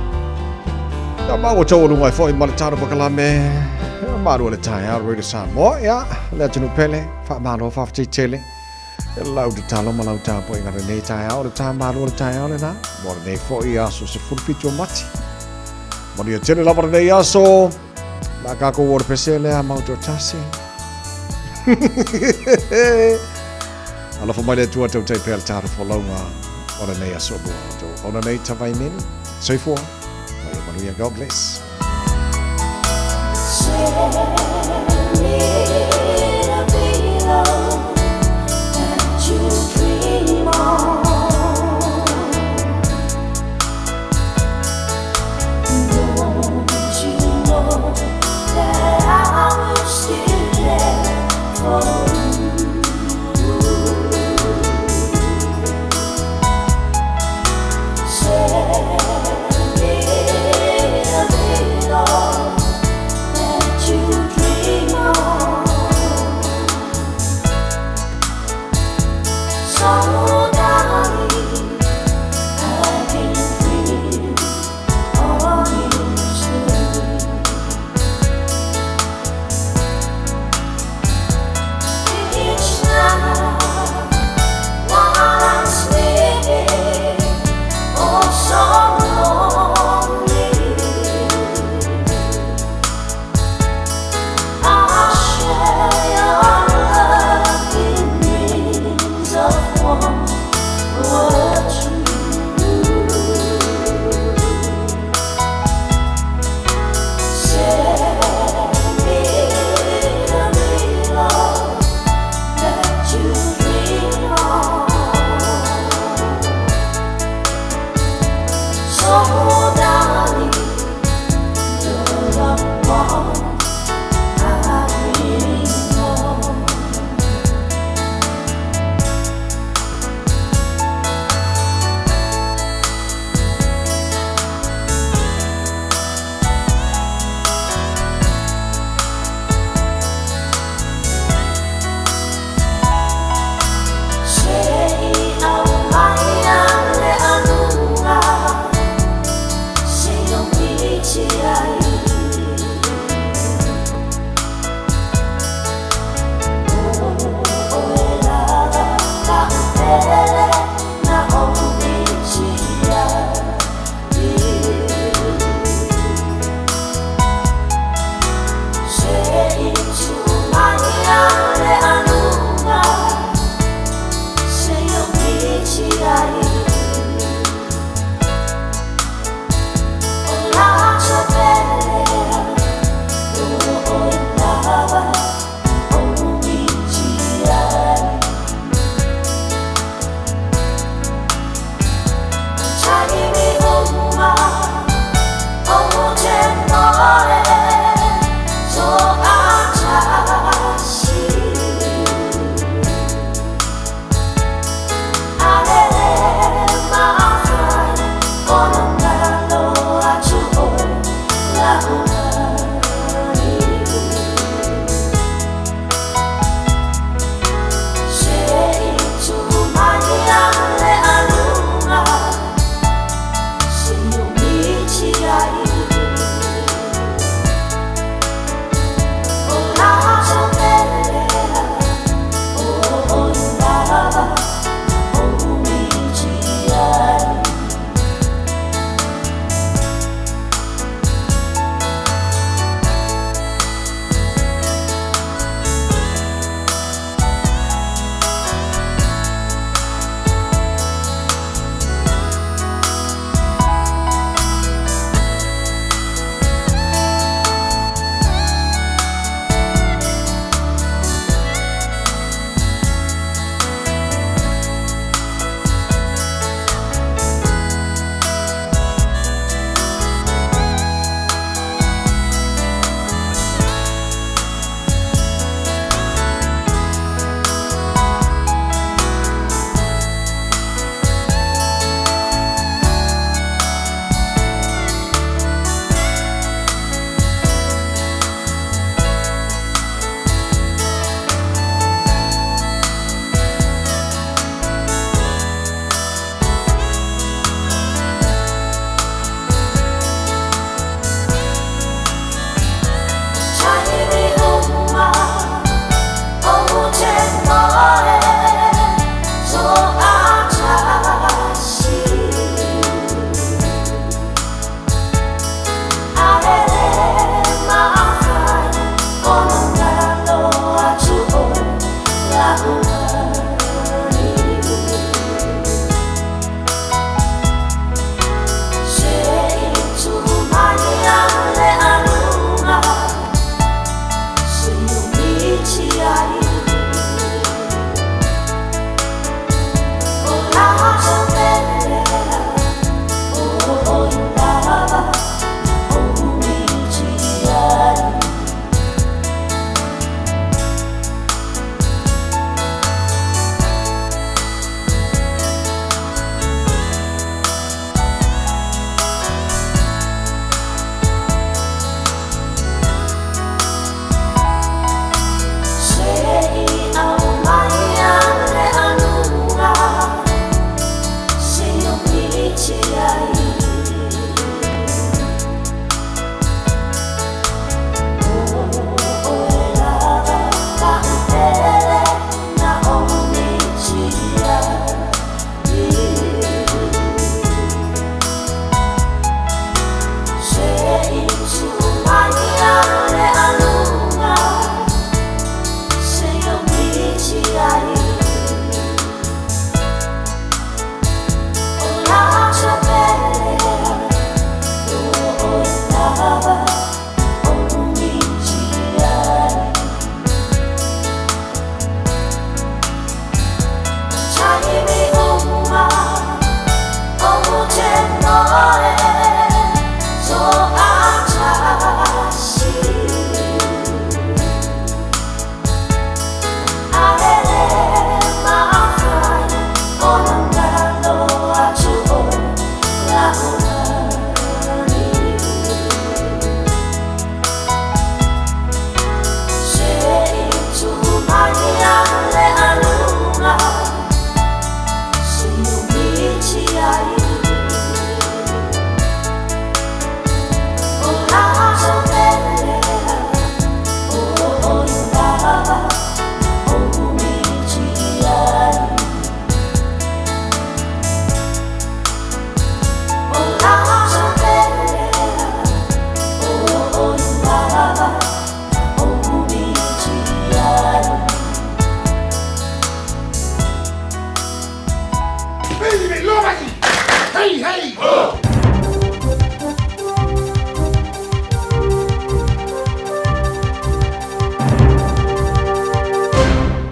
Ia maua taualuga ai foi ma le talo pakalame malu o le taeao Radio Samoa. Ia, le atunuu pele, faamalo faafetai tele. E lau tatalo ma lau tapuaiga lenei taeao, le tā malu o le taeao lena, mo lenei foi aso 17 o Mati. Manuia tele lava lenei aso. La kākou o le pese lea mau tasi. Alofa mai le Atua tautai pea le taro folauga o lenei aso lua o tau ona nei tavaimeni. Soifua. Mai manuia. God bless. Send me the pillow that you dream on. Don't you know that I will still care for you? Send me the pillow that you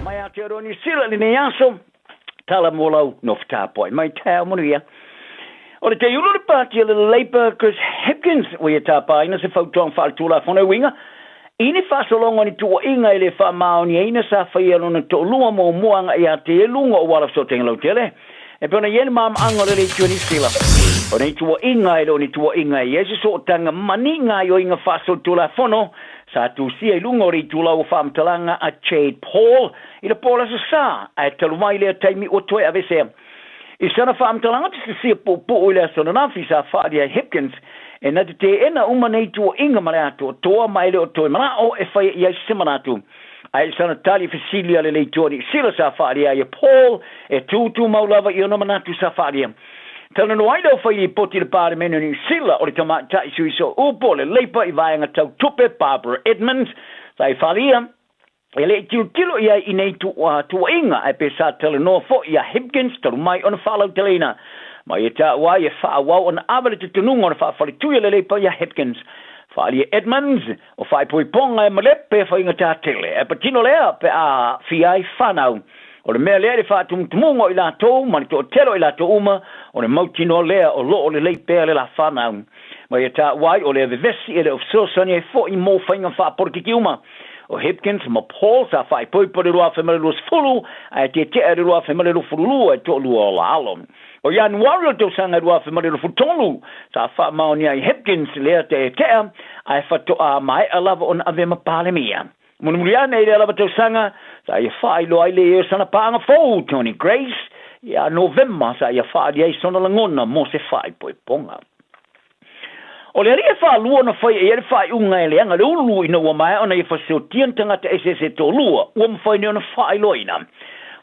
Mai Aotearoa Niu Sila lenei aso, tala mo lau nofo tapuai mai taeao manuia. O le teiulu o le pāti a le Labour Chris Hipkins ua ia tāpaina se fautuaga faaletulafono e uiga i ni faasologa o ni tuuaiga e le faamaoniaina sa faia lona toalua muamua agai ia te i luga o auala fesootaiga lautele e pei ona i ai le maamaaga o le Leitu a Niu Sila. O nei tuuaiga e le o ni tuuaiga e i ai se sootaga ma ni gaoioiga faasolitulafono sa tusia i luga o le itulau o faamatalaga a Jade Paul i le po o le Aso Sa, ae talu mai lea taimi ua toe aveesea. I sana faamatalaga tusitusia puupuu i le aso ananafi sa faaali ai Hipkins, e na te teena uma nei tuuaiga ma le atoatoa ma e le o toe manao e faia i ai se manatu. Ae i sana tali fesili a le Leitoa Niu Sila sa faaali ai e Paul e tūtūmau lava i ona manatu sa faaalia. Talanoa ai le aufai lipoti i le Palemene o Niu Sila o le tamaitai sui sooupu o le Labour i vaega tau tupe Barbara Edmonds sa i faalia e le i tilotilo i ai i nei tuuaiga ae pe sa talanoa foi iā Hipkins talu mai ona faalauteleina ma ia taua ai e faaauau ona ave le tutunuga o le faafaletui a le Labour iā Hipkins. Faaalia Edmonds, o faaipoipoga e malepe e faigata tele, ae patino lea pe a fia ai whanau. O le mea lea i le faatumutumuga o i latou ma le toatele o i latou uma, o le mautinoa lea o lo o lelei pea le la whanau. Ma ia taua ai o lea vevesi e le o fesoasoani ai foi mo faiga faapolokiki uma. O Hipkins ma Paul sa faaipoipo i le 2020 ae tetea i le 2022 e toalua o la alo. O Ianuari o le tausaga 2023, sa faamaonia ai Hipkins lea teetea ae faatoa maea lava ona avea ma Palemia. Mulimuli ane i lea lava tausaga, sa ia faailoa ai le ia o sana paaga fou, Tony Grace, ia Novema sa ia faaali ai sona lagona mo se faaipoipoga. O le alii e faalua ona faia i ai le faaiuga e leaga le ulu ina ua maea ona ia fasiotia ni tagata eseese e toalua ua mafai nei ona faailoaina.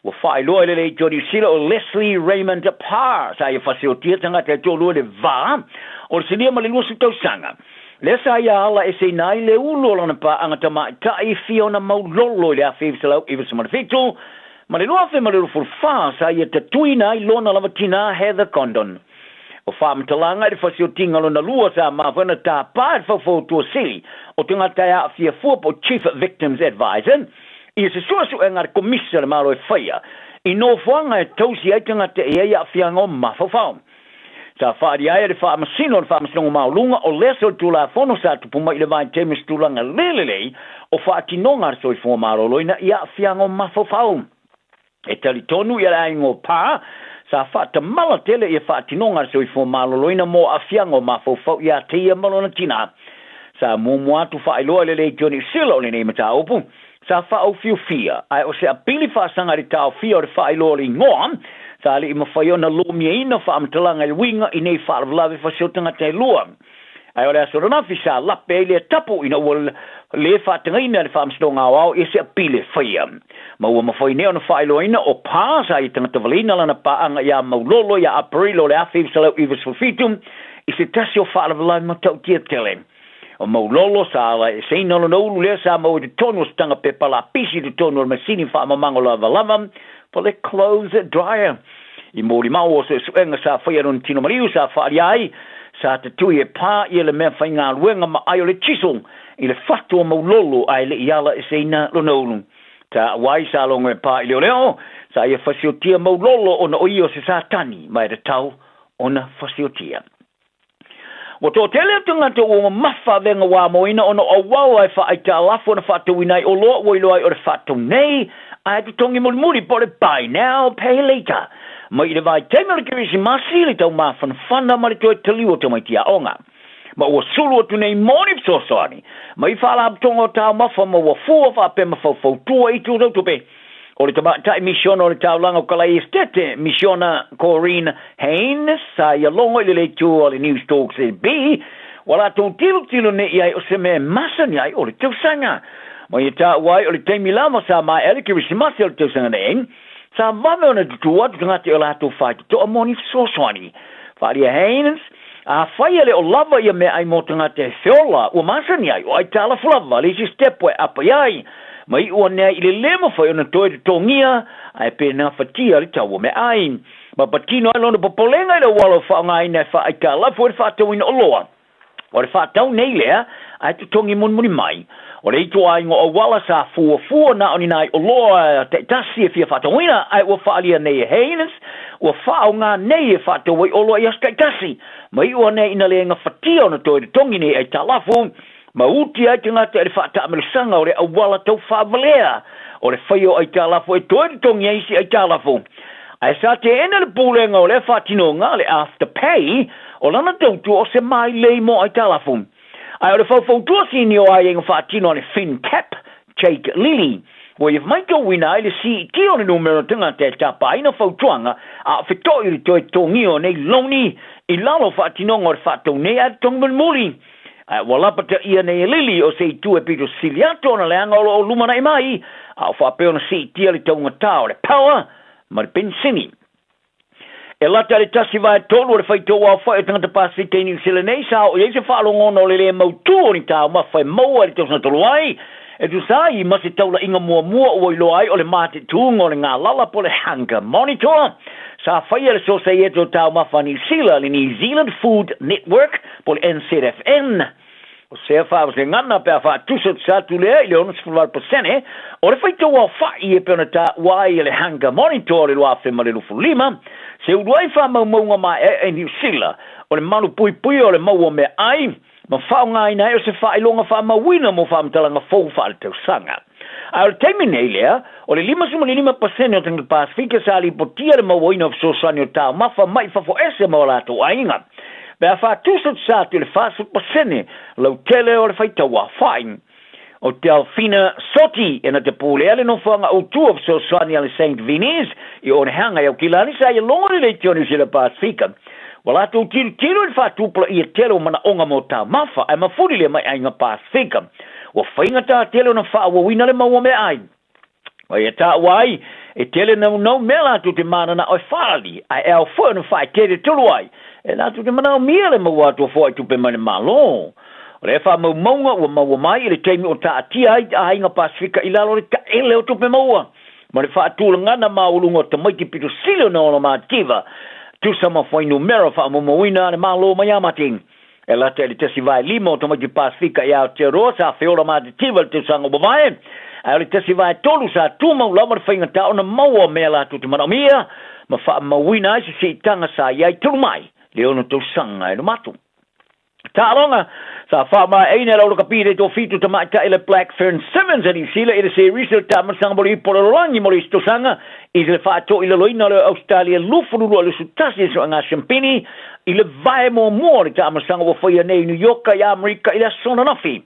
Ua faailoa e le Leitio Niu Sila o Leslie Raymond Parr sa ia fasiotia tagata e toalua i le va o le silia ma le 20 tausaga. Lea sa ia ala eseina ai le ulu o lana paaga tamaitai Fiona Maulolo i le 1997. Ma le 2024 sa ia tatuina ai lona lava tinā Heather Condon. O faamatalaga i le fasiotiga lona lua sa mafua ona tapā e le Faufautua Sili o Tagata e Aafia Fua po o Chief Victims Advisor ia se suesuega a le Komisi a le Malo e faia i nofoaga e tausi ai tagata e i ai aafiaga o mafaufau. Sa faaalia ai e le Faamasino o le Faamasinoga Maualuga o lea solitulafono sa tupu mai i le vaitaimi o se tulaga le lelei o faatinoga a le soifua maloloina i aafiaga o mafaufau. E talitonu ia le aiga o Pa, sa faatamala tele ia faatinoga a le soifua maloloina mo aafiaga o mafaufau ia te ia ma lona tina. Sa muamua atu faailoa i le Leitio Niu Sila o lenei mataupu, sa faaofiofia, ae o se apili faasaga i le taofia o le faailoa o le igoa, sa le i mafai ona lomiaina faamatalaga i le uiga i nei faalavelave fasiotagata e lua. Ae o le aso ananafi sa lape ai lea tapu ina ua lē faatagaina e le Faamasinoga Aoao ia se apili e faia. Ma ua mafai nei ona faailoaina o Pa sa ia tagata valeina lana paaga iā Maulolo ia Aperila o le 1997 i se tasi o faalavelave matautia tele. O Maulolo sa ala eseina lona ulu lea sa maua i totonu o se taga pepa lapisi i totonu o le masini faamamago lavalava po le clothes dryer. I molimau o suesuega sa faia e lona tino maliu sa faaalia ai, sa tatui e pā ia le mea faigaluega ma ai o le chisel i le fatu o Maulolo ae le i ala eseina lona ulu. Taua ai sa logo e pā i leoleo, sa ia fasiotia Maulolo ona o ia o se Satani ma e tatau ona fasiotia. Ua toatele o tagata ua mamafa avega ua amoina ona o auala e faaaitalafu ona faatauina ai oloa ua iloa ai o le faatau nei ae totogi mulimuli po o le buy now pay later mai i le vaitaimi o le Kerisimasi, le taumafanafana ma le toe taliu o tamaiti aoga. Ma ua sulu atu nei mo ni fesoasoani mai faalapotoga o taumafa ma ua fua faapea ma faufautua i itu tau tupe. O le tamaitai misiona o le taulaga o Kalai Esitete, Misiona Corrine Haynes, sa ia logo i le leitu a le News Talk ZB, ua latou tilotilo nei i ai o se mea e masani ai o le tausaga. Ma ia taua ai o le taimi lava sa maea le Kerisimasi o le tausaga nei, sa vave ona tutū atu tagata i o latou faitotoa mo ni fesoasoani. Faaalia Haynes, Afai e le o lava ia meaai mo tagata e feola, ua masani ai, o aitalafu lava le isi sitepu e apa i ai. Ma iu ane ai i le le mafai ona toe totogia, ae pe gafatia le tau o meaai. Ma patino ai lona popolega i le auala o faaaogaina e faaaitalafu ai le faatauina oloa. O le faatau nei lea, ae totogi mulimuli mai. O le ituaiga o auala sa fuafua na o ni nai oloa taitasi e fia faatauina, ae ua faaalia nei e Haynes, ua faaaoga nei e faatau ai oloa i aso taitasi. Ma iu ane ina le gafatia ona toe totogi nei aitalafu, ma uti ai tagata i le faataamalosanga o le auala tau faavalea o le faia o aitalafu e toe totogi ai isi aitalafu. Ae sa teena le pulega o lea faatinoga, le Afterpay, o lana tautua o se mailei mo aitalafu. Ae o le faufautua sini o aiaiga faatino a le FinCap, Jake Lilly, ua ia maitauina ai le siitia o le numera o tagata e tapaina fautuaga a o feto'i i le toe totogia o nei loni i lalo o faatinoga o le faatau nei ae totogi mulimuli. Ae ua lapataia nei e Lilly o se itu e pito sili atu ona leaga o lo o lumanai mai a o faapea ona siitia le taugatā o le power ma le penisini. E lata i le 1/3 o le faitau aofai o tagata Pasefika i Niu Sila nei sa oo i ai se faalogona o le lē mautū o ni taumafa e maua i le tausaga talu ai, e tusa ai ma se taulaʻiga muamua ua iloa ai o le matetūga o le galala po o le Hunger Monitor sa faia e le Sosaiete o Taumafa a Niu Sila, le New Zealand Food Network po o le NZFN. O sea faavasegana pe a faatusatusa atu lea i le 68% o le faitau aofa'i e pei ona taua ai e le Hunger Monitor o le 2025, se uluai faamaumauga maeaea i Niu Sila o le malupuipuia o le mau o meaai ma faaaogaina ai o se faailoga faamauina mo faamatalaga fou faaletausaga. Ae o le taimi nei lea, o le 55% o tagata Pasefika sa lipotia le mauaina o fesoasoani o taumafa mai fafo ese ma o latou aiga. Pe a faatusatusa atu i le 40% lautele o le faitau aofai. O Delphina Soti e na te pulea le nofoaga autu o fesoasoani a le Saint Vinny's i Onehanga i Aukilani sa ia logo le leitio Niu Sila Pasefika. Ua latou tilotilo i le faatupulaia tele o manaoga mo taumafa ae mafuli lea mai aiga Pasefika. Ua faigata tele ona faaauauina le mau o meaai. Ma ia taua ai, e tele naunau mea latou te mananao e faalali, ae e ao foi ona faaeteete tolu ai, e latou te manaomia le maua atu o foai tupe mai le Malo. O lea faamaumauga ua maua mai i le taimi o taatia ai aiga Pasefika i lalo o le taele o tupe maua. ma le faatulagana maualuga o tamaiti pito sili ona ola mativa, tusa ma fuainumera faamaumauina a le Malo mai Amati. E lata i le 1/5 o tamaiti Pasefika i Aotearoa sa feola matitiva i le tausaga ua mavae, ae o le 1/3 sa tumau lava le faigata ona maua mea latou te manaomia ma faamauina ai se siitaga sa i ai talu mai le 6 tausaga e luma atu. Taaloga, Sa faamaeaina e le Aulakapi le toafitu tamaitai le Black Fern Sevens a Niu Sila i le Series o le Taamilosaga mo le Ipu o le Lalolagi mo le isi tausaga i le faatoilaloina o le Ausetalia 22-21 i le Sueaga Siampini i le vae muamua o le taamilosaga ua faia nei i New Yorka i Amerika i le aso ananafi.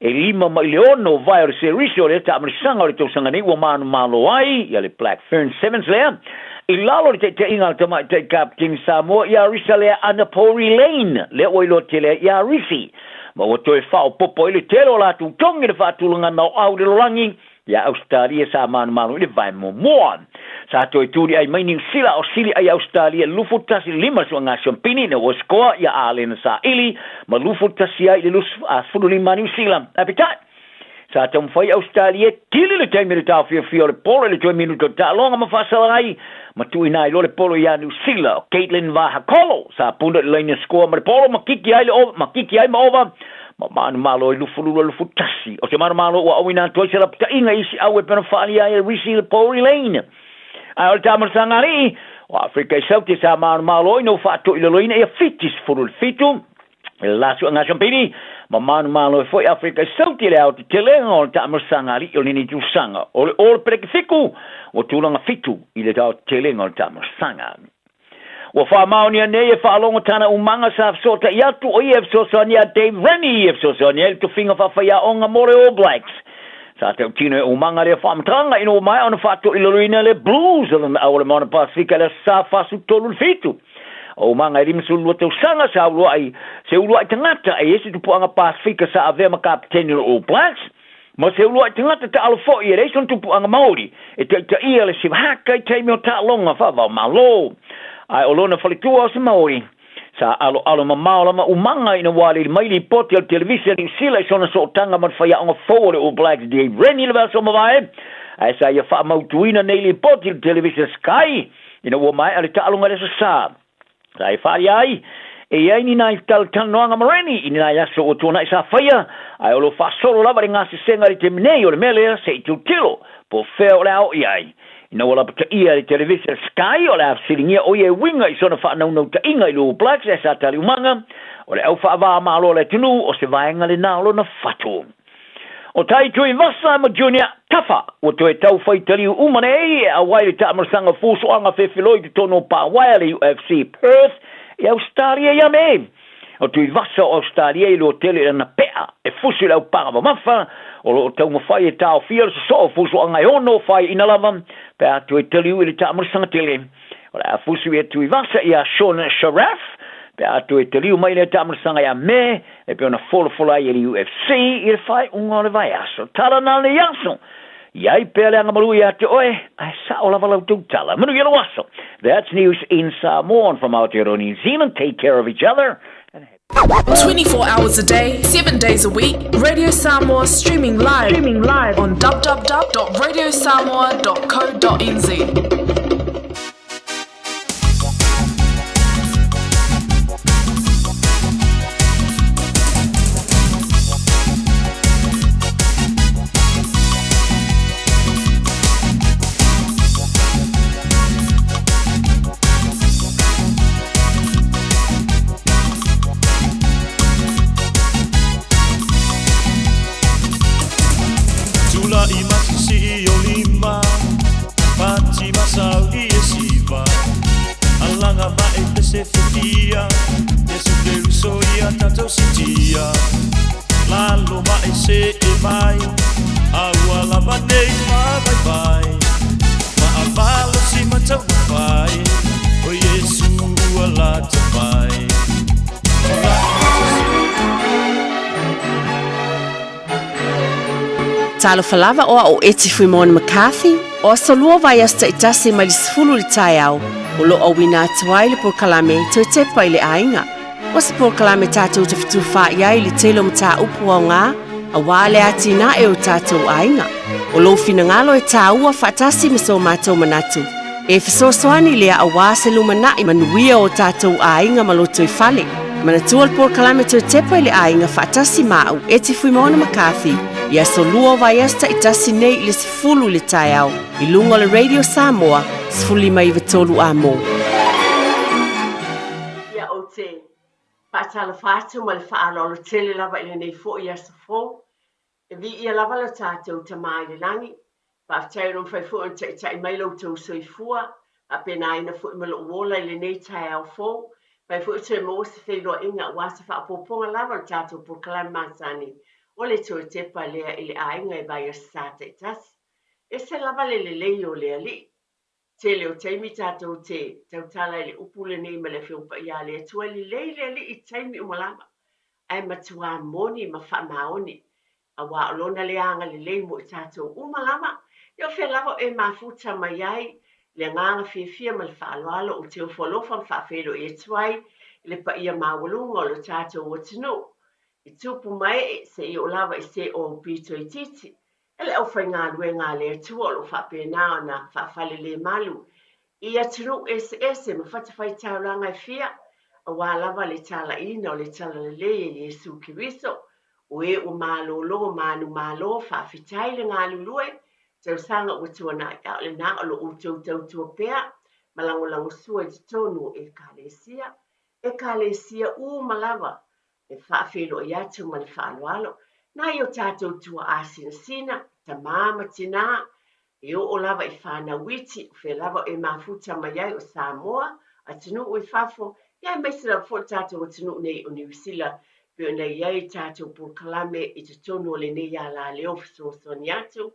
E 5 mai le 6 vae o le series o lea taamilosaga o le tausaga nei ua manumalo ai ia le Black Fern Sevens lea i lalo o le taitaiga a le tamaitai kapeteni Samoa ia Risa lea Anapori Lane lea ua iloa tele ai ia Risi ma ua toe faaopoopo ai le tele o latou togi i le faatulagaga o au i le lalolagi Ia Ausetalia sa manumanu i le vae muamua. Sa toe tuliai mai Niu Sila o sili ai Ausetalia 21-5 suaga siampini ina ua sikoa ia Alena Saili ma 21 ai i le 25 Niu Sila. Ae peitai, sa taumafai Ausetalia e kili le taimi o le taofiofia o le polo i le toe minuta o le taaloga ma faasala ai ma tuuina ai loa le polo iā Niu Sila. O Katelyn Vahakolo sa puna i le laina sikoa ma le polo ma kiki ai le ova, ma kiki ai ma ova Ma manumalo i Lufulua Lufutasi. O se manumalo ua auina atu ai se lapataiga i isi au e pei ona faaalia ai e Risi le Pouri Lane. Ae o le taamalasaga alii o Afrika i Saute sa manumalo ina ua faatoilaloina ia Fiti 17 i le la sueaga Siampini ma manumalo ai foi Afrika i Saute i le aotetelega o le taamalasaga alii o lenei tausaga. O le All Peleke Fiku ua tulaga fitu i le aotetelega o le taamalasaga. Ua faamaonia nei e faalogo tana umaga sa fesootai atu o ia e fesoasoani ia Dave Rennie e fesoasoani ai le tofiga faafaiaoga mo le All Blacks. Sa tautino e umaga lea faamatalaga ina ua maea ona faatoilaloina le Blues o lona au o le Moana Pasefika i le Aso Sa 43 le 7. O umaga e 52 tausaga sa uluai se uluai tagata e i ai se tupuaga Pasefika sa avea ma kapeteni o le All Blacks. Ma se uluai tagata taalo foi e leai sona tupuaga Maori e taitaia le Sivahaka i taimi o taaloga faava-o-Malo. Ae o lona faletua o se Maori, sa aloalo mamao lama umaga ina ua alili mai lipoti a le televise a Niu Sila i sona sootaga ma le faiaoga fou o le All Blacks Dave Rennie i le vaiaso mavae, ae sa ia faamautuina nei lipoti i le televise a Sky ina ua maea le taaloga i le Aso Sa. Sa e whaaria ai, e i ai ni nai talatalanoaga ma Rennie i ni nai aso ua tuanai sa faia, ae o lo faasolo lava le gasesega i le taimi nei o le mea lea se i tilotilo po o fea o le a oo i ai. Ina ua lapataia e le televise a Sky o le a fesiligia o ia e uiga i sona faanaunautaiga i le All Blacks ae sa tali umaga, o le au faava-a-Malo a le atunuu o se vaega lena o lona fatu. O Tai Tuivasa ma Junior Tafa ua toe tau fai taliu uma nei e auai le taamalasaga fusoaga fefeloi i totonu o Pāwaea le UFC Perth i Ausetalia ia Me. O Tuivasa o Ausetalia i lua tele i lana pea e fusi i le aupaga mamafa o lo o taumafai e taofia le sosoo o fusoaga e ono faiaina lava pe a toe taliu i le taamalasaga tele. O le a fusu ia Tuivasa iā Sean Sharaf pe a toe taliu mai lea taamalasaga ia Me e pei ona folafola ai e le UFC i le faaiuga o le vaiaso. Tala na lenei aso, i ai pea le agamalu ia te oe, ae sao lava lau tautala. Manuia lou aso. That's news in Samoan from Aotearoa New Zealand. Take care of each other. 24 hours a day, 7 days a week, Radio Samoa streaming live, streaming live on www.radiosamoa.co.nz. Tula'i ma sisii o lima Pati ma sauli e siva Alaga ma e pese fefia Yesu Keriso ia tatou sitia Lalo ma e see mai A ua lava nei faavaivai Faamalosi ma taumafai O Iesu ua lata mai Tula'i ma sisii Talofa lava o au o Eti Fuimoana McCarthy, o aso lua vaiaso taitasi mai le 10 i le taeao, o lo o auina atu ai le polokalame Toe Tepa i le Aiga. O se polokalame tatou te fetufaai ai i le tele o mataupu aoga Auā le atinae o tatou aiga. O lou finagalo e tāua faatasi ma so matou manatu. E fesoasoani lea auā se lumanai manuia o tatou aiga ma lotoifale. Manatua le polokalame Toe Tepa i le Aiga faatasi ma au, Eti Fuimaono McCarthy, i aso lua o vaiaso taitasi nei i le 10 i le taeao i luga o le Radio Samoa 1593 A-mo. Ia, ou te Faatalofa atu ma le faaaloalo tele lava i lenei foi aso fou. E viia lava lo tatou Tama i le Lagi. Faafetai ona mafai foi ona taitai mai lo outou soifua, faapenaina foi ma lou ola i lenei taeao fou. Mafai foi toe maua se feiloaiga aua se faaopoopoga lava o le tatou polokalame masani o le Toe Tepa lea i le Aiga i Vaiaso Sa taitasi. Ese lava le lelei o le Alii. Tele o taimi tatou te tautala i le upu lenei ma le Afioga Paia a le Atua, e lelei le Alii i taimi uma lava, ae matuā moni ma faamaoni, auā o Lona le agalelei mo i tatou uma lava. Ia o fea lava o e mafuta mai ai le agaga fiafia ma le faaaloalo ou te ofo alofa ma faafeiloai atu ai i le paia maualuga o lo tatou atunuu, i tupu ma ee seia oo lava i se o aupito itiiti. E le aufaigaluega a le Atua o lo o faapena ona faafalelemalu i atunuu eseese ma fatafaitaulaga e fia, aua lava le talaiina o le Talalelei e Iesu Keriso, o e ua malolo manumalo, faafetai le galulue, tausaga ua tuanai, a o lena o lo outou tautua pea ma lagolagosua i totonu o Ekalesia, Ekalesia uma lava e faafeiloai atu ma le faaaloalo nai o tatou tuaa sinasina, tama ma tinā, e oo lava i whānau iti, o fea lava e mafuta mai ai o Samoa, atunuu i fafo, ia aemaise lava foi le tatou atunuu nei o Niu Sila, pei ona i ai tatou polokalame i totonu o lenei alaleo fesoasoani atu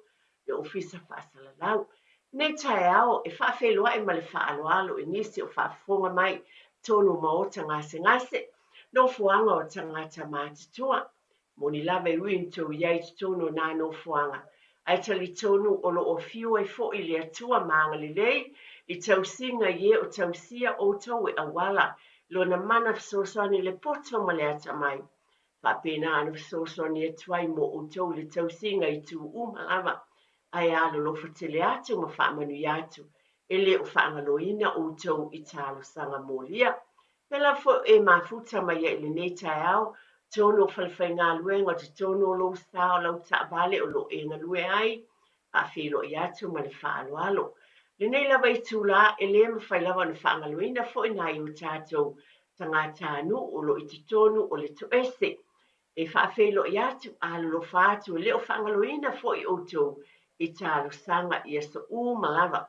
le Ofisa Faasalalau. Nei taeao e faafeiloai ma le faaaloalo i nisi o faafofoga mai tonu o maota gasegase, nofoaga o tagata matutua. Moni lava e ui tou i ai i totonu o nā nofoaga, ae talitonu o lo o afio ai foi le Atua ma agalelei i tausiga i e o tausia outou e auala Lona mana fesoasoani i le poto ma le atamai. Faapena ona fesoasoani atu ai mo outou i le tausiga i itu uma lava, ae alolofa tele atu ma faamanuia atu, e le o faagaloina outou i talosaga molia. Pēlā foi e mafuta mai ai i lenei taeao, tonu o falefaigaluega o totonu o lou sa o lau taavale o lo o e galue ai, faafeiloai atu ma le faaaloalo. Lenei lava itulā, e le mafai lava ona faagaloina foi nai o tatou tagatanuu o lo o i totonu o le toese. E faafeiloai atu, alolofa atu, e le o faagaloina foi outou i talosaga i aso uma lava.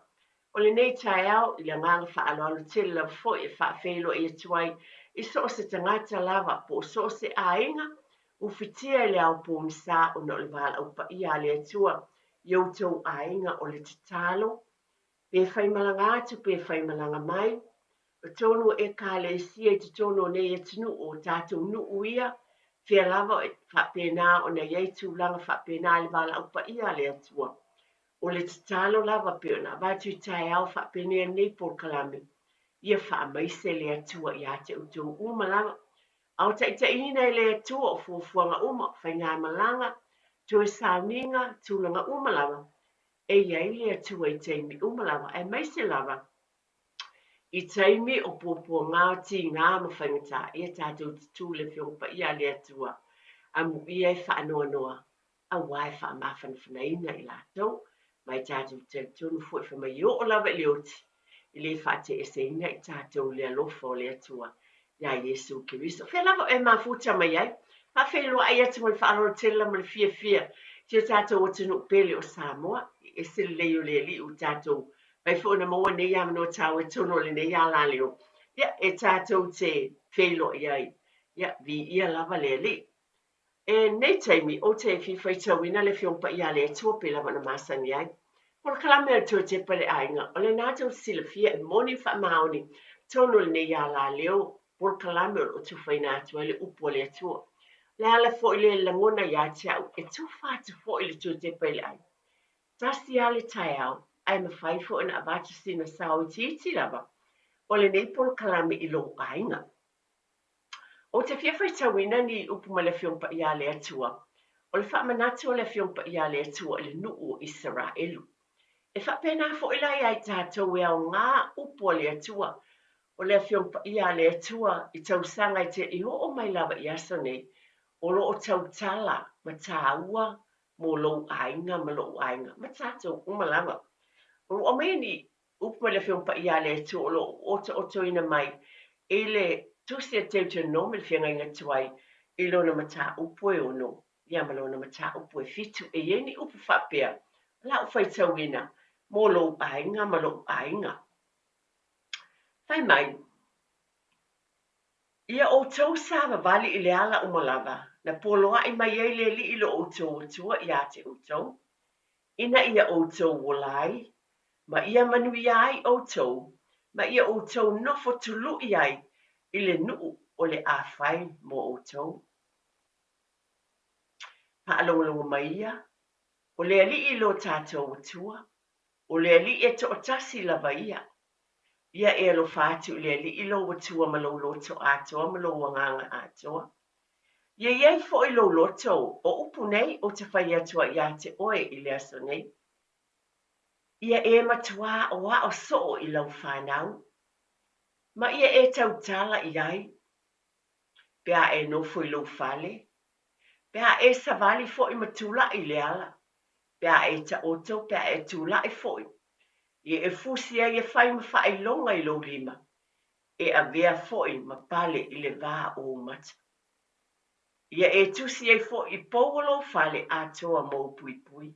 O lenei taeao, i le agaga faaaloalo tele lava foi e faafeiloai atu ai i so o se tagata lava po o so o se aiga, ufitia i le ao pogisa ona o le valaau paia a le Atua i outou aiga o le tatalo, pe faimalaga atu pe faimalaga mai, o tonu o Ekalesia i totonu o nei atunuu o tatou nuu ia, fea lava e faapena ona i ai tulaga faapena i le valaau paia a le Atua. O le tatalo lava pei ona avatu i taeao faapenei lenei polokalame, ia faamaise le Atua ia te outou uma lava, a o taitaiina e le Atua o fuafuaga uma, faigamalaga, toe sauniga, tulaga uma lava, e i ai le Atua i taimi uma lava, aemaise lava i taimi o puapuagā, tīgā ma faigata, ia tatou te tū i le Afioga Paia a le Atua, amuia e faanoanoa, auā e faamafanafanaina i latou, ma e tatou te talitonu foi fai mai e oo lava i le oti, e le faateeseina i tatou i le alofa o le Atua iā Iesu Keriso. Fea lava e mafuta mai ai, faafeiloai atu ma le faaaloalo tele lava ma le fiafia i si o tatou atunuu pele o Samoa, e ese lelei o le Alii ua tatou mafai foi ona maua nei avanoa taua i totonu o lenei alaleo, ia, e tatou te feiloai ai, ia, viia lava le Alii. E nei taimi, ou te fia faitauina le Afioga Paia a le Atua pei lava ona masani ai. Polokalame a le Toe Tepa i le Aiga, o lena tou te silafia e moni ma faamaoni tonu lenei alaleo polokalame o lo o tufaina atu ai le upu a le Atua. O le ala foi lea e lagona ia te au e tufa atu foi le Toe Tepa i le Aiga. Tasi lava le taeao, ae mafai foi ona avatu sina sao itiiti lava o lenei polokalame i lou aiga. Ou te fia faitauina ni upu mai le Afioga Paia a le Atua. O le faamanatu o le Afioga Paia a le Atua i le nuu o Isaraelu. E faapena foi la ia i tatou e aoga upu a le Atua. O le Afioga Paia a le Atua i tausaga e te i oo mai lava i aso nei, o lo o tautala ma taua mo lou aiga ma lou aiga, ma tatou uma lava. O lo o aumaia ni upu mai le Afioga Paia a le Atua o lo o otaotoina mai i le Tusi a Deuteronomi le Feagaiga Tuai i lona mataupu e ono, ia ma lona mataupu e fitu. E i ai ni upu faapea, o lau faitauina mo lou aiga ma lou aiga. Fai mai, Ia outou savavali i le ala uma lava, na poloaʻi mai ai le Alii lo outou Atua iā te outou, ina ia outou ola ai, ma ia manuia ai outou, ma ia outou nofo tuluʻi ai i le nuu o le a fai mo outou. Faalogologo mai ia, o le Alii lo tatou Atua, o le Alii e toʻatasi lava ia. Ia e alofa atu i le Alii lou Atua ma lou loto atoa ma lou agaga atoa. Ia i ai foi lou loto, o upu nei ou te fai atu ai iā te oe i le aso nei. Ia e matuā aʻoaʻo soo i lau fanau, ma ia e tautala i ai, pe a e nofo i lou fale, pe a e savali foi ma tulaʻi i le ala, pe a e taoto, pe a e tulaʻi foi, ia e fusi ai e fai ma faailoga i lou lima, e avea foi ma pale i le va o ou mata. Ia e tusi ai foi i pou o lou fale atoa mou puipui.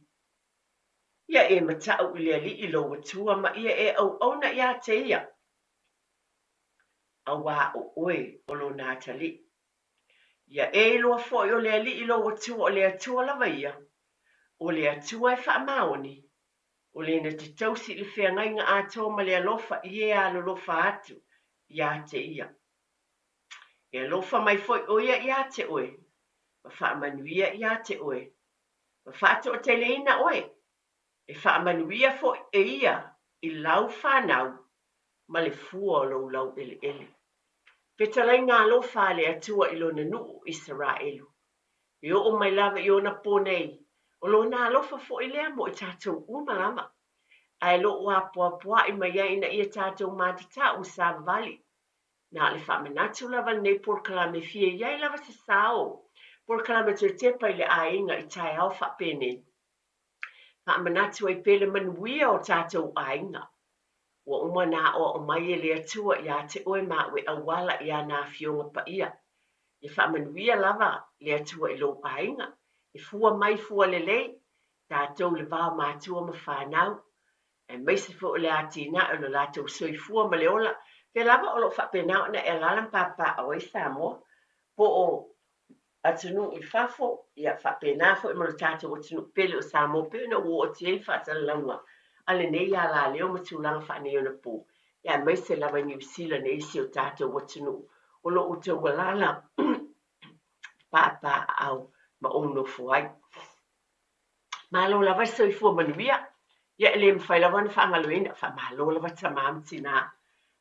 Ia e mataʻu i le Alii lou Atua ma ia e auauna iā te ia, auā o oe o lona atalii. Ia e iloa foi o le Alii lou Atua o le Atua lava ia, o le Atua e faamaoni, o le na te tausi i le feagaiga atoa ma le alofa i e alolofa atu iā te ia. E alofa mai foi ʻo ia iā te ʻoe, ma faamanuia iā te ʻoe, ma faatoateleina ʻoe, e faamanuia foi e ia i lau fanau ma le fua o lou laueleele. Fetalaiga alofa a le Atua i lona nuu o Isaraelu. E oo mai lava i ona po nei, o lona alofa foi lea mo i tatou uma lava. Ae lo o apoapoaʻi mai ai ina ia tatou matatau ma savavali. Na o le faamanatu lava lenei polokalame e fia i ai lava se sao polokalame toe tepa i le aiga i taeao faapenei. Faamanatu ai pea le manuia o tatou aiga. Ua uma ona aʻoaʻo mai e le Atua iā te ʻoe ma aʻu e ʻauala i ana Afioga Paia. Ia faamanuia lava le Atua i lou aiga, e fua mai fua lelei, tatou le va o matua ma fanau, aemaise foi o le atinae o lo latou soifua ma le ola. Pea lava o lo o faapena ona e alaala ma papaaao ai Samoa, po o atunuu i fafo, ia faapena foi ma lo tatou atunuu pele o Samoa pei ona ua oo atu i ai le faasalalauga a lenei alaleo ma tulaga faaneionapo, ia aemaise lava i Niu Sila nei si o tatou atunuu o lo o outou alaala papaaao ma ou nofo ai. Malo lava le soifua manuia. Ia e le mafai lava ona faagaloina, faamalo lava tama ma tinā.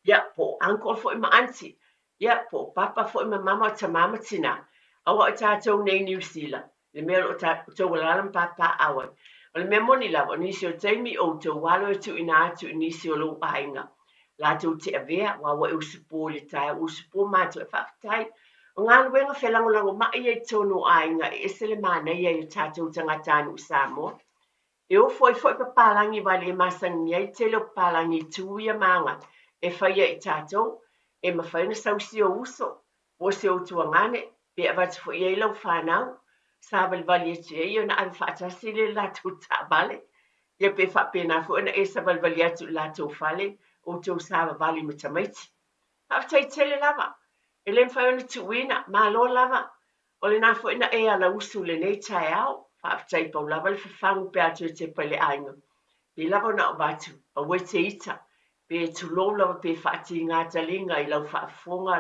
Ia, po o uncle foi ma aunty, ia, po o papa foi ma mama o tama ma tinā. Aua o tatou nei i Niu Sila, le mea o lo o outou alaala ma papaaao ai. O le mea moni lava, o nisi o taimi o outou alo e tuuina atu i nisi o lou aiga, latou te avea, aua ua e usupo i le taeao, ua usupo matou, e faafetai. O galuega felagolagomai ia i totonu o aiga e ese le manaia i o tatou tagatanuu Samoa. E ofo ai foi papalagi aua e le masani ai le tele o papalagi i tu ia ma aga e faia i tatou. E mafai ona sau si ou uso, po o si ou tuagane, pe avatu foi i ai lau fanau, savalivali atu i ai ona ave faatasi lea i le latou taavale. Ia pe faapena foi ona e savalivali atu i le latou fale, outou savavali ma tamaiti. Faafetai tele lava. E le mafai ona tuuina. Malo lava. O lena foi na e ala usu i lenei taeao. Faafetai pau lava le fafagu pe a toe tepa i le aiga. Pei lava ona avatu, aua e te ita, pe tulou lava pe faatigā taliga i lau faafofoga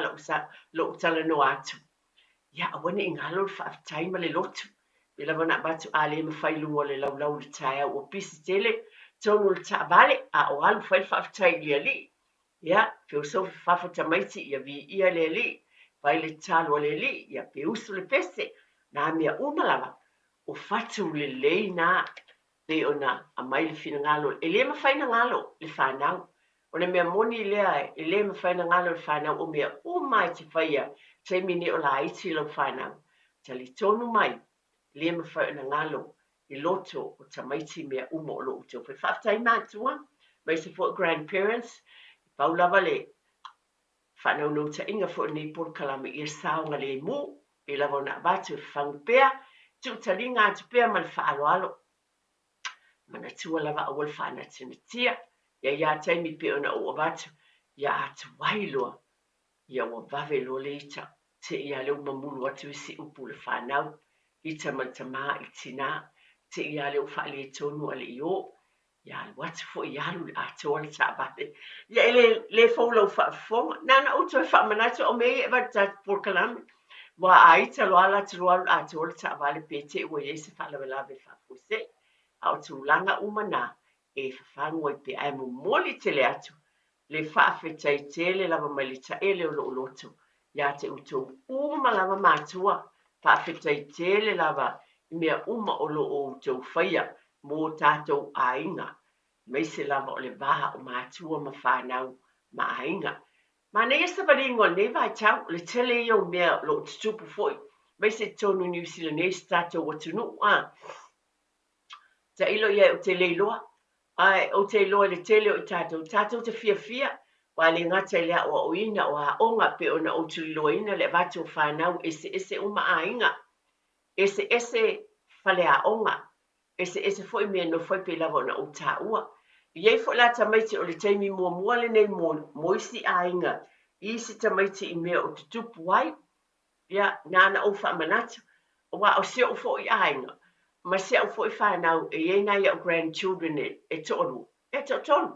lou talanoa atu. Ia, aua ne i galo le faafetai ma le lotu. Pei lava ona avatu a le mafai i luga o le laulau i le taeao ua pisi tele tonu o le taavale, a o alu fai le faafetai i le Alii. Ia, feosofi fafo tamaiti, ia viia le Alii, fai le tatalo a le Alii, ia pe usu le pese, nā mea uma lava. O fatu lelei na pei ona aumai le finagalo, e le mafai na galo le fanau. O le mea moni lea e le mafai na galo le fanau o mea uma e te faia taimi nei o laiti lau fanau. Talitonu mai, e le mafai ona galo i loto o tamaiti mea uma o lo o outou faia. Faafetai matua, aemaise foi grandparents, e pau lava le faanaunautaiga foi o lenei polokalame ia saogalemu, pei lava ona avatu e fafagu pea, tuutaliga atu pea ma le faaaloalo. Manatua lava aua le faanatinatia, ia ia taimi pei ona ou avatu, ia atuai loa, ia ua vave loa le ita, seia lea ua mamulu atu isi upu i le fanau, ita ma le tamā i le tinā, seia lea ua faaletonu a le i o, Ia alu atu foi alu i le atoa le taavale. Ia e le, le fou lau faafofoga. Na ona ou toe faamanatu au mea ia e avatu tatou polokalame. Ua a ita loa ala atu loa alu i le atoa le taavale pe te i ua i ai se faalavelave faafuasei. A o tulaga uma na e fafagu ai pea. Ae momoli tele atu le faafetai tele lava mai le taele o lou loto ia te outou uma lava matua, faafetai tele lava i mea uma o lo o outou faia mo tatou aiga, aemaise lava o le va o matua ma fanau ma aiga. Manaia savaliga o lenei vaitau, o le tele ia o mea o lo o tutupu foi, aemaise i totonu i Niu Sila nei, si tatou atunuu a. Tailo i ai ou te le iloa, ae ou te iloa i le tele o i tatou, tatou te fiafia, aua e le gata i le aoaoina o aoga pei ona ou tuliloaina le avatu o fanau eseese uma aiga, eseese faleaoga, eseese foi mea e nofo ai pei lava ona ou taua. E i ai foi la tamaiti o le taimi muamua lenei mo, mo isi aiga i isi tamaiti i mea o tutupu ai, Ia, na ona ou faamanatu, aua o si ou foi aiga, ma si au foi fanau e i ai nai au grandchildren e toalua, e toatolu.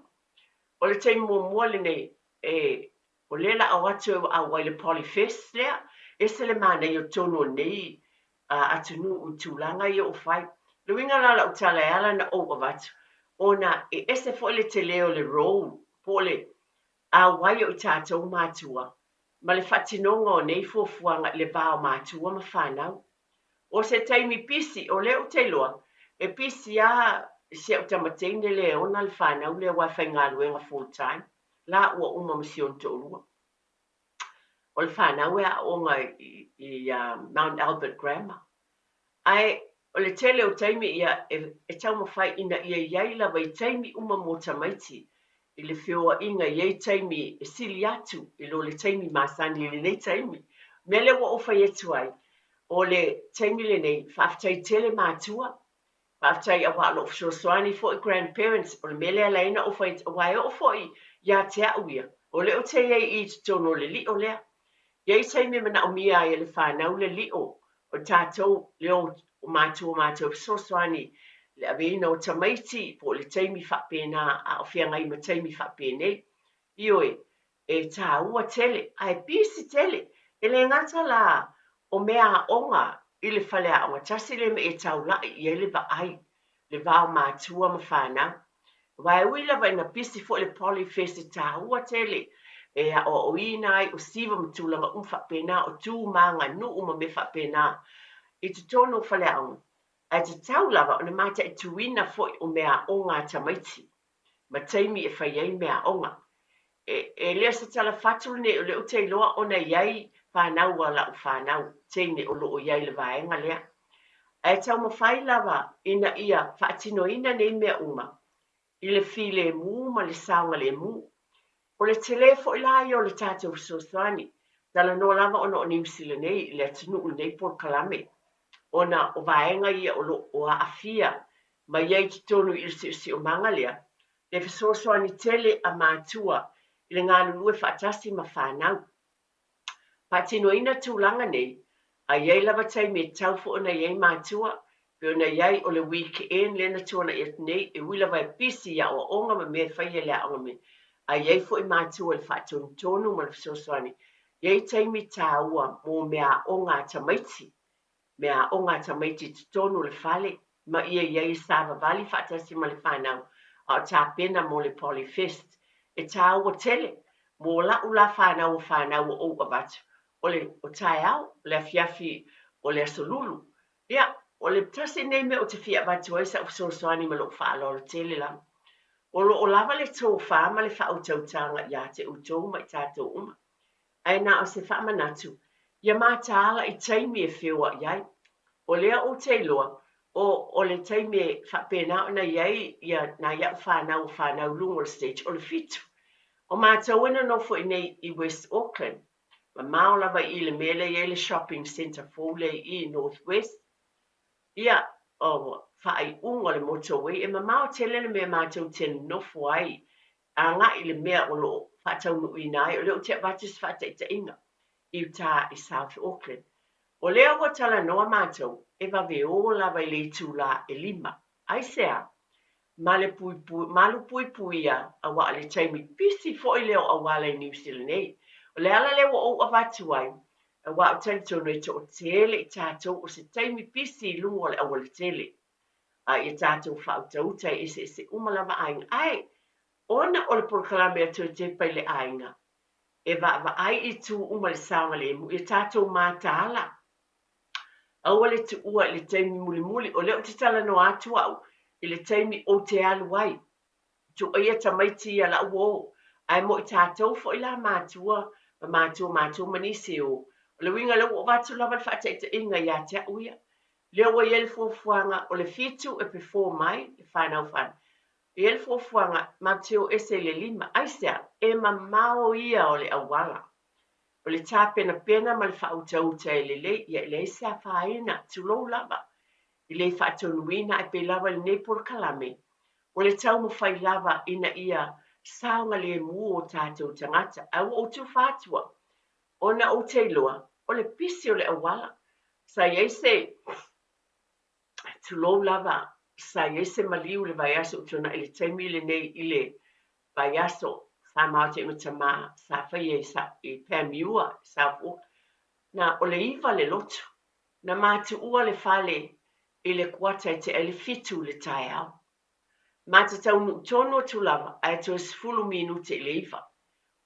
O le taimi muamua lenei e, o lea la o atu e auai le Polyfest lea, ese le manaia o totonu o lenei atunuu i tulaga ia ua fai. Le uiga la o lau tala e ala ona ou avatu, ona e ese foi le tele o le role, po o le auai o i tatou matua ma le faatinoga o nei fuafuaga i le va o matua ma fanau. O se taimi pisi, o lea ou te iloa, e pisi a si au tama teine lea e ona le fanau lea aua e faigaluega full time, la ua uma ma si ona toalua. O le fanau e aooga i Mount Albert Grammar. Ae o le tele o taimi ia e taumafai ina ia i ai lava i taimi uma mo tamaiti i le feoaiga i ai taimi e sili atu i lo le taimi masani i lenei taimi. O le mea lea ua ou fai atu ai, o le taimi lenei, faafetai tele matua, faafetai aua o lo o fesoasoani foi grandparents, o le mea lea e ala ai ona ou fai atu, aua e oo foi ia te au ia, o lea ou te i ai i i totonu o le lio lea. E i ai taimi e manaomia ai e le fanau le lio o tatou leo o matua matou fesoasoani i le aveina o tamaiti po o le taimi faapena a o feagai ma taimi faapenei. Ioe, e tāua tele ae pisi tele. E le gata la o mea aoga i le faleaoga tasi lea mea e taula'i i ai le vaai le va o matua ma fanau. Aua e ui lava ina pisi foi le Polyfest e tāua tele e aoaoina ai o siva ma tulaga uma faapena, o tu ma aganuu ma mea faapena i totonu o faleaoga, ae tatau lava ona mataituina foi o meaaoga a tamaiti ma taimi e fai ai meaaoga. E, e le o se tala fatu lenei o lea ou te iloa ona e i ai fanau a lau fanau teine o lo o i ai i le vaega lea. Ae taumafai lava ina ia faatinoina nei mea uma i le filemu ma le saogalemu. O le tele foi la ia o le tatou fesoasoani, talanoa lava ona o Niu Sila nei i le atunuu i lenei polokalame, ona o vaega ia o lo o aafia mai ai i totonu i le siosiomaga lea, le fesoasoani tele a matua i le galulue faatasi ma fanau. Faatinoina tulaga nei, a i ai lava taimi e tatau foi ona i ai matua, pei ona i ai o le weekend lea na tuanai atu nei, e ui lava e pisi i aoaoga ma mea e faia i le aoga me, a i ai foi matua i le faatonutonu ma le fesoasoani, i ai taimi taua mo meaaoga a tamaiti meaaoga a tamaiti i totonu o le fale ma ia i ai e savavali faatasi ma le fanau a o tapena mo le Polyfest. E tāua tele mo la'u la fanau o fanau o ou avatu o le o taeao, o le afiafi o le aso Lulu. Ia, O le tasi lenei mea ou te fia avatu ai sa'u fesoasoani ma lo'u faaaloalo tele lava. O lo o lava le tofa ma le faautautaga ia te outou ma i tatou uma. Ae na o se faamanatu, ia mataala i taimi e feoa'i ai. O lea ou te iloa, o, o le taimi e faapena ona i ai ia nai a'u fanau o fanau i luga o le stage, o le fitu. O matou e nonofo i nei i West Auckland, mamao lava i i le mea lea e i ai le shopping centre fou lea i i North West, ia, o faaiuga o le motorway, e mamao tele le mea matou te nonofo ai agai i le mea o lo o faataunuuina ai, o lea ou te avatu se faataitaiga i uta i South Auckland. O lea ua talanoa matou, e vave o lava i le itulā e lima. Aisea? Ma le puipui, malupuipuia, aua o le taimi pisi foi lea o auala i Niu Sila nei. O le ala lea ua ou avatu ai, aua ou talitonu e toatele i tatou o se taimi pisi i luga o le aualatele. A ia tatou faautauta e eseese uma lava aiga. Ae, ona o le polokalame a Toetepa i le aiga, e vaavaai i itu uma i le saogalemu, ia tatou mataala. Aua le tuua i le taimi mulimuli, o lea ou te talanoa atu au i le taimi ou te alu ai. Tuaia tamaiti ia la'u uō, ae mo i tatou foi la matua ma matua matua ma nisi e ō. O le uiga lea ua ou avatu lava le faataitaiga ia te a'u ia. Lea ua i ai le fuafuaga o le fitu e perform ai le whanau whanau. E i ai le fuafuaga matou te o ese i le lima. Aisea? E mamao ia o le auala. O le tapenapena ma le faautauta e lelei, ia e leai se afaina, tulou lava, i le faatonuina ae pei lava i lenei polokalame, o le taumafai lava ina ia saogalemu o tatou tagata. Ae ua ou tufa atu au, ona ou te iloa, o le pisi o le auala. Sa i ai se, tulou lava, sa i ai se maliu i le vaiaso ua tuanai i le taimi lenei i le vaiaso sa maota i ma tamā sa faia i, sa, i Panmure, South Auckland. Na, o le iva le lotu. Na matuua le fale i le kuata e tea ai le fitu i le taeao. Ma te taunuu tonu atu lava ae toe sefulu minute i le iva.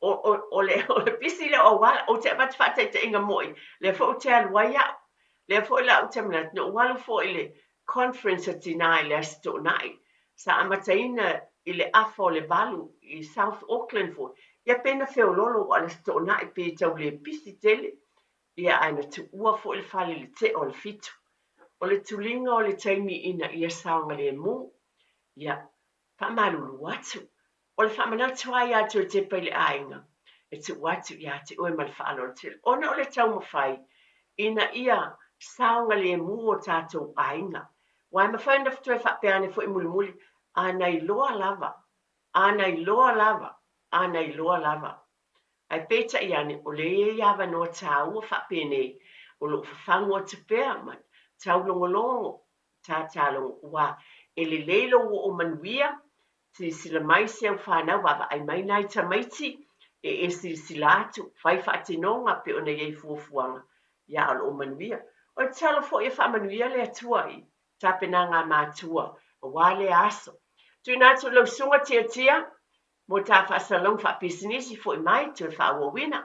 O, o, o le, o le pisi lea o auala, ou te avatu faataitaiga moi, lea foi ou te alu ai au. Lea foi la ou te manatu, na ou alu foi i le conference a tinā i le Aso Toonai, sa amataina i le afa o le valu i South Auckland foi, ia pe na feololo aua o le Aso Toonai pe tau le pisi tele, Ia ae na tuua foi le fale i le tea o le fitu. O le tuliga o le taimi ina ia saogalemu, ia, faamalulu atu. O le faamanatu lava ia Toetepa i le aiga, e tuu atu ia te oe ma le faaaloalo tele, ona o le taumafai ina ia saogalemu o tatou aiga. Aua e mafai ona toe faapea ane foi mulimuli, a na iloa lava, a na iloa lava, a na iloa lava. Ae peitai ane, o lea e i ai avanoa tāua faapenei o lo o fafagu atu pea ma taulogologo, tatalogo, ua e lelei lou oo manuia, silasila mai si au fanau, vaavaai mai nai tamaiti e e silasila atu, fai faatinoga pei ona i ai fuafuaga, ia a o lo o manuia. O le tatalo foi e faamanuia le Atua i tapenaga a matua aua lea aso. Tuuina atu i lau susuga Tiatia, Mo tā faasalalauga faapisinisi, foi mai, toe faaauauina.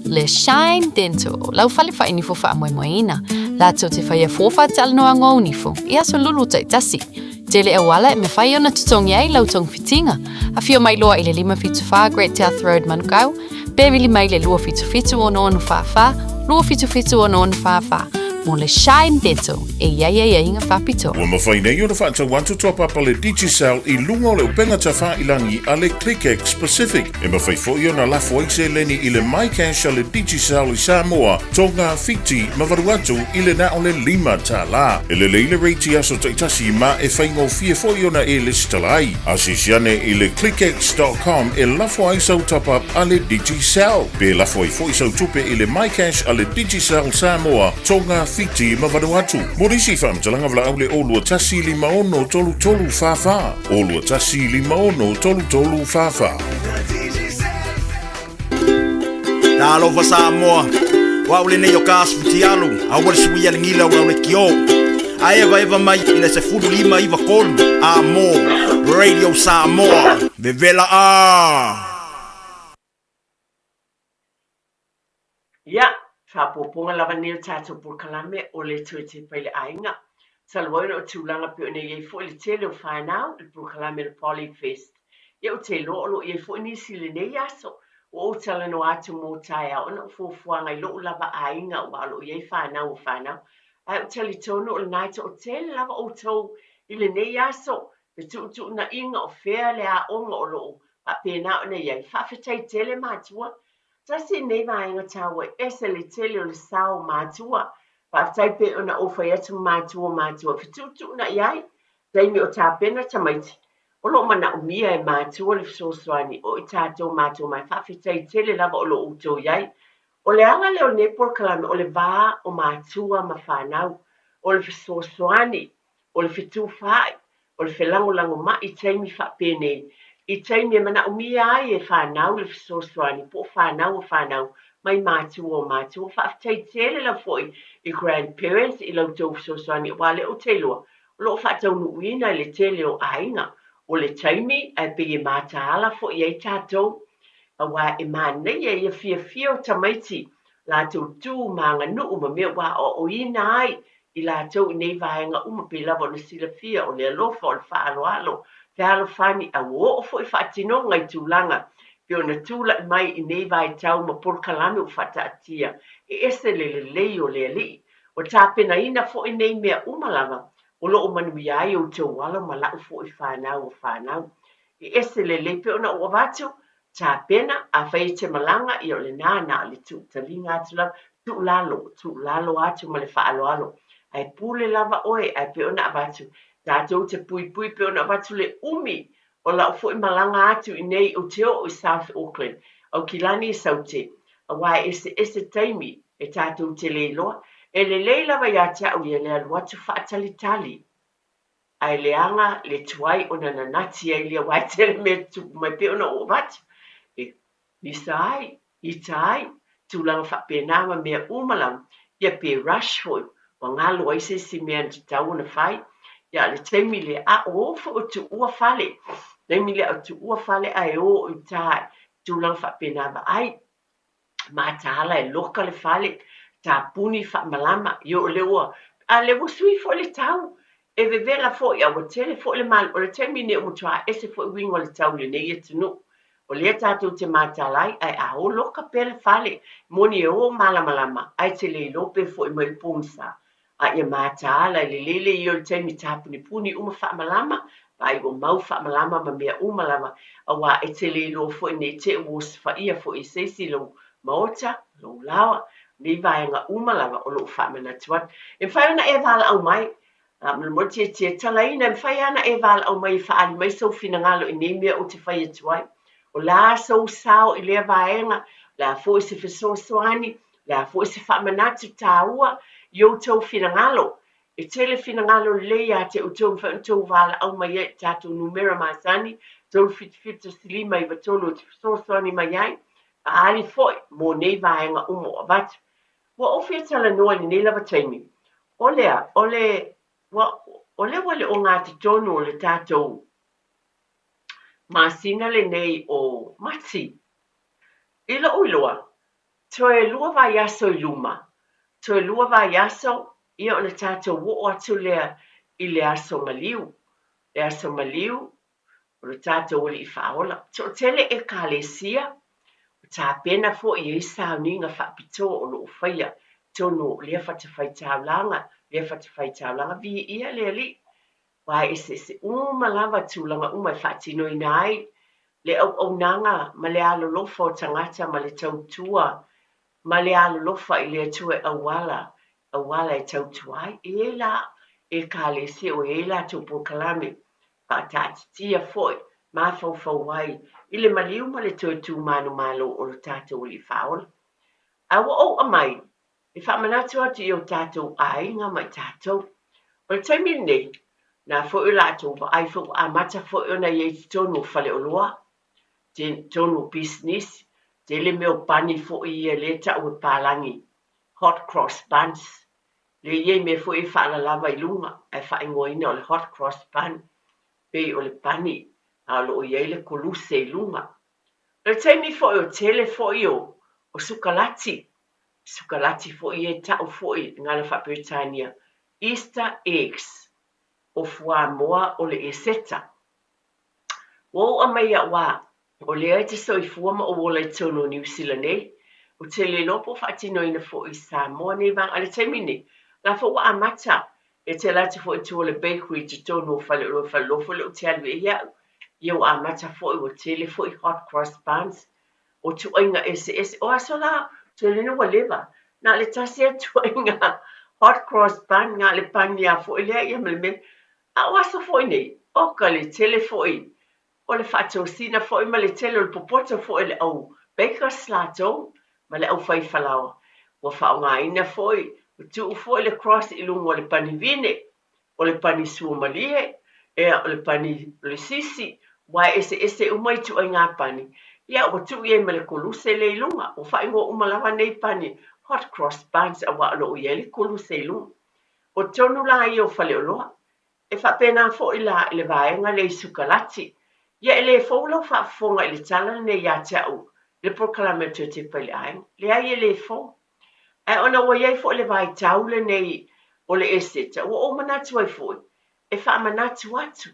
Le Shine Dental, lau fale fainifo faamoemoeina, latou te faia fua faatalanoaga o nifo i aso lulu taitasi. Tele auala e mafai ona totogi ai lau togafitiga. Afio mai loa i le 574 Great South Road Manukau, pe vili mai le 277 6644, 277 6644 mo le Shine Dental e i ai aiaiga faapitoa. Ua mafai nei ona faatau atu toapapa le Digicel i luga o le upega tafailangi a le ClickX Pacific. E mafai foi ona lafo ai seleni i le MyCash a le Digicel i Samoa, Tonga, Fiti ma Vanuatu i le na o le $5. E lelei le rate i aso taitasi ma e faigofie foi ona e lesitala ai. Asiasi ane i le clickx dot com e lafo ai sau top up a le Digicel. Pe lafo ai foi sau tupe i le MyCash a le Digicel Samoa, Tonga, Fiti ma Vanuatu. Mo nisi faamatalaga valaau le 021 56 33 44, 021 56 33 44. Talofa Samoa, o au lenei o ka asu futialu, aua le suia le gila o le kio. A evaeva mai i le 15 93 a mo Radio Samoa, vevela a! Ia, Faaopoopoga lava nei o tatou polokalame o le toe tepa i le aiga. Talu ai ona o tulaga pei ona i ai foi le tele o fanau i le polokalame o le Polyfest. Ia ou te iloa o lo o i ai foi nisi i lenei aso. Ua ou talanoa atu mo taeao ona o fuafuaga i lou lava aiga aua o lo o i ai fanau o fanau. Ae ou te talitonu o lena e toatele lava outou i lenei aso, fetuutuunaiga o fea le aoga o lo o faapena ona i ai. Faafetai tele matua. Tasi lenei vaega taua e ese le tele o le sao o matua. Faafetai pei ona ou fai atu matua o matua e fetuutuunai ai taimi o tapena tamaiti. O lo o manaomia e matua le fesoasoani o i tatou matua mai. Faafetai tele lava o lo o outou i ai. O le ala lea o lenei polokalame o le va o matua ma fanau, o le fesoasoani, o le fetufaai, o le felagolagomai i taimi faapenei, i taimi e manaomia ai e fanau le fesoasoani po o fanau o fanau mai matua o matua. Faafetai tele lava foi i grandparents i la outou fesoasoani aua o lea ou te iloa o lo o faataunuuina i le tele o aiga. O le taimi ae pei e mataala foi ai tatou aua e manaia ia fiafia o tamaiti latou tu ma aganuu ma mea ua aoaoina ai i latou i nei vaega uma pei lava ona silafia o le alofa, o le faaaloalo, fealofani, a ua oo foi faatinoga i tulaga pei ona tulai mai i nei vaitau ma polokalame ua faataatia e ese le lelei o le Alii. Ua tapenaina foi nei mea uma lava o lo o manuia ai outou alo ma la'u foi fanau o fanau. E ese lelei pei ona ou avatu, tapena, afai e te malaga, ia o lena na o le tuu taliga atu lava, tuu lalo, tuu lalo atu ma le faaaloalo. Ae pule lava oe, ae pei ona avatu, tatou te puipui pei ona avatu le umi o la'u foi malaga atu i nei ou te oo i South Auckland, Aukilani e Saute, aua e eseese taimi e tatou te le iloa. E lelei lava ia te au ia le alu atu faatalitali, ae leaga le tuai ona nanati ai lea aua e tele mea e tutupu mai pei ona ou avatu e misa ai, ita ai, tulaga faapena ma mea uma lava, ia pe rush foi ua galo ai se isi mea na tatau ona fai. Ia a o le taimi lea, a o o foi o tuua fale, taimi lea o tuua fale ae o i uta i tulaga faapena vaai mataala e loka le fale, tapuni faamalama, io o lea ua, a lea ua sui foi le tau, e vevela foi, a ua tele foi le malu, o le taimi nei ua matua ese foi uiga o le tau i lenei atunuu. O lea tatou te mataala ai, ae a o loka pea le fale, moni e o malamalama, ae te le iloa pe foi mai le pogisa. A ia mataala i le lele ia o le taimi tapunipuni uma faamalama, vaai ua mau faamalama ma mea uma lava, aua e te le iloa foi ne i te i ua osofaia foi e se isi lou maota, lou laoa, nei vaega uma lava o lo o faamanatu atu. E mafai ona e valaau mai, a molimoli tietie talaina, e mafai lava ona e valaau mai e faaali mai sou finagalo i nei mea ou te fai atu ai. O le a sou sao i lea vaega, o le a foi se fesoasoani, O le a foi se faamanatu taua i outou finagalo? E tele finagalo lelei ia te outou e mafai ona outou valaau mai ai i le tatou numera masani, 377 159 ou te fesoasoani mai ai, faaali foi mo nei vaega uma o avatu. Ua ou fia talanoa i lenei lava taimi, o le a? O le, ua, o lea ua le ogatotonu o le tatou masina lenei o Mati. I lo'u iloa, Toe lua vaiaso i luma, toe lua vaiaso, ia ona tatou oo atu lea i le aso maliu. Le aso maliu o lo tatou Alii Faaola. Toatele Ekalesia, ua tapena foi i ai sauniga faapitoa o lo o faia i totonu o lea fatafaitaulaga, lea fatafaitaulaga, viia le Alii. Aua e eseese uma lava tulaga uma e faatinoina ai le auaunaga ma le alolofa o tagata ma le tautua ma le alolofa i le Atua e auala, auala e tautua ai. E i ai la Ekalesia ua i ai latou polokalame faataatitia foi mafaufau ai i le maliu ma le toe tu manumalo o lo tatou Alii Faaola. A ua ou aumai E faamanatu atu i o tatou aiga ma i tatou. O le taimi lenei, na foi o latou vaai foi ua amata foi ona i ai i totonu o faleoloa, totonu o pisinisi, tele mea o pani foi ia lea e tau e palagi, hot cross buns, lea e i ai mea foi e faalalava i luga ae faaigoaina o le hot cross bun, pei o le pani a o lo o i ai le koluse i luga. O le taimi foi o tele foi o sukalati. Sukalati foi ia e ta'u foi i le gagana faa-Peretania, Easter eggs, o fuamoa o le Eseta. Ua ou aumai auā, o lea e te soifua ma ou ola i totonu o Niu Sila nei. Ou te le iloa po o faatinoina foi i Samoa nei vaega. I le taimi nei, o la foi ua amata e te alu atu foi i tua o le bakery i totonu o faleoloa e faleoloa foi lea ou te alu i ai au. Ia ua amata foi, ua tele foi hot cross buns, o tuaiga eseese. O aso la, ou te iloa ua leva, na o le tasi lava tuaiga hot cross bun, na o le pani lava foi lea ia ma le mea. A o aso foi nei, oka le tele foi o le faatosina foi ma le tele o le popoto foi o le au bakers latou ma le au fai falaoa. Ua faaaogaina foi, ua tuu foi le cross i luga o le pani vine, o le pani suamalie, ea, o le pani o le sisi, aua e eseese uma ituaiga pani. Ia, ua tuu i ai ma le koluse lea i luga. Ua faaigoa uma lava nei pani hot cross buns aua o lo o i ai le koluse i luga. O tonu la ia o faleoloa. E faapena foi la i le vaega lea i sukalati. Ia e le fou lau faafofoga i le tala lenei ia te au i le polokalame o Toe Tepa i le Aiga. Leai e le fou. Ae ona ua i ai foi le vaitau lenei o le Eseta, ua ou manatu ai foi e faamanatu atu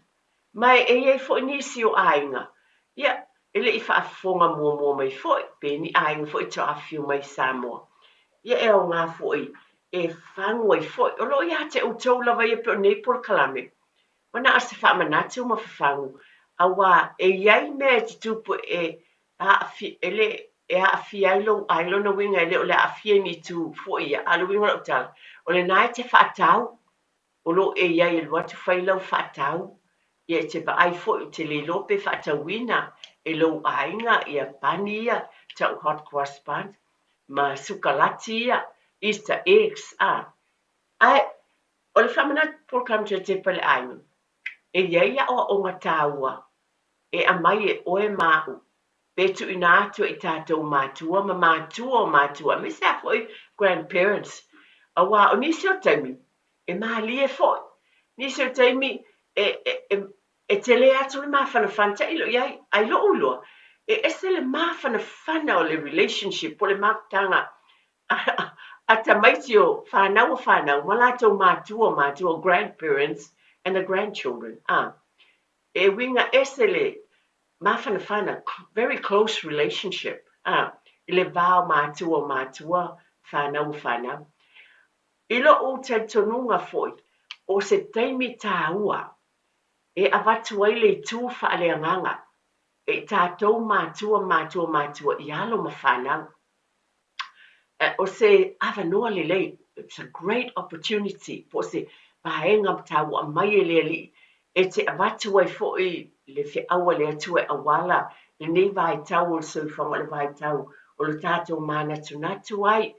Ma e i ai foi nisi o aiga, ia, e le i faafofoga muamua mai foi, pe ni aiga foi e toafio mai i Samoa. Ia, e aoga foi e fagu ai foi. O lo o ia te outou lava ia pei o nei polokalame, ua na o se faamanatu ma fafagu, auā e i ai mea e tutupu e aafia, e le e aafia ai lou aiga, lona uiga e le o le aafia i ni itu foi ia, a o le uiga o lau tala, o lena e te faatau o lo o e i ai e alu atu fai lau faatau, ia e te vaai foi ou te le iloa pe faatauina e lou aiga ia pani ia tau hot cross bun ma sukalati ia, Easter eggs a. Ae o le faamanatu polokalame toe tepa i le aiga, e i ai aoaoga taua e aumai e oe ma au pe tuuina atu e i tatou matua ma matua o matua aemaise lava foi grandparents aua o nisi o taimi e malie foi, nisi o taimi e, e, e, e tele atu le mafanafana, tailo i ai, ai lo'u iloa, e ese le mafanafana o le relationship po o le mafutaga a tamaiti o fanau a fanau ma latou matua o matua, grandparents and the grandchildren, a. E uiga ese le mafanafana, very close relationship, a, i le va o matua o matua, fanau o fanau. I lo'u talitonuga foi, o se taimi tāua e avatu ai le itu faaleagaga e i tatou matua matua matua i alo ma fanau. O se avanoa lelei, it's a great opportunity, po o se vaega taua aumai e le Alii e te avatu ai foi le feau a le Atua e auala lenei vaitau o le soifuaga, o le vaitau o lo tatou manatunatu ai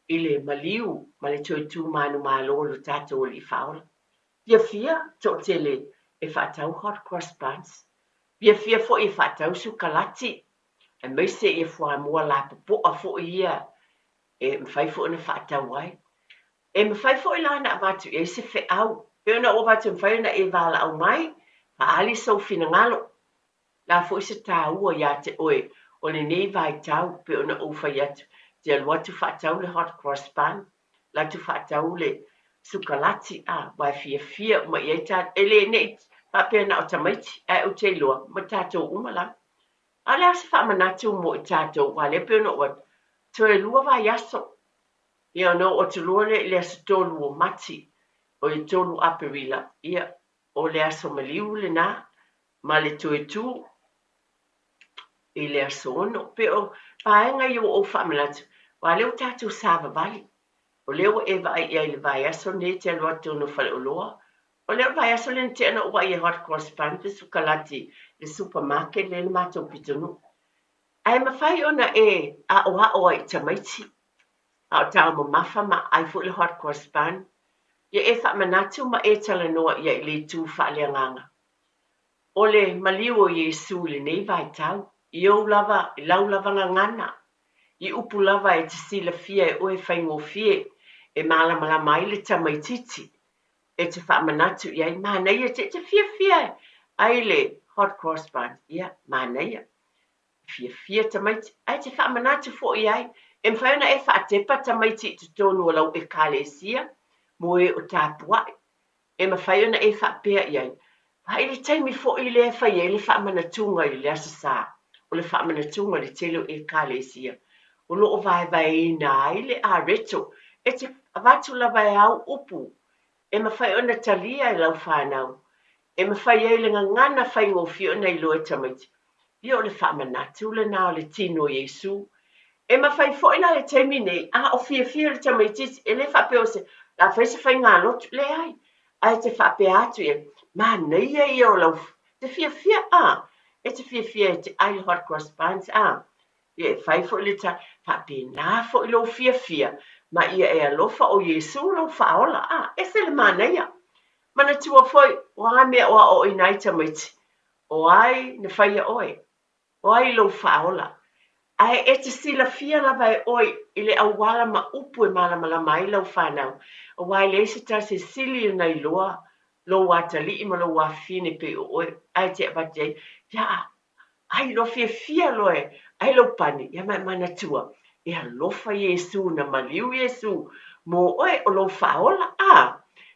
i le maliu ma le toe tu manumalo o lo tatou Alii Faaola. Fiafia toatele e faatau hot cross buns, fiafia foi e faatau sukalati, aemaise ia fuamoa lapopoa foi ia e mafai foi ona faatau ai. E mafai foi la ona avatu i ai se feau, pei ona ou avatu e mafai ona e valaau mai, faaali sou finagalo. La foi se taua ia te oe o lenei vaitau pei ona ou fai atu, te alu atu faatau le hot cross bun, la atu faatau le sukalati, a, ua e fiafia uma i ai ta, e le nei faapea na o tamaiti, ae ou te iloa ma tatou uma lava. A o le a se faamanatu mo i tatou, aua lea pei ona ou atu, toe lua vaiaso, ia ona oo atu loa lea i le aso 3 o Mati, o le 3 Aperila, ia, o le aso maliu lena, ma le toe tu i le aso 6. Pei o vaega ia ua ou faamanatu, aua o lea ua tatou savavali. O lea ua e vaai i ai i le vaiaso lenei e te alu atu totonu o faleoloa. O lea o le vaiaso lea na tea na ou vaai ai hot cross bun pe sukalati i le supermarket lea i le matou pitonuu. Ae mafai ona e aoao ai i tamaiti, a o taumamafa ma ai foi le hot cross bun, ia e faamanatu ma e talanoa i ai i le itu faaleagaga. O le maliu o Iesu i lenei vaitau, i ou lava, i lau lava gagana, i upu lava e te silafia e oe faigofie e malamalama ai le tamaitiiti, e te faamanatu i ai, manaia te, te fiafia ai le hot cross bun, ia, manaia. Fiafia tamaiti, ae te faamanatu foi i ai E mafai ona e faatepa tamaiti i totonu o lau Ekalesia mo e o tapuai. E mafai ona e faapea i ai, Vaai le taimi foi lea e fai ai le faamanatuga i le Aso Sa, o le faamanatuga i le tele o Ekalesia, o lo o vaevaeina ai le areto, e te avatu lava e au upu e mafai ona talia e lau fanau, e mafai ai le gagana faigofie ona iloa e tamaiti. Ia o le faamanatu lena o le tino o Iesu. E mafai foi la i le taimi nei, a o fiafia le tamaitiiti, e le faapea o se, o le a fai se faigalotu, leai, ae te faapea atu i ai, manaia ia o lau, te fiafia, a, e te fiafia e te ai le hot cross buns, a, ia e fai foi le ta, faapena foi lou fiafia, ma ia e alofa o Iesu lou faaola, a, ese le manaia. Manatua foi, o a mea o aoaoina ai tamaiti, O ai na faia oe? O ai lou faaola? Ae e te silafia lava e oe i le auala ma upu e malamalama ai lau fanau, aua e leai se tasi e sili ona iloa lou atalii ma lou afafine pei o oe, ae te avatu ai, Ia, ai loa fiafia loa e ai lou pane, ia ma e manatua, e alofa Iesū, na maliu Iesū mō oe o lou faaola, ā,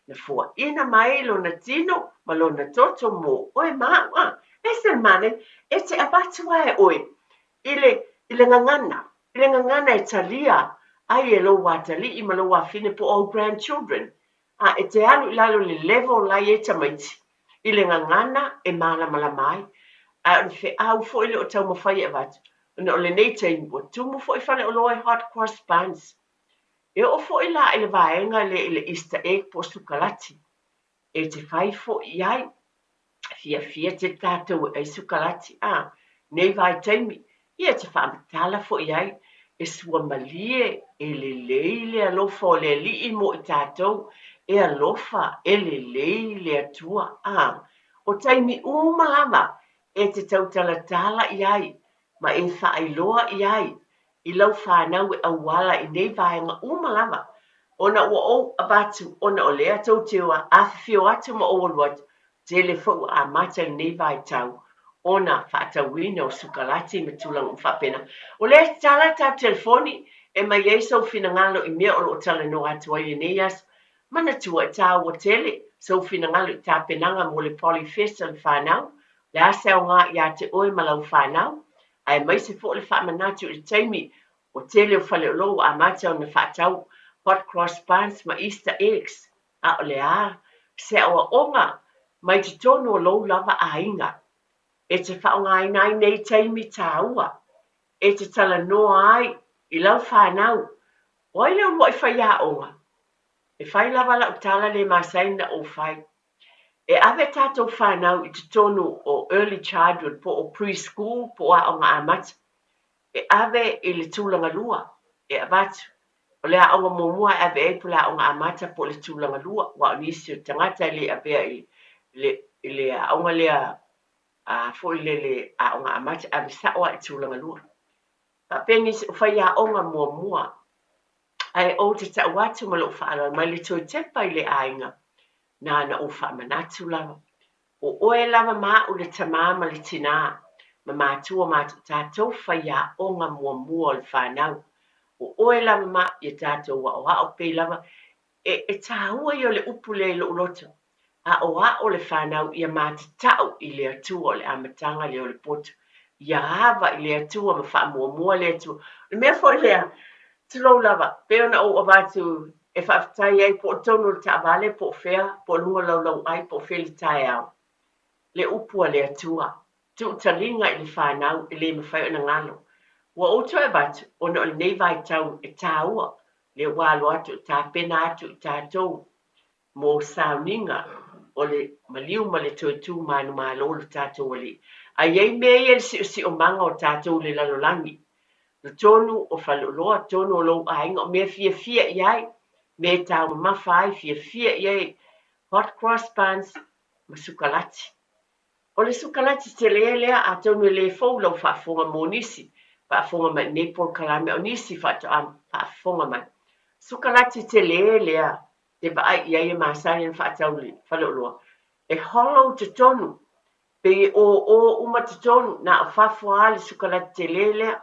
na foaina mai lona tino ma lona toto mō oe ma a'u, ā, ese le manaia, e te avatu a e oe i le, i le gagana, i le gagana e talia ai e lou atalii ma lou afine po o au grandchildren, ā, e te alu i lalo i le level la i ai tamaiti, i le gagana e malamalama ai, ae o le feau foi lea o taumafai e avatu, ona o lenei taimi ua tumu foi faleoloa i hot cross buns. E oo foi la i le vaega lea i le Easter egg po o sukalati, e te fai foi i ai. Fiafia tele tatou e ai sukalati, a, nei vaitaimi, ia e te faamatala foi i ai, e suamalie, e lelei le alofa o le Alii mo i tatou, e alofa, e lelei le Atua, a, o taimi uma lava e te tautalatala i ai ma e faailoa i ai i lau fanau e auala i nei vaega uma lava, ona ua ou avatu ona o lea tou te afifio atu ma ou alu atu, tele foi ua amata i lenei vaitau ona faatauina o sukalati ma tulaga uma faapena. O lea e tatala le tatou telefoni e mai ai sou finagalo i mea o lo o talanoa atu ai lenei aso. Manatua e tāua tele sou finagalo i tapenaga mo le Polyfest a le whanau, le a se aoga iā te oe ma lau whanau, aemaise foi le faamanatu i le taimi ua tele o faleoloa ua amata ona faatau hot cross buns ma Easter eggs, a o le a se aoaoga mai totonu o lou lava aiga e te faaaogaina ai nei taimi tāua e te talanoa ai i lau whanau, o ai le uluai faiaoga? E fai lava lau tala le masani na ou fai. E ave tatou whanau i totonu o early childhood po o preschool po o aoga amata. E ave i le tulaga lua, e avatu. O le aoga muamua e ave ai po o le aoga amata po o le tulaga lua, aua o nisi o tagata e le avea i le, i le aoga lea a foi lele aoga amata, e ave sao lava i tulaga lua. Faapea nisi o faiaoga muamua, ae ou te tau atu ma lou faaaloalo mai le toe tepa i le aiga, na ona ou faamanatu lava. O oe lava ma a'u le tamā ma le tinā, ma matua ma tatou faiaoga muamua o le fanau. O oe lava ma a'u ia tatou aoao pei lava e, e tāua ia o le upu lea i lo'u loto, aoao le fanau ia matata'u i le Atua o le amataga lea o le poto, ia ava i le Atua ma faamuamua le Atua. O le mea foi lea, tulou lava, pei ona ou avatu e faafetai ai po o totonu o le taavale po o fea, po o luga o lau lauai po o fea i le taeao, le upu a le Atua, tuu taliga i le fanau e le mafai ona galo. Ua ou toe avatu ona o lenei vaitau e tāua, lea ua alo atu e tapena atu i tatou mo sauniga o le maliu ma le toe tu manumalo o lo tatou Alii. A i ai mea ia i le siosiomaga o tatou i le lalolagi, totonu o faleoloa, totonu o lou aiga, o mea fiafia i ai, mea e taumamafa ai, fiafia i ai, hot cross buns ma sukalati. O le sukalati tele lea, atonu e le fou lau faafofoga mo nisi, faafofoga mai i lenei polokalame, o nisi faatoa faafofoga mai. Sukalati tele lea te vaai i ai e masani ona faatau i le faleoloa, e hollow totonu, pei e ōō uma totonu, na o fafo lava le sukalati tele lea.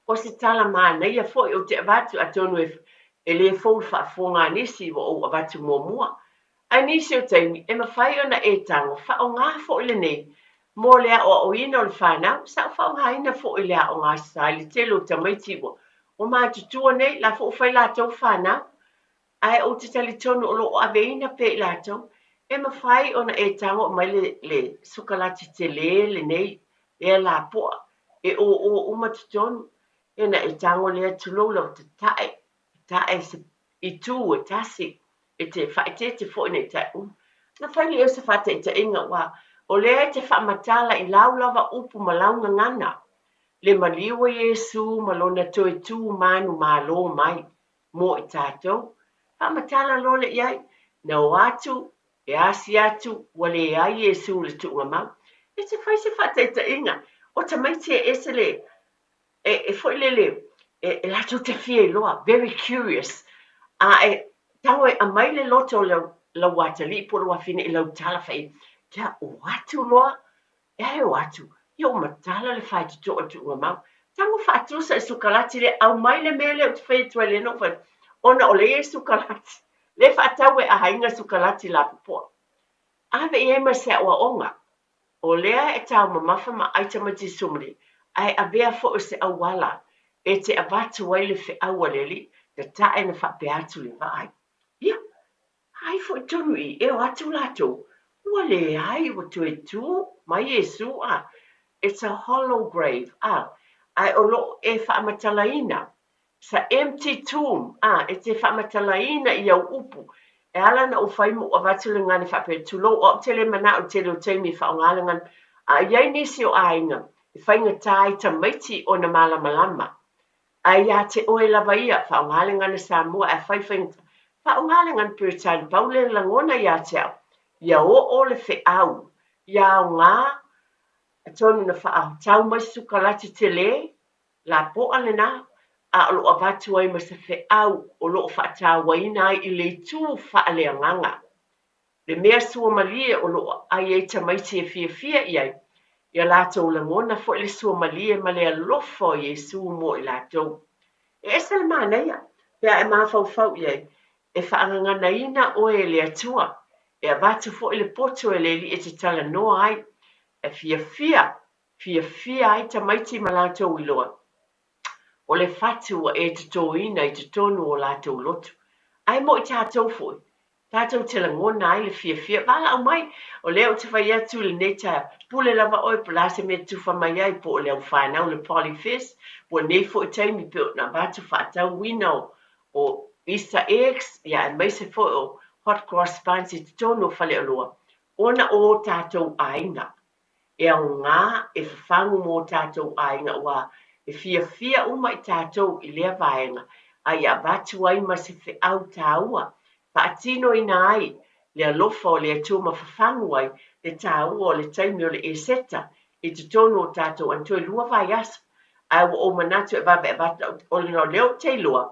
O se tala manaia foi ou te avatu atonu e e le fou le faafofoga a nisi ua ou avatu muamua. Ae nisi o taimi e mafai ona e tago faaaoga foi lenei mo le aoaoina o le fanau. Sa ou faaaogaina foi le aoga sa i le tele o tamaiti ua ua matutua nei la foi ua fai latou fanau. Ae ou te talitonu o lo o aveina pea i latou, e mafai ona e tago mai le, le sukalati telē lenei, lea lapoa, e ō uma totonu, ia ona e tago lea tulou lau tatae, tatae se itu e tasi, e te faaeteete foi ne i tae uma. Ona fai lea o se faataitaiga, aua o lea e te faamatala i lau lava upu ma lau gagana, le maliu o Iesu ma lona toe tu manumalo mai. mo i tatou. Faamatala loa le i ai, na o atu, e asi atu, ua leai Iesu i le tuugamau. E te fai se faataitaiga, o tamaiti e ese le, e, e foi lele, e, e latou te fia iloa, very curious. A e tago e aumai le loto o lau, lau atalii po o lau afine i lau tala fai, kia o atu loa, E a e o atu, ia ua matala le faitotoa i tuugamau. Tago faatusa i sukalati lea, aumai le mea lea ou te fai atu ai lea na ou fai atu, ona o lea e i ai sukalati, lea e faatau e aiga sukalati lapopoa. Ave i ai ma se aoaoga, o lea e taumamafa ma ai tamaiti i Somali, ae avea foi o se auala e te avatu ai le feau a le Alii, tatae na faapea atu le vaai. Ia, Ai foi tonu i e o atu latou, ua leai ua toe tu mai Iesu a, it's a hollow grave a, ae o lo o e faamatalaina, it's a empty tomb a, e te faamatalaina i au upu, e ala ona ou fai ma ou avatu le gagana faapea, tulou, o au te le manao i le tele o taimi e faaaoga le gagana, a i ai nisi o aiga e faigata ai tamaiti ona malamalama Ae ia te oe lava ia, faaaoga le gagana Samoa ae fai faigata. Faaaoga le gagana Peretane, pau le lagona ia te au, ia oo le feau, ia aoga, atonu na faatau mai se sukalati tele, lapoa lena, a o lo o avatu ai ma se feau o lo o faatauaina ai i le itu faaleagaga. Le mea suamalie o lo o aai ai tamaiti e fiafia i ai, ia latou lagona foi le suamalie ma le alofa o Iesu mo i latou. E ese le manaia, pe a e mafaufau i ai, e faagaganaina oe e le Atua, e avatu foi le poto e le Alii e te talanoa ai, e fiafia, fiafia ai tamaiti ma latou iloa. O le fatu ua e totoina i totonu o latou loto. Ae mo i tatou foi, tatou te lagona ai le fiafia. Valaau mai, o lea ou te fai atu i lenei taeao, pule lava oe po o le a se mea e tufa mai ai, po o le au fanau le Polyfest, po o lenei foi taimi pei ona avatu faatauina o, o Easter eggs, ia aemaise foi o hot cross buns i totonu o faleoloa, ona o o tatou aiga. E aoga e fafagu mō tātou aiga aua e fiafia uma i tātou i lea vaega a ia avatu ai ma se feau tāua faatinoina ai le alofa o le Atua ma fafagu ai le tāua o le taimi o le Eseta i totonu o tātou ana toe lua vaiaso ae ua ou manatu e vave avatu lau ona o lea ou te iloa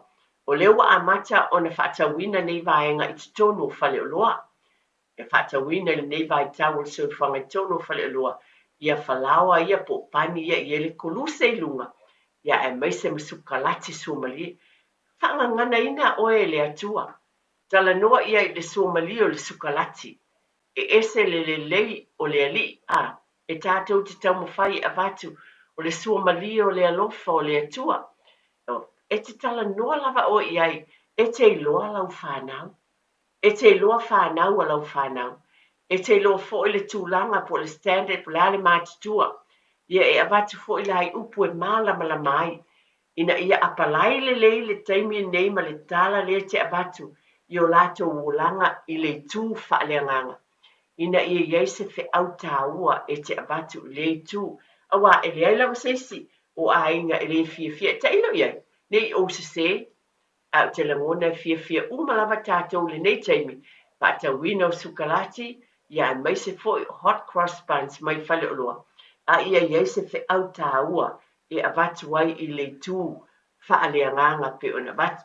o lea ua amata ona faatauina nei vaega i totonu o faleoloa E faatauina i lenei vaitau o le soifuaga i totonu o faleoloa ia falaoa ia po o pani ia i ai le koluse i luga, ia aemaise ma sukalati suamalie. Faagaganaina oe e le Atua. Talanoa ia i le suamalie o le sukalati. E ese le lelei o le Alii, a e tatou te taumafai e avatu o le suamalie o le alofa o le Atua. E te talanoa lava oe i ai, e te iloa lau fanau. E te iloa fanau a lau fanau. E te iloa foi le tulaga po o le standard po o le a le matutua. Ia e avatu foi la i upu e malamalama ai ina ia apalai lelei le taimi lenei ma le tala lea e te avatu i o latou olaga i le itu faaleagaga ina ia i ai se feau taua e te avatu i lea itu aua e leai lava se isi o aiga e le fiafia e tailo i ai ne i ou sese Ae ou te lagona e fiafia uma lava tatou i lenei taimi, faatauina o sukalati, ia aemaise foi o hot cross buns mai faleoloa, a ia i ai se feau taua e avatu ai i le itu faaleagaga pei ona avatu.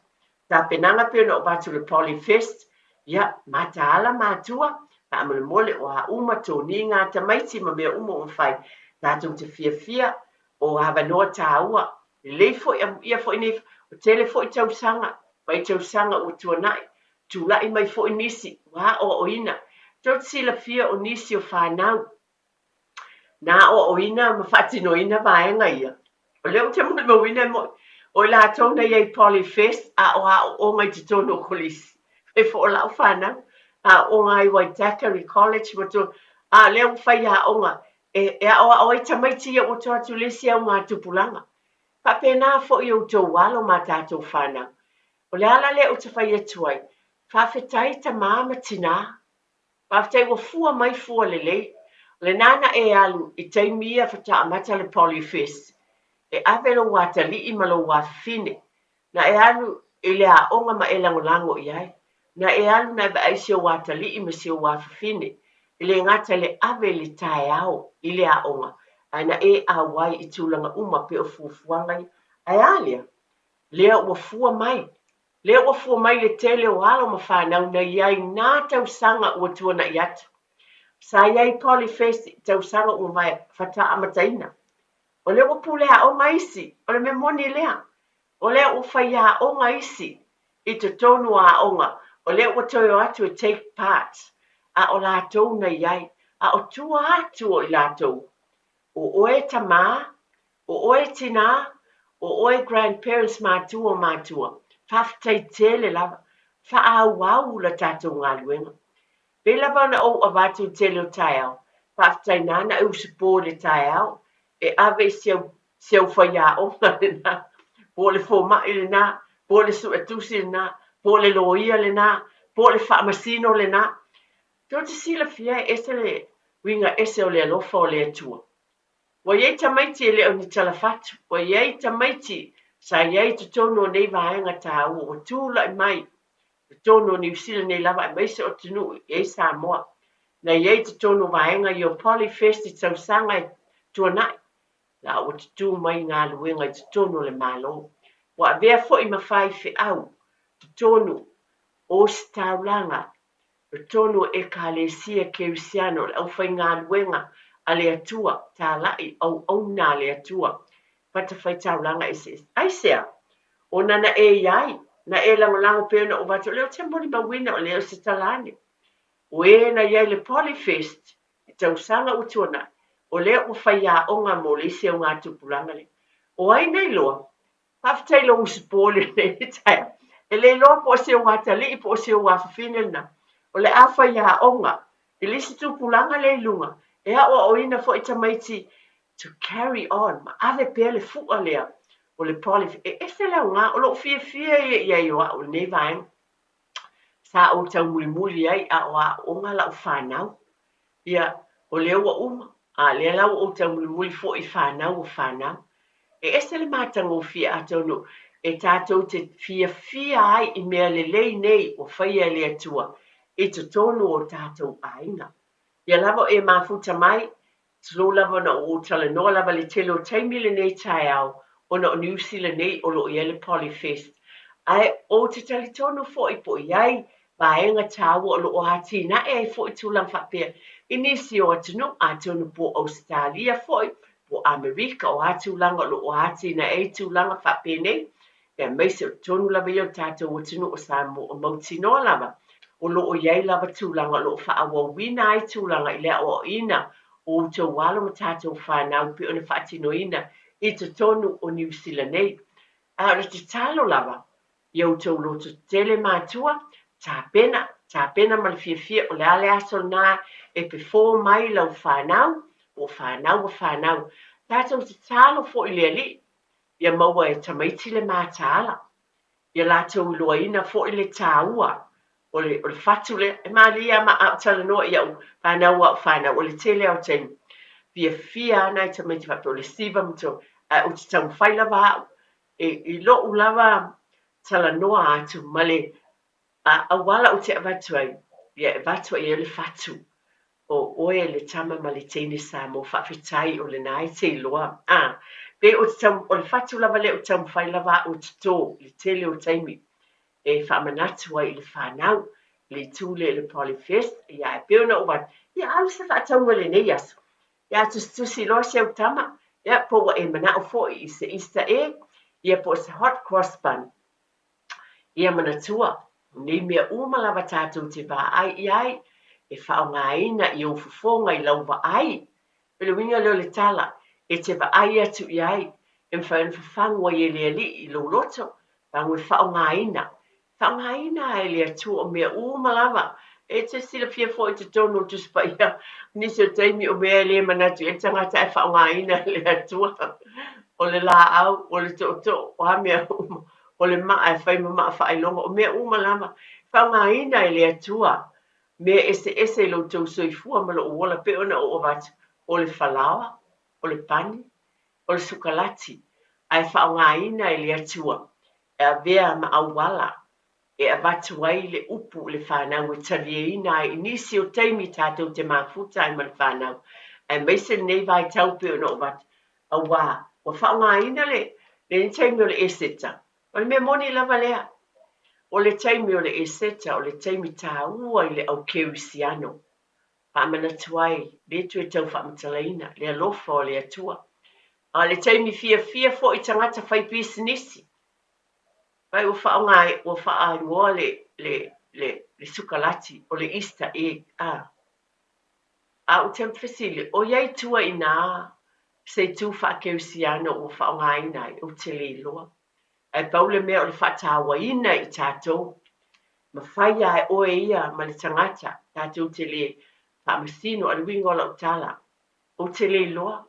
Tapenaga pei ona avatu le Polyfest, ia, mataala matua, faamolemole o a uma toniga a tamaiti ma mea uma ua mafai, tatou te fiafia o avanoa taua. Lelei foi amuia foi nei, ua tele foi tausaga, mai tausaga ua tuanai, tulai mai foi nisi ua aoaoina. Tou te silafia o nisi o fanau na aoaoina ma faatinoina vaega ia. O lea ou te molimauina e mo'i, o i latou na i ai i Polyfest a o aoaoga i totonu o kolisi. Fai foi o lau fanau, aooga ai i Waitakere College ma totonu, a o lea ua fai aoga e e aoao ai tamaiti ia ua toa atu le isi augatupulaga. Faapena foi outou alo ma tatou fanau. O le ala lea ou te fai atu ai, faafetai tamā ma tinā. Faafetai ua fua mai fua lelei. O lena na e alu i taimi ia faatoa amata le Polyfest, e ave lou atalii ma lou afafine Na e alu i le aoga ma e lagolago i ai. Na e alu na e vaai si ou atalii ma si ou afafine. E le gata i le ave i le taeao i le aoga, ae na e auai i tulaga uma pei o fuafuaga ia. Ae a lea? Lea ua fua mai. Lea ua fua mai le tele o alo ma fanau na i ai nā tausaga ua tuanai atu. Sa i ai Polyfest i tausaga ua mavae faatoa amataina. O lea ua pule aoga isi, o le mea moni lea. O lea ua fai aoga isi i totonu o aoga, o lea ua toe o atu e take part, a o latou na i ai, a o tua atu o i latou. O oe tamā, o oe tinā, o oe grandparents matua o matua, faafetai tele lava, faaauau la tatou galuega. Pei lava ona ou avatu i le tele o taeao, faafetai nāna e usupo i le taeao e ave i si au, si au faiaoga lenā, po o le fomai lenā, po o le suetusi lenā, po o le loia lenā, po o le faamasino lenā. Tou te silafia e ese le uiga ese o le alofa o le Atua. Ua i ai tamaiti e le o ni talafatu, ua i ai tamaiti sa i ai i totonu o nei vaega tāua ua tulai mai i totonu o Niu Sila nei lava aemaise o atunuu i ai Samoa. Na i ai i totonu o vaega ia o Polyfest i tausaga e tuanai, la ua tutū mai galuega i totonu o le Malo. Ua avea foi ma faifeau totonu o ositaulaga totonu o Ekalesia Kerisiano, o le aufaigaluega a le Atua, talai auauna a le Atua, fatafaitaulaga eseese. Aisea? Ona na e i ai, na e lagolago pea ona ou avatu, o lea ou te molimauina, o lea o se tala ane. O e na i ai le Polyfest i tausaga ua tuanai, o lea ua faiaoga mo le isi augatupulaga lea. O ai na iloa? Faafetai i lou usupo i lenei taeao. E le iloa po o si ou atalii po o si ou afafine lena. O le a faiaoga i le isi tupulaga lea i luga, e aoaoina foi tamaiti to carry on ma ave pea le fua lea o le poly. E ese le aoga, o lou fiafia ia i ai o au i lenei vaega. Sa ou taumulimuli ai a o aooga lau fanau. Ia, o lea ua uma, a lea la ua ou taumulimuli foi i fanau o fanau. E ese le matagofie atonu e tatou te fiafia ai i mea lelei nei ua faia e le Atua i totonu o tatou aiga. Ia lava o e mafuta mai, Tulou lava ona ou talanoa lava le tele o taimi lenei taeao ona o Niu Sila nei o lo o i ai le Polyfest. Ae ou te talitonu foi po o i ai vaega tāua o lo o atinae ai foi tulaga faapea i nisi o atunuu, atonu po o Ausetalia foi, po o Amerika, o a tulaga o lo o atinae ai tulaga faapenei. Aemaise o totonu lava ia o le tatou atunuu o Samoa, o mautinoa lava o lo o i ai lava tulaga o lo o faaauauina ai tulaga i le aoaoina o outou alo ma tatou fanau pei ona faatinoina i totonu o Niu Sila nei. A o le tatalo lava i outou loto tetele matua, tapena, tapena ma le fiafia o le a le aso lena e pefo mai lau fanau, po o fanau a fanau. Tatou tatalo foi i le Alii Ia maua e tamaiti le mataala, ia latou iloaina foi le tāua o le, o le fatu lea. E malie lava ma a ou talanoa i au fanau a au fanau, o le tele lava o taimi, fiafia lava nai tamaiti faapea o le siva ma to, ae ou te taumafai lava au e, i lo'u lava talanoa atu ma le a, auala ou te avatu ai, ia e avatu ai le fatu O oe le tama ma le teine Samoa faafetai o lena e te iloa a pe o te tau o le fatu lava lea o taumafai lava au e toto i le tele o taimi e faamanatu ai i le fanau i le itu lea i le Polyfest ia ae pei ona ou avatu ia alu se faatauga i lenei aso ia tusitusi loa si au tama ia po ua e manao foi i se Easter egg. Ia po o se hot cross bun. Ia manatua, o nei mea uma lava tatou te vaai i ai, e faaaogaina i ou fofoga i lau vaai. O le uiga lea o le tala, e te vaai atu i ai, e mafai ona fafagu ai e le Alii i lou loto, fagu e faaaogaina. Faaaogaina e le Atua o mea uma lava. E te silafia foi i totonu o le Tusi Paia, nisi o taimi o mea e le manatu i ai le tagata ae faaaogaina e le Atua. O le laau, o le tootoo, o a mea uma, o le maa e fai ma maa faailoga, o mea uma lava. Faaaogaina e le Atua mea eseese i lo outou soifua ma lou ola, pei ona ou avatu, o le falaoa, o le pani, o le sukalati, ae faaaogaina e le Atua e avea ma auala e avatu ai le upu i le fanau e talieina ai i nisi o taimi tatou te mafuta ai ma le fanau, aemaise lenei vaitau pei ona ou avatu, auā ua faaaogaina le lenei taimi o le Eseta. O le mea moni lava lea, o le taimi o le Eseta o le taimi taua i le au Kerisiano. Faamanatu ai, le toe tau faamatalaina, le alofa o le Atua. A o le taimi fiafia foi i tagata fai pisinisi. Vai ua faaaoga, ua faaigoa le, le, le, le sukalati o le Easter egg, a. A ou te fesili, o i ai tua inā se itu faakerisiano ua faaaogaina ai? Ou te le iloa. Ae pau le mea o le faatauaina i tatou, mafai lava e oe ia ma le tagata tatou te le faamasino, a le uiga o lau tala, ou te le iloa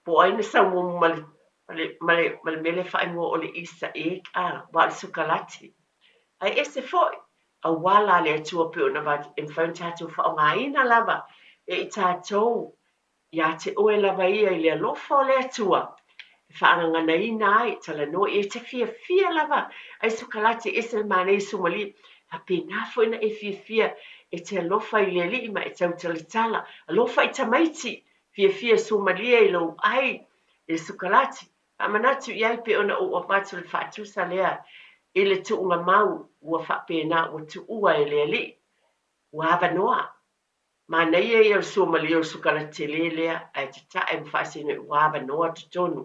po o ai na sau muamua ma le, ma le, ma le, ma le mea lea e faaigoa o le Easter egg, a, aua o le sukalati. Ae ese foi, auala a le Atua pei ona avatu, e mafai ona tatou faaaogaina lava e i tatou Iā te oe lava ia i le alofa o le Atua e faagaganaina ai, talanoa i ai, e te fiafia lava ai sukalati ese le manaia sumalie, faapena foi ona e fiafia e te alofa i le Alii ma e tautalatala, alofa i tamaiti, fiafia sumalie i lou ai i le sukalati, faamanatu i ai pei ona ou avatu le faatusa lea i le tuuga mau ua faapena ua tuua e le Alii, ua avanoa. Manaia ia o le suamalie o le sukalati tele lea ae tatae ma faasino i ua avanoa totonu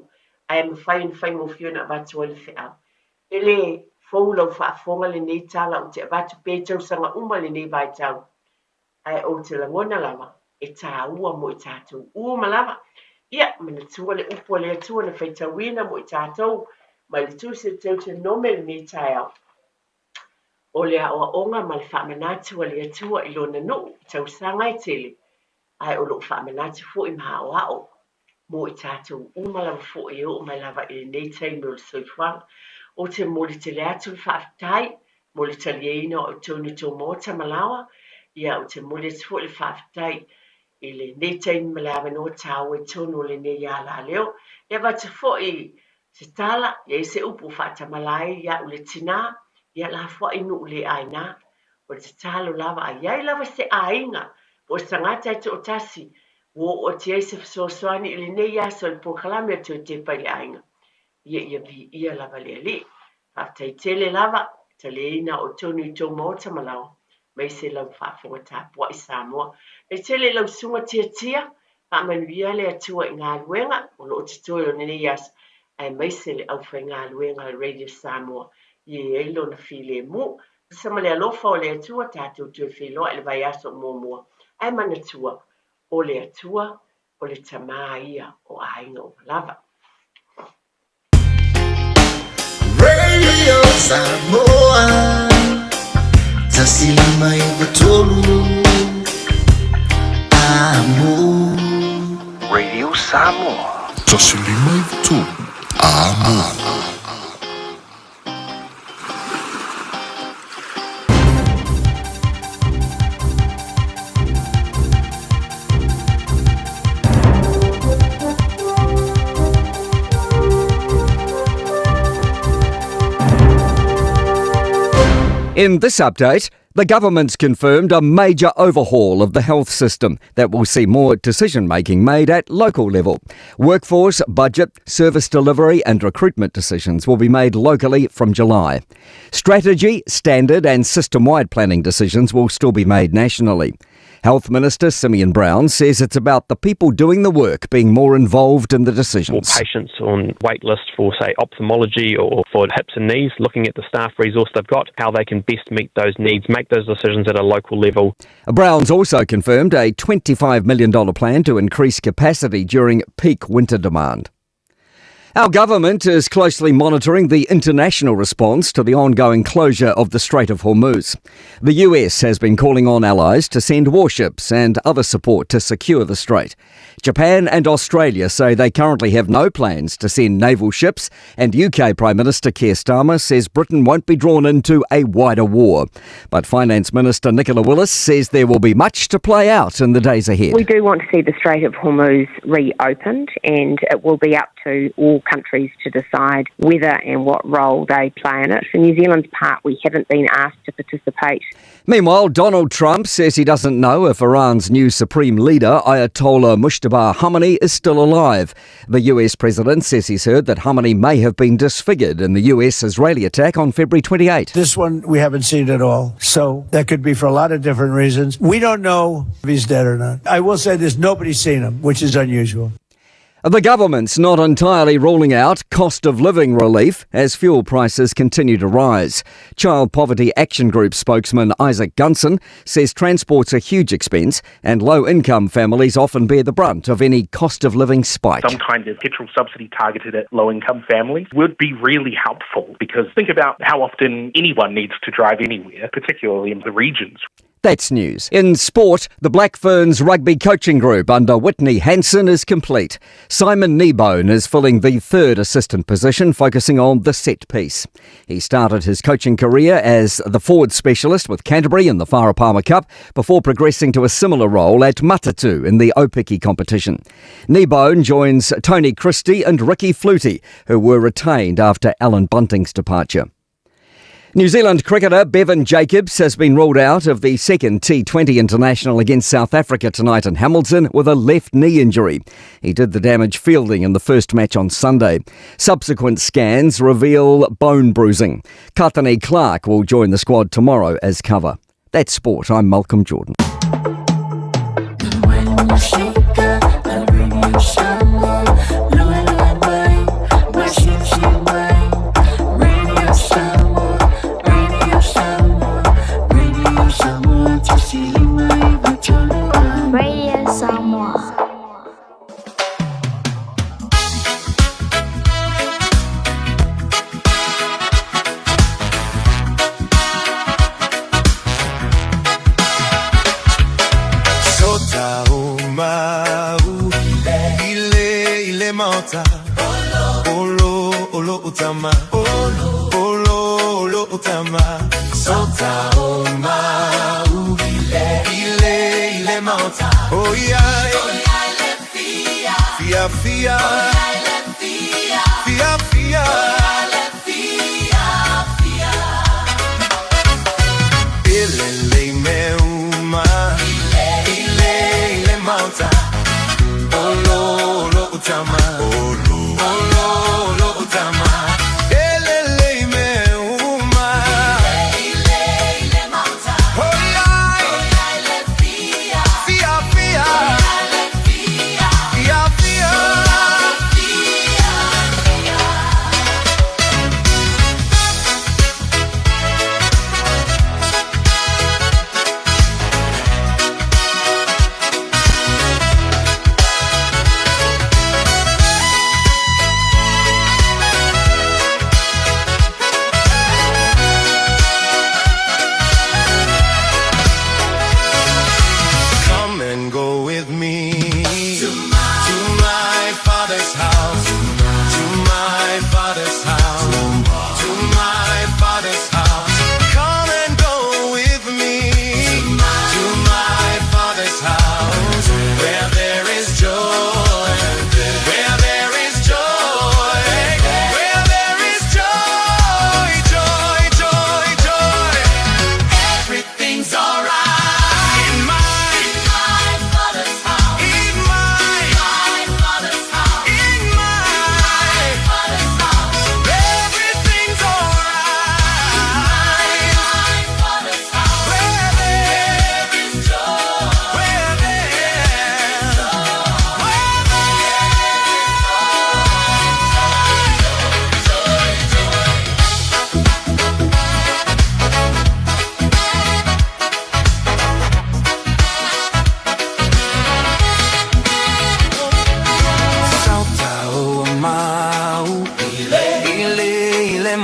ae mafai ona faigofie ona avatu ai le feau. E le fou lau faafofoga lenei tala ou te avatu pea i tausaga uma lenei vaitau ae ou te lagona lava e taua mo i tatou uma lava. Ia, manatua le upu a le Atua na faitauina mo i tatou mai le Tusi o Deuteronome lenei taeao. O le aoaoga ma le faamanatu a le Atua i Lona nuu i tausaga e tele, ae o loo faamanatu foi ma aoao mo i tatou uma lava foi e oo mai lava i lenei taimi o le soifuaga. Ou te momoli tele atu le faafetai mo le taliaina o totonu i tou maota ma laoa, ia ou te momoli atu foi le faafetai i lenei taimi ma le avanoa taua i totonu o lenei alaleo. E avatu foi se tala, i ai se upu ua faatamala ai iaʻu le tinā, ia lafoai nuu le aina. O le tatalo lava a i ai lava se aiga po o se tagata e toatasi ua oo atu i ai se fesoasoani i lenei aso i le polokalame o Toe Tepa i le Aiga, ia ia viia lava le Alii. Faafetai tele lava, taliaina o tonu i tou maota ma laoa, maise lau faafofoga tapuai Samoa. E tele i lau susuga Tiatia, faamanuia le Atua i galuega o lo o totoe o lenei aso, aemaise le aufaigaluega a le Radio Samoa ia i ai lona filemu. Tusa ma le alofa o le Atua tatou toe feiloai i le vaiaso o muamua, ae manatua, o le Atua, o le Tama ia o aiga uma lava. Radio Samoa 159 Amo Radio Samoa 159 Amo. In this update, the government's confirmed a major overhaul of the health system that will see more decision making made at local level. Workforce, budget, service delivery, and recruitment decisions will be made locally from July. Strategy, standard, and system wide planning decisions will still be made nationally. Health Minister Simeon Brown says it's about the people doing the work being more involved in the decisions. Or patients on wait lists for, say, ophthalmology or for hips and knees, looking at the staff resource they've got, how they can best meet those needs, make those decisions at a local level. Brown's also confirmed a $25 million plan to increase capacity during peak winter demand. Our government is closely monitoring the international response to the ongoing closure of the Strait of Hormuz. The US has been calling on allies to send warships and other support to secure the strait. Japan and Australia say they currently have no plans to send naval ships, and UK Prime Minister Keir Starmer says Britain won't be drawn into a wider war. But Finance Minister Nicola Willis says there will be much to play out in the days ahead. We do want to see the Strait of Hormuz reopened, and it will be up to all countries to decide whether and what role they play in it. For New Zealand's part, we haven't been asked to participate. Meanwhile, Donald Trump says he doesn't know if Iran's new supreme leader, Ayatollah Mujtaba Khamenei, is still alive. The US president says he's heard that Khamenei may have been disfigured in the US-Israeli attack on February 28. This one we haven't seen at all, so that could be for a lot of different reasons. We don't know if he's dead or not. I will say this, nobody's seen him, which is unusual. The government's not entirely ruling out cost of living relief as fuel prices continue to rise. Child Poverty Action Group spokesman Isaac Gunson says transport's a huge expense and low-income families often bear the brunt of any cost of living spike. Some kind of petrol subsidy targeted at low-income families would be really helpful, because think about how often anyone needs to drive anywhere, particularly in the regions. That's news. In sport, the Black Ferns rugby coaching group under Whitney Hansen is complete. Simon Kneebone is filling the third assistant position, focusing on the set piece. He started his coaching career as the forward specialist with Canterbury in the Farah Palmer Cup before progressing to a similar role at Matatu in the Aupiki competition. Kneebone joins Tony Christie and Ricky Flutie, who were retained after Alan Bunting's departure. New Zealand cricketer Bevan Jacobs has been ruled out of the second T20 international against South Africa tonight in Hamilton with a left knee injury. He did the damage fielding in the first match on Sunday. Subsequent scans reveal bone bruising. Katene Clark will join the squad tomorrow as cover. That's sport. I'm Malcolm Jordan. Radio Samoa. Sota o mau ile ile maota Olo olo utama Olo olo olo utama Sota o mau ile ile maota Oh yeah Fia fia Fia fia Ile le me uma Ile ile maota Olo olo utama Olo olo olo utama Ele le me uma Ile ile maota Oh yeah Fia fia Fia fia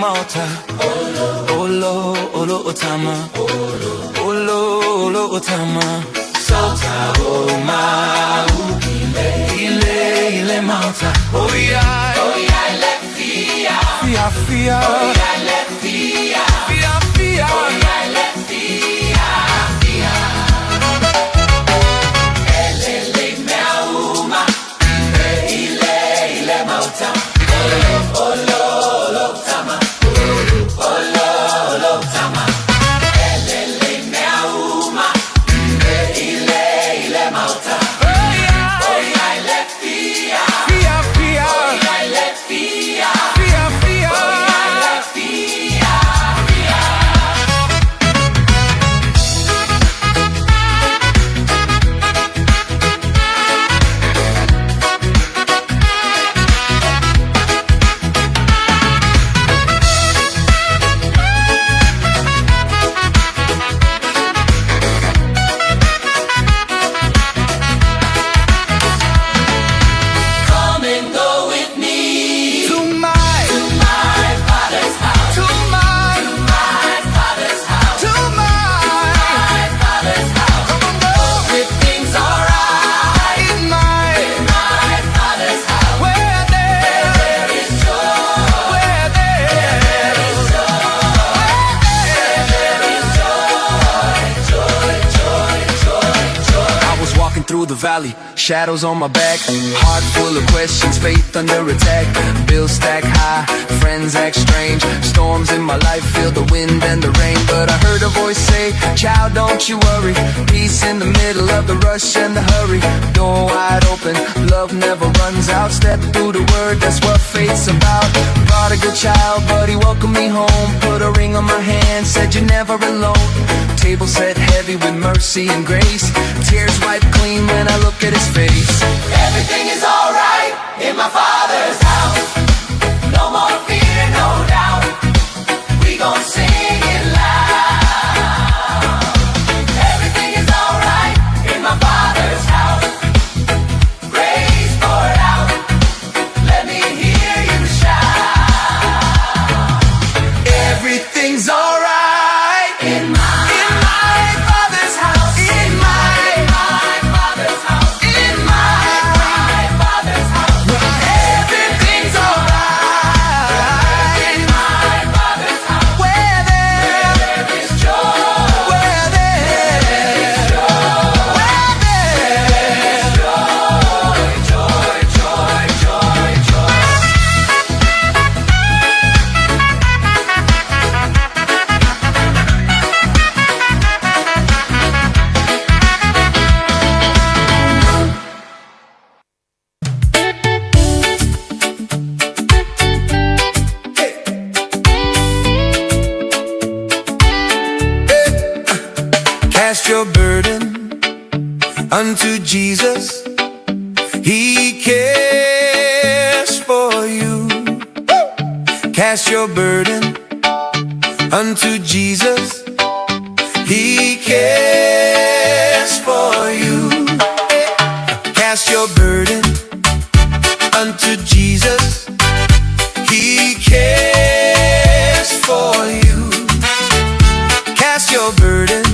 maota Olo, olo o tama Olo, olo o tama Sota o mau Ile, ile maota Oh yeah, oh yeah, le fia Fia, fia Oh yeah, le fia Fia, fia Oh yeah, le fia Fia Elele mea uma Ile, ile maota Olo, olo, olo tama Olo, olo tama Elele mea uma Ile, ile maota Oh yeah, le fia Fia, fia Oh yeah, le fia Fia, fia Oh yeah, le fia Fia. Come and go with me to my father's house, to my father's house, to my father's house. Come on, go. Everything's alright in my father's house. Where there is joy, where there is joy, where there is joy, joy, joy, joy, joy. I was walking through the valley, shadows on my back, heart full of questions, faith under attack. Bills stack high, friends act strange, storms in my life feel the wind and the rain. But I heard a voice say, Child, don't you worry. Peace in the middle of the rush and the hurry. Door wide open, love never runs out. Step through the word, that's what faith's about. Prodigal child, but he welcomed me home. Put a ring on my hand, said you're never alone. Table set heavy with mercy and grace. Tears wiped clean when I look at his face. Everything is alright in my father's house. No more fear, no doubt. We gon' sing it loud. Everything is alright in my father's house. Grace poured out. Let me hear you shout. Everything's alright in my father's house. In my father's house. In my father's house. Everything's alright in my father's house. Where there is joy. Where there is joy. Where there is joy. Joy, joy, joy, joy. Cast your burden unto Jesus. He cares for you. Cast your burden unto Jesus. He cares for you. Cast your burden unto Jesus. He cares for you. Cast your burden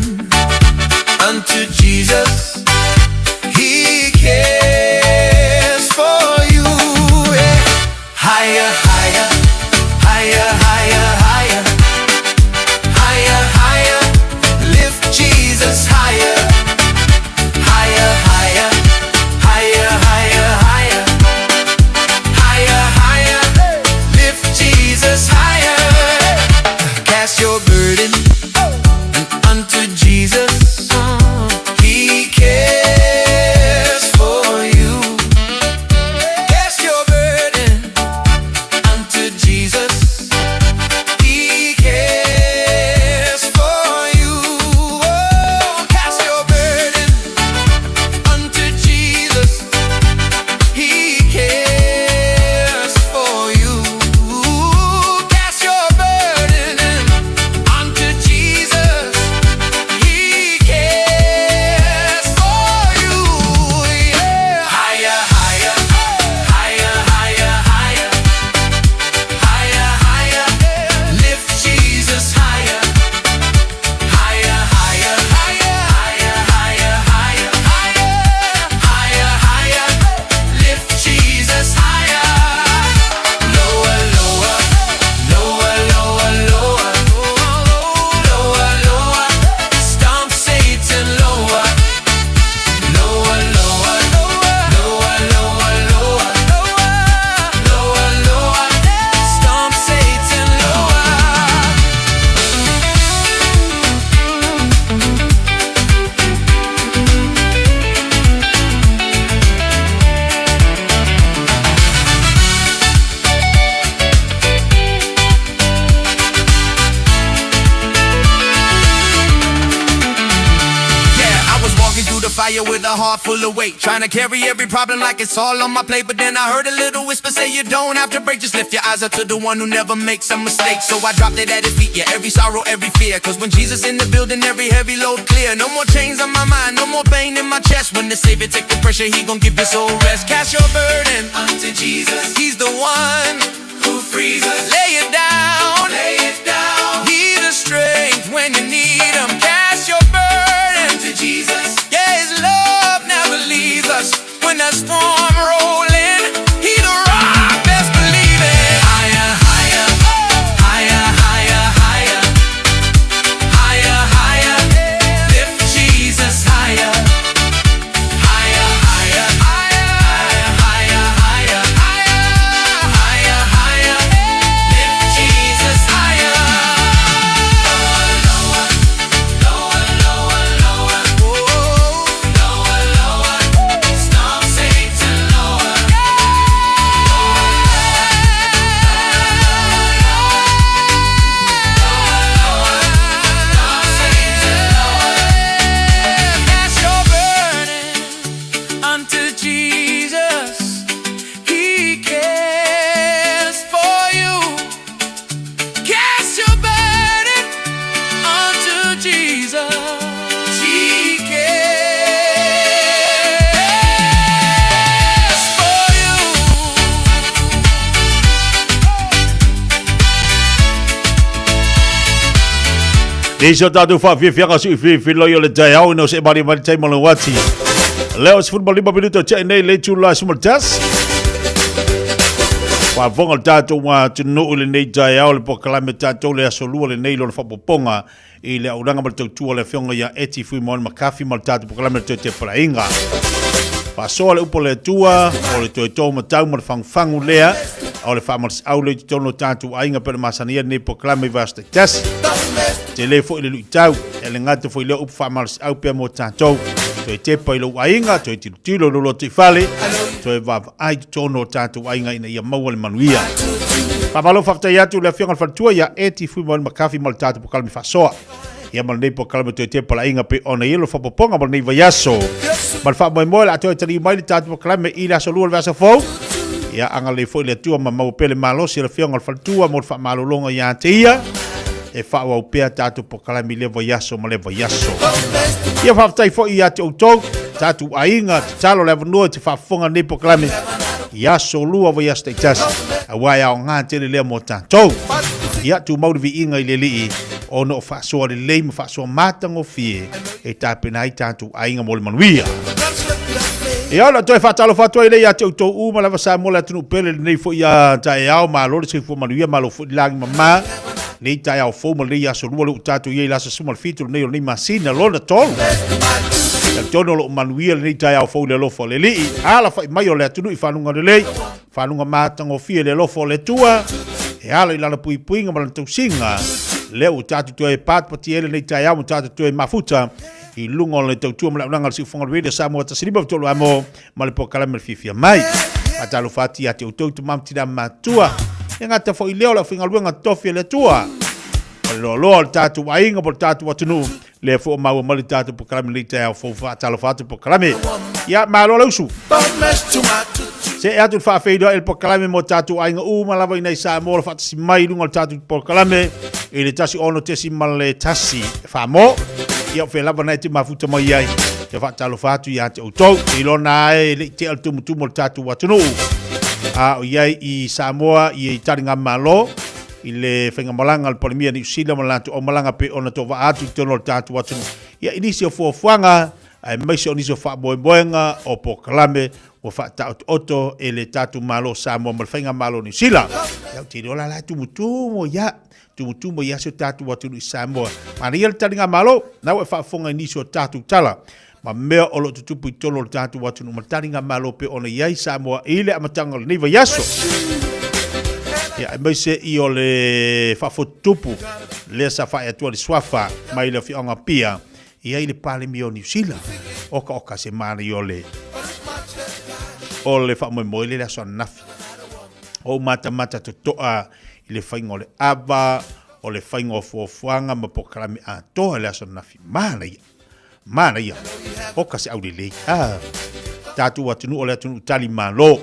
unto Jesus. He cares for you. Yeah. Higher, higher, higher, higher, higher, higher, higher. Lift Jesus higher, higher, higher, higher, higher, higher, higher, higher. Lift Jesus higher. Cast your burden unto Jesus. He cares for you. Cast your burden unto Jesus. tired with a heart full of weight. Trying to carry every problem like it's all on my plate. But then I heard a little whisper say, You don't have to break. Just lift your eyes up to the one who never makes a mistake. So I dropped it at his feet, yeah, every sorrow, every fear. Cause when Jesus in the building, every heavy load clear. No more chains on my mind, no more pain in my chest. When the Savior take the pressure, he gon' give your soul rest. Cast your burden unto Jesus. He's the one who frees us. Lay it down. Lay it down. He the strength when you need him. Cast your burden to Jesus. Yeah, his love never leaves us. When that storm rolling, he the rock. Best believe it. Higher, higher, higher, higher, higher, higher, higher. Lift Jesus higher. Higher, higher, higher, higher, higher, higher, higher, higher. Lift Jesus higher. Lower, lower, lower, lower, lower, lower. Storm Satan lower. Cast your burden unto Jesus. He cares for you. Cast your burden unto Jesus. He cares for you. Nisi o tātou whaafiafiaga si ufifi loi o le taeao ina o se mari mari tai malo wati. Leo 15 minuto te nei le tula sumaltas. Faafofoga le tatou atunuu i lenei taeao le polokalame tatou le aso lua lenei lona faaopoopoga i le auaunaga ma le tautua a le Afioga ia Eti Fuimaono McCarthy ma le tatou polokalame le Toe Tepalaiga. Faasoa le upu a le Atua o le toe tō matau ma le fagufagu lea o le faamalosiau lea i totonu o tatou aiga pei ona masani ai lenei polokalame i vaiaso taitasi. Tele foi le luitau, e le gata foi lea upu faamalosiau pea mo tatou. Toe tepa i lou aiga, toe tilotilo i lou lotoifale, toe vaavaai i totonu o tatou aiga ina ia maua le manuia. Faamalo faafetai atu i le Afioga i le Faletua ia Eti Fuimaono McCarthy ma le tatou polokalame faasoa. Ia ma lenei polokalame toe tepalaiga pei ona i ai le faaopoopoga mo lenei vaiaso. Ma le faamoemoe o le a toe taliu mai le tatou polokalame i le aso lua o le vaiaso fou. Ia agalelei foi le Atua ma maua pea le malosi o le Afioga i le Faletua mo le faamalologa ia te ia e faaauau pea tatou polokalame i lea vaiaso ma lea vaiaso. Ia faafetai foi ia te outou, tatou aiga, tatalo le avanoa i te faafofoga i lenei polokalame i aso lua vaiaso taitasi, aua e aoga tele lea mo tatou. Ia tumau le viiga i le Alii ona o faasoa lelei ma faasoa matagofie e tapena ai tatou aiga mo le manuia. Ia ona toe faatalofa atu ai lea ia te outou uma lava Samoa le atunuu pele lenei foi ia taeao, malo le soifua manuia, malo foi le lagi mama lenei taeao fou ma lenei aso lua lea ua tatou i ai i le aso 17 lenei o lenei masina lona tolu. Talitonu o lo o manuia lenei taeao fou i le alofa o le Alii. Alafai mai o le atunuu i faluga lelei, faluga matagofie i le alofa o le Atua, e ala i lana puipuiga ma lana tausiga, lea ua tatou toe patipatia ai lenei taeao ma tatou toe mafuta i luga o le tautua ma le auaunaga a le Siufofoga o le Radio Samoa 153 Amo ma le polokalame o le fiafia mai. Faatalofa atu ia te outou tama ma tina matua. E gata foi lea o le aufaigaluega totofi a le Atua. O le loaloa o le tatou aiga po o le tatou atunuu, lea foi ua maua mai le tatou polokalame i lenei taeao fou. Faatalofa atu polokalame. Ia, malo le usu. Se'e atu le faafeiloai i le polokalame mo tatou aiga uma lava i inei Samoa o lo faatasi mai i luga o le tatou polokalame i le 16.1 Famo. Ia o fea lava na e te mafuta mai ai. Ia faatalofa atu ia te outou. I lona ae le i tea le tumutumu o le tatou atunuu. A o i ai i Samoa i taligamalo i le faigamalaga a le Palemia Niu Sila ma le latou aumalaga pei ona toavaa atu i totonu o le tatou atunuu. Ia i nisi o fuafuaga aemaise o nisi o faamoemoega o polokalame ua faataotooto e le tatou Malo o Samoa ma le Faigamalo o Niu Sila. Ia ou te iloa la la e tumutumu ia, tumutumu ia si o tatou atunuu i Samoa. Manaia le taligamalo, na ua e faafofoga i nisi o tatou tala ma mea o lo o tutupu i totonu o le tatou atunuu ma le taligamalo pei ona i ai Samoa i le amataga o lenei vaiaso. Ia, aemaise i o le faafotutupu lea sa faaee atu le suafa mai le afioaga Apia i ai le Palemia o Niu Sila. Oka oka se manaia o le o le faamoemoe lea i le aso ananafi. O ou matamata totoa i le faiga o le ava, o le faiga o fuafuaga ma polokalame atoa i le aso ananafi. Manaia. Manaia, oka se aulelei. Ah, tatou atunuu o le atunuu tali malo.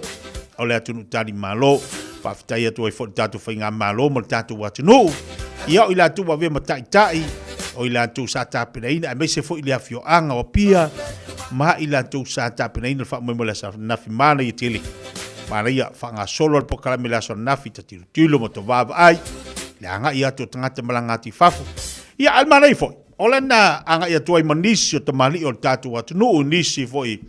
O le atunuu tali malo. Faafetai atu ai foi i le tatou faigamalo ma le tatou atunuu. Ia, o i latou ua avea ma taitai, o i latou sa tapenaina, aemaise foi le afioaga o Apia, ma i latou sa tapenaina le faamoemoe i le aso ananafi. Manaia tele. Manaia, faagasolo le polokalame i le aso ananafi, ta tilotilo ma ta vaavaai, le agai atu o tagata malaga atu i fafo. Ia, a o le manaia foi, O lena agai atu ai ma nisi o tamalii o le tatou atunuu, nisi foi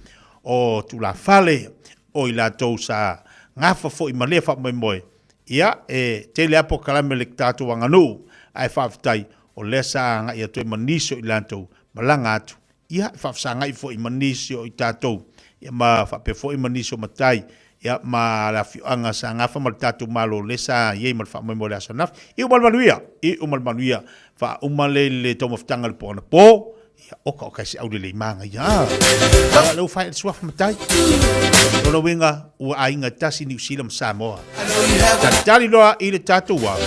o tulafale, o i latou sa gafa foi ma lea faamoemoe. Ia, e tele lava polokalame le tatou aganuu, ae faafetai o lea sa agai atu ai ma nisi o i latou malaga atu. Ia, e faafesagai foi ma nisi o i tatou, ia ma faapea foi ma nisi o matai Ia, ma le afioaga sa gafa ma le tatou Malo lea sa i ai ma le faamoemoe o le aso ananafi. Iu ma le manuia! Iu ma le manuia! Faauma le le taumafataga i le po anapo. Ia, oka oka e se aulelei magaia. Ah! Ia, lea ua faia le suafa matai. Lona uiga, ua aiga e tasi Niu Sila ma Samoa. Talitali loa i le tatou a.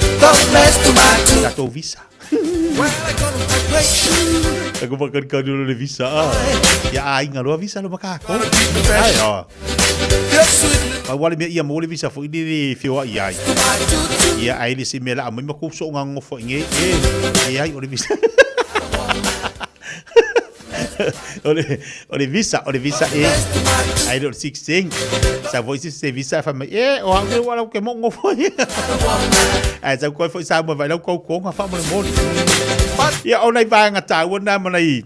Tatou visa. Ako whakanikani o le visa. Ah. Ia aiga loa visa lo makako. Ai ah. Pau wale mea ia mo le visa fo ili le whioa i ai. Ia ai le se mea la amai makou so ngā ngofo i nge. E, e ai o le visa. O le visa, o le visa e. Ai le o le 16. Sa foi se se visa fa mai e o hau le wala ke mo ngofo. Ai sa koi foi sa mo vai lau kau konga fa mo le moli. Ia o nai vaega tāua nā ma nai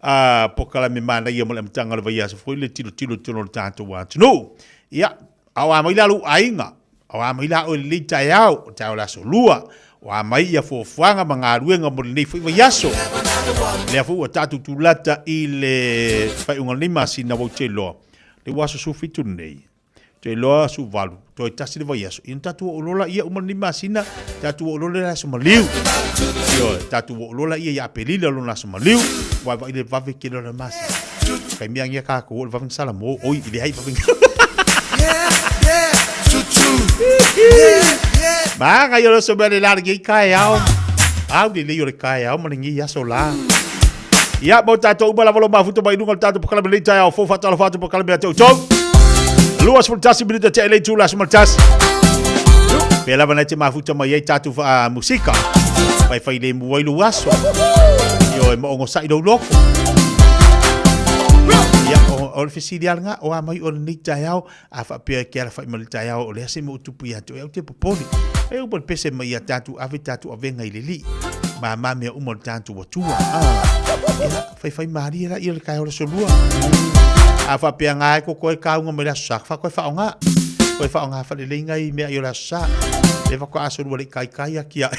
a pokalame manaia mo le amataga o le vaiaso foi le tilotilo i totonu o le tatou atunuu. Ia, a o a mai la lou aiga, a o a mai la oe i lenei taeao, o le taeao o le aso lua, o a mai ia fuafuaga ma galuega mo lenei foi vaiaso. Lea foi ua tatou tulata i le faaiuga o lenei masina ua ou te iloa, lea ua aso 17 nei, te iloa 18, toe tasi le vaiaso, ia ona tatou oo loa laia uma lenei masina, tatou oo loa lea i le aso maliu. Ioe, tatou oo loa laia ia Aperila lona aso maliu, aua e vaai le vave tele o le masina. Kai mea ngia kākou o le vave sala mo oi i le hai vave. Maga i o le so mea le la le kaeao. Au le lei o le kaeao ma le ngi aso la. Ia, mo tātou uma lava lo mafuta mai lunga o le tātou pokalame lei taeao fou whaatalofa atu pokalame a te outou. 21 minuta te elei tūla 11. Pea lava nei te mafuta mai ai tātou wha musika. Whai whai le muai lo aso. Io e mo ongo sai lo loko. Ia, o le fesili ala ngā, o a mai o le nei taeao, a whaapea ke ala whai ma le taeao, o le ase mo utupu ia te au te popoli. E upa le pese mai ia tātou ave tātou avenga i le li. Ma ma mea uma o le tātou atua. Ah, ia, whai whai maari la ia le kai o le solua. A whaapea ngā e ko koe kāunga mai le aso sa, wha koe whaonga. Koe whaonga whare leinga i mea i o le aso sa. Le wako asolua le kai kai a kia.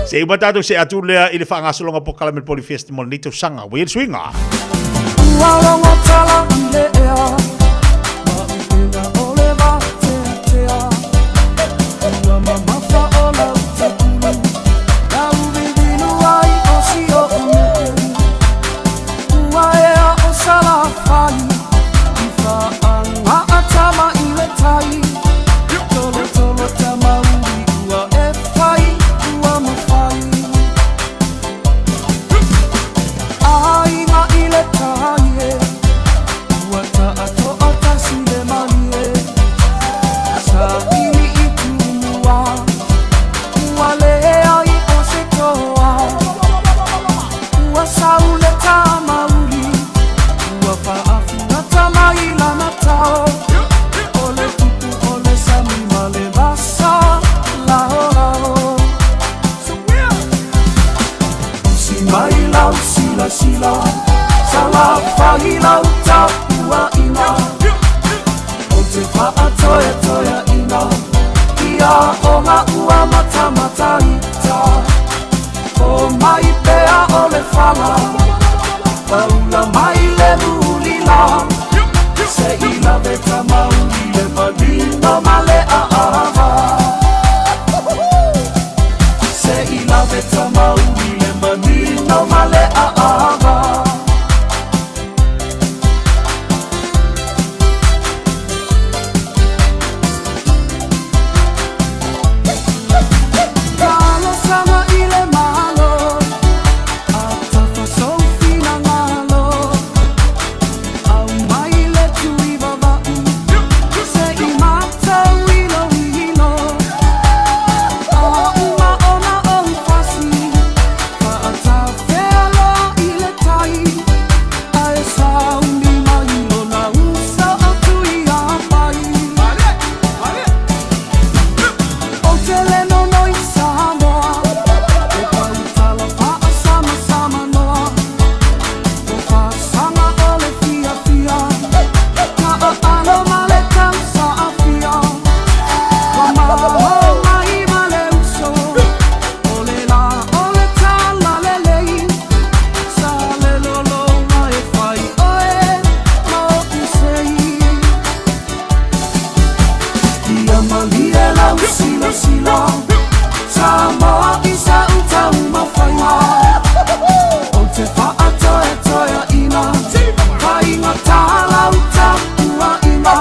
Se uma tātou se atu lea i le whaangasologa po Kalamel Poli Festival nei tausaga. Ua i le suiga. Ua logo tala i le ea, ma upega o le vateatea. Ua mamafa o lau tapulu, lau vivinu ai o si oʻu nuu. Ua ea o Salafai, i whaangaa tama i le tai. Tolotolo tamauri ua e whai, ua mawhai. Aiga i le tai e, ua taatoa tasi le malie. Saili i tumua, ua leai o se toa. Ua sau le tamauli, ua faafugata mai lana tao. O le tupu o le sami ma le vasa laolao. Usi mai lau silasila, Salafai lau tapuaiga, O te faatoetoeaina, Ia o ngā ua matamataita. O mai pea o le fala, Paula mai le mulila, Se i lave tamauli le manino ma le aava. Se i lave tamauli le manino ma le aava. Talosaga i le silasila Samoa i sa'u taumafaiga Ou te fa'atoetoeaʻina Faigata lau tapuaʻiga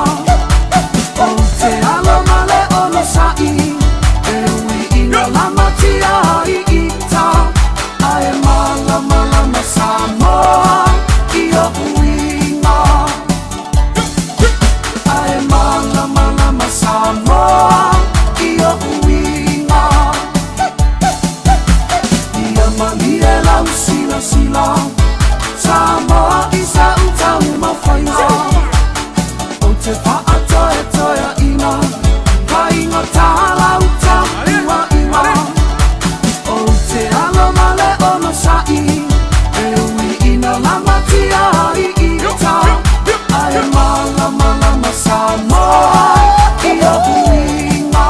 Ou te alo ma le onosaʻi E ui ina lamatia ai ita Ae malamalama Samoa i o'u iga Ae malamalama Samoa i o'u iga Ia malie lau silasila Samoa i sa'u taumafaiga Ou te fa'atoetoeaʻina Faigata lau tapuaʻiga Ou te alo ma le onosaʻi E ui ina lamatia ai ita Ae malamalama Samoa i o'u iga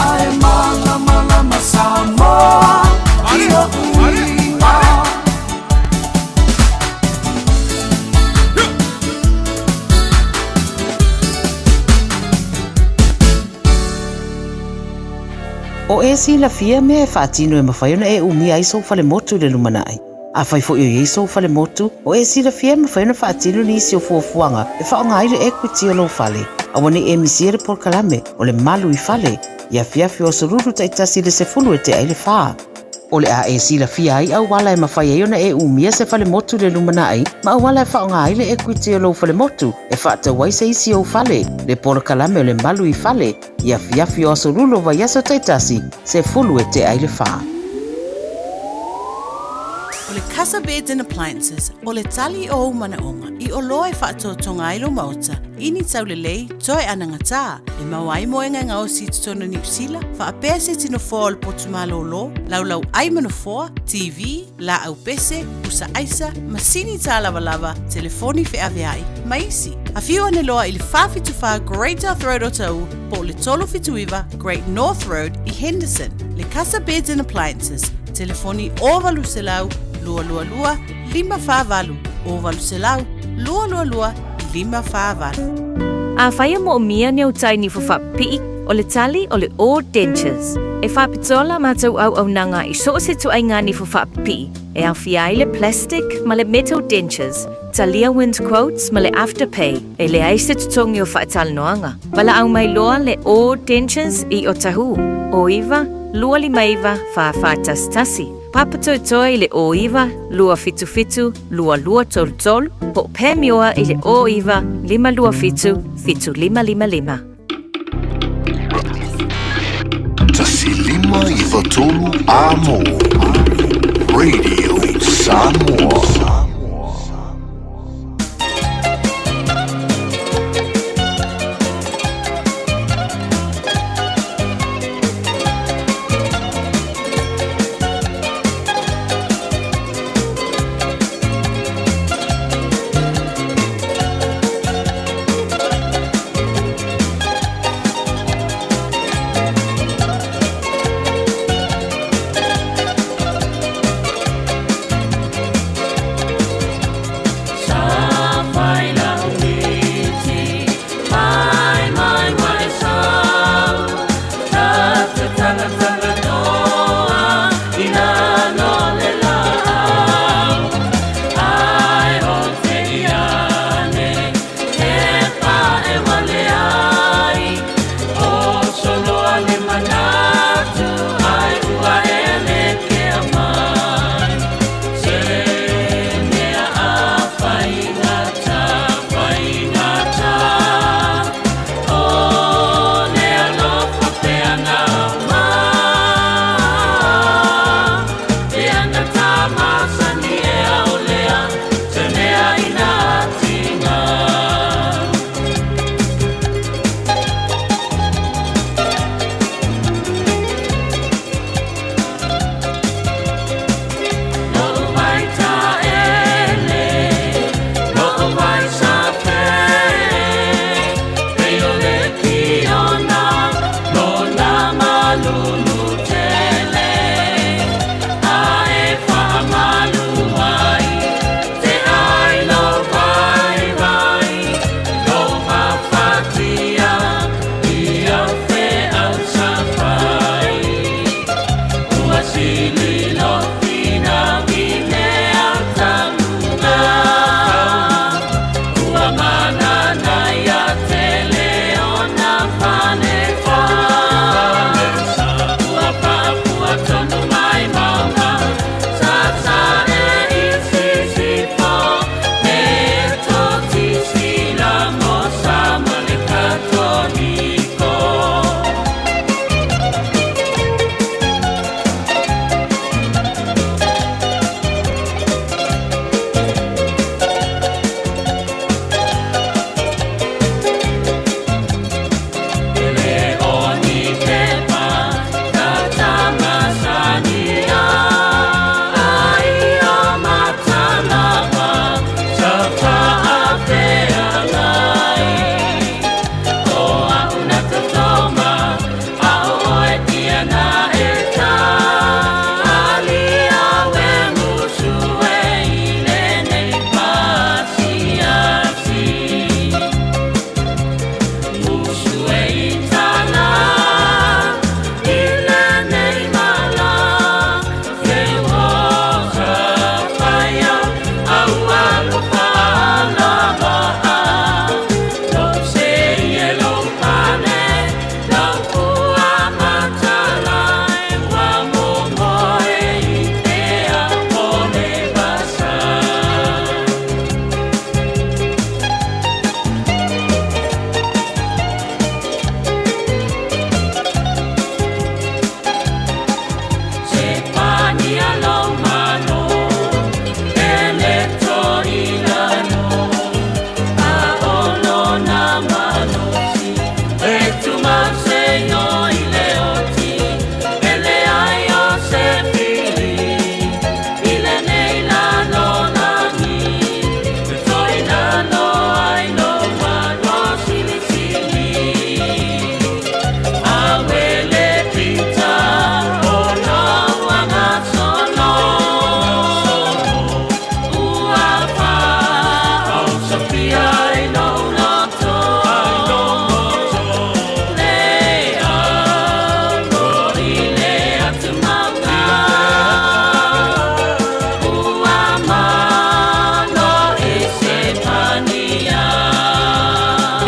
Ae malamalama Samoa i o'u iga. O e silafia mea e faatino e mafai ona e umia ai sou falemotu i le lumanai. Afai foi o i ai sou falemotu, o e silafia e mafai ona faatino nisi o fuafuaga e faaaoga ai le equity o lou fale. Aua ne i e misia le polokalame o le Malu i Fale i afiafi o Aso Lulu taitasi i le 10 e tea i le fa. O le a e silafia ai auala e mafai ai ona e umia se falemotu i le lumanai ma auala e faaaoga ai le equity o lou falemotu e faatau ai se isi ou fale, le polokalame o le Malu i Fale i afiafi o Aso Lulu o vaiaso taitasi, 10 e tea i le fa. O le Casa Beds and Appliances, o le tali o ou manaoga i oloa e faatotoga ai lou maota i ni taulelei toe anagatā e maua ai moega e gaosi i totonu o Niu Sila, faapea se tino foa o le potu malōlō, laulau ai ma nofoa, TV, laau pese, pusa aisa, masini tālavalava, telefoni feaveai, ma isi. Afio ane loa i le 474 Great South Road o Taū po o le 379 Great North Road i Henderson. Le Casa Beds and Appliances, telefoni 0800 222 548, 0800 222 548. Afai e moomia ni au tai nifo faapipii, o le tali o le O Dentures. E faapitoa la matou auaunaga i so o se ituaiga nifo faapipii, e aofia ai le plastic ma le metal dentures, talia wind quotes ma le afterpay, e leai se totogi o faatalanoaga. Valaau mai loa le O Dentures i Otahuhu, 09 259 4411, Papatoetoe i le 09 277 2233, po o Pamioa i le 09 527 7555. 1593 Amo Radio Samoa.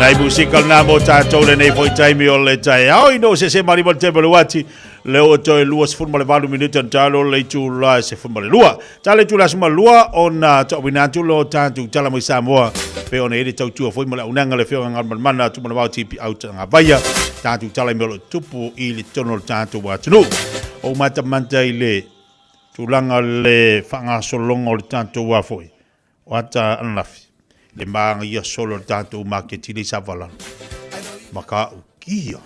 Nai musika lena mo tātou lenei foi taimi o le taeao ina o se se marima le tema le wati le o toe 28 minute na talo le itu la se fuma le lua. Tale itu la suma lua o na tauina atu lo tātou tala mai Samoa pe ona ele tautua foi ma le aunaga le afioga Galumalemana Tumanavao TP au Tagavaia tātou tala i mea o lo tupu i le tonu o le tātou atunuu. O matamata i le tulaga le faagasologa o le tātou a foi o ata ananafi le māgaia solo o le tātou maketi le i Savalalo. Maka ukia.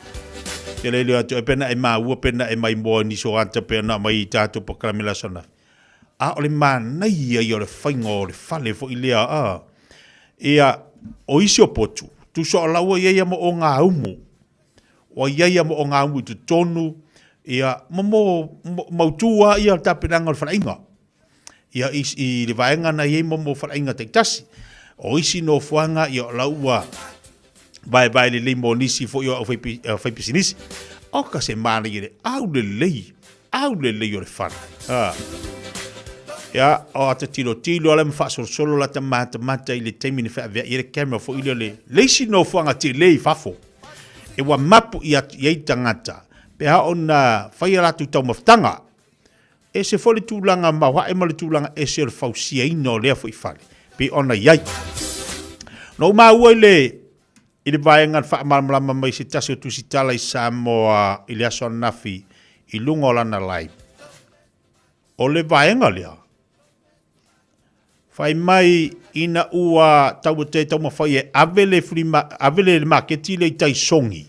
Te le leo atu e pena e maua pena e mai moa ni so ata pena mai i tātou pakalame la sona. A o le manaia ia o le faiga o le fale foi lea a. Ia o isi o potu, tusa o laua ia ia mo o ngā umu. Ua ia ia mo o ngā umu i totonu, ia mo mo mautu a ia le tapenaga o le faleaiga. Ia i, i le vaega na i ai mo mo faleaiga taitasi. O isi nofoaga ia o lau ua vaevae lelei mo nisi foi o au faipisinisi. O ka se manaia le au lelei, au lelei o le fale. Ha. Ia, o ata tilotilo ala ma faasolosolo la ta matamata i le taimi na feaveai ai le camera foi lea le, le isi nofoaga tele i fafo. E ua mapu i atu i ai tagata pe a ona fai a latou taumafataga. Ese foi le tulaga maoae ma le tulaga ese o le fausiaina o lea foi fale, pei ona i ai. Na ou maua i le, i le vaega na faamalamalama mai se tasi o tusitala i Samoa i le aso ananafi i luga o lana live. O le vaega lea, fai mai ina ua tau te taumafai e ave le, ave le maketi lea i tai sogi,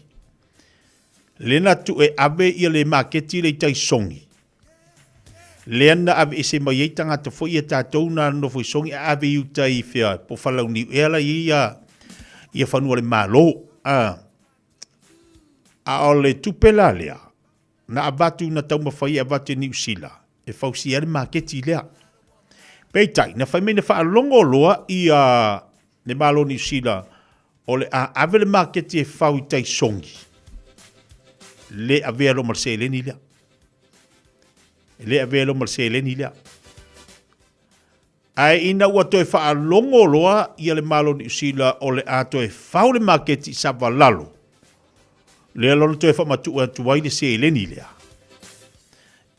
Lena tu e ave ia le maketi le i tai songi. Lea na ave ese mai ai tagata foi ia tatou na nofo i Songi a ave i uta i whea, po Whalauniu ea la i ia, ia whanua le Malo. A, a o le tupe la lea, na avatu na taumafai e avatu e Niu Sila, e fausia ai le maketi lea. Peitai, na fai mai na faalogo loa ia le Malo Niu Sila O le a ave le maketi e fau i tai songi, le avea loa ma le seleni lea. E le avea loa ma le seleni lea. Ae ina ua toe faalogo loa ia le Malo Niu Sila o le a toe fau le maketi i Savalalo, lea loa na toe faamatuu atu ai le seleni lea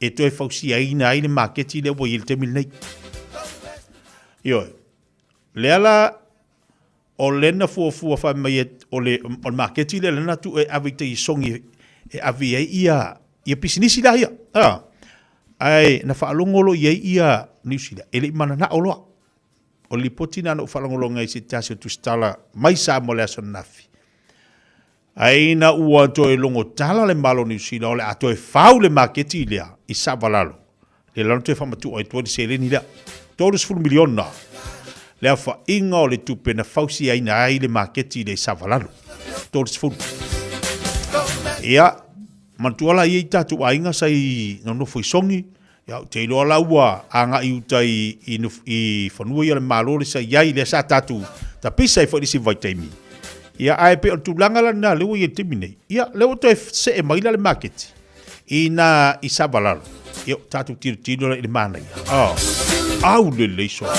e toe fausiaina ai le maketi lea ua i ai i le taimi lenei. Ioe, lea la O lena fuafua fai mai e, o le, o le maketi lea lena tu e ave i tai songi e ave ai ia, ia pisinisi la ia. A, ae na faalogo loa i ai ia Niu Sila, e le i mananao loa. O le lipoti na na ou faalogologo ai i se tasi o tusitala mai Samoa i le aso ananafi. Ae ina ua toe logo tala le Malo o Niu Sila o le a toe fau le maketi lea i Savalalo, lea la na toe faamatuu atu ai le seleni lea, $30 miliona le aofaiga o le tupe na fausiaina ai le maketi lea i Savalalo, 30. Ia, manatua la ia i tatou aiga sa i nonofo i Sogi, Ia, ou te iloa la ua agai uta i, i, i fanua ia o le Malo le sa i ai, lea sa tatou tapisa ai foi i le isi vaitaimi. Ia, ae pei o le tulaga la lena lea ua i ai i le taimi nei. Ia, lea ua toe see mai la le maketi i nā i Savalalo. Ia, tatou tilotilo la i le manaia. Oh. Au lelei soa.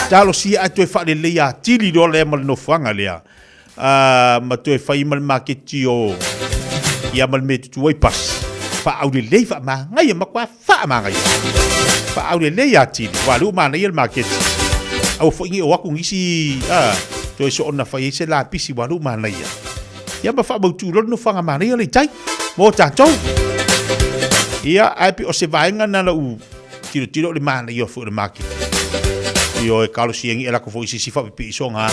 Talosia ae toe faalelei atili loa lea ma le nofoaga lea. ma toe fai ma le maketi o ia ma le mea e tutu ai pasi. Faaaulelei, faamagaia, matua faamagaia. Faaaulelei atili, aua o lea ua manaia le maketi. Aua foi ne i o atu nisi a, toe soona fai ai se lapisi aua o lea ua manaia. Ia ma faamautu loa le nofoaga manaia lea i tai mo tatou. Ia, ae pei o se vaega lena na ou tilotilo o le manaia foi o le maketi. Ioe, talosia ni e lako foi sisi faapipii soga.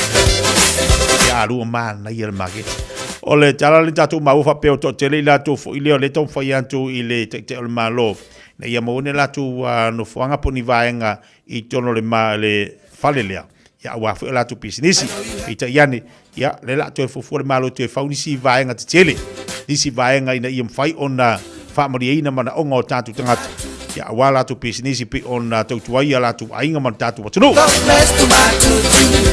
Ia a lua manaia le maketi. O le tala le tatou maua faapea o toatele i latou foi lea o lea e taumafai atu i le Taitai o le Malo ina ia maua ni latou nofoaga po o ni vaega i totonu o le, ma, le fale lea. Ia aua foi o latou pisinisi. Peitai ane, ia, lea o le a toe fuafua le Malo e toe fau nisi vaega tetele, nisi vaega ina ia mafai ona faamalieina manaoga o tatou tagata, ia, aua latou pisinisi pei ona tautua ai a latou aiga ma le tatou atunuu.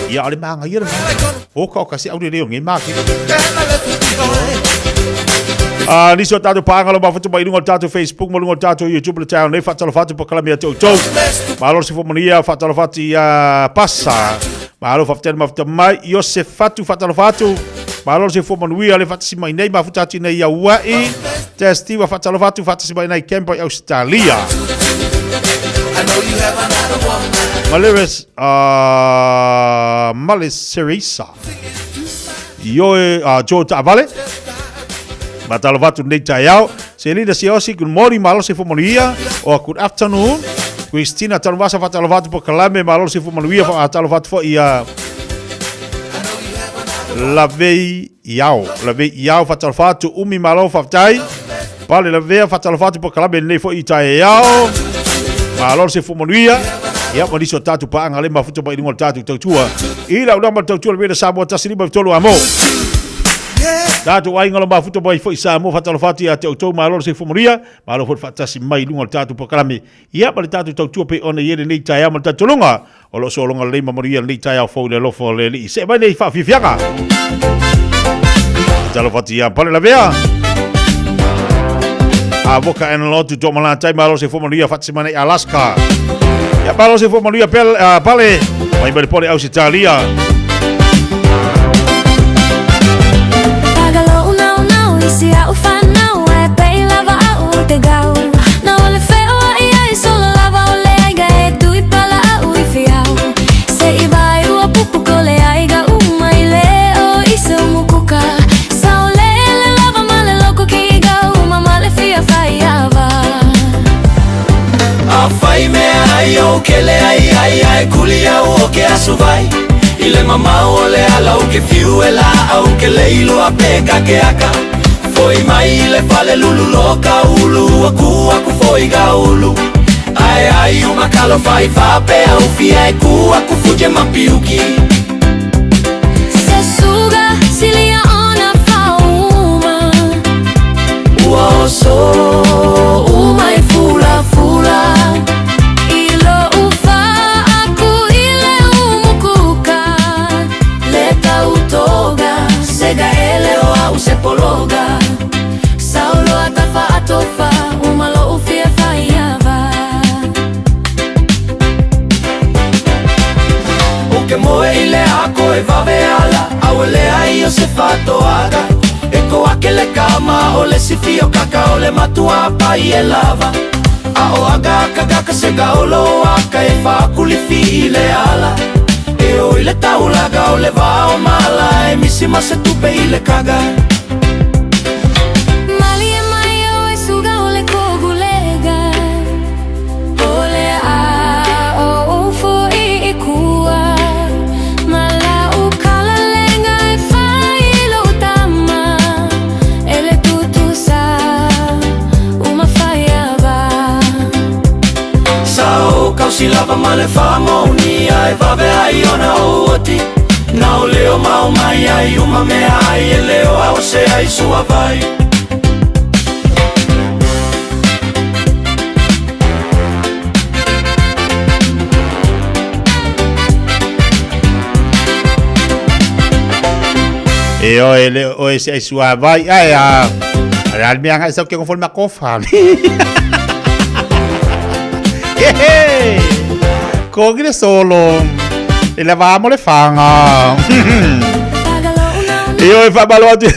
Ia, o le magaia lena. Oka oka se aulelei o nei maketi. A nisi o tatou paaga lo mafuta mai luga o le tatou Facebook ma luga o le tatou YouTube le taeao nei faatalofa atu pakalami ia te outou. Malo le soifua manuia, faatalofa atu ia Pasa. Malo faafetai le mafuta mai. Iosefatu faatalofa atu. Malo le soifua manuia le faatasi mai nei mafuta atu nei i Aua'i. Testi ua faatalofa atu faatasi mai nei Canberra i Ausetalia. Maleres, Male Serisa. Ioe, Joe Taavale. Faatalofa atu nei taeao. Selina Siosi, good morning, malo le soifua manuia. Or good afternoon. Christina Tanuvasa, faatalofa atu Pokalame, malo le soifua manuia, faatalofa atu foi ia Lavei Iao. Lavei Iao, faatalofa atu, Umi malo, faafetai. Pale Lavea, faatalofa atu Pokalame lenei foi i taeao. Malo le soifua manuia. Ia, ma nisi o tatou paaga le mafuta mai i luga o le tatou tautua. I lau nama le tautua le mea Samoa 153 amo. Tatou aiga lo mafuta mai foi Samoa faatalofa atu ia te outou malo le soifua manuia. Malo foi le faatasi mai i luga o le tatou polokalame. Ia ma le tatou tautua pei ona i ai lenei taeao ma le tatou luga. O lo o sologa lelei ma manuia lenei taeao fou i le alofa o le Alii. See mai nei faafiafiaga. Talofa atu ia Pale Lavea. A voka en lotu to malatai malo se fua manuia faatasi mai nei Alaska. Ia malo se fua manuia pel, Pale. Mai mai le pole Ausitalia. Afai mea ai o kele ai ai ai kuli au o ke asu vai I le mamao o le ala o ke fiu e la au ke leilo a pe ka ke aka Foi mai i le fale lulu lo ka ulu Aku aku foi ga ulu Ai ai uma kalo fai fa pe au fia e ku aku fuje mapiuki Se suga silia ona fauma Ua oso uma e fula fula I lo ufa aku i le umukuka Le tautoga sega ele o au se pologa Saulo atafa atofa uma lo ufia faiava O ke moe i le ako e vave ala Au e lea i o se fatoaga E ko ake le kama o le sifi o kaka o le matua pai e lava A o aga aka gaka se gaolo aka e whakulifi i le ala E o i le taulaga o le vao mala E misi ma se tupe i le kaga Malie mai o e suga o le kogulega O le a o ufo i i kua Ma la ukala lenga e fai lo tama E le tutusa uma faiava Sa o kausi lava ma le whamonia E vave ai ona o oti Na o leo mau mai ai uma mea ai E leo au se ai sua vai E oe le oe se ai sua vai ai a Real mea ngai sau ke ngofol ma kofa. Hehe. Ko solo. E la vamo le fanga. E oe fa malo atu.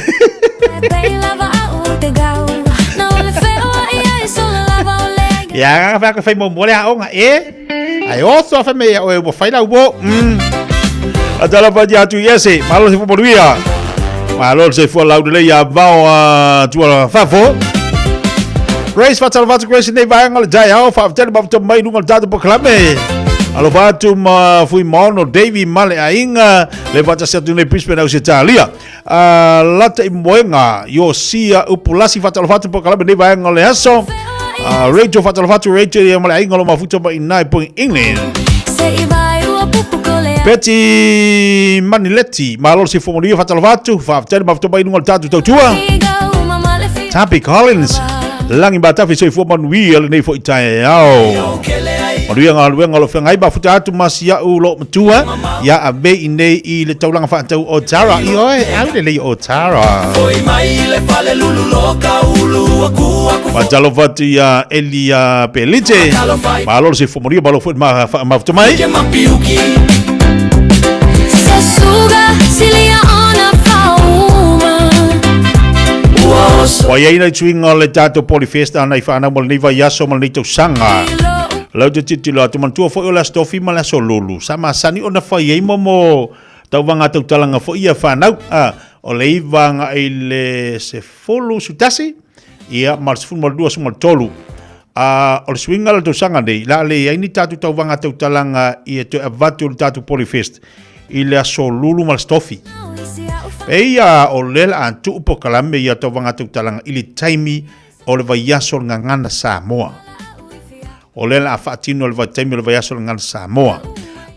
Ia ga fa fai mo mo le aonga e. Ai oso fa me oe mo fai la ubo. Atala pa atu yese, malo se fu manuia. Malo se fu lau le ia vao a tua fafo. Grace faatalofa Grace nei vaega o le taeao faafetai le mafuta mai luga o le tatou polokalame. Alofa atu ma Fuimaono Davy ma le aiga le faatasi atu nei Brisbane Ausetalia. Lata i Moega Iosia Upulasi faatalofa atu polokalame nei vaega o le aso. Rachel faatalofa atu Rachel ia ma le aiga o lo mafuta mai i Point England. Betty Manileti, malo le soifua manuia faatalofa atu, faafetai le mafuta mai luga o le tatou tautua. Tappy Collins, lagi matafi soifua manuia lenei foi taeao. Manuia galuega o lo feagai mafuta atu ma si au lo matua ia ave i nei i le taulaga faatau o Tara. I oe, au lelei o Tara. Foi mai i le fale lulu lo ka ulu aku aku Faatalofa atu ia Elia Pelite. Malo le soifua manuia, malo foi ma mafuta mai. mapiuki Se suga silia ona fauma Ua i ai nai tuiga o le tatou Polyfest a nai whanau mo lenei vaiaso ma lenei tausaga. Lau te tilotilo atu, manatua foi o le Aso Tofi ma le Aso Lulu, sa masani ona fai ai mo tauvaga tautalaga foi ia whanau. O le 9 agai i le 11, ia ma le 12, 13. O le suiga o le tausaga nei, la le i ai ni tatou tauvaga tautalaga i e toe avatu le tatou Polyfest i le Aso Lulu ma le Aso Tofi. Eia o lea la a tuu polokalame ia tauvaga tautalaga i le taimi o le vaiaso o le Gagana Samoa. O lea la a faatino le vaitaimi o le vaiaso o le Gagana Samoa.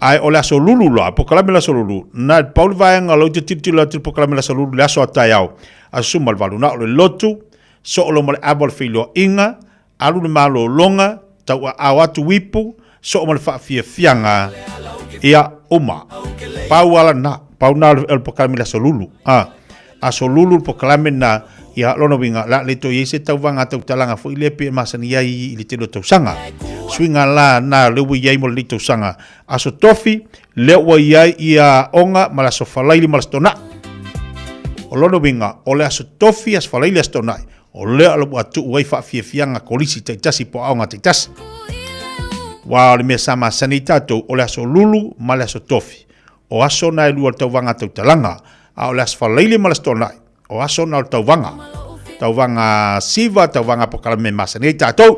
Ae o le Aso Lulu loa, polokalame o le Aso Lulu, na pau le vaega o lea ou te tilotilo atu i le polokalame o le Aso Lulu, le aso a taeao, aso 18, na o le lotu, soolo ma le ava o le feiloaiga, alu le malologa, tauaao atu ipu, soo ma le faafiafiaga, ia, uma. Pau lava lena, pau lena o le polokalame i le Aso Lulu. A, Aso Lulu le polokalame lena, ia, lona uiga, o le a le toe i ai se tauvaga tautalaga foi lea pei e masani ai i le tele o tausaga. Suiga la na lea ua i ai mo lenei tausaga. Aso Tofi, lea ua i ai ia aoga ma le Aso Faraile ma le Aso Toonai. O lona uiga, o le Aso Tofi, Aso Faraile, Aso Toonai, o lea ua tuu ai faafiafiaga kolisi taitasi po o aoga taitasi. Aua o le mea sa masani ai tatou, o le Aso Lulu ma le Aso Tofi, o aso na e lua o le tauvaga tautalaga, a o le Aso Faraile ma le Aso Toonai, o aso na o le tauvaga. Tauvaga siva, tauvaga polokalame masani ai tatou.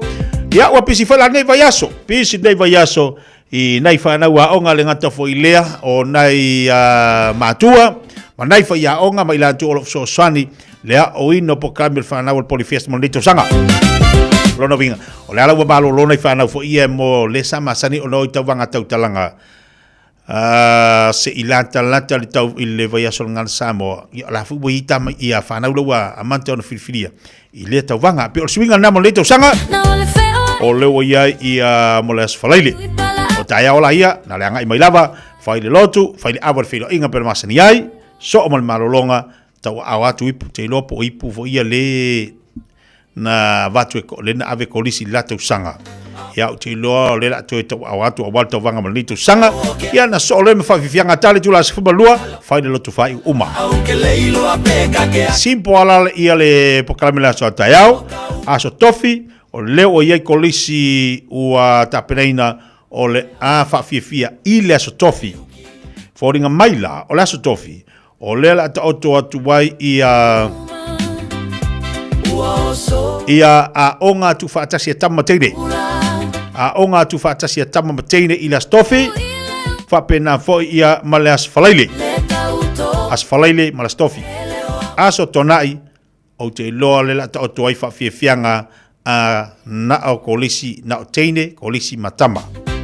Ia, ua pisi foi la lenei vaiaso, pisi lenei vaiaso i nai whanau aoga le gata foi lea o nai matua, ma nai faiaoga ma i latou o lo o fesoasoani le aoina o polokalame o le whanau o le Polyfest mo lenei tausaga. Lona uiga, o le ala ua malolo nai whanau foi ia mo le sa masani ona o i tauvaga tautalaga se i latalata le tau i le vaiaso o le Gagana Samoa, ia o la foi ua i tama ia whanau la ua amata ona filifilia i lea tauvaga. Pe o le suiga lena mo lenei tausaga, o lea ua i ai ia mo le Aso Faraile. O taeao la ia, na le agai mai lava, fai le lotu, fai le ava le feiloaiga pe na masani ai, soo ma le malologa, tauaao atu ipu, te iloa po o ipu foi ia le na avatu e le na ave kolisi i le la tausaga. Ia, ou te iloa o lea o le a toe tauaao atu aua le tauvaga ma lenei tausaga. Ia, na soo loa ma faafiafiaga tale itula 12, fai le lotu faaiu uma. Simple ala ia le polokalame le aso a taeao, aso tofi, o lea ua i ai kolisi ua tapenaina o le a faafiafia i le aso tofi. Foliga mai la, o le aso tofi, O lea o le a taoto atu ai ia ia aoga tuufaatasi a tama ma teine. Aoga tuufaatasi a tama ma teine i le Aso Tofi, faapena foi ia ma le Aso Faraile. Aso Faraile ma le Aso Tofi. Aso Toonai, ou te iloa lea o le a taoto ai faafiafiaga a na o kolisi na o teine, kolisi ma tama.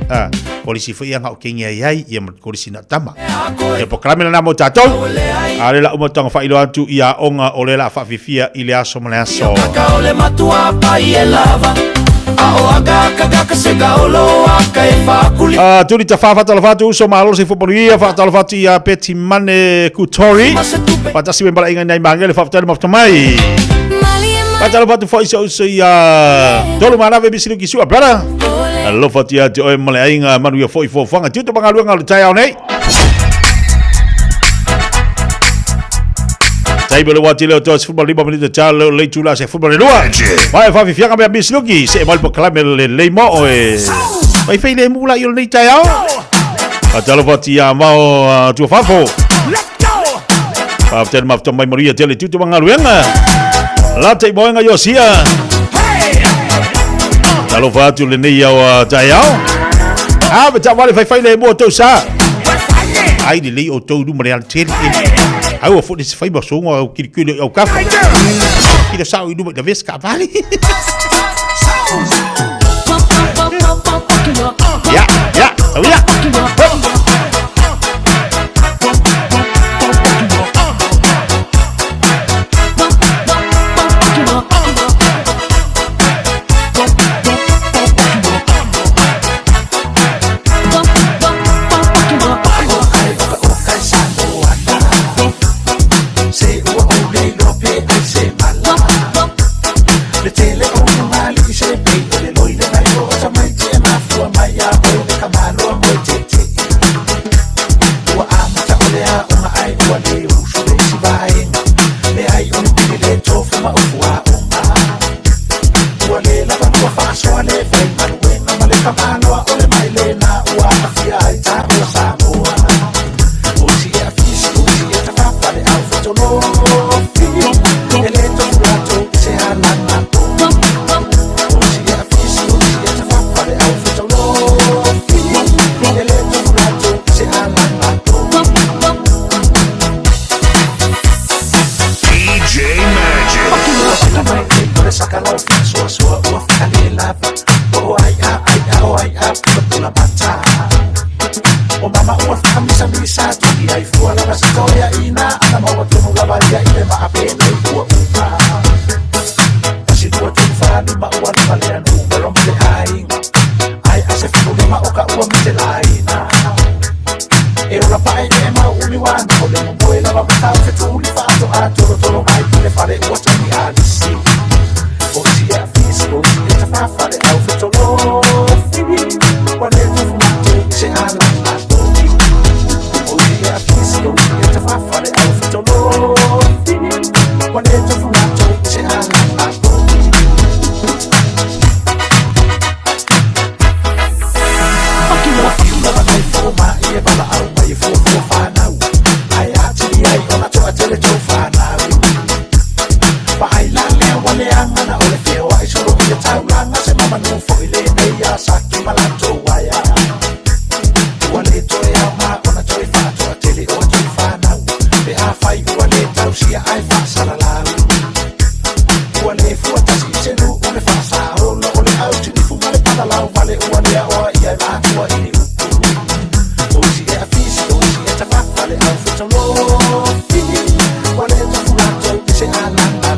A, kolisi foi ia nga o kenge ai ai, ia ma kolisi na tama. Ia polokalame lena mo tatou. A le la uma tanga whailoa atu i a onga o le la whaafifia i le aso ma le aso. Tuli ta whawhatala whatu uso malo se fuponu ia whaatala whatu ia Betty Mane Kutori. Whatasi me mala inga nei mangele whawhatala mafta mai. Whaatala whatu whai sa uso ia tolu manave bisilu ki sua brother. Alofa atu ia te oe ma le aiga manuia foi foafoaga. Tiu te pangaluega o le taeao nei. Taimi o le wā tele o toa 15 minute ta leo le itula se 12. Mai whawhiwhianga mea Miss Luki, se e mai polokalame le lei mo oe. Mai whai le mula i o lenei taeao. Whaatalofa atu ia mao tuafafo. Whawhitele mawhita mai maruia tele tutu mangaluenga. La te moenga Yosia. Talofa atu lenei au taeao. A, me ta wale whaiwhai le mua tau sa. Ai le lei o tau luma le ala tele. Ai ua fo se whai masonga au kiri kiri au kafa. Kira sao i luma i la vesi ka vale. Ya, ya, tau ya. Hop. aufetolofi E le tofu latou i se alaga O isi e afisi o isi e tafafa le aufetolofi E le tofu latou i se alaga DJ Magic. O le saka lau faasoasoa ua faalelava O ai a ai a o ai a pulapula mata O mama ua faamisamisa tuli ai fua lava sitoeaʻina ana maua tonu lava ia i le maapenei ua uma Tasi lua tolu fa lima ua lava lea numero ma le aiga Ai a se fulu lima o ka ua mitelaina E ola pae e mau umi wana o le momoe lava matau fetuli faatoa tolotolo mai i le fale ua togi alisi O isi e afisi o isi e tafafa le aufetolofi Ua le tofu latou i se alaga O isi e afisi o isi e tafafa le aufetolofi Ua le tofu latou i se alaga Ua fiu lava nai fomaʻi e valaau mai e fuafua fanau Ae atili ai ona toatele tou fanau Vaai la lea ua leaga na o le feoai solo i le taulaga Se mamanu foi lenei ia Saki ma latou aia Ua le toe aoga ona toe faatoatele o atou fanau Pe afai ua le tausia ae faasalalau Ua le fuatasi i se nuu le faasaolo O le autinifu ma le palalau vale ua le aoa ia e matua i ni upu O isi e afisi o isi e tafafa le aufetolofi Ua le tofu latou i se alaga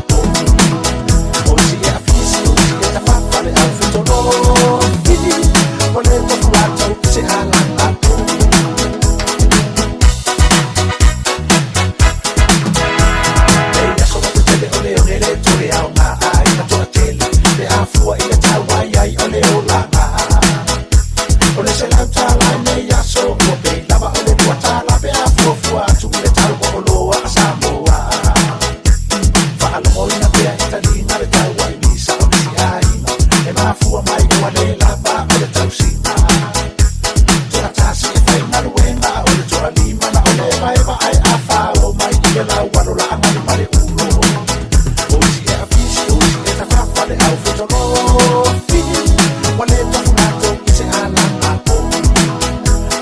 O isi e afisi o isi e tafafa le aufetolofi Ua le tofu latou i se alaga Nei aso matetele o le one le toe aoga aiga toatele Pe afua i le tau ai ai o le olaga O le $100 i nei aso ua pei lava o le $2 Pe afuafua atu i le tau o oloa a Samoa Faalogoina pea i taliga le tau ai misa o nisi aiga E mafua mai ua le lava o le tausiga Toatasi e faigaluega a o le toalima na o le evaeva ae afao mai i le laualo laaga ma le ulo O isi e afisi o isi e tafafa le aufetolofi Ua le tofu latou i se alaga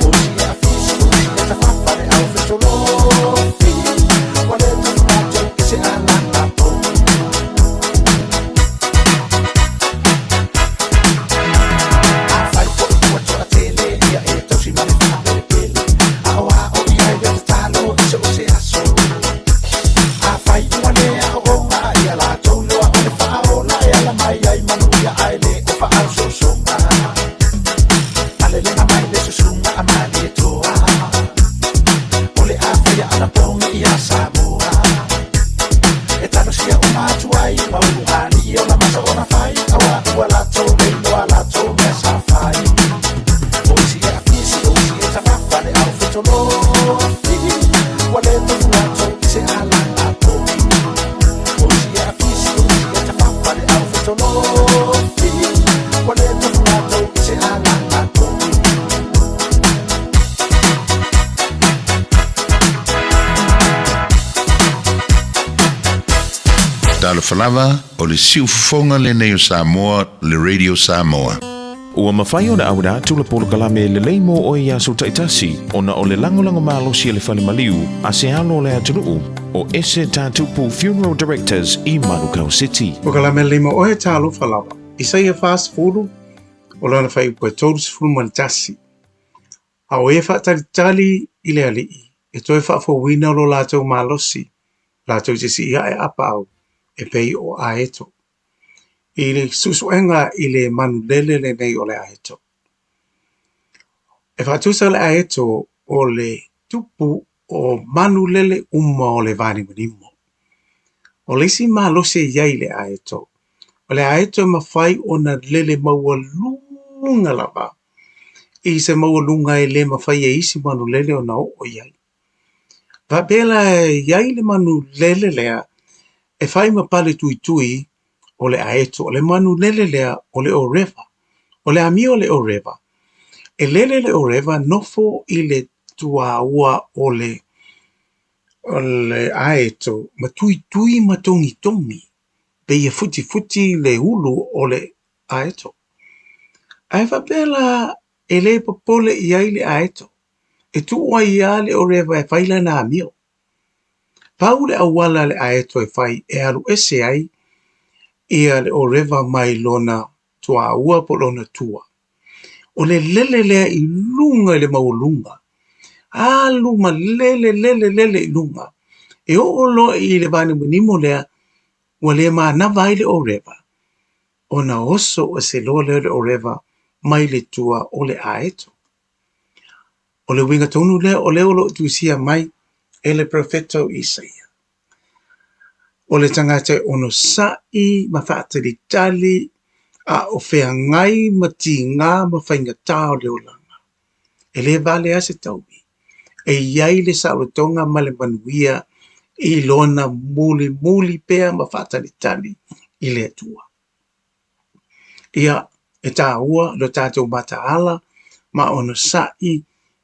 O isi e afisi o isi e tafafa le aufetolofi Ua le tofu latou i se alaga Afai foi ua toatele ia e tausi ma le faapelepele Aoao i ai le tatalo i so o se aso Afai ua le aooga ia latou loa o le faaola e ala mai ai manuia ae le o faaososoga Alelega mai le susuga a Malietoa O le afaia anapogi ia Samoa E talosia uma atu ai ma ulugalii o lamasa ona fai Auā ua latou le iloa latou mea sa fai O isi e afisi o isi e tafafa le aufetolofi Ua le tofu latou i se alaga O isi e afisi o isi e tafafa le aufetolofi Ua le tofu latou i se alaga Talofa lava, o le siufofoga lenei o Samoa, le Radio Samoa. Ua mafai ona auina atu le polokalame lelei mo oe i aso taitasi ona o le lagolago malosi a le Fale Maliu a se alo o le atunuu o Ese Tatupu Funeral Directors i Manukau City. Polokalame lelei mo oe talofa lava. Isaia 40, o lana fuaiupu e 31. A o e faatalitali i le Alii, e toe faafouina lo latou malosi, latou te sii ae apaau, e pei o aeto. I le suesuega i le manulele lenei o le aeto. E faatusa le aeto o le tupu o manulele uma o le vanimonimo. O le isi malosi e i ai i le aeto, o le aeto e mafai ona lele maualuga lava i se maualuga e le mafai e isi manulele ona oo i ai. Faapea la e i ai le manulele lea e fai ma pale tuitui o le aeto. O le manulele lea o le orewa. O le amio o le orewa, e lele le orewa nofo i le tuaua o le o le aeto ma tuitui ma togitogi, pei e futifuti le ulu o le aeto. Ae faapea la e le popole i ai le aeto, e tuu ai lava le oreva e fai lana amio. Pau le auala a le aeto e fai e alu ese ai ia le oreva mai lona tuaua po o lona tua. O le lele lea i luga i le maualuga, alu ma lele lele lele i luga, e oo loa i le vanimonimo lea ua le manava ai le oreva, ona oso ese loa lea o le oreva mai le tua o le aeto. O le uiga tonu lea o lea o lo o tusia mai e le perofeta o Isaia. O le tagata e onosai ma faatalitali a o feagai ma tigā ma faigata o le olaga, e le vale lava se taui, e i ai le saolotoga ma le manuia i lona mulimuli pea ma faatalitali i le Atua. Ia, e taua lo tatou mataala ma onosai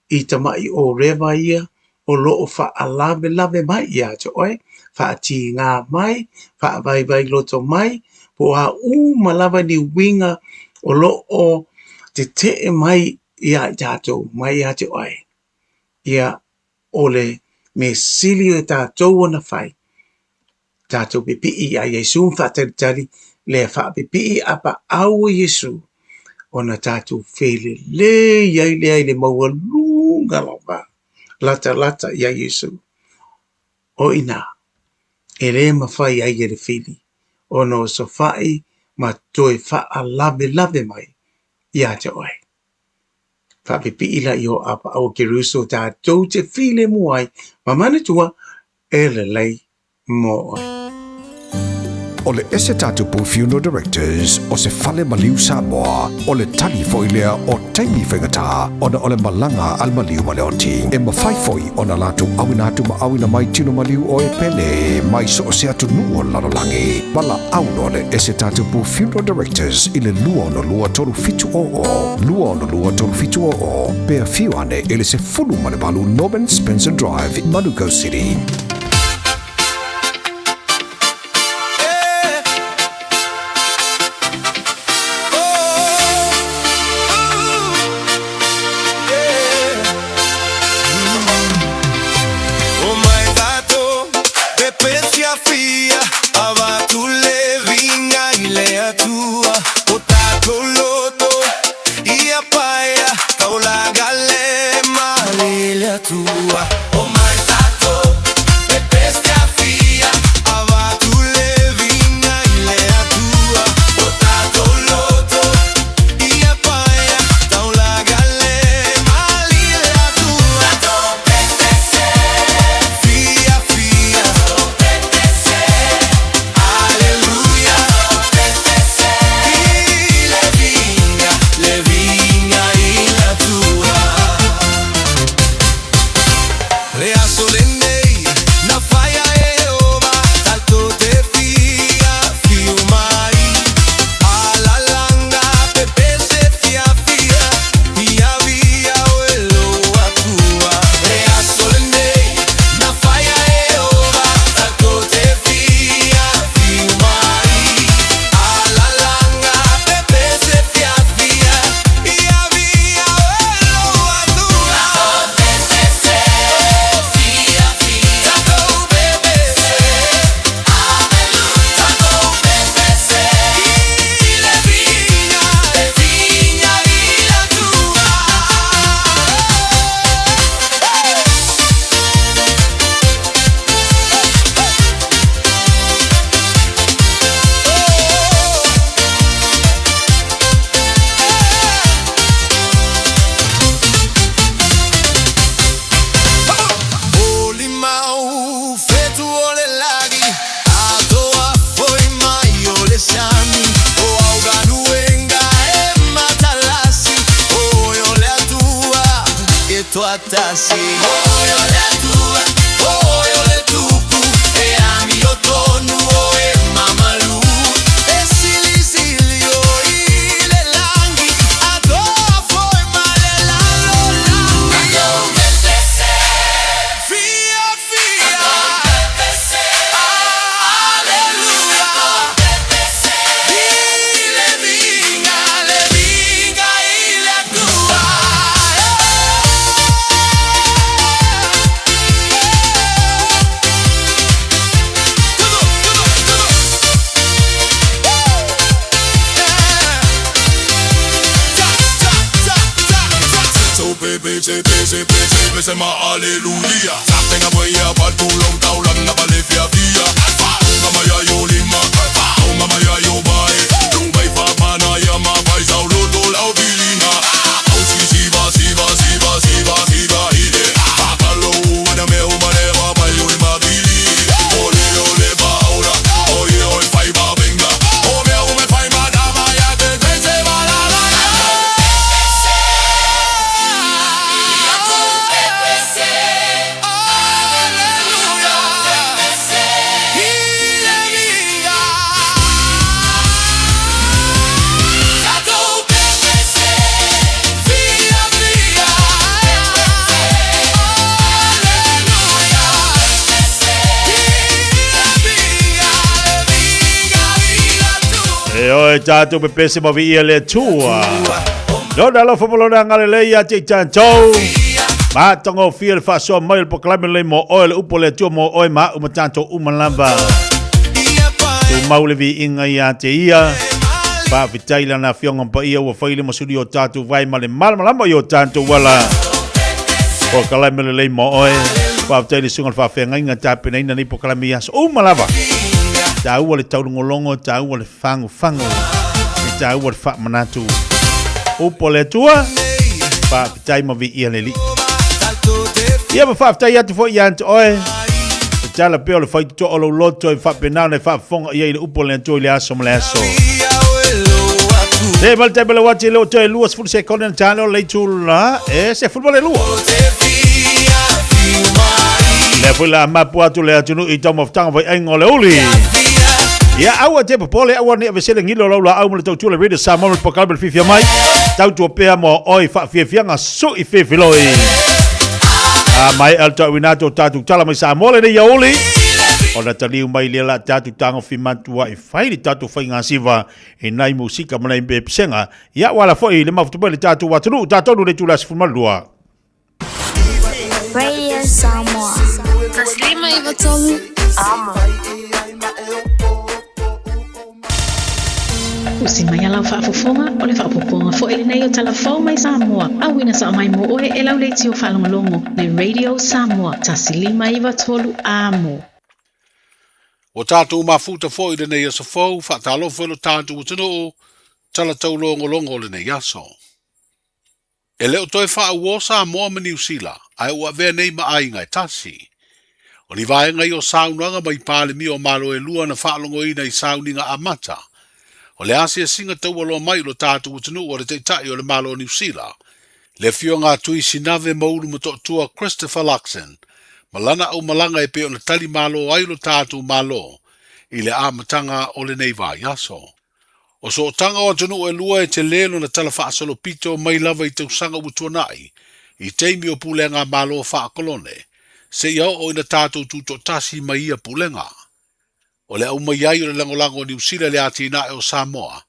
i tama'i ōrewa ia o lo o faalavelave mai ia te oe, faatigā mai, faavaivai loto mai, po o a uma lava ni uiga o lo o tete'e mai iā i tatou, mai ia te oe. Ia, o le mea sili e tatou ona fai, tatou pipii iā Iesū ma faatalitali lea faapipii apaau o Iesū ona tatou felelei ai lea i le maualuga lava latalata iā Iesū. O i inā, e le mafai ai e le fili ona osofa'i ma toe faalavelave mai ia te oe. Faapipii laia o apaau o Keriso tatou te filemu ai ma manatua e lelei mo oe. O le ese tatupu Funeral Directors o se fale maliu Samoa, o le tali foi lea o taimi faigata ona o le malaga a le maliu ma le oti. E mafai foi ona latou auina atu ma auina mai tino maliu o e pele mai so o se atunuu o le lalolagi. Valaau loa le ese tatupu Funeral Directors i le 262 3700, 262 3700, pe afio ane i le 18 Norman Spencer Drive, Manukau City. E oe tātou pepese ma viia le Atua. Lona alofa ma lona agalelei ia te i tātou. Matagofie le faasoa mai o le polokalame lenei mo oe, le upu o le Atua mo oe ma au ma tātou uma lava. Tumau le viiga ia te ia. Faafetai lana Afioga Paia ua fai le masuli o tātou vai ma le malamalama i o tātou ala. Polokalame lelei mo oe. Faafetai le susuga i le faafeagaiga tapenaina nei polokalame i aso uma lava. Taua le taulogologo, taua le fagufagu, e taua le faamanatu. Upu a le Atua, faafetai ma viia le Alii. Ia ma faafetai atu foi ia te oe. E tala pea o le faitotoa o lou loto e faapena ona e faafofoga i ai i le upu a le Atua i le aso ma le aso. Se ma le taimi o le uati e le o toe 20 sekone na tale o le itula e 12. Lea foi la mapu atu le atunuu i taumafataga vaiaiga o le uli. Ia aua te popole, aua ne i avesele gilo lau laau ma le tautua le Radio Samoa ma le polokalame le fiafia mai. Tautua pea mo oe i faafiafiaga sui fefiloi. A mai al tauina atu o tatou tala mai Samoa lenei aouli. Ona taliu mai lea la tatou tagofi matua e fai le tatou faigasiva i nai musika ma nai pesega. Ia ua ala foi i le mafuta mai le tatou atunuu tatou le itula 12. Radio Samoa. 153 Amo. Usi mai a lau faafofoga, o le faaopoopoga foi lenei o Tala Fou mai Samoa, auina sao mai mo oe e lau leitio faalogologo le Radio Samoa 1593 Amo. Ua tatou mafuta foi i lenei aso fou, faatalofa i lo tatou atunuu, tala taulogologo o lenei aso. E le o toe faauo Samoa ma Niu Sila, ae ua avea nei ma aiga e tasi. O ni vaega ia o saunoaga mai Palemia o Malo e lua na faalogoina i sauniga amata o le asiasiga taualoa mai i lo tatou atunuu a le Taitai o le Malo o Niu Sila, le Afioga a Tui Sinave Maulu Motootua Christopher Luxon, ma lana aumalaga e pei ona tali malo ai lo tatou Malo i le amataga o lenei vaiaso. O sootaga o atunuu e lua e tele lona tala faasolopito mai lava i tausaga ua tuanai, i taimi o pulega Malo faakolone, seia oo ina tatou tutoatasi mai ia pulega. O le aumai ai o le lagolago a Niu Sila i le atinae o Samoa,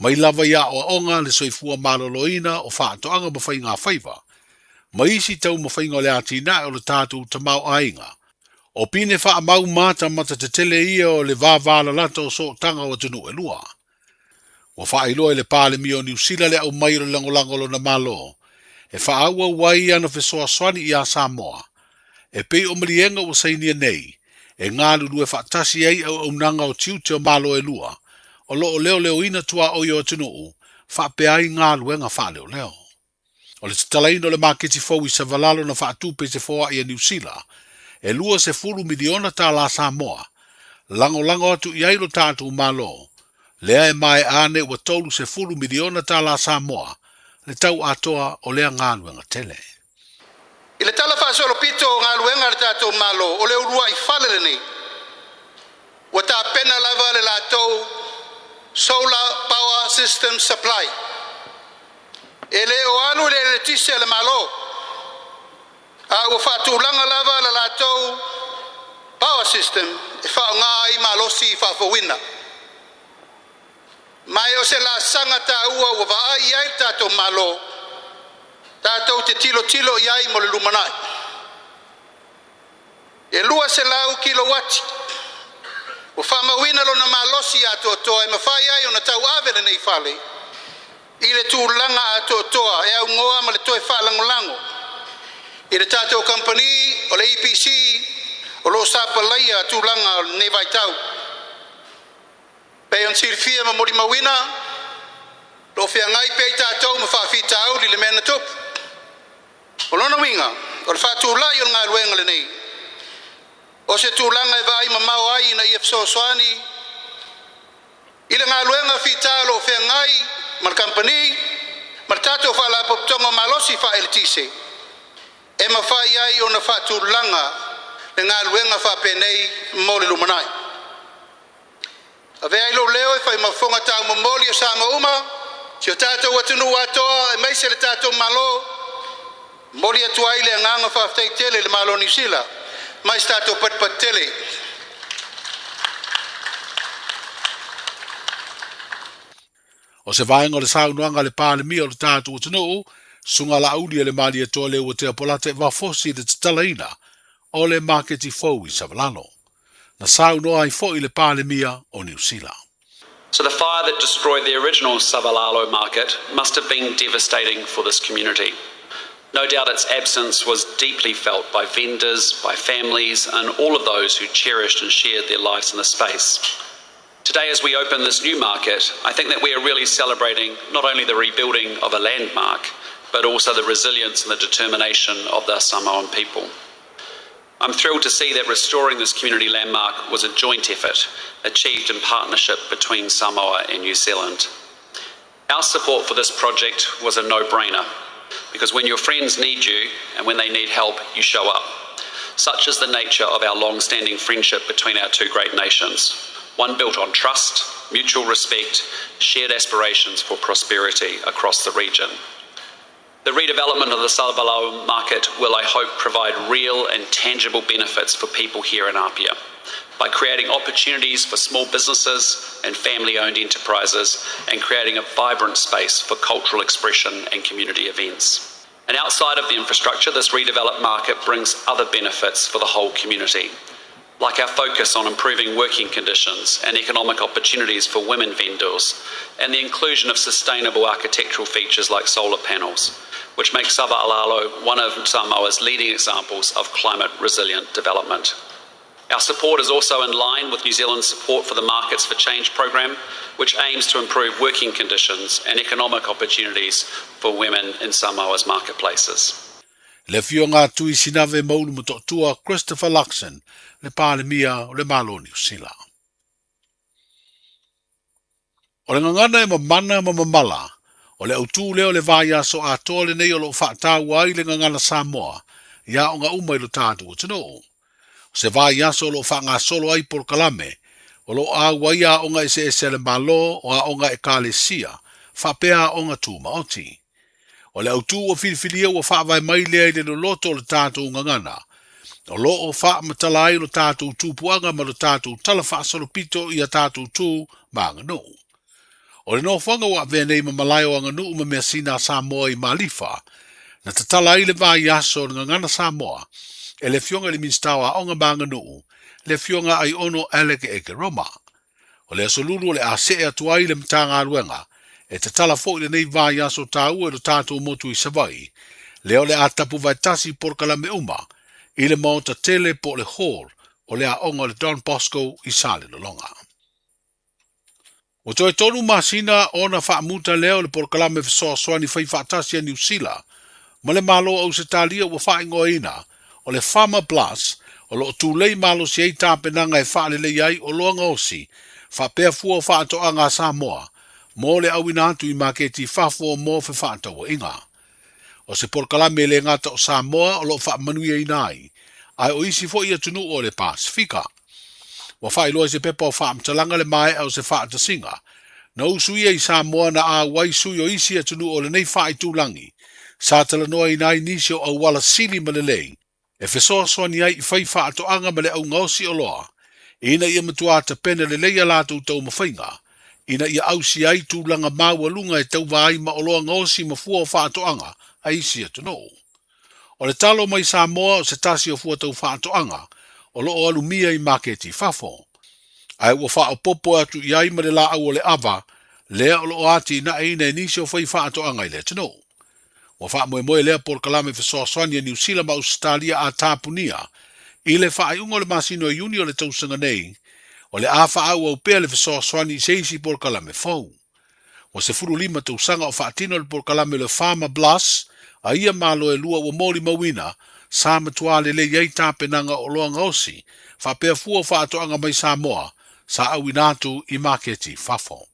mai lava i aoaoga, le soifua maloloina, o faatoaga ma faigafaiva, ma isi taumafaiga o le atinae o le tatou tamaoaiga, O pine faamau matamata tetele ia o le vavalalata o sootaga o atunuu e lua. Ua faailoa e le Palemia o Niu Sila le aumai o le lagolago a lona Malo e faaauau ai ana fesoasoani iā Samoa, e pei o maliega ua sainia nei e galulue faatasi ai auaunaga o tiute o Malo e lua o lo o leoleoina tuaoi o atunuu faapea ai galuega faaleoleo. O le tatalaina o le maketi fou i Savalalo na faatupe i se foai a Niu Sila, e $20 miliona tālā Samoa, lagolago atu i ai lo tatou Malo, lea e maea ane ua $30 miliona tālā Samoa le tau atoa o lea galuega tele. I le tala faasolopito o galuega a le tatou Malo, o le uluai fale lenei, ua tapena lava le latou Solar Power System Supply. E le o alu i le eletise a le Malo, a ua faatulaga lava la latou power system e faaaoga ai malosi faafouina. Ma e o se laasaga taua ua vaai i ai le tatou Malo, tatou te tilotilo i ai mo le lumanai. E 200 kilouati ua faamauina lona malosi atoatoa e mafai ai ona tauave lenei fale i le tulaga atoatoa e augoa ma le toe faalagolago. I le tatou kamupani o le EPC o lo o sapalaia tulaga o lenei vaitau. Pei ona silafia ma molimauina, o lo o feagai pea i tatou ma faafitauli i le mea na tupu. O lona uiga, o le faatulai o le galuega lenei, o se tulaga e vaai mamao ai ina ia fesoasoani i le galuega fita o lo o feagai ma le kamupani ma le tatou Faalapotopotoga o Malosi Faaeletise e mafai ai ona faatulaga le galuega faapenei mo le lumanai. Avea ai lou leo e fai ma fofoga taumomoli o Samoa uma, si o tatou atunuu atoa aemaise le tatou Malo, momoli atu ai le agaga faafetai tele i le Malo o Niu Sila mai se tatou patupatu tele. O se vaega o le saunoaga a le Palemia o le tatou atunuu, Susuga Laauli e le Malietoa Leuatea Polata e vafosi i le tatalaina o le maketi fou i Savalalo. Na saunoa ai foi le Palemia o Niu Sila. So the fire that destroyed the original Savalalo market must have been devastating for this community. No doubt its absence was deeply felt by vendors, by families, and all of those who cherished and shared their lives in the space. Today, as we open this new market, I think that we are really celebrating not only the rebuilding of a landmark, but also the resilience and the determination of the Samoan people. I'm thrilled to see that restoring this community landmark was a joint effort achieved in partnership between Samoa and New Zealand. Our support for this project was a no brainer because when your friends need you and when they need help, you show up. Such is the nature of our long standing friendship between our two great nations, one built on trust, mutual respect, shared aspirations for prosperity across the region. The redevelopment of the Savalalo market will, I hope, provide real and tangible benefits for people here in Apia by creating opportunities for small businesses and family owned enterprises and creating a vibrant space for cultural expression and community events. And outside of the infrastructure, this redeveloped market brings other benefits for the whole community, like our focus on improving working conditions and economic opportunities for women vendors, and the inclusion of sustainable architectural features like solar panels, which make Savalalo one of Samoa's leading examples of climate resilient development. Our support is also in line with New Zealand's support for the Markets for Change program, which aims to improve working conditions and economic opportunities for women in Samoa's marketplaces. Le Afioga Tui Sinave Maulu Motootua Christopher Luxon, le Palemia o le Malo o Niu Sila. O le gagana e mamana ma mamala, o le autū lea o le vaiaso atoa lenei o lo o faataua ai le gagana Samoa i aoga uma i lo tatou atunuu. O se vaiaso o lo o faagasolo ai polokalame o lo o auai aoga eseese a le Malo, o aoga Ekalesia, faapea aoga tumaoti. O le autū ua filifilia ua faavae mai lea i le loloto o le tatou gagana, o lo o faamatala ai lo tatou tupuaga ma lo tatou tala faasolopito i a tatou tu ma aganuu. O le nofoaga ua avea nei ma malae o aganuu ma measina a Samoa i Malifa, na tatala ai le vaiaso o le Gagana Samoa e le Afioga i le Minisita o Aoga ma Aganuu, le Afioga Aiono Alec Ekeroma. O le aso Lulu o le a see atu ai le Matagaluega e tatala foi lenei vaiaso taua i lo tatou motu i Savaii, lea o le a tapu vaetasi polokalame uma i le maota tele po o le hall o le aoga o le Don Bosco i Salelologa. Ua toe tolu masina ona faamuta lea o le polokalame fesoasoani faifaatasi a Niu Sila ma le Malo o Ausetalia ua faaigoaina o le Farmer Plus o lo o tulei malosi ai tapenaga e faaleleia ai oloa gaosi faapea fua o faatoaga a Samoa mo le auina atu i maketi i fafo mo fefaatauaiga. O se polokalame e le gata o Samoa o lo o faamanuiaina ai, ae o isi foi atunuu o le Pasefika. Ua faailoa i se pepa o faamatalaga le maea o se faatasiga na usuia i Samoa na auai sui o isi atunuu o lenei faaitulagi sa talanoaina ai nisi o auala sili ma lelei e fesoasoani ai i fai faatoaga ma le augaosi oloa ina ia matua tapena lelei a latou taumafaiga ina ia ausia ai tulaga maualuga e tauva ai ma oloa gaosi ma fua o faatoaga a isi atunuu. O le talo mai Samoa o se tasi o fua tau faatoaga o lo o alumia i maketi i fafo. Ae ua faaopoopo atu i ai ma le laau o le ava, lea o lo o atinaeina e nisi o fai faatoaga i le atunuu. Ua faamoemoe lea polokalame fesoasoani a Niu Sila ma Ausetalia a tapunia i le faaiuga o le masina o Iuni o le tausaga nei, o le a faaauau pea le fesoasoani i se isi polokalame fou. Ua 15 tausaga o faatino le polokalame o le Farmer Plus a ia Malo e lua ua molimauina sa matua lelei ai tapenaga o oloa gaosi faapea fua o faatoaga mai Samoa sa auina atu i maketi i fafo.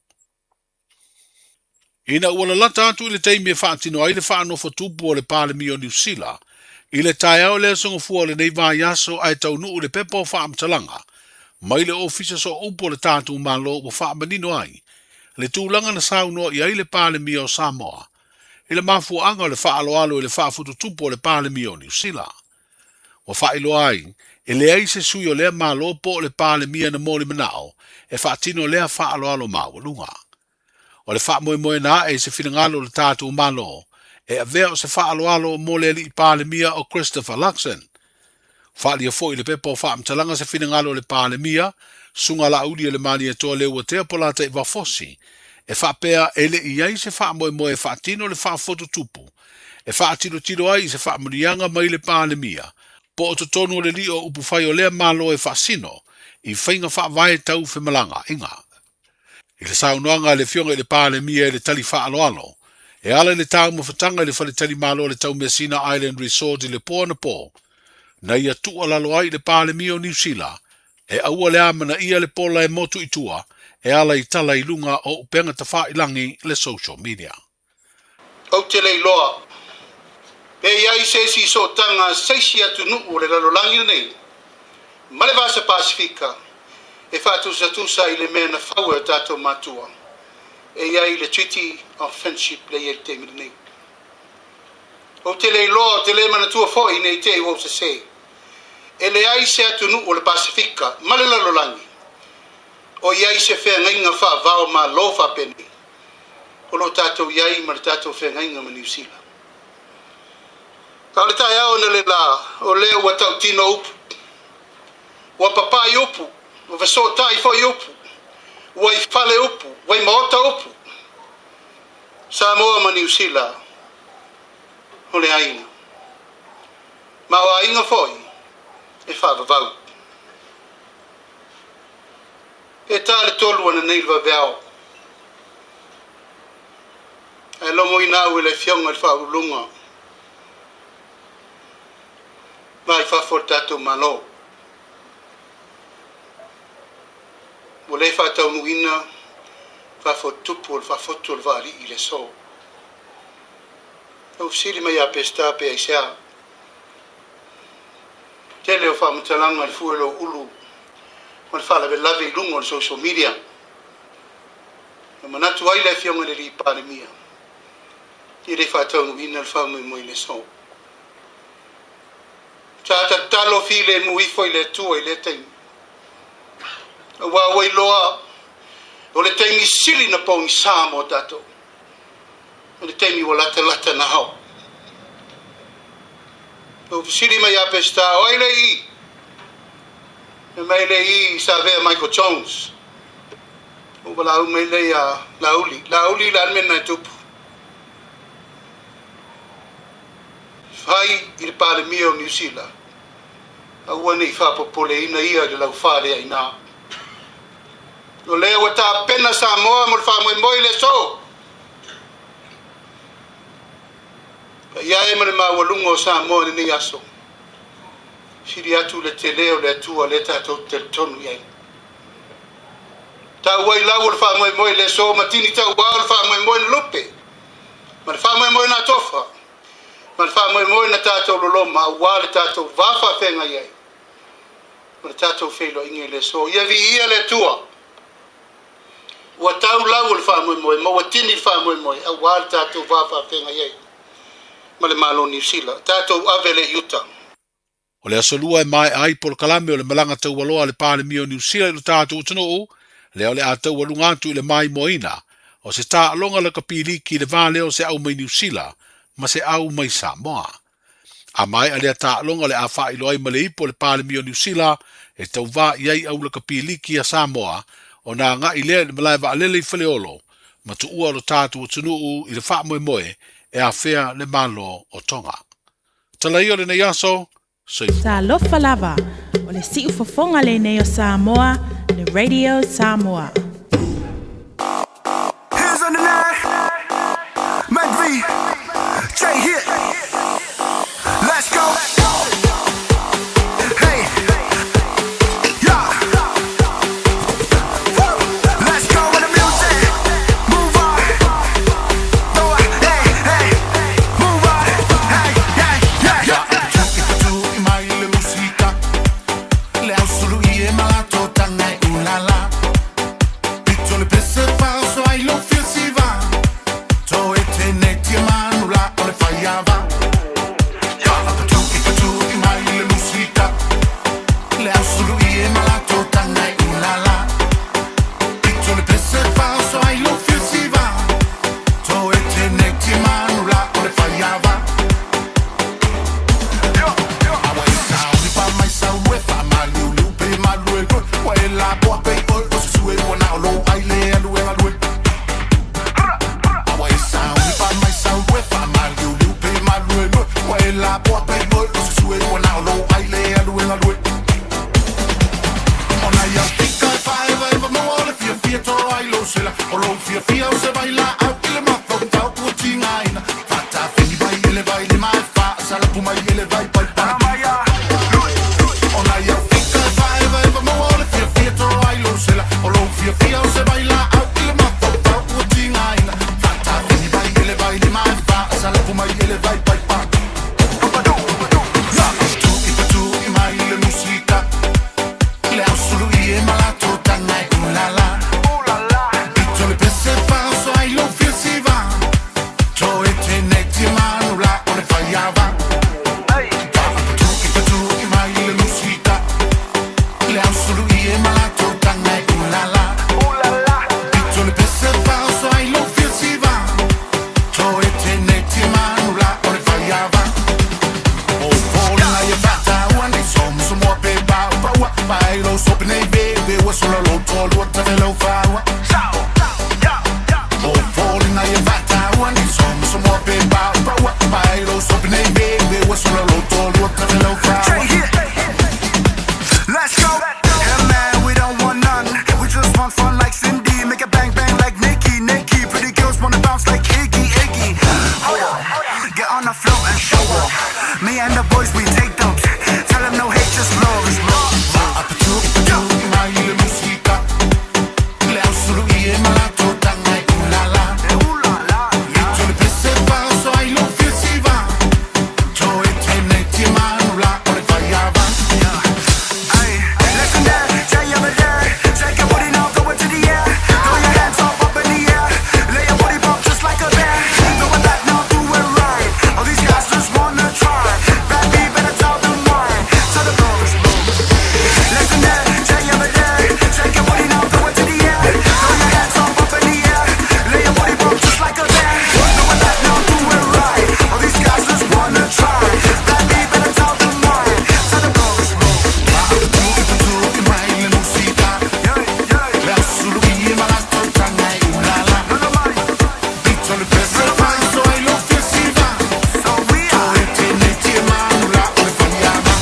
Ina ua lalata atu i le taimi e faatino ai le faanofo tupu o le Palemia o Niu Sila i le taeao le Aso Gafua o lenei vaiaso ae taunuu le pepa o faamatalaga mai le Ofisa Sooupu o le tatou Malo ua faamanino ai le tulaga na saunoa i ai le Palemia o Samoa i le mafuaaga o le faaaloalo i le faafututupu o le Palemia o Niu Sila. Ua faailoa ai, e leai se sui o lea Malo po o le Palemia na molimanao e faatino lea faaaloalo maualuga. O le faamoemoena ae i se finagalo o le tatou Malo e avea o se faaaloalo mo le Alii Palemia o Christopher Luxon. Faaalia foi i le pepa o faamatalaga se finagalo o le Palemia, Susuga Laauli e le Malietoa Leuatea Polataivao-Fosi, e faapea e le i ai se faamoemoe e faatino le faafotutupu e faatilotilo ai i se faamanuiaga mai le Palemia po o totonu o le lio o upufai o lea Malo e faasino i faiga faavae tau femalagaaiga. I le saunoaga a le Afioga i le Palemia i le tali faaaloalo e ala i le taumafataga i le faletalimalo o le Taumeasina Island Resort i le po anapo, na ia tuualalo ai i le Palemia o Niu Sila e aua le amanaia le pola e motu i tua e ala i tala i luga o upega tafailangi le social media. Ou te le iloa pe i ai se isi sootaga a se isi atunuu o le lalolagi lenei ma le Vasa Pasifika e faatusatusa i le mea na fau e o tatou matua e i ai le Treaty of Friendship lea e i ai i le taimi lenei. Ou te le iloa, ou te le manatua foi ne i te i ua ou sese, e leai se atunuu o le Pasifika ma le lalolagi o i ai se feagaiga faavao Malo faapenei. O lo o tatou i ai ma le tatou feagaiga ma Niu Sila. A o le taeao na le la, o lea ua tautino upu, ua papai upu, ua fesootai foi upu, ua i fale upu, ua i maota upu, Samoa ma Niu Sila o le aiga. Ma o aiga foi e faavavau. E ta le tolu ananei le vaveao. Ae logoina au e le Afioga i le Faauluuluga va i fafo o le tatou Malo. Ua le faataunuuina faafotutupu o le faafotu o le vaalii i le aso. Na ou fesili mai ia Peseta pe aisea. Tele o faamatalaga i le fue o lou ulu ma le faalavelave i luga o le social media. Na manatu ai le Afioga i le Alii Palemia, e le faataunuuina le faamoemoe i le aso. Sa tatalo filemu ifo i le Atua i lea taimi, aua ua iloa o le taimi sili na pogisa mo tatou, o le taimi ua latalata na ao. Na ou fesili mai ia Peseta, o ai le i? Fai mai le i sa avea Michael Jones. Ou valaau mai lea ia Laauli, Laauli le a le mea lena e tupu? Fai i le Palemia o Niu Sila, aua ne i faapopoleina ia i le laufa lea i ina. O lea ua tapena Samoa mo le faamoemoe i le aso. Paia e ma le maualuga o Samoa i lenei aso. Sili atu le tele o le Atua lea tatou te talitonu i ai. Tau ai lau o le faamoemoe i le aso ma tini tauā o le faamoemoe na lupe, ma le faamoemoe na tofa, ma le faamoemoe na tatou loloma aua le tatou va faafeagai ai ma le tatou feiloaiga i le aso. Ia viia le Atua! Ua tau lau o le faamoemoe ma ua tini le faamoemoe aua le tatou va faafeagai ai ma le Malo o Niu Sila. Tatou ave le i uta. O le aso lua e maea ai polokalame o le malaga taualoa a le Palemia o Niu Sila i lo tatou atunuu, lea o le a taualuga atu i le maimoaina o se taaloga lakapi liki i le va lea o se au mai Niu Sila ma se au mai Samoa. A maea lea taaloga o le a faailoa ai ma le ipu o le Palemia o Niu Sila e tauvā i ai au lakapi liki a Samoa ona agai lea i le malae vaalele i Faleolo ma tuua lo tatou atunuu i le faamoemoe e afea le Malo o Tonga. Tala ia o lenei aso, soifua. Talofa lava, o le siufofoga lenei o Samoa, le Radio Samoa. Hands on the nine, Mac V, J hit. Let's go. Hey, yeah. Woo. Let's go with the music. Move on. Throw it. Hey, hey. Move on. Hey, hey, yeah. Tu'i mai le musika Le ausulu i e malato tanga e ulala Pito le pese faso ai lo fiasiva To e tene tia manu la o le faiava Tu'i tu'i mai le musika Le ausulu i e malato tanga e ulala Pito le pese faso ai lo fiasiva To e tene tia manu la o le faiava Fia o se baila au i le mafau ua tigaina Fatafeni vai ele vai le mai fa Salapu mai ele vai pai pai Ona iau fika e faeva eva maua o le fiafia toro ai lou sela O lou fiafia o se vai la au i le mafaufau ua tigaina Fatafeni vai ele vai le mai fa Salapu mai ele vai pai pai Tu'i patu'i mai le musika Le ausulu i e malato tanga e ulala Pito le pese faso ai lou fiasiva To e tene tia manu la o le faiava Tu'i patu'i mai le musika Le ausulu i e malato tanga e ulala Pito le pese faso ai lou fiasiva To e tene tia manu la o le faiava O fōlina ia fa'ataua nei somosomoa pe pa'upaʻua Pae lou sope nei veve ua sola lou tolua tavelau fāua O fōlina ia fa'ataua nei somosomoa pe pa'upaʻua Pae lou sope nei veve ua sola lou tolua tavelau fāua J hit. Let's go. Hey man, we don't want none. We just want fun like Cindy. Make it bang bang like Nicki, Nicki. Pretty girls wanna bounce like Iggy, Iggy. Hold up. Get on the floor and show up. Me and the boys, we take dumps. Tell them no hate, just love. Just love. Fa'apatu'ipatu'i mai le musika Le ausulu i e malato tanga e ulala Pito le pese faso ai lou fiasiva To e tene tia manu la o le faiava Ay, legendary, J over there. Shake your booty now, throw it to the air. Throw your hands up, up in the air. Lay your booty bump just like a bear. Throw it back now, do it right. All these guys just wanna try. Bad B, better tell them why. Tell them Legendary, J over there. Shake your booty now, throw it to the air. Throw your hands up, up in the air. Lay your booty bump just like a bear. Throw it back now, do it right. All these guys just wanna try. Bad B, better tell them why. Tell them Fa'apatu'ipatu'i mai le musika Le ausulu i e malato tanga e ulala Pito le pese faso ai lou fiasiva To e tene tia manu la o le faiava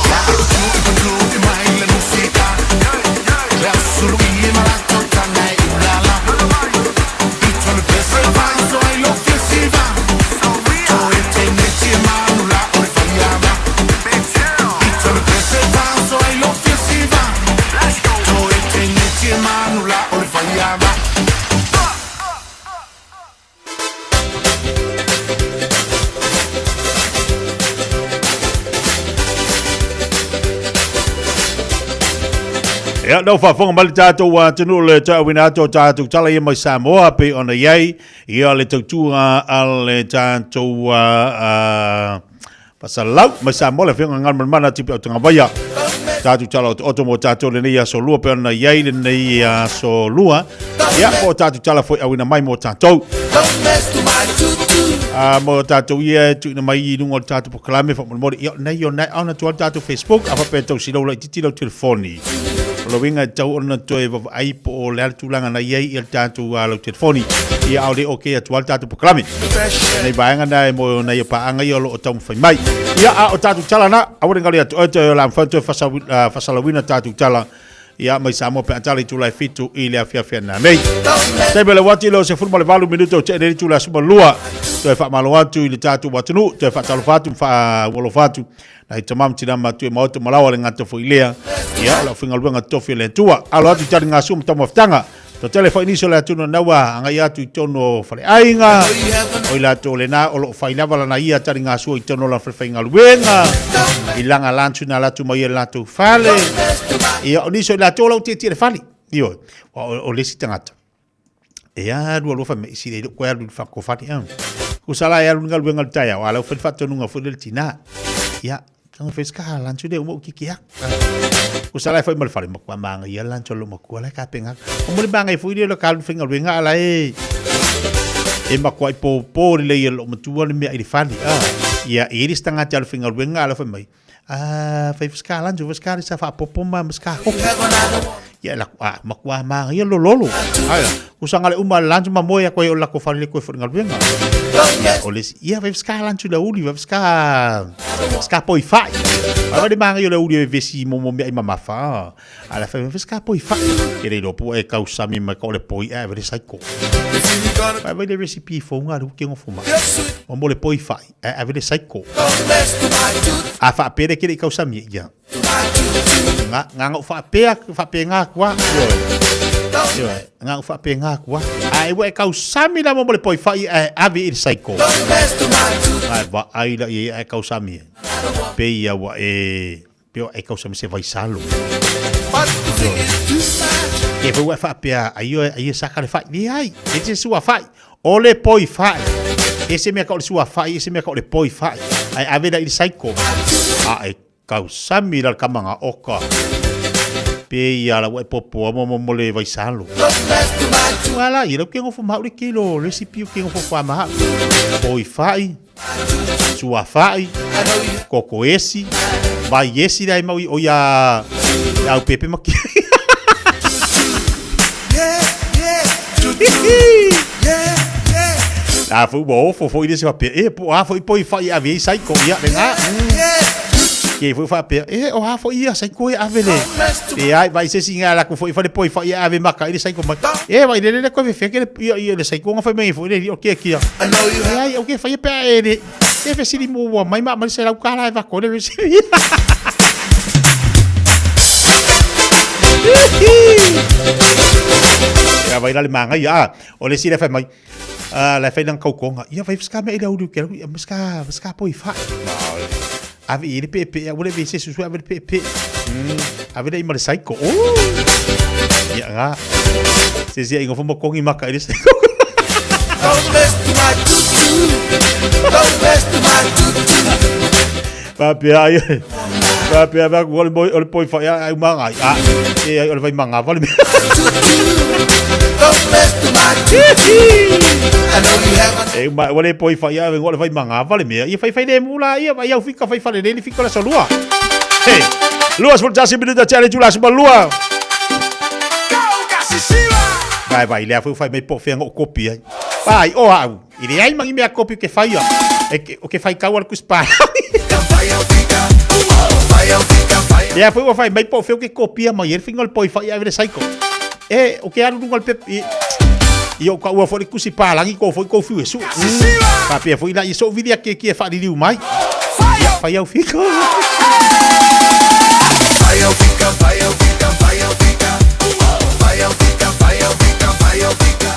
Fa'apatu'ipatu'i mai le musika Le ausulu i e malato tanga e ulala Pito le pese faso ai lou fiasiva To e tene tia manu la o le faiava Pito le pese faso ai lou fiasiva To e tene tia manu la o le faiava Ia, nau faafofoga mai le tatou atunuu le taauina atu o tatou tala ia mai Samoa pei ona i ai ia le tautua a le tatou fasalau mai Samoa le Afioga Galumalemana Tipi Autagavaia. Tatou tala otooto mo tatou lenei aso lua pei ona i ai lenei aso lua. Ia, po o tatou tala foi auina mai mo tatou. A mo tatou ia e tuuina mai i luga o le tatou polokalame faamolemole. Ia, nei o nei ona atu ai le tatou Facebook, a faapea e tau silau laitiiti lau telefoni. O le uiga e tatau ona toe vaavaai po o le a le tulaga na i ai le tatou lau telefoni. Ia a o le okay atu lava le tatou polokalame. Nai vaega na e mo nai o paaga ia o lo o taumafai mai. Ia a o tatou tala na, aua ne i galo ia te oe toe o le a mafai ona toe faasalauina tatou tala ia mai Samoa pe a tala i itula e 7 i le afiafi ana nei. Taimi o le uati le o 18 minuto o tea nei le itula 12. Toe faamalo atu i le tatou atunuu, toe faatalofa atu ma faaualofa atu nai tama ma tina matua i maota ma laoa le gata foi lea. Ia o le aufaigaluega tofi a le Atua. Alo atu i taligasu ma taumafataga. Toatele foi nisi o le atunuu na ua agai atu i totonu o faleaiga, o i latou lena o lo o fai lava lana ia taligasua i totonu o lana falefaigaluega, i langa lantu na alu atu mai ai le latou fale. Ia, o nisi o i latou o lo o tietie i le fale. Ioe, aua o le isi tagata, e alu alu fai mai, sili ai lou koe alu i le fale. Tusa la e alu i le galuega i le taeao, a o la e ua fai le faatonuga foi lea i le tina. Ia, Tanga fes ka lanchu le umo ki kia. Ko sala foi mal fale makua manga ia lanchu lo makua la ka penga. O mo le manga foi le ka lu finga wenga ala e. E makua i po po le ia lo matua le mea i le fale. Ah, ia e ri stanga te alu finga wenga ala foi mai. Ah, fai fes ka lanchu fes ka sa fa popo ma mas ka hoki. Ia la ah makua manga ia lo lolo. Ai, ko sanga le uma lanchu ma moe ko o la ko fale le ko foi nga wenga. O le ia fai fes ka lanchu la uli fes ka Ska poi fai. Ai le manga le uli e vesi mo mo mea i mamafa. A la fai ska poi fai. Ke le lopu e kau sami mai ko le poi e vere saiko. Vai vai le recipe fo nga lu ke ngofo ma. O mo le poi fai e a vere saiko. A fa pere ke le kau sami ia. Nga nga nga fa pea fa pe nga kwa. Yo. Nga fa pe nga kwa. A e kau sami la mo le poi fai e ave i le saiko. Ai va ai la i e kau sami. Pe ia wa e pe e kau sami se vai salo. Ke fu fa pea ai ai sa ka le fai ni ai. E se sua fai. O le poi fai. E se mea ka o le sua fai, e se mea ka o le poi fai. Ai ave la i le saiko. A e kau sami la le kamanga oka. Pe ia la ua e popoa mo mo le vaisalo. Ua la ia lau ke ngofo mahau le kilo recipe o ke ngofo fa mahau. Poi fai, sua fai, koko esi, vai esi la e mau i o ia au pepe maki. A foi ua ofo foi le se faapea, e po o a foi poi fai e ave ai saiko, ia le ga. Ke foi faapea, e o a foi ia saiko e ave le. E ai vai se singa la ku foi fale poi fai e ave maka i le saiko mai. E vai le le koe fe ke le ia ia le saiko nga fai mai foi le o ke kia. E ai o ke fai pe e le. E fe sili mo wa mai ma mai se lau kala e va ko le recipe. Ia vai la le manga ia. O le sila fai mai. Ah, la fai nang kaukonga. Ia vai ska me ile ulu ke ia ska ska poi fa. Ave ile pe pe ia ule ve se susu ave pe pe. Ave le ima le saiko. Oh. Ia nga. Se se ingo fo kongi maka ile saiko. Papea ai. Papea va ku ole moi ole poi fa ia ai manga. Ah, e ai ole vai manga vale. E ma ole poi fa ia ole vai manga vale mea. Ia fai fai le mula ia vai au fika fai fale le fika la solua. Hey, luas por tasi minuta tele tu las malua. Vai vai le afu fai mai po fengo kopi ai. Vai o au. I leai ma ni mea kopi o ke whaia, e ke, o ke whai kau ala kuspa. Lea foi ua whai mai po feo ke kopia mai, e le whinga o le poi whai ave le saiko. E, o ke alu lunga le pep, i, i o ka ua foi le kusi pālangi ko foi ko fiu e su. Papea foi la i so vili ake ki e whaliliu mai. Ia, whai au fika. Whai au fika, whai au fika, whai au fika. Whai au fika, whai au fika, whai au fika.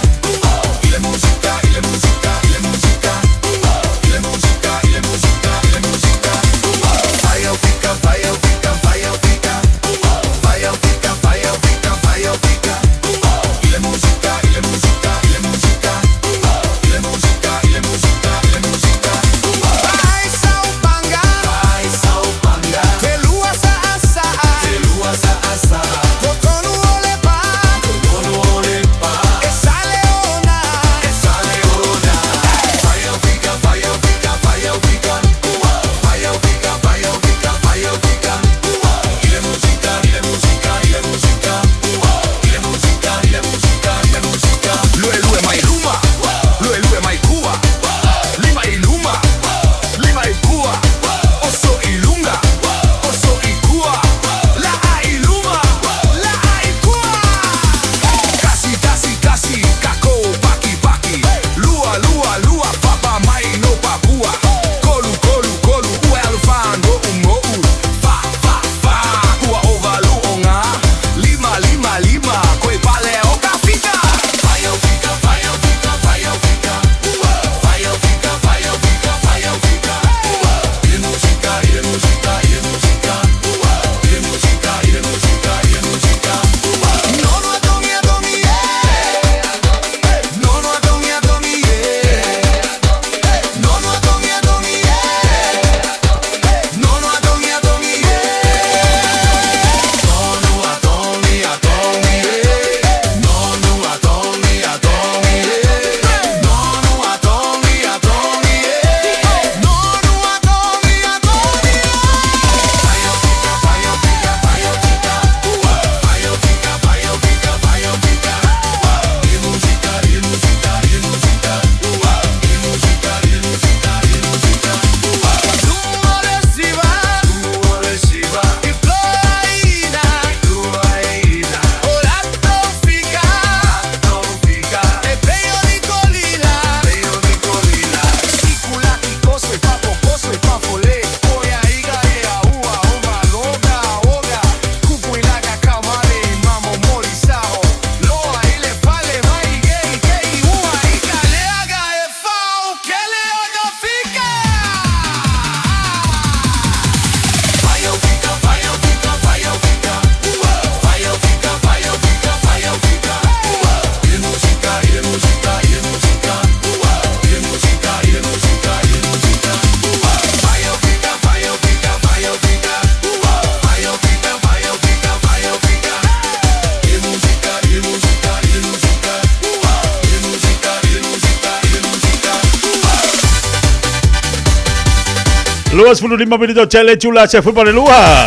25 minute tele tula se fupa le lua.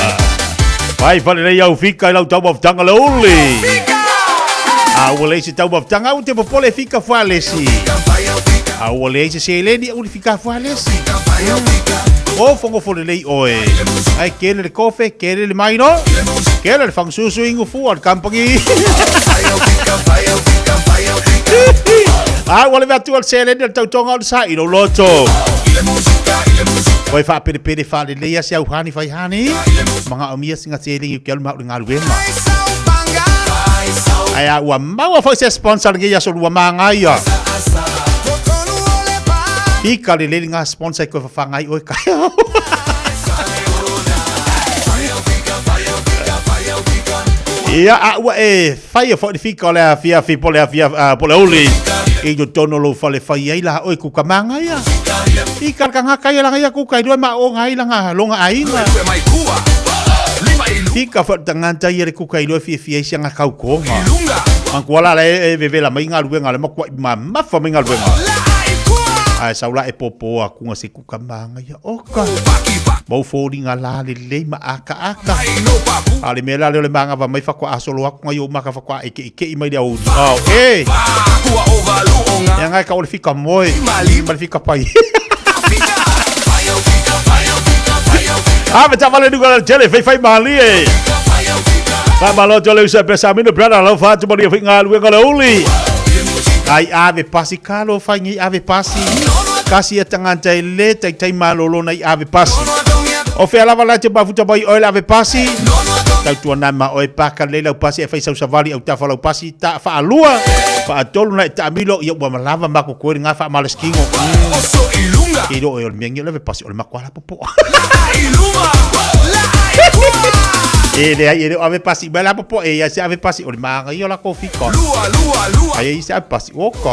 Vai fale lei au fika i lau tau mafutanga le uli. A ua leai se tau mafutanga au te popole e fika fua lesi. A ua leai se seleni au le fika fua lesi. O fongo fo lelei oe. Ai kele le kofe, kele le maino. Kele le fangsusu ingu fua le kampangi. A ua le atu al seleni al tautonga o le sa i lo loto. Koe whaaperepere whaaleleia se au hani whai hani. Manga o mia singa seleni o ke alu mau le ngaluenga. Ai a ua maua foi se sponsor nge ia so lua mangaia. Ika le lele ngā sponsor i koe whawhangai oe kai. Ia a ua e whai e whai fika o le awhia fi po le awhia po le uli. I to tono lo whale whai ai la oe kuka mangaia. I ka ngā kai la ngai kuka i rua ma o ngai la ngā longa ainga. Fika wha tangata ia le kuka i rua fia fia isi ngā kau konga. Mangkuala le e vevela mai ngā luenga le makua i mamafa mai ngā luenga. Ai saula e popo a kunga se kuka manga ia oka. Mau fōri ngā la le lei ma aka aka. A le mea la leo le manga va mai whakwa asolo aku ngai o maka whakwa e ke i ke i mai le au. Oh, e! Ia ngai ka o le fika moe. Ma le fika pai. A me tawale nuka le tele, fai fai maali e. Fa malo tole usa pesa mino brother alo fa tu mali fi ngā luenga le uli. Ai ave pasi kalo fai ngi ave pasi. Kasi e tangata e le tai tai malolo nei ave pasi. O fea lava la te mafuta mai oe le ave pasi. Tau tua nai ma oe paka le lau pasi e fai sau savali au tafa lau pasi ta whaalua. Whaatolu na e taamilo ia ua malava mako koe ngā wha maleskingo. Ke ro e o le mea ngi o le ave pasi o le makoala popo. E le ai e le o ave pasi mai la popo e ia se ave pasi o le maanga ia o la kofika. Ai e se ave pasi o ka.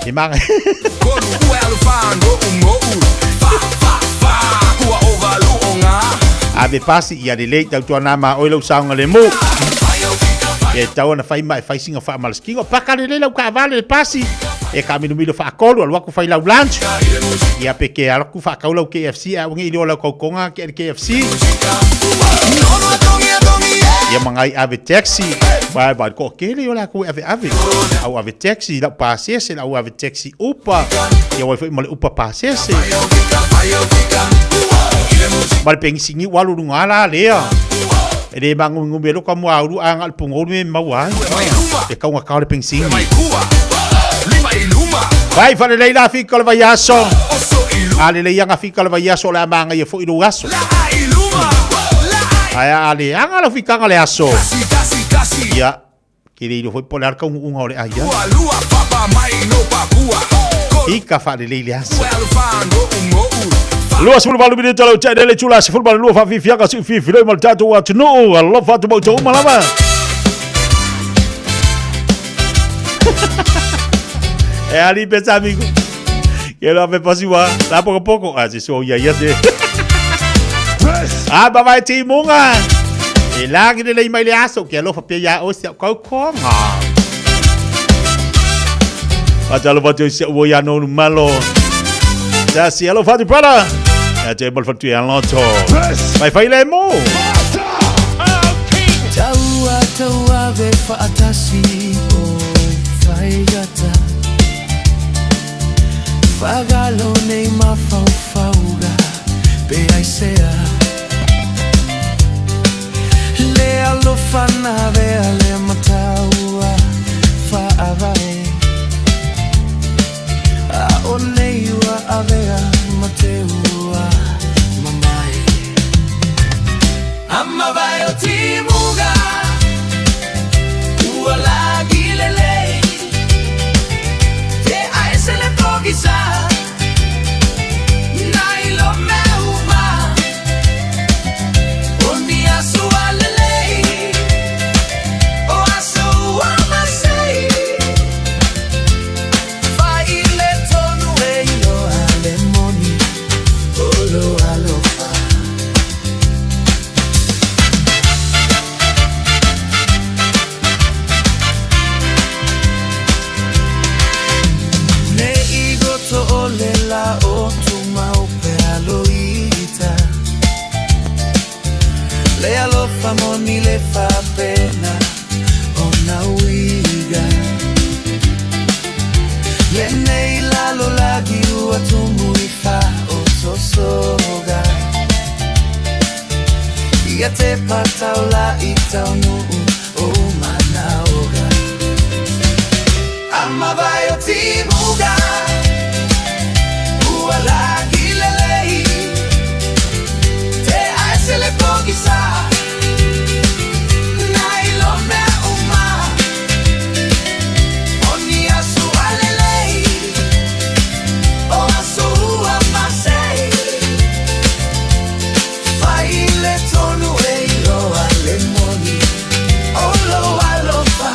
E maanga. Ave pasi ia le lei tau tua nā ma oi lau saunga le mu. E tau ana whai mai whai singa wha malaskingo. Paka le le lau ka vale le pasi. E ka milo milo wha akolu alu aku whai lau lunch. Ia pe ke alaku wha kau lau KFC a wangi i leo lau kaukonga ke KFC. Ia mangai ave taxi. Vai vai ko kele o la ku ave ave. Au ave taxi lau pasese lau ave taxi upa. Ia wai foi male upa pasese. Male pengi singi walu lunga la lea. E le mangu ngumi lo ka mua uru a ngal pungo me maua. E kaunga ka le pengi singi. Vai fale lei la fika le vai aso. A le lei anga fika le vai aso le amanga ia foi lo aso. Ai a le anga la fika le aso. Ia ke le ilo foi po le arka unga o le aia. Ika fa le lei le aso. Lua sefulu valu minute lau tele le tula sefulu valu lua faafiafiaga siufiafiloi ma le tatou atunuu alofa atu ma outou uma lava. E ali pesa amigo. Que lo ave pasiwa. La poco poco. Ah, se so ia ia te. Ah, bye bye timunga. E lagi le lei mai le aso ke alofa pia ia o se kau konga. Fatalofa atu i si au ia nonu malo. Tasi alofa atu brother. Ia te mal fatu ia loto. Mai fai le mo. Taua taua ve whaatasi o whaiata Whagalo nei mawhaufauga pe aisea Le alofa na vea le mataua whaavae A o nei ua avea mateua mamae Amavae o timuga Ua lagi lelei Te aese le pogisa taunuu o manaoga. Amavae o timuga ua lagi lelei te ai se le pogisa na ilo mea uma o ni aso alelei o aso ua masei fai le tonu e iloa le moni o lo alofa.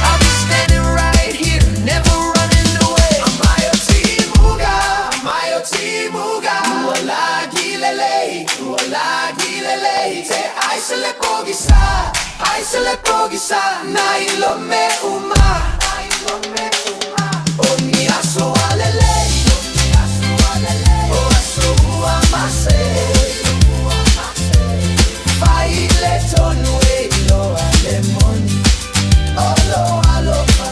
I'll be standing right here, never running away. Amayo timuga, amayo timuga. Ua lagi lelei, ua lagi lelei. Te ai se le pogisa, ai se le pogisa. Na ilo me uma, na ilo me uma. O ni aso alelei, o ni aso alelei. O aso ua masei, ua masei. Fai le tonu e iloa le moni. Olo alofa.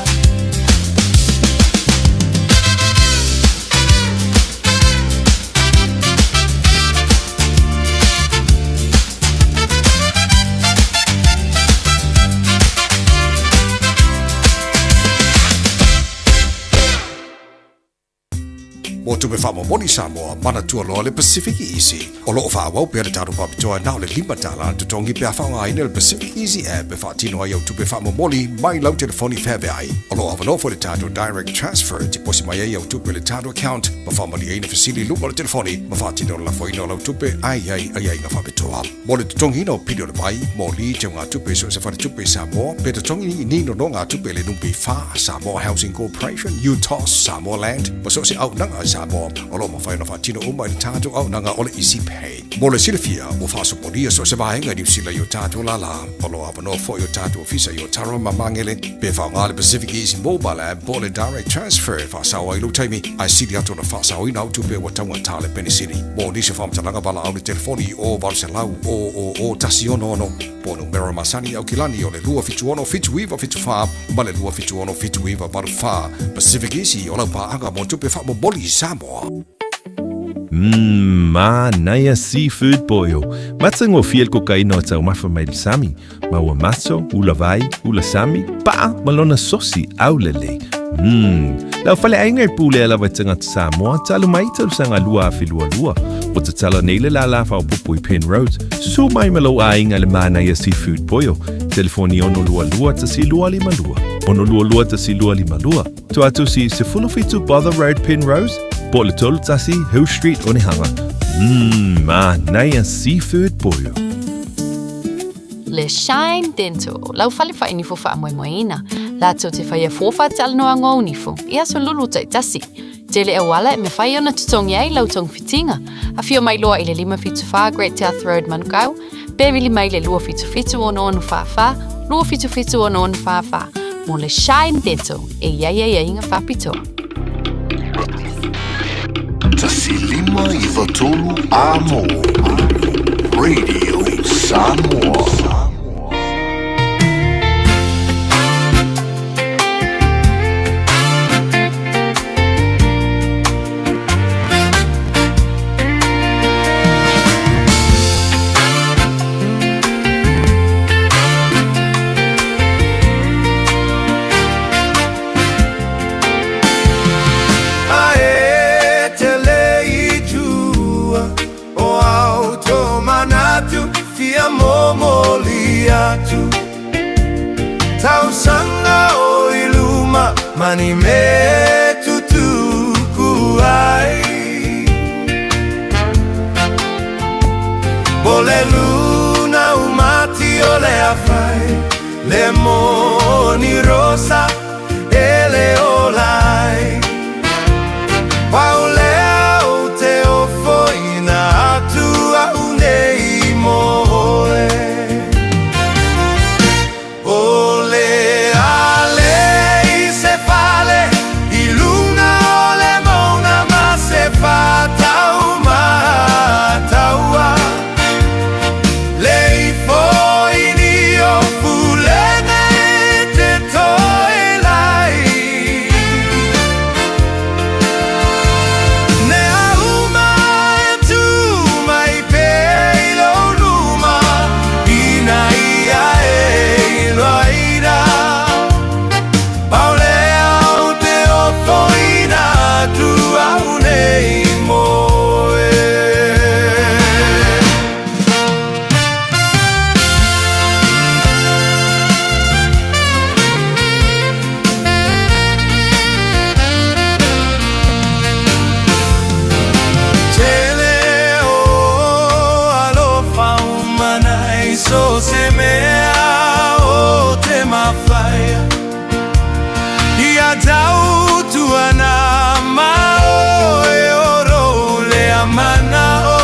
Mo tupe faamomoli Samoa, manatua loa le Pacific Easy. O loo faaauau pea le tatou faapitoa na o le $5 le totogi pe a faaaogaina le Pacific Easy app e faatino ai au tupe faamomoli mai lau telefoni feaveai. O loo avanoa foi le tatou Direct Transfer e tiposi mai ai au tupe i le tatou account ma faamalieina fesili i luga o le telefoni ma faatino le lafoina o lau tupe ae i ai aiaiga faapitoa. Mo le totogiina o pili o le vai, moli, teugatupe i so o se faletupe i Samoa, pe totogi ni nonogatupe i le NPF, Samoa Housing Corporation, UTOS, Samoa Land, ma so o se auaunaga a Samoa, o lo o mafai ona faatino uma i le tatou auaunaga o le Easy Pay. Mo le silafia, ua faasopolia so o se vaega i Niu Sila i o tatou lālā. O lo o avanoa foi o tatou ofisa i Otara ma Magele, pe faaaoga le Pacific Easy Mobile App po o le Direct Transfer e faasao ai lou taimi, ae sili atu ona faasaoina au tupe ua taugata le penisini. Mo nisi o faamatalaga valaau i le telefoni i o 800 000 166 po o numera masani i Aukilani o le 276 7974 ma le 276 7984. Pacific Easy o lau paaga mo tupe faamomoli i Samoa. Mmm, manaia seafood boil. Matagofie le kokaina o taumafa mai le sami. Ma ua maso, ula vai, ula sami, paa ma lona sosi aulelei. Mmm, lau faleaiga e pulea lava e tagata Samoa talu mai tausaga 2022. Ua tatala nei le lālā faaopoopo i Penrose. Susu mai ma lou aiga i le manaia seafood boil. Telefoni 622 1252. 622 1252. Tua atu si 17 Bother Road Penrose, po o le 31 Hill Street Onehunga. Mmm, manaia seafood boil. Le Shine Dental, lau fale whainifo whaamoemoeina. Latou te whaia fuofa talanoaga o nifo, i aso lulu taitasi. Tele auala e mawhai ona totogi ai lau togafitiga. Afio mai loa i le 574 Great South Road Manukau, pe vili mai le 277 6644, 277 6644, mo le Shine Dental e i ai aiaiga faapitoa. 1 5 3 Amo Radio Samoa. Ae te le i tua o au tō manatu fia momoli atu Tausaga o i luma ma ni mea tutuku ai Po le luna umati o le afai Le moni rosa e le ola ai Pau lea ou te ofoina atu au nei mo oe O le ale i se fale i luna o le mauna ma se fatau mataua Le ifo i ni o fulene te Ia tautuana ma oe o rou lea mana'o.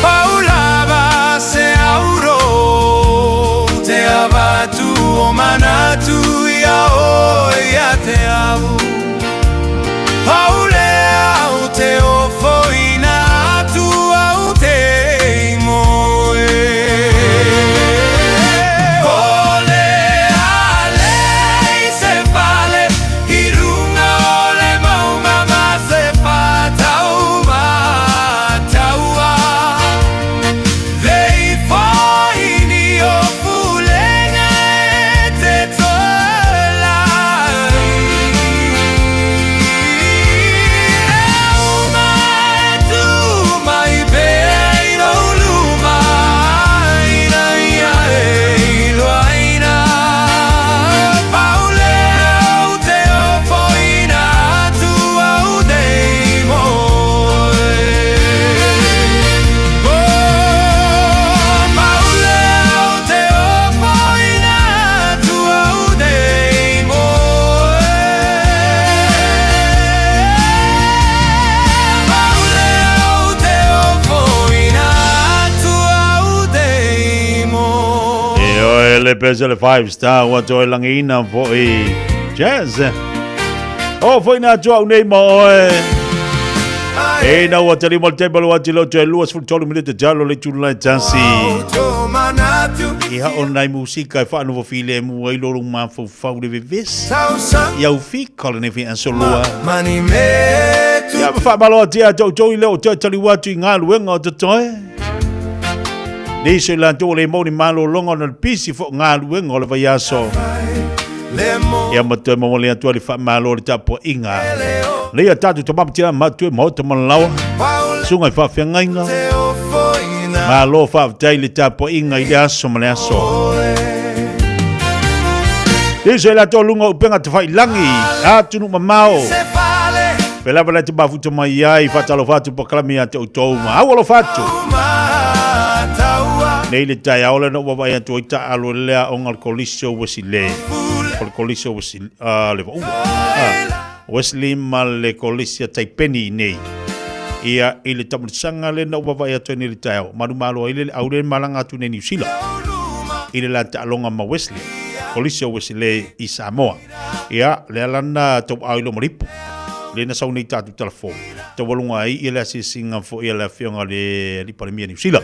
Pau lava se auro te avatu o manatu ia oe ia te au. Pau lea o te ofoina atu au te moe. Ko le alei se fale i runga o le maunga ma se whatau mataua. Lei whaini o fulenga e te toelai. E uma e tu mai pea i lou luma ina ia e iloaina. Pau lea ou te ofoina atu au nei moe. Oh, pau lea ou te ofoina atu au nei moe. Pau lea ou te ofoina atu au nei moe. E oe le pese le five star ua toe langiina fo'i jazz. O foi na atu au nei ma oe. E na ua tali mo le table ua tilo toe 23 minute jalo le tulu lai tasi. Ia o nai musika e whaanofo file mua i loro mafaufau le vevesi. Ia u fika le nefi ansoloa. Ia ma whaamalo atia tau i leo te tali watu i ngā luenga o te toe. Nisi o latou ua le mau ni malologa ona o le pisi foi o galuega o le vaiaso. Ia ma toe momoli atu ai le faamalo o le tapuaiga. Lei a tatou tama ma tina matua i maota ma laoa. Susuga i faafeagaiga. Malo faafetai i le tapuaiga i le aso ma le aso. Nisi o latou luga o upega tafailagi, atunuu mamao. Pe lava le te mafuta mai ai, faatalofa atu pakalami ia te outou ma au alofa atu. Nei le taeao lea na ou vaavaai atu ai taaalo i le aoga o le Kolisi o Wesley. O le Kolisi o Wesley, le Vaoga. Wesley ma le Kolisi a Taipeni i nei. Ia, i le taamilisaga lea na ou vaavaai atu ai nei le taeao, manumalo ai le au lea malaga atu nei Niu Sila. I le la taaloga ma Wesley, Kolisi o Wesley i Samoa. Ia, lea la na tauaao i lou malipu. Lea na sau nei tatou telefoni. Taualuga ai ia le asiasiga foi a le Afioga i le Alii Palemia Niu Sila.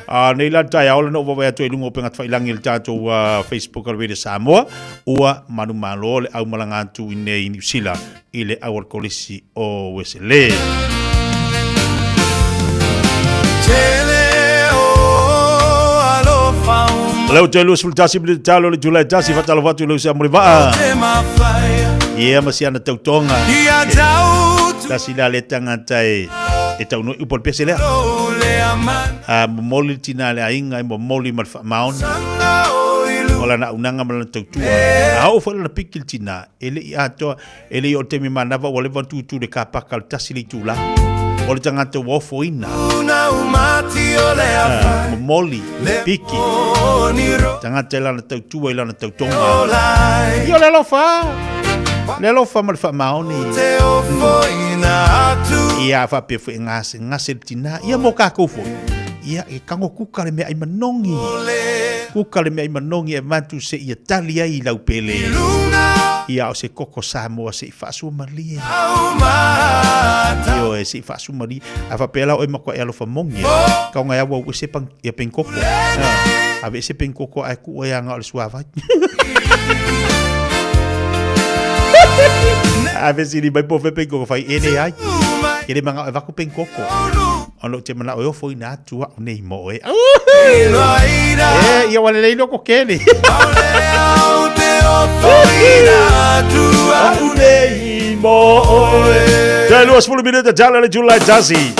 A nei la le taeao lea na ou vaavaai atu ai i luga o upega tafailagi i le tatou Facebook a le Radio Samoa, ua manumalo le aumalaga atu i nei i Niu Sila i le au a le Kolisi o Uesele. Leo te 21 minute talo le July tasi whatalo atu le usa mole vaa. Ia ma si ana tautonga. Tasi la le tangata e e tau no upo le pese lea. A momoli le tina le ainga e momoli ma le whaamaoni. O lana aunaga ma lana tautua. A oo foi lana piki le tina e le i atoa E le i o le taimi manava ua leva ona tūtū le kāpaka o le tasi le itulā. O le tagata ua ofoina. Momoli, piki. Tagata i lana tautua i lana tautoga. Ia o le alofa. Le alofa ma le faamaoni. Ia faapea foi e gasegase le tinā. Ia mo kākou foi. Ia e kago kuka le meaai manogi. Kuka le meaai manogi e avatu se ia tali ai i lau pele. Ia o se koko Samoa se i faasuamalie. Ioe, se i faasuamalie. A faapea la oe matua e alofa mogi, kaoga e auau ese pang, ia penkoko. Ave ese penkoko ae tuu ai aga o le suavai. A fesili mai po fe penkoko fai e leai. Ke le manao e vaku penkoko. Ona ou te manao e ofo ina atu au nei mo oe. E, ia ua lelei loko kele. Au nei mo oe. Te 20 minuta tala le July tasi.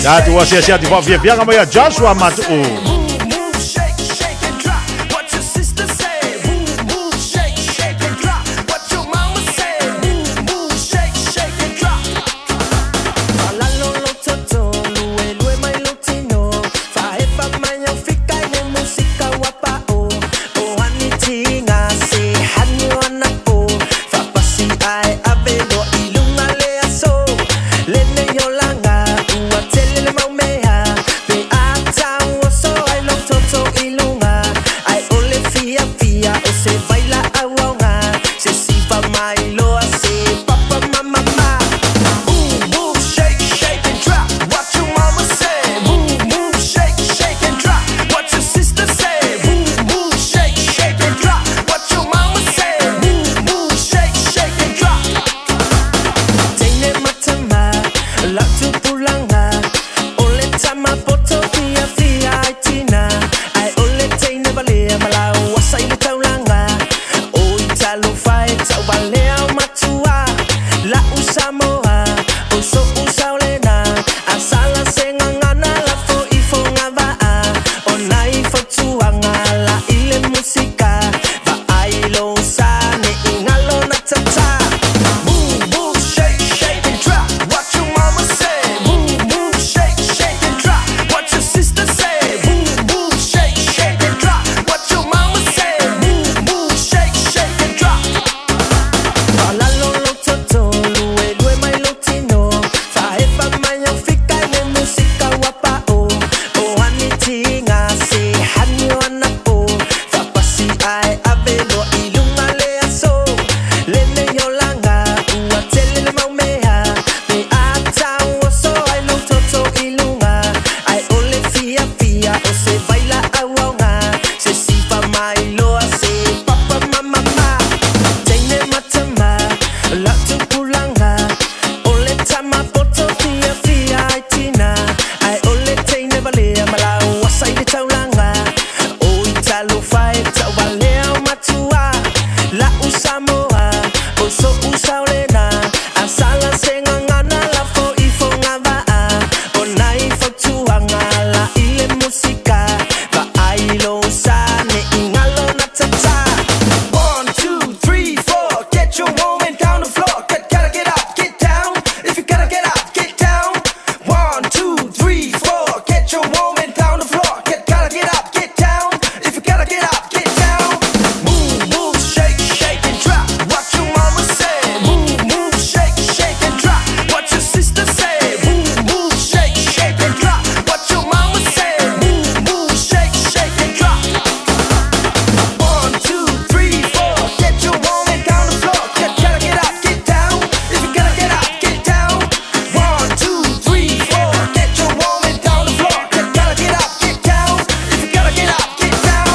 Tatu asiasi atu whaafiafiaga mai a Joshua Matu'u. se vaila auaoga Se sifa mailoa se papa ma ma. Move, move, shake, shake and drop. What your mama say? Move, move, shake, shake and drop. What your sister say? Move, move, shake, shake and drop. What your mama say? Move, move, shake, shake and drop. Teine matama, lau tupulaga, o le tama poto fiafia ai tina, ae o le teine valea ma lau asa i le taulaga, o i talofa e tauvalea o matua, la'u Samoa, o so'u saolena, a sala se gagana lafo i fogavaa, o nai fautuaga la i le musika, vaai lou sa ne'i galo na tata. Move, move, shake, shake and drop. What your mama say? Move, move, shake, shake and drop. What your sister say? Move, move, shake, shake and drop. What your mama say? Move, move, shake, shake and drop. Faalalo lou toto, luelue mai lou tino, faaepa mai au fika i le musika ua pa'o. O ani tiga se hani o anapo, faapasi ae ave loa i luga le aso. Lenei olaga ua tele le mau mea, pe a tauoso ai lou toto i luga, ae o le fiafia o se vailaau aoga, se sifa mailoa se papa ma mama. Teine ma tama, lau tupulaga, o le tama poto fiafia ai tina, ae o le teine valea ma lau asa i le taulaga, o i talofa e tauvalea o matua, la'u Samoa, o so'u saolena, a sala se gagana lafo i fogavaa, o nai fautuaga la i le musika, vaai lou sa ne'i galo na tata. One, two, three, four. Get your woman down the floor. Get, gotta get up, get down. If you gotta get up, get down. One, two, three, four. Get your woman down the floor. Get, gotta get up, get down. If you gotta get up, get down. Move, move, shake, shake and drop. What your mama say? Move, move, shake, shake and drop. What your sister say? Move, move, shake, shake and drop. What your mama say? Move, move, shake, shake and drop. One, two, three, four. Get your woman down the floor. Get, gotta get up, get down. If you gotta get up, get down. One, two, three, four. Get your woman down the floor. Get, gotta get up, get down. If you gotta get up, get down.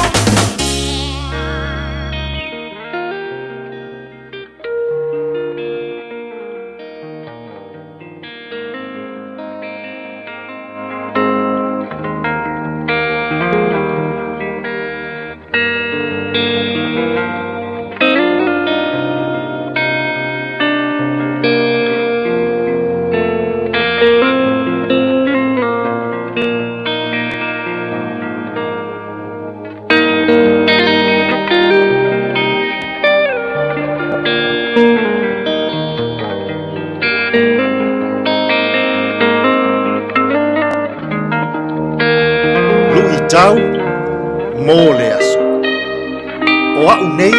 Luʻitau mo le aso. O aʻu nei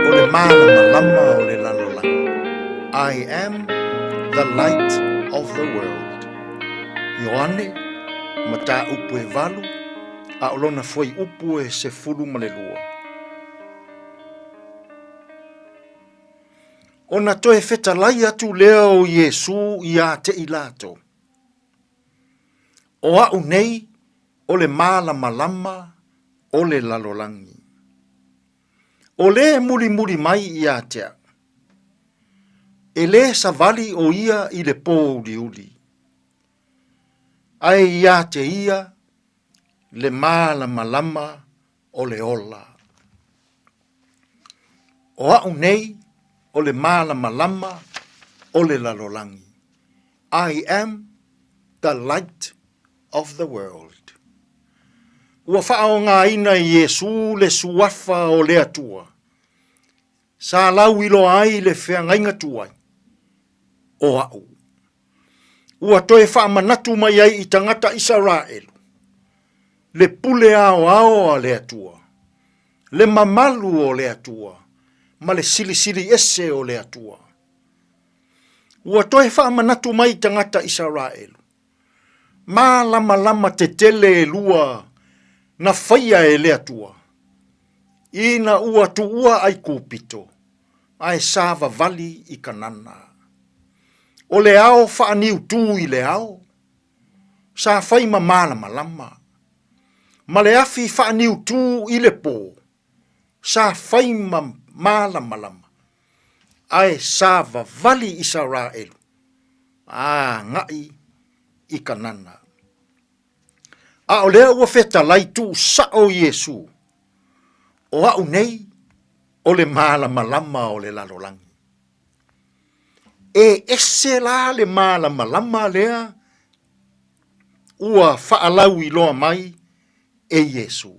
o le mālamalama o le lalolagi. I am the light of the world. Ioane, mataupu e valu, a o lona fuaiupu e 12. Ona toe fetalai atu lea o Iesū iā te i latou, O aʻu nei o le mālamalama o le lalolagi. O lē mulimuli mai iā te aʻu, e lē savali ʻo ia i le pōuliuli, ae iā te ia le mālamalama o le ola. O aʻu nei o le mālamalama o le lalolagi. I am the light of the world. Ua faaaogaina e Iesū le suafa o le Atua, sa lauiloa ai le feagaiga tuai, o aʻu. Ua toe faamanatu mai ai i tagata Isaraelu, le pule aoao a le Atua, le mamalu o le Atua, ma le silisili ese o le Atua. Ua toe faamanatu mai i tagata Isaraelu, malamalama tetele e lua na faia e le Atua, Ina ua tuua Aikupito, ae savavali i Kanana. O le ao faaniutū i le ao, sa fai ma malamalama, ma le afi faaniutū i le pō, sa fai ma malamalama, ae savavali Isaraelu, a agai i Kanana. A o lea ua fetalai tuusao Iesu, o au nei o le malamalama o le lalolagi. E ese la le malamalama lea ua faalauiloa mai e Iesu.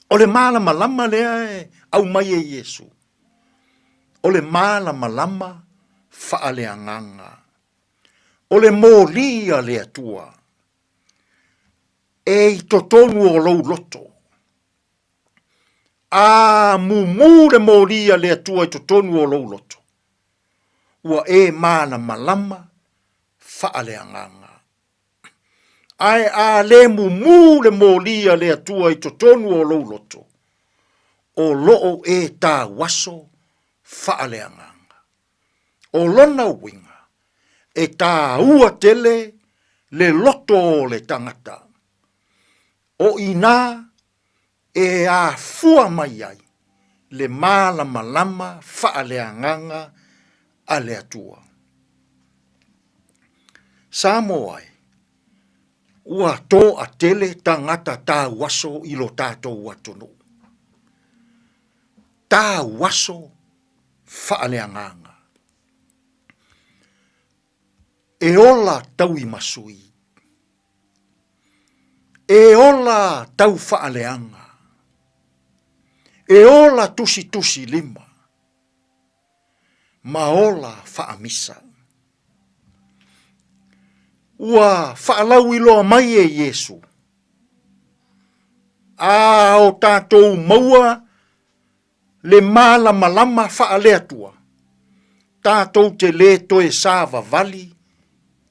O le malamalama lea e aumai e Iesu, o le malamalama faaleagaga. O le moli a le Atua e i totonu o lou loto. A mumu le moli a le Atua i totonu o lou loto, ua e malamalama faaleagaga. Ae a le mumu le moli a le Atua i totonu o lou loto, o loo e tauaso faaleagaga. O lona uiga, e tāua tele le loto o le tangata. O i inā e afua mai ai le malamalama faaleagaga a le Atua. Samoa e, ua toatele tagata tauaso i lo tatou atunuu. Tauaso faaleagaga. E ola tauimasui. E ola taufaaleaga. E ola tusitusilima. Ma ola faamisa. Ua faalauiloa mai e Iesu, a o tatou maua le malamalama faale-Atua, tatou te lē toe savavali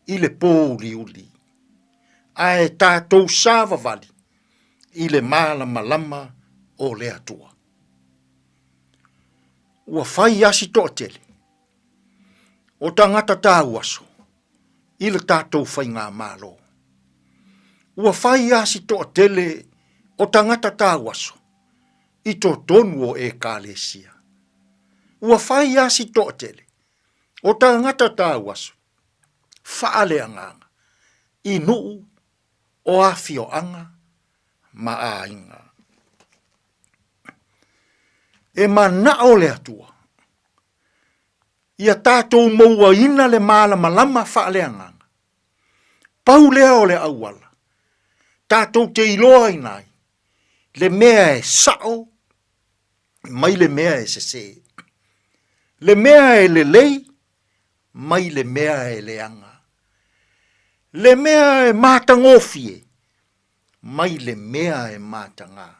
i le pōuliuli, ae tatou savavali i le malamalama o le Atua. Ua fai a si toatele o tagata tauaso i le tatou faigamalo. Ua fai a si toatele o tagata tauaso i totonu o Ekalesia. Ua fai a si toatele o tagata tauaso faaleagaga i nuu o afioaga ma aiga. E manao le Atua ia tatou mouaina le malamalama faaleagaga. Pau lea o le auala tatou te iloaina ai le mea e sao mai le mea e sesē, le mea e lelei mai le mea e leaga, le mea e matagofie mai le mea e matagā.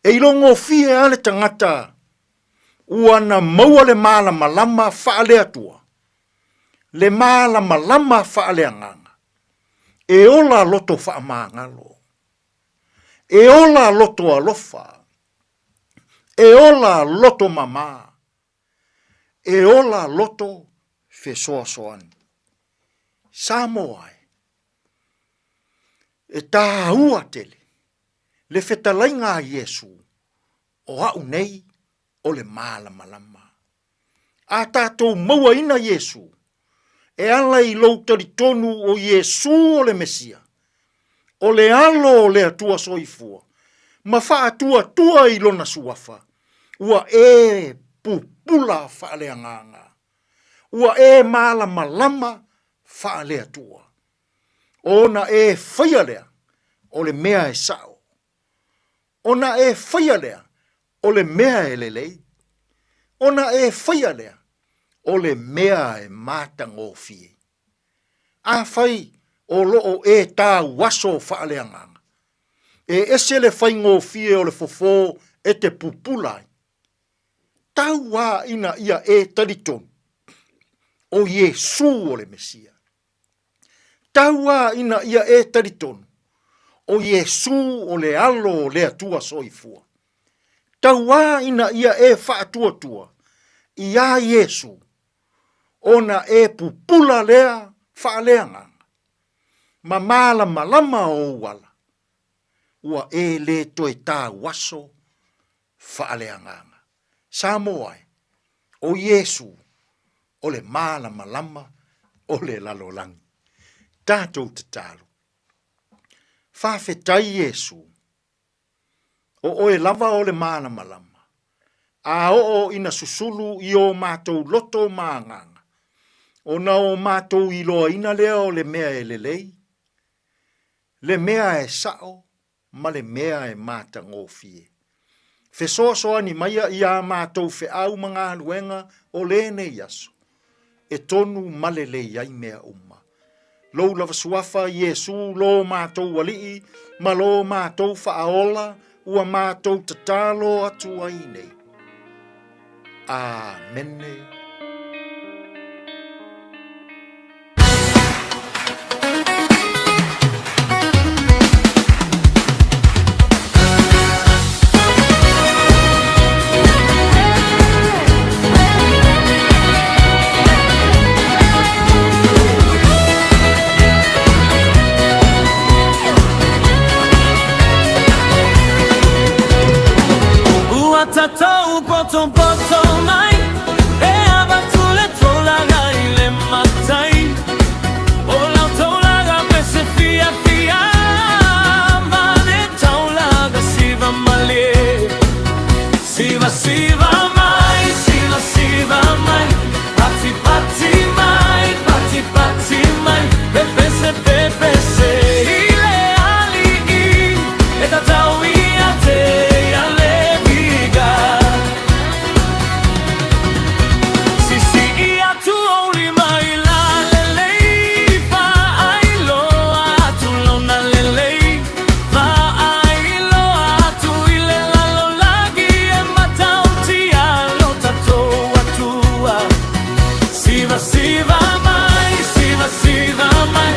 E ilogofie lava le tagata ua na maua le malamalama faale-Atua, le malamalama faale-agaga, e ola loto faamagalo, e ola loto alofa, e ola loto mama, e ola loto fesoasoani. Samoa e, e tāua tele le fetalaiga a Iesu o a'u nei o le malamalama. A tatou mauaina Iesu, e ala i lou talitonu o Iesu o le Mesia, o le Alo o le Atua Soifua, ma faatuatua i Lona Suafa, ua e pupula faaleagaga, ua e malamalama faale-Atua. Ona e faia lea o le mea e sao. Ona e faia lea o le mea e lelei. Ona e faia lea o le mea e matagofie. Afai o lo o e tauaso faaleagaga, e ese le faigofie o le fofo e te pupula ai. Tau a ina ia e talitonu o Iesu o le Mesia. Tau a ina ia e talitonu. O Iesū o le Alo o le Atua Soifua. Tauā ina ia e faatuatua iā Iesū, ona e pupula lea faaleagaga, ma malamalama ou ala, ua e lē toe tauaso faaleagaga. Samoa e, o Iesū o le malamalama o le lalolagi. Tatou tatalo. Faafetai Iesu, o oe lava o le malamalama, a oo ina susulu i o matou loto ma agaga, ona o matou iloaina lea o le mea e lelei, le mea e sao ma le mea e matagofie. Fesoasoani maia iā matou feau ma galuega o lenei aso, e tonu ma lelei ai mea uma. Lou lava suafa, Iesu, lo matou Alii ma lo matou Faaola, ua matou tatalo atu ai nei. Amene. Ua tatou potopoto mai E avatu le tolaga i le matai O lau taulaga pese fiafia Ma le taulaga siva malie Siva siva mai, siva siva mai Pati pati mai, pati pati mai Pepese pepese i le ali'i E tatau ia te ia le viga Sisi'i atu ou lima i lalelei Faailoa atu lona lelei Faailoa atu i le lalolagi E matautia lo tatou Atua Siva siva mai, siva siva mai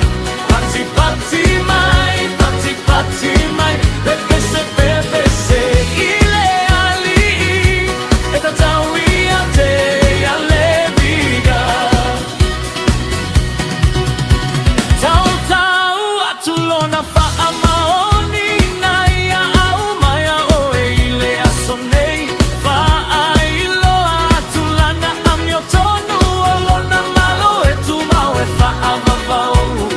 Pati pati mai, pati pati mai Pepese pepese i le ali'i E tatau ia te ia le viga Tautau atu lona faamaoni Na ia aumaia oe i le aso nei Faailoa atu lana amiotonu O lona malo e tumau e faavavau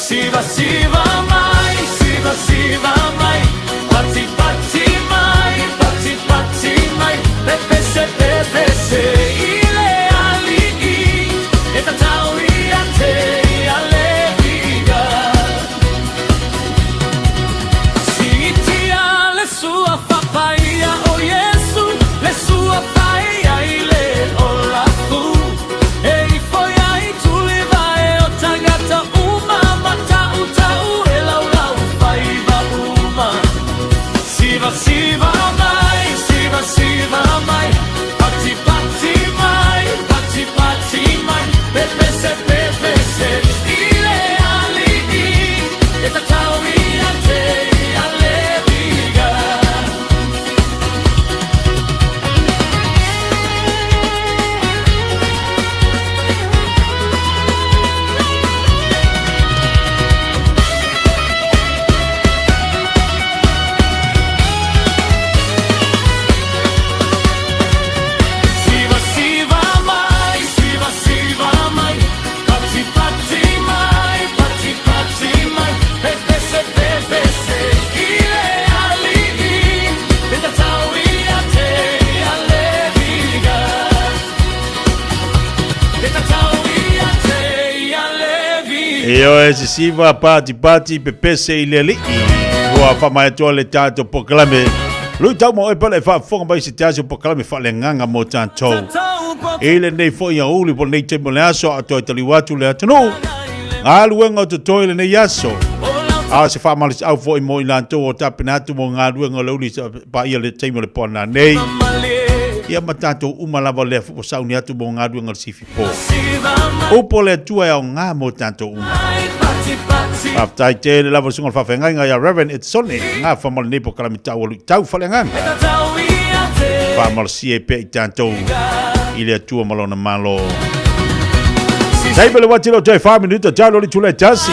Siva siva mai, siva siva mai Pati pati mai, pati pati mai Pepese pepese i le ali'i E tatau ia te ia le viga Siitia le suafa paia o Iesu Le suafa e ia i le ola fu E ifo ia i tulivae o tagata uma Matautau e laulau faiva uma Siva siva mai, siva siva mai Pati pati mai, pati pati mai Pepese pepese i le ali'i E tatau ia te ia le viga. Siva siva mai, siva siva mai Pati pati mai, pati pati mai Pepese pepese i le ali'i E tatau ia te ia le viga E tatau ia te ia le viga. Ioe sisiva pati pati pepese i le alii. Ua faamaea atu le tatou polokalame. Lui tau ma oe pale e faafofoga mai se tasi o polokalame faaleagaga mo tatou. I lenei foi aoauli po o lenei taimi o le aso a toe taliu atu le atunuu. Galuega o totoe lenei aso. A o se faamalosiau foi mo i latou o tapena atu mo galuega o le aoauli paia le taimi o le poana nei. Ia ma tatou uma lava lea foi ua sauni atu mo galuega o le sifi po. Upu o le Atua e aoga mo tatou uma. Faafetai tele lava i le susuga i le faafeagaiga ia Reverend Edsone Gafa ma lenei polokalame tau o luitau faaleagaga. Faamalosia ai pea i tatou i le Atua ma Lona Malo. Taimi le wati lo toe 4 minuta talo le tula e tasi.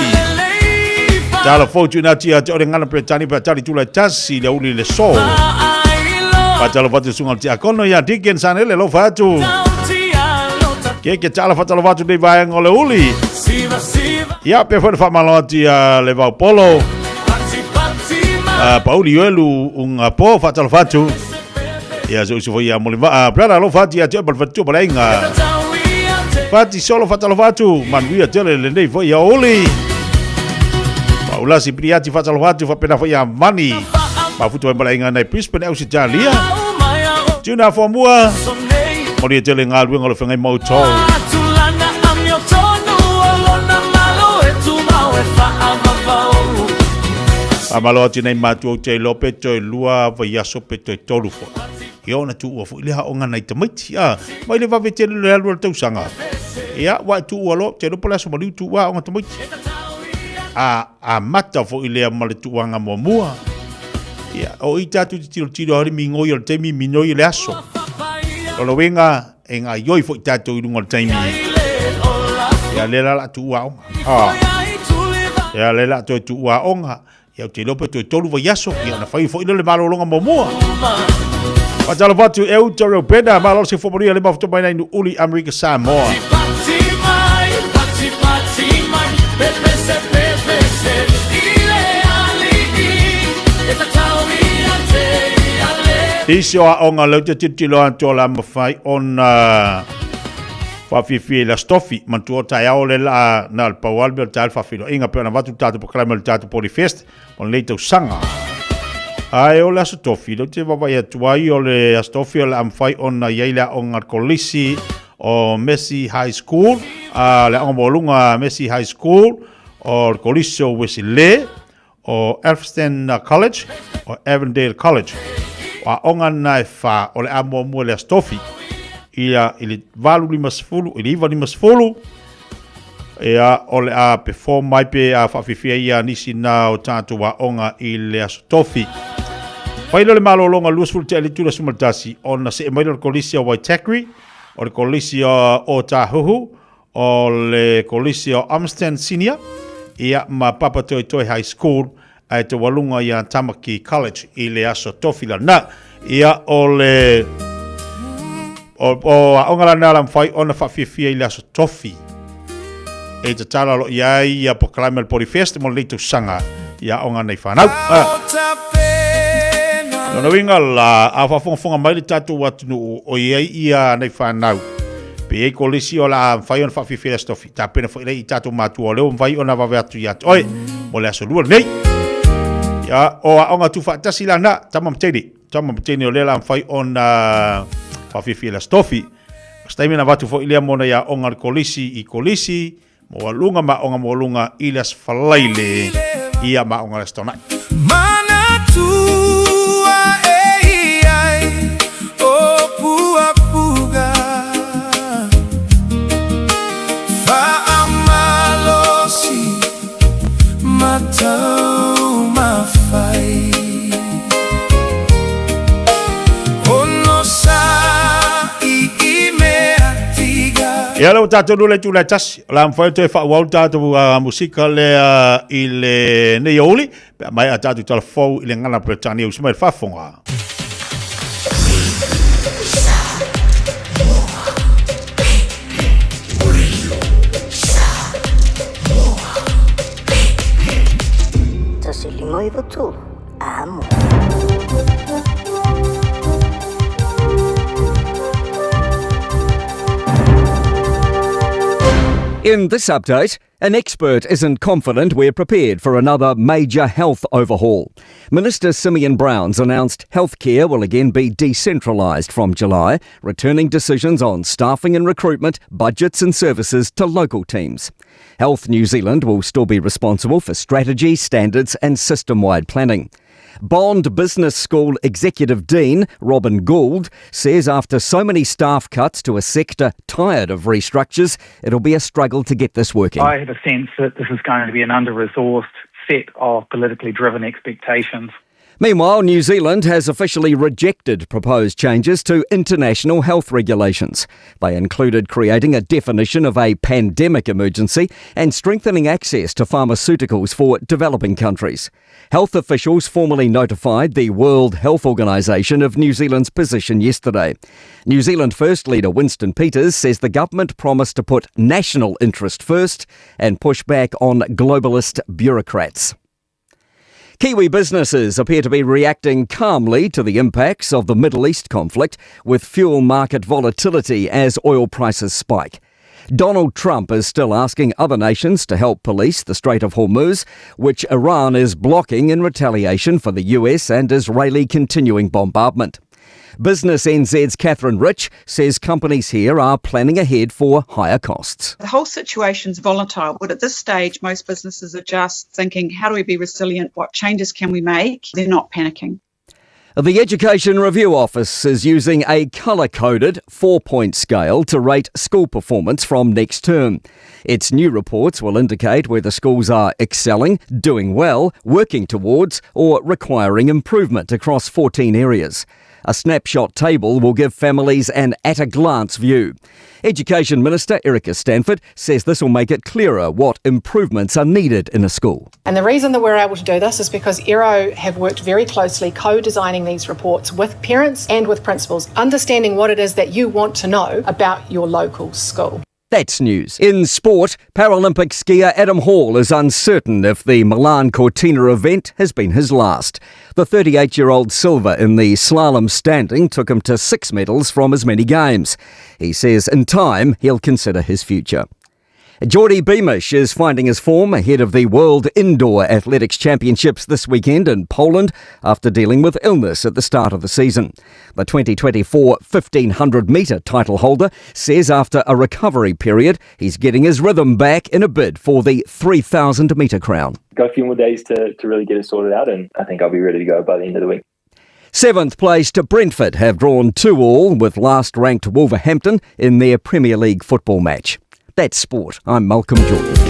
Talo fou tuina atu ia te ole ngana Peretani pe tali tula e tasi le uli le so. Fatalo fatu sunga le tiakono ia Deacon Sanele lo fatu. Ke ke tala fatalo fatu nei vaenga o le uli. Ia pe foi whamalo atu ia le vaupolo. Pauli Ioelu unga po fatalo fatu. Ia so usu foi ia moli vaa. Brother alofa atu ia te oe ma le faletua ma le aiga. Fati solo fatalofa atu manuia tele lenei foi ia uli. Paulasi Piliati fatalofa atu faapena foi ia Mani. Mafuta mai ma le aiga nai Brisbane Ausitalia. Tuna fuamua. Manuia tele galuega o le feagai ma outou. Faamalo atu i nai matua ou te iloa pe toe lua vaiaso pe toe tolu foi. Ia ona tuua foi lea aoga nai tamaiti. A, mai le vave tele le alu o le tausaga. Ia, ua e tuua loa, te iloa po o le aso maliu tuua aoga tamaiti. A, amata foi lea ma le tuuaga muamua. Ia, o i tatou te tilotilo lava i le migoi o le taimi, migoi o le aso. O lona uiga, e gaoioi foi tatou i luga o le taimi. Ia, lea la o le a tuua aoga. A, ia, lea o le a toe tuua aoga. Ia, ou te iloa pe toe tolu vaiaso, ia ona fai foi lea o le malologa muamua. Faatalofa atu e uta Reubena, malo se fomanuia le mafuta mai nai Nu'uli, Amerika Samoa. Nisi o aoga lea ou te tilotilo atu o le a mafai ona Faafiafia i le Aso Tofi, manatua o taeao le la na o le pau lava le mea o le taeao le faafeiloaiga pei ona avatu le tatou polokalame o le tatou Poly Fest mo lenei tausaga. Ae o le Aso Tofi, lea ou te vaavaai atu ai o le Aso Tofi o le a mafai ona i ai le aoga a le Kolisi o Messi High School, a le aoga maualuga Messi High School, o le Kolisi o Uesilē, o Elphinstone College, o Avondale College. O aoga na e whā, o le a muamua le Aso Tofi. Ia, i le 8.50, i le 9.50, ia, o le a perform mai pe a whaawhiwhia ia nisi na o tātou aoga i le Aso Tofi. Whai leo le malologa 20 te ali tula 11, ona see mai leo le kolisi o Waitakere, o le kolisi o Ōtāhuhu, o le Kolisi o Amston Senior, ia, ma Papatoetoe High School, ae taualuga ia Tamaki College i le aso tofi lana. Ia, o le o, o aoga lana la mawhai ona whaafiafia i le aso tofi. E tatalo alo i ai ia polokalame o le Poly Fest mo lenei tausaga i aoga nei whanau. Ah. Lona uiga la, a faafogafoga mai le tatou atunuu o i ai ia nei whanau. Pe i ai kolisi o le a mafai ona faafiafia le Aso Tofi, tapena foi lea i tatou matua o lea ua mafai ona vave atu ia te oe mo le aso lua lenei. Ia, o aoga tuufaatasi la na, tama ma teine, tama ma teine o lea la mafai ona faafiafia le Aso Tofi. O se taimi ona avatu foi lea mo nai aoga o le kolisi i kolisi, maualuga ma aoga maualuga i le Aso Faraile, ia ma aoga o le Aso Toonai. Manatua e i ai o puapuga Faamalosi ma taumafai Ono sa i i mea tiga Ia lea ua tatou lula i tula e tasi, o le a mafai ona toe faaauau le tatou musika lea i lenei aoauli, pe a maea tatou tala fou i le gagana Peretania usu mai le faafofoga. 153, amo. In this update, an expert isn't confident we're prepared for another major health overhaul. Minister Simeon Brown's announced healthcare will again be decentralised from July, returning decisions on staffing and recruitment, budgets and services to local teams. Health New Zealand will still be responsible for strategy, standards and system-wide planning. Bond Business School Executive Dean Robin Gould says after so many staff cuts to a sector tired of restructures, it'll be a struggle to get this working. I have a sense that this is going to be an under-resourced set of politically driven expectations. Meanwhile, New Zealand has officially rejected proposed changes to international health regulations. They included creating a definition of a pandemic emergency and strengthening access to pharmaceuticals for developing countries. Health officials formally notified the World Health Organization of New Zealand's position yesterday. New Zealand First Leader Winston Peters says the government promised to put national interest first and push back on globalist bureaucrats. Kiwi businesses appear to be reacting calmly to the impacts of the Middle East conflict, with fuel market volatility as oil prices spike. Donald Trump is still asking other nations to help police the Strait of Hormuz, which Iran is blocking in retaliation for the US and Israeli continuing bombardment. Business NZ's Catherine Rich says companies here are planning ahead for higher costs. The whole situation's volatile, but at this stage, most businesses are just thinking, how do we be resilient? What changes can we make? They're not panicking. The Education Review Office is using a colour coded four point scale to rate school performance from next term. Its new reports will indicate whether schools are excelling, doing well, working towards, or requiring improvement across 14 areas. A snapshot table will give families an at a glance view. Education Minister Erica Stanford says this will make it clearer what improvements are needed in a school. And the reason that we're able to do this is because ERO have worked very closely co designing these reports with parents and with principals, understanding what it is that you want to know about your local school. That's news. In sport, Paralympic skier Adam Hall is uncertain if the Milan Cortina event has been his last. The 38 year old silver in the slalom standing took him to six medals from as many games. He says in time he'll consider his future. Geordie Beamish is finding his form ahead of the World Indoor Athletics Championships this weekend in Poland after dealing with illness at the start of the season. The 2024 1500 metre title holder says after a recovery period, he's getting his rhythm back in a bid for the 3000 metre crown. Got a few more days to, to really get it sorted out, and I think I'll be ready to go by the end of the week. Seventh placed Brentford have drawn 2 all with last ranked Wolverhampton in their Premier League football match. That's sport. I'm Malcolm Jordan.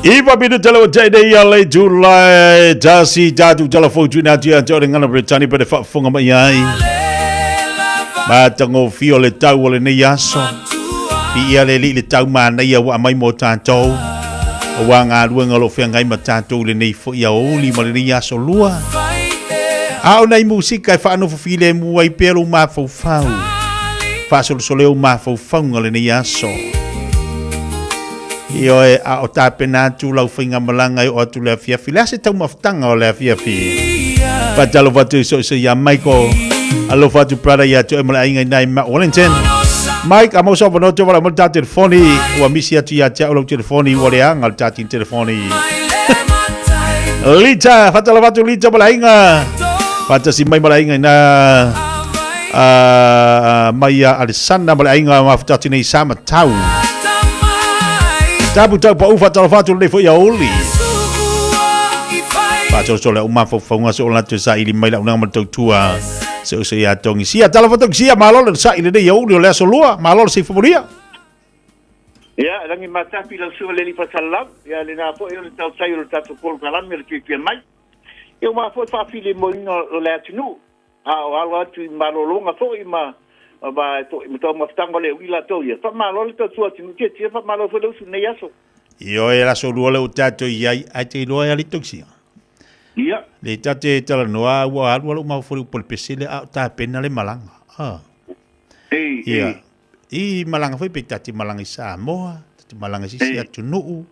Iva minute le o te nei a le July tasi tātou tala fou tuina atu ia te ore ngana Britani pe te whaafunga mai ai. Mātangōfie o le tau o lenei aso. I ia le li le tau mānaia ua mai mō tātou. O wā ngā luenga lo whengai ma tātou le nei fo ia oli ma le nei aso lua. A o nei musika e whaanofo file mua i pelo mafaufau. Whaasolosole o mafaufaunga le nei aso. Ioe, a o tāpena atu lau whainga malanga i o atu le afiafi. Le ase tau mafutanga o le afiafi. Whatalo whatu i so iso ia Michael. Alofa atu brother ia atu e mala ainga i nai ma Wellington. Mike, a mausa wanoto te wala mo tā telefoni. Ua misi atu ia te au lau telefoni. Ua le anga le tā telefoni. Lita, whatalo whatu Lita mala ainga. Whatasi mai mala ainga i nā mai a Alessandra mala ainga mafutatu nei sa matau. Tapu tau pa ufa talo fatu le fo ia oli. Fa tolo le uma fo fonga so la tu sa ili mai la una ma tau tua. Se o se ia tongi sia talo fatu sia malo le sa ili nei oli o le aso lua malo le se fo moria. Ia, rangi matapi lau suga le lipa salalau, ia le nā foi o le tau tai o le tātou polo kalami o le tuipia mai. Ia o mā foi whaafile mo inga o le atunuu. A o alo atu i malolonga foi ma ma to ma tau mafutanga o le ui latou ia. Whamalo le tau tua atu tia tia whamalo foi le usu nei aso. Io e la so lua le o tātou i ai ai te iloa e ali tausia. Ia. Le tate tala noa ua alu alu mau fori upole pesele a o tā pena le malanga. Ah. Ei, Ia. ei. I malanga foi pe tati malanga i Samoa, tati malanga i sisi atunuu,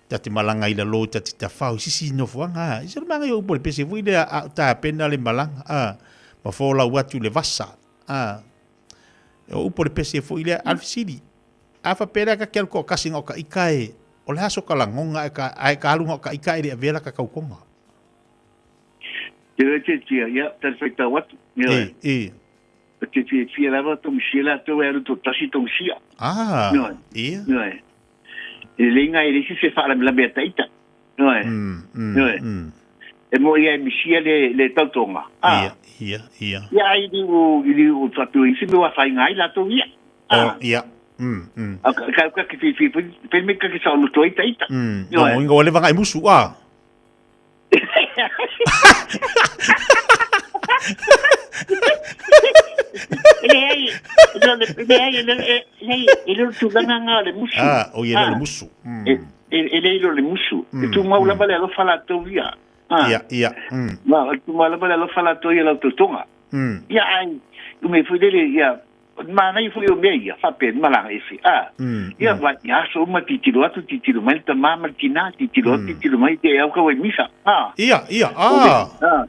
tati malanga i lalo tati tafau, sisi nofoanga. I se manga i upole pese foi le a o tā pena le malanga. Ah. Ma fō lau atu le vasa. Ah. O upole pese foi le alfisili. A fa pera ka kel ko kasi ngo ka ikae. O le aso ka langonga e ka ai ka alunga o ka ikae le avela ka kaukonga. Te rei te tia, ia, te whai tau atu. Ia, E, e. Te te fia lava tong sia la tau e aru tō tasi tong sia. Ah, Noe. ia. Noe. E le inga e le sisi wha lambe a taita. Noe. Noe. E mo ia e misia le, le tautonga. Ah. Ia, ia, ia. Ia ai li u, i li u tatu i simi wa whai ngai la tau ia. O, ia. A ka ka ka ki fi fi fi me ka ki sa ulu toi taita. No, inga wale vanga i musu, ah. Le ai, le le ai le le e le tulaga nga le musu. Ah, o ia le musu. E e le ilo le musu. E tu mau lava le alofa la tau ia. Ah. Ia, ia. Ma tu mau lava le alofa la tau ia la tonga. Ia ai, u me foi le ia ma nei foi o me ia fa pe malanga e fi. Ah. Ia va ia so ma titilo atu titilo mai ta mama tina titilo atu titilo mai te au ka wai misa. Ah. Ia, ia. Ah. Ah.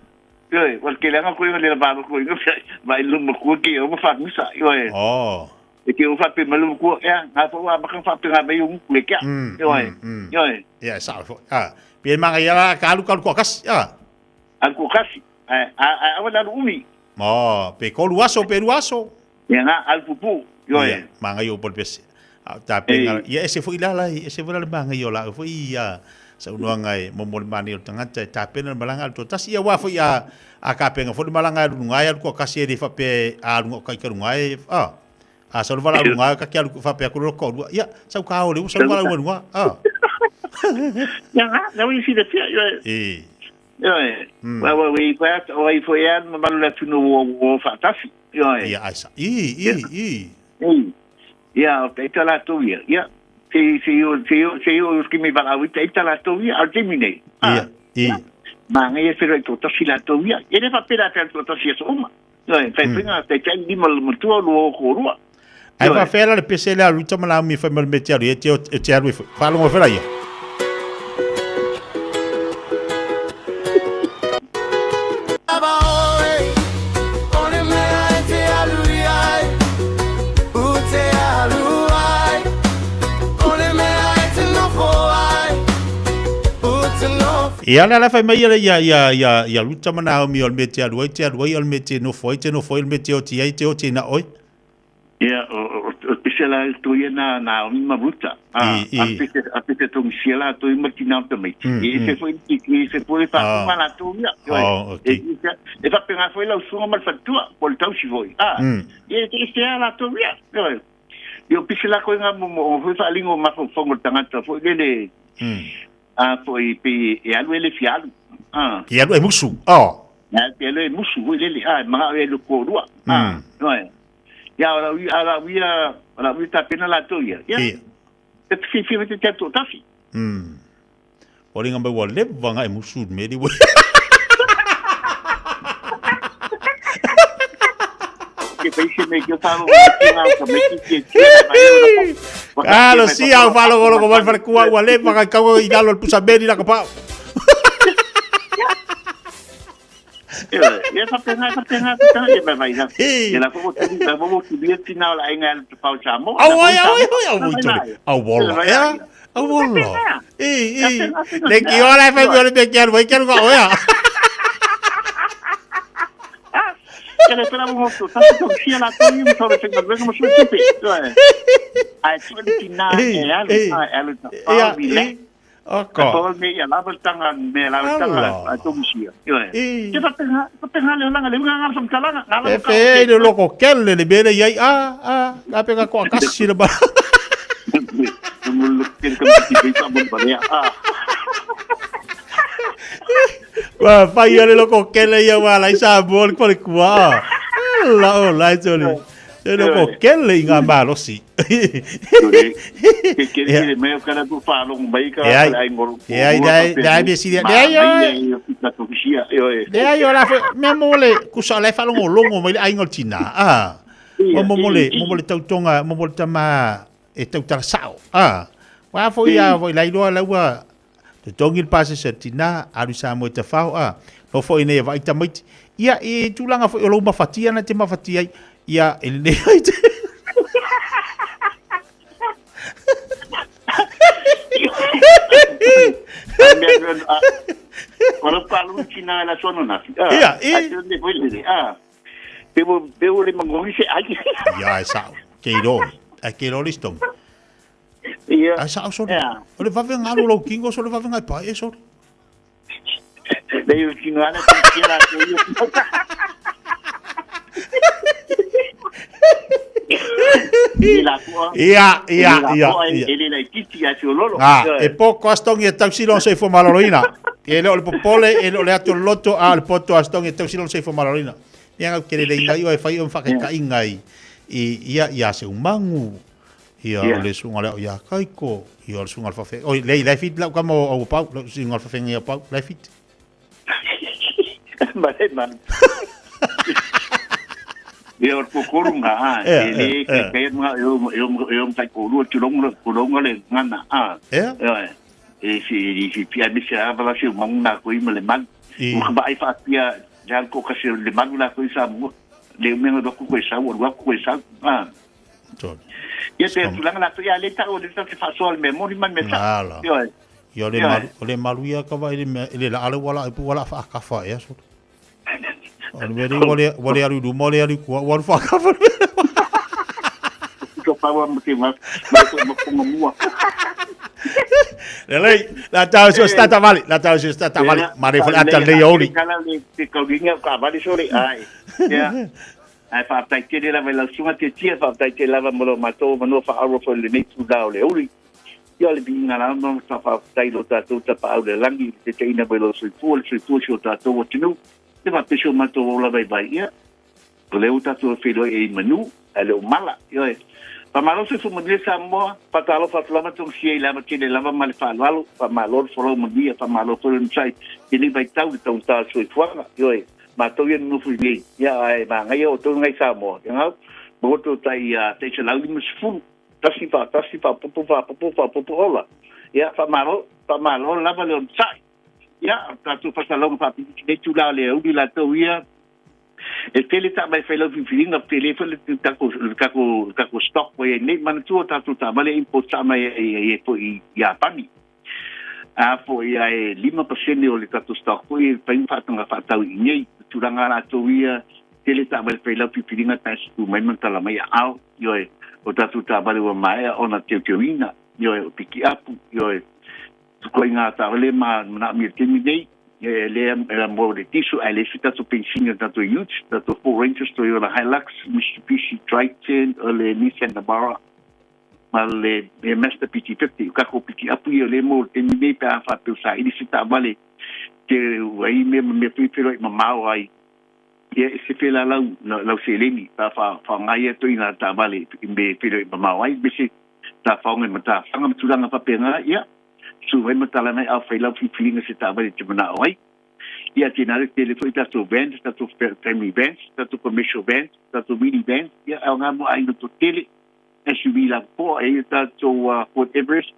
Ioe, wal ke langa koe le va ko inga va ilu mo ko ke o fa misa. Ioe. Oh. E ke o fa pe malu ko e nga fa wa ba ka fa pe nga mai u le kia. Ioe. Ioe. Ia, sa fo. Ah. Pe manga ia la ka alu ka alu ko kasi. Ah. Al ko kasi. A a a wala umi. Oh, pe ko luaso, pe luaso. Ia nga al pupu. Ioe. Ia, manga i o pol pese. A ta pe nga ia ese foi la ese foi la manga i o la foi ia sa unuanga e mo mo mani o tangata e ta pena malanga al to tasi ia wa foi a ka penga foi malanga alu ngai al ko kasi e fa pe a lu ka ka ngai a a sa lu vala lu ngai ka kia lu fa pe ko ko ia sa ka o le sa lu vala lu ngai a Ia nga, na wi si le fia. Ioe. E. Ioe. Wa wa wi pa o i foi an ma malu la tunu o o fa tasi. Ioe. Ia ai sa. I i i. I. Ia, o te ita la tau ia. Ia. Se se o se o se o ki me vala wi te ita la tau ia al te mine. Ia. I. Ma ngai e fero i tō tasi la tau ia. E le fa pera te tō tasi e so oma. Ioe, fai pinga te tai lima le matua lu o ko rua. Ai fa fela le pese le alu tama la mi fa me te alu e te e te alu e fa longo fela ia. Ia la la fai mai ia ia ia ia ia luta mana o mi o le me te alu ai te alu ai o le me te nofo ai te nofo ai o le me te oti ai te oti na oi. Ia, o pese la tō ia na na o ma ruta. I, i. A pese a pese tō misia la tō i matina o tamai. E se foi i se foi pa kuma la tō ia. Oh, okay. E e fa penga foi la usunga ma le fatua, po le tausi foi. Ah. E te se la tō ia. Ioe. Io pese la koe ngā mo mo foi whaalingo ma fo fongo tangata foi le le. A foi pe e alu ele fia alu. A. E alu e musu. Oh. A pe alu e musu foi lele. A manga e lu ko lua. A. Ioe. Ia o lau ia lau ia lau ia tapena latou ia. Ia. Ia. Te fi fi te te to tafi. O ringa mai ua leva nga e musu me li ua. Ke paise me ke falo ke nga ka me ki ke Alo si au falo ko ko mai kua ua leva nga kau i lalo le pusa meri la ka pau. Ia faapena faapena faapena ia mai mai la. Ia la fo tu la fo tu dia tina la inga le pau sa mo. Au ai au ai au ai tole. Au wola. Ea. Au wola. E e. Le ki ora e fai mi ole ke aru ke aru ka oea. Ia le pera mo tu ta tu sia la tu ni so le fenga venga mo su tupe. Ai tu le tina e alu ai alu ta pau mi le. Aka. Ka me ia lava tanga me lava tanga a to musia. Ioe. Ke fapenga fapenga le langa le nga nga som talanga nga E fe le loko kele le bele iai a a ka pe ka ko akasi le ba. Wa fai le loko kele ia wa lai sa bol ko le kua. La o lai tole. E loko kele i ngā malosi. Ke ke ke me o kana tu whalongo mai ka ai ngoro. E ai dai dai me si dai ai. Dai ai ora me mole kusa le whalongo longo mai ai ngol tina. Ah. Mo mo le mo le tautonga mo mo le tama e tautala sao. Ah. Wa fo ia fo lai loa laua te tongi le pase se tina alu sa mo te whao a. No fo ine vai tamaiti. Ia e tūlanga fo o lou mafatia na te mafatia ai. Ia e le ai te. Ora palu tina la sono na. Ia, e. Ai te foi le. Ah. Pebo pebo le mangongi se ai. Ia e sao. Ke iro. Ai ke iro listong. Ia. Ai sao sore. O le vave ngalo lau kingo so le vave ngai pai e sore. Le yo kingo ala te kira ko yo. Ia, ia, ia. E le lai titi a lolo. Ah, e poko astongi e tausi lon soifua maloloina. E le o le popole, e le o le atu loto a le poto astongi e tausi lon soifua maloloina. Ia ngau kere le inga iwa e whai o mwhakaika inga i ia ia se umangu. Ia o le sunga leo ia kaiko. Ia o le sunga le whawhe. Oi, lei lai fit lau kama o pau, lau sunga le whawhenga ia pau, lai fit. Mare man. Ia o kokorunga a e le ke ke nga e o e o tai ko tu longa ko longa le ngana a. E si si pia mi se ava se manguna ko i le man. O ka ba fa pia jan ko ka se le man la ko sa mo le me no ko ko sa o ko sa a. Ia te tulanga la ia le ta o le ta fa so le mo man me sa. Ia Ia le malu, o le malu ia ka vai le la ale wala e pu wala fa ka fa ia so. O le meri wale wale alu du mole alu ku wala fa ka fa. Ko pa wa mo te ma ma ko mua. Le lei la tau so sta ta vale, la tau so sta ta vale, mare fo ata le oli. Kala le te kauringa ka vale so le ai. Ia. Ai fa tai te le la vela sunga te tia fa tai te lava mo lo mato mo fa aro fo le nei tu da le oli. Ia le binga la no sa fa tai lo tatou ta pa le langi te te ina velo sui fu le sui fu o tatou o tinu te va pesio mato o la vai vai ia le o tatou filo e manu ale o mala ia pa malo se fu manu sa mo pa talo fa tlama tong si la ma tele lava ma le fa lalo pa malo fo lo manu pa malo fo le sai ni vai tau tau ta sui fu ia ma to ia no fu ni ia ai ma ngai o to ngai sa mo ia mo to tai te se lau ni fu tasi pa popo pa popo pa popo ola ia fa malo lava le sai ia ta tu fa salong fa pi te tu la le u la to ia e tele ta mai felo fi filinga tele fo le ta ko ta ko stock ko nei man tu ta tu ta male import ta mai e po i Japani a fo ia e 5% o le ta tu stock ko e pa fa tanga fa tau i nei tu ranga la to ia tele ta mai felo fi filinga ta tu mai man tala mai au io e o tatu tāwale wa maea o na teuteuina, io e o piki apu, io e tukoi ngā tāwale ma mana mia temi nei, e lea mo le tiso, a le si tato pensina tato Utes, tato Four Rangers, to la Hilux, Mitsubishi Triton, o le Nissan Navara. ma le Mazda BT50. O tatou pikiapu ia o lea e maua i le taimi nei pe a faapea ua saili se taavale tele ua i ai mea ma mea foi e feiloai mamao ai, ia e sefe la lau lau seleni pe a faaaoga ia ituaiga taavale i mea e feiloai mamao ai, aemaise tafaoga i matafaga ma tulaga faapena, ia susu mai ma tala mai a fai lau filifiliga i se taavale e te manao ai. Ia tēnā le tele foi tatou vans, tatou family vans, tatou commercial vans, tatou mini vans, ia e aoga mo aiga toatele, SUV lapopoa, e i ai tatou Ford Everest,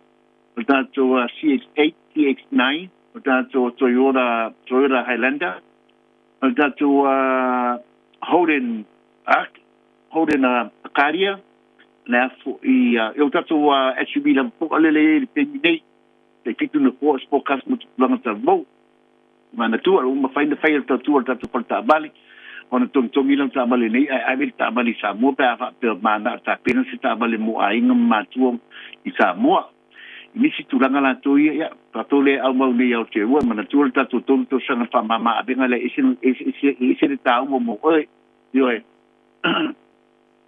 o tatou CX-8, CX-9, o tatou Toyota, Toyota Highlander, o tatou Holden Arc, Holden Acadia, le a foi, o tatou SUV lapopoa lele e i ai i le taimi nei, tai 7 na foa sport cars mo te tulaga talavou. Manatua, ua mafai ona fai e le tautua o le tatou fale taavale ona togitogi lana taavale nei ae ave le taavale i Samoa pe a faapea manao tapena se taavale mo aiga ma matua i Samoa. I nisi tulaga latou ia, ia, tatou lea e aumau nei i Aotearoa, manatua le tatou 3 tausaga faamama avega lea e ese, ese, ese le taua mo oe, ioe.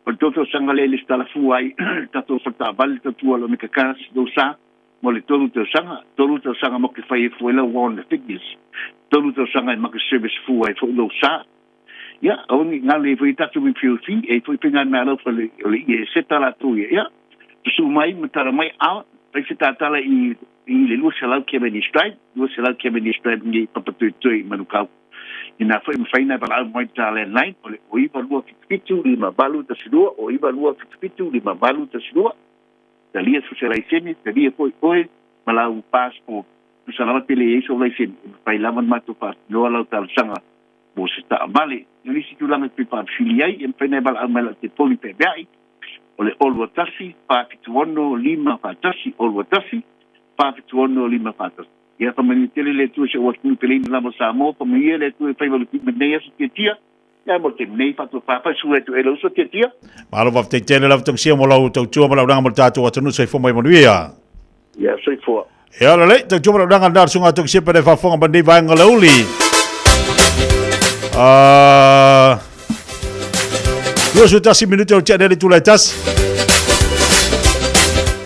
O le 3 tausaga lea e lesitala fua ai le tatou fale taavale, le tautua a le Omega Cars, Losa, mo le 3 tausaga, 3 tausaga mo ke fai e fua ai lau warrant of fitness, 3 tausaga e make service fua ai foi lou sa. Ia, aua ne i galo e i ai foi tatou repeal fee, e i ai foi faiga mea alofa o le ie seta latou ia. Ia, susu mai ma tala mai, a, fai se tatala i, i le 200 Cavendish Drive, 200 Cavendish Drive nei i Papatoetoe i Manukau. Inā foi mafai ona e valaau mai i ta landline o le 9277 5812, 9277 5812. Talia so se laisene, talia foi oe ma lau passport. Tusa lava pe leai sou laisene, e mafai lava ona matou faatinoa lau talosaga mo se taavale. O nisi tulaga e toe faafili ai, e mafai ona e valaau mai lau telefoni peapeai, o le 021 476 541, 021 476 541. Ia faamanuia tele le Atua i si ou atunuu peleina lava o Samoa, faamanuia le Atua e fai valupipi ma lenei aso tiatia. Ia mo le taimi nei, faatoa faasua atu e lou uso tiatia. Malo faafetai tele lava Tausia mo lau tautua ma lau laga mo le tatou atunuu soifua mai manuia. Ia soifua. Ia lelei, tautua ma lau laga lena le susuga Tausia pe le faafofoga mai lenei vaega o le uli. Ah, 21 minute o le tea nei le itula e tasi.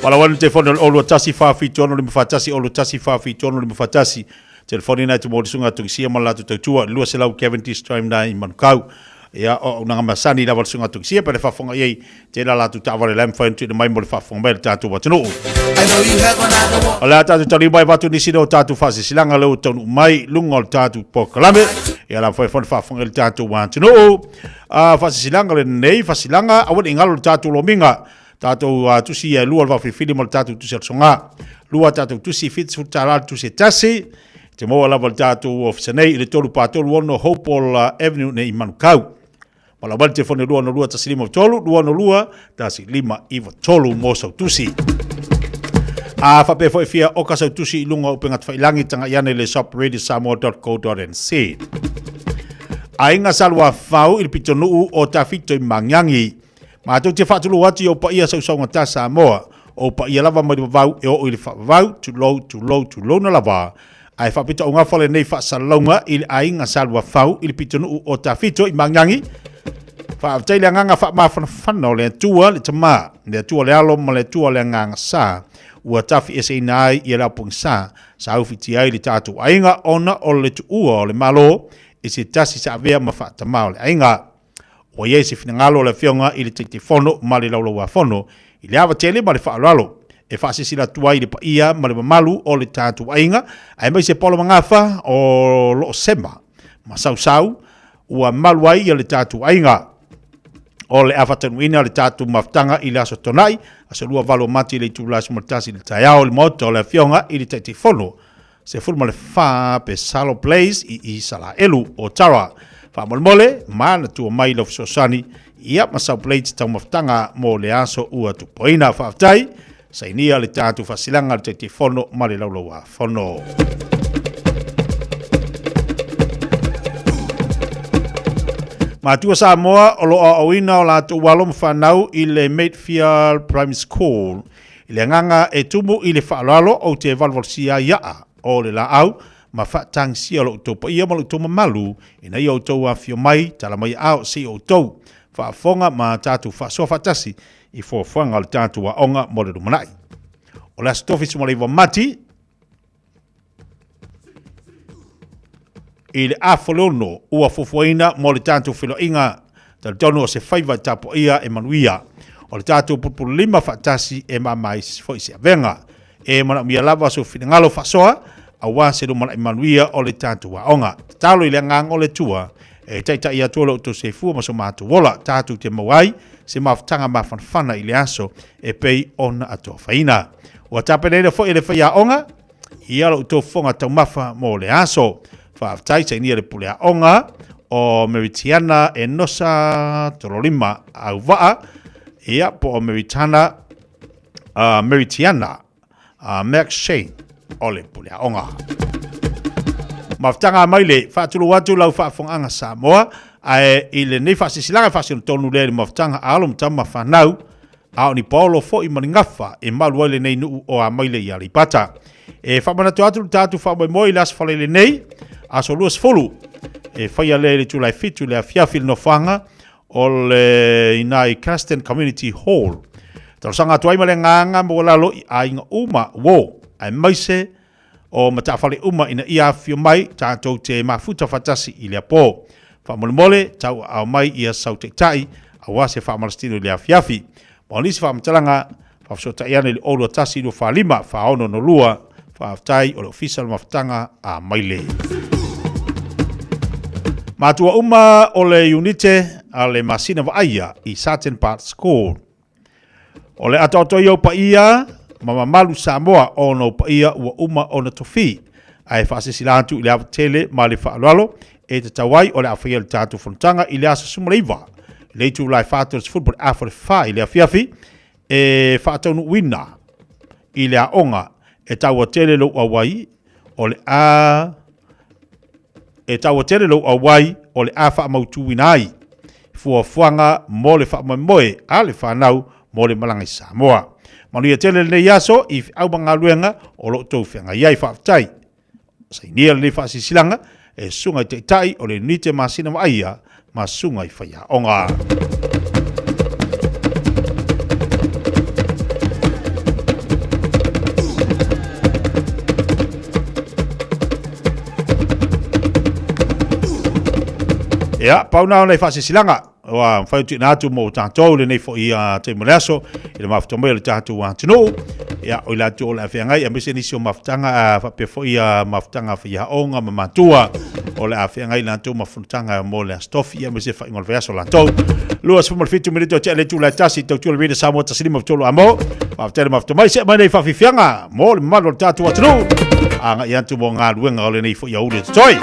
Valaau ane le telefoni o le 021 476 541 021 476 541. Telefoni na e tumu o le susuga Tungisia ma le latou tautua i le 200 Cavendish Drive na i Manukau. Ia, o auaunaga masani lava le susuga Tungisia pe le faafofoga i ai tēnā latou taavale la e mafai ona tuuina mai mo le faafofoga mai a le tatou atunuu. O le a tatou taliu mai avatu nisi o tatou faasilasilaga lea ua taunuu mai i luga o le tatou polokalame. Ia la mafai foi ona faafofoga i le tatou atunuu. A faasilasilaga lenei faasilasilaga aua ne i galo le tatou lomiga Tatou tusi ia e lua le vaofilifili ma le tatou tusi alosoga. Lua tatou tusi $70 le tusi e tasi. Te maua lava le tatou ofisa nei i le 3 4 3 6 Hopewell Avenue nei i Manukau. Valaau mai le telefoni 262 153 262 1593 mo sau tusi. A faapea foi fia oka sau tusi i luga o upega tafailangi taga'i ane i le shopradiosamoa.co.nz. Aiga Saluafau i le pitonuu o Tafito i Magiagi. Matou te faatulou atu i ou paia sausaugata Samoa, o ou paia lava mai le vavau e oo i le faavavau, tulou, tulou, tulouna lava. Ae faapitoaugafa lenei faasalalauga i le aiga Saluafau i le pitonuu o Tafito i Magiagi. Faafetai le agaga faamafanafana o le Atua le Tama, le Atua le Alo ma le Atua le Agaga Sa, ua tafieseina ai ia le aupogisa, sa ufitia ai le tatou aiga ona o le tuua o le Malo i se tasi sa avea ma faatamā o le aiga. Ua i ai se finagalo o le Afioga i le Taitaifono ma le Laulauafono i le ava tele ma le faaaloalo e faasilasila atu ai i le paia ma le mamalu o le tatou aiga, aemaise Paolo Magafa o loo sema ma sausau ua malu ai ia le tatou aiga. O le a faataunuuina le tatou mafutaga i le Aso Toonai, aso 28 o Mati i le itula 11 i le taeao i le Maota o le Afioga i le Taitaifono 14 Pesalo Place i Isalaelu o Tara. Faamolemole, manatua mai lau fesoasoani ia ma sau plate taumafataga mo le aso ua tupoina. Faafetai, sainia le tatou faasilaga a le Taitaifono ma le Laulauafono. Matua Samoa o lo o aoaoina o latou alo ma fanau i le Maidfield Primary School. I le agaga e tumu i le faaaloalo, ou te valuvalusia ai aa o le laau ma faatagisia lo outou paia ma lo outou mamalu, ina ia outou afifio mai, tala mai aao se i outou. faafofoga ma tatou faasoa faatasi i fuafuaga o le tatou aoga mo le lumanai. O le Aso Tofi 19 Mati, i le afa o le ono ua fuafuaina mo le tatou feiloaiga talitonu o se faiva e tapuaia e manuia. O le tatou pulupululima faatasi e mama ai foi se avega. E manaomia lava sou finagalo faasoa aua se lumanai manuia o le tatou aoga. Tatalo i le agaga o le Atua e taitai atu ai lo outou soifua ma so matou ola, tatou te maua ai se mafutaga mafanafana i le aso e pei ona atoafaina. Ua tapenaina foi e le faiaoga ia lo outou fofoga taumafa mo le aso. Faafetai sainia le pule aoga o Meritiana Enosa Tololima Auvaa, ia po o Meritana, Meritiana Max Shane o le pule aoga. Mafutaga mai le faatulou atu lau faafofogaaga Samoa, ae i lenei faasilasilaga e faasino tonu lea i le mafutaga a alo ma tama fanau, a o ni paolo foi ma ni gafa e malu ai lenei nuu o Amaile i Aleipata. E faamanatu atu le tatou faamoemoe i le aso Faraile nei, aso 20, e faia lea i le itula e 7 i le afiafi i le nofoaga o le ina i Caston Community Hall. Talosaga atu ai ma le agaga maualalo i aiga uma uo, aemaise o matafale uma ina ia afifio mai tatou te mafuta faatasi i lea po. Faamolemole, tauaao mai ia sau taitai aua se faamalositino i le afiafi. Mo nisi faamatalaga, faafesootai ane i le 021 245 4662. Faafetai o le Ofisa o le Mafutaga a Maile. Matua uma o le iunite a le masina vaaia i Sarton Park School. O le atoatoa ia o paia ma mamalu Samoa ona o paia ua uma ona tofi, ae faasilasila atu i le ava tele ma le faaaloalo e tatau ai o le a faia le tatou fonotaga i le aso 19 i le itula e 4:30 po o le afa o le 4 i le afiafi e faataunuuina i le aoga e taua tele lou auai o le a E taua tele lou auai o le a faamautuina ai fuafuaga mo le faamoemoe a le fanau mo le malaga i Samoa. Manuia tele lenei aso i feau ma galuega o lo outou feagai ai. Faafetai. Sainia lenei faasilasilaga e Susuga i Taitai o le Iunite Masina Vaaia ma Susuga i Faiaoga. Ia, pau na ona i faasilasilaga, ua mafai ona tuuina atu mo tatou lenei foi taimi o le aso i le mafuta mai o le tatou atunuu. Ia, o i latou o le a feagai, aemaise nisi o mafutaga faapea foi mafutaga faiaoga ma matua o le a feagai latou ma fonotaga mo le Aso Tofi, ia aemaise faaiuga o le vaiaso latou. 27 minute o tea le itula e tasi, tautua le Radio Samoa 153 amo. Faafetai le mafuta mai, see mai nei faafiafiaga mo le mamalu o le tatou atunuu. Agai atu mo galuega o lenei foi aoauli o totoe.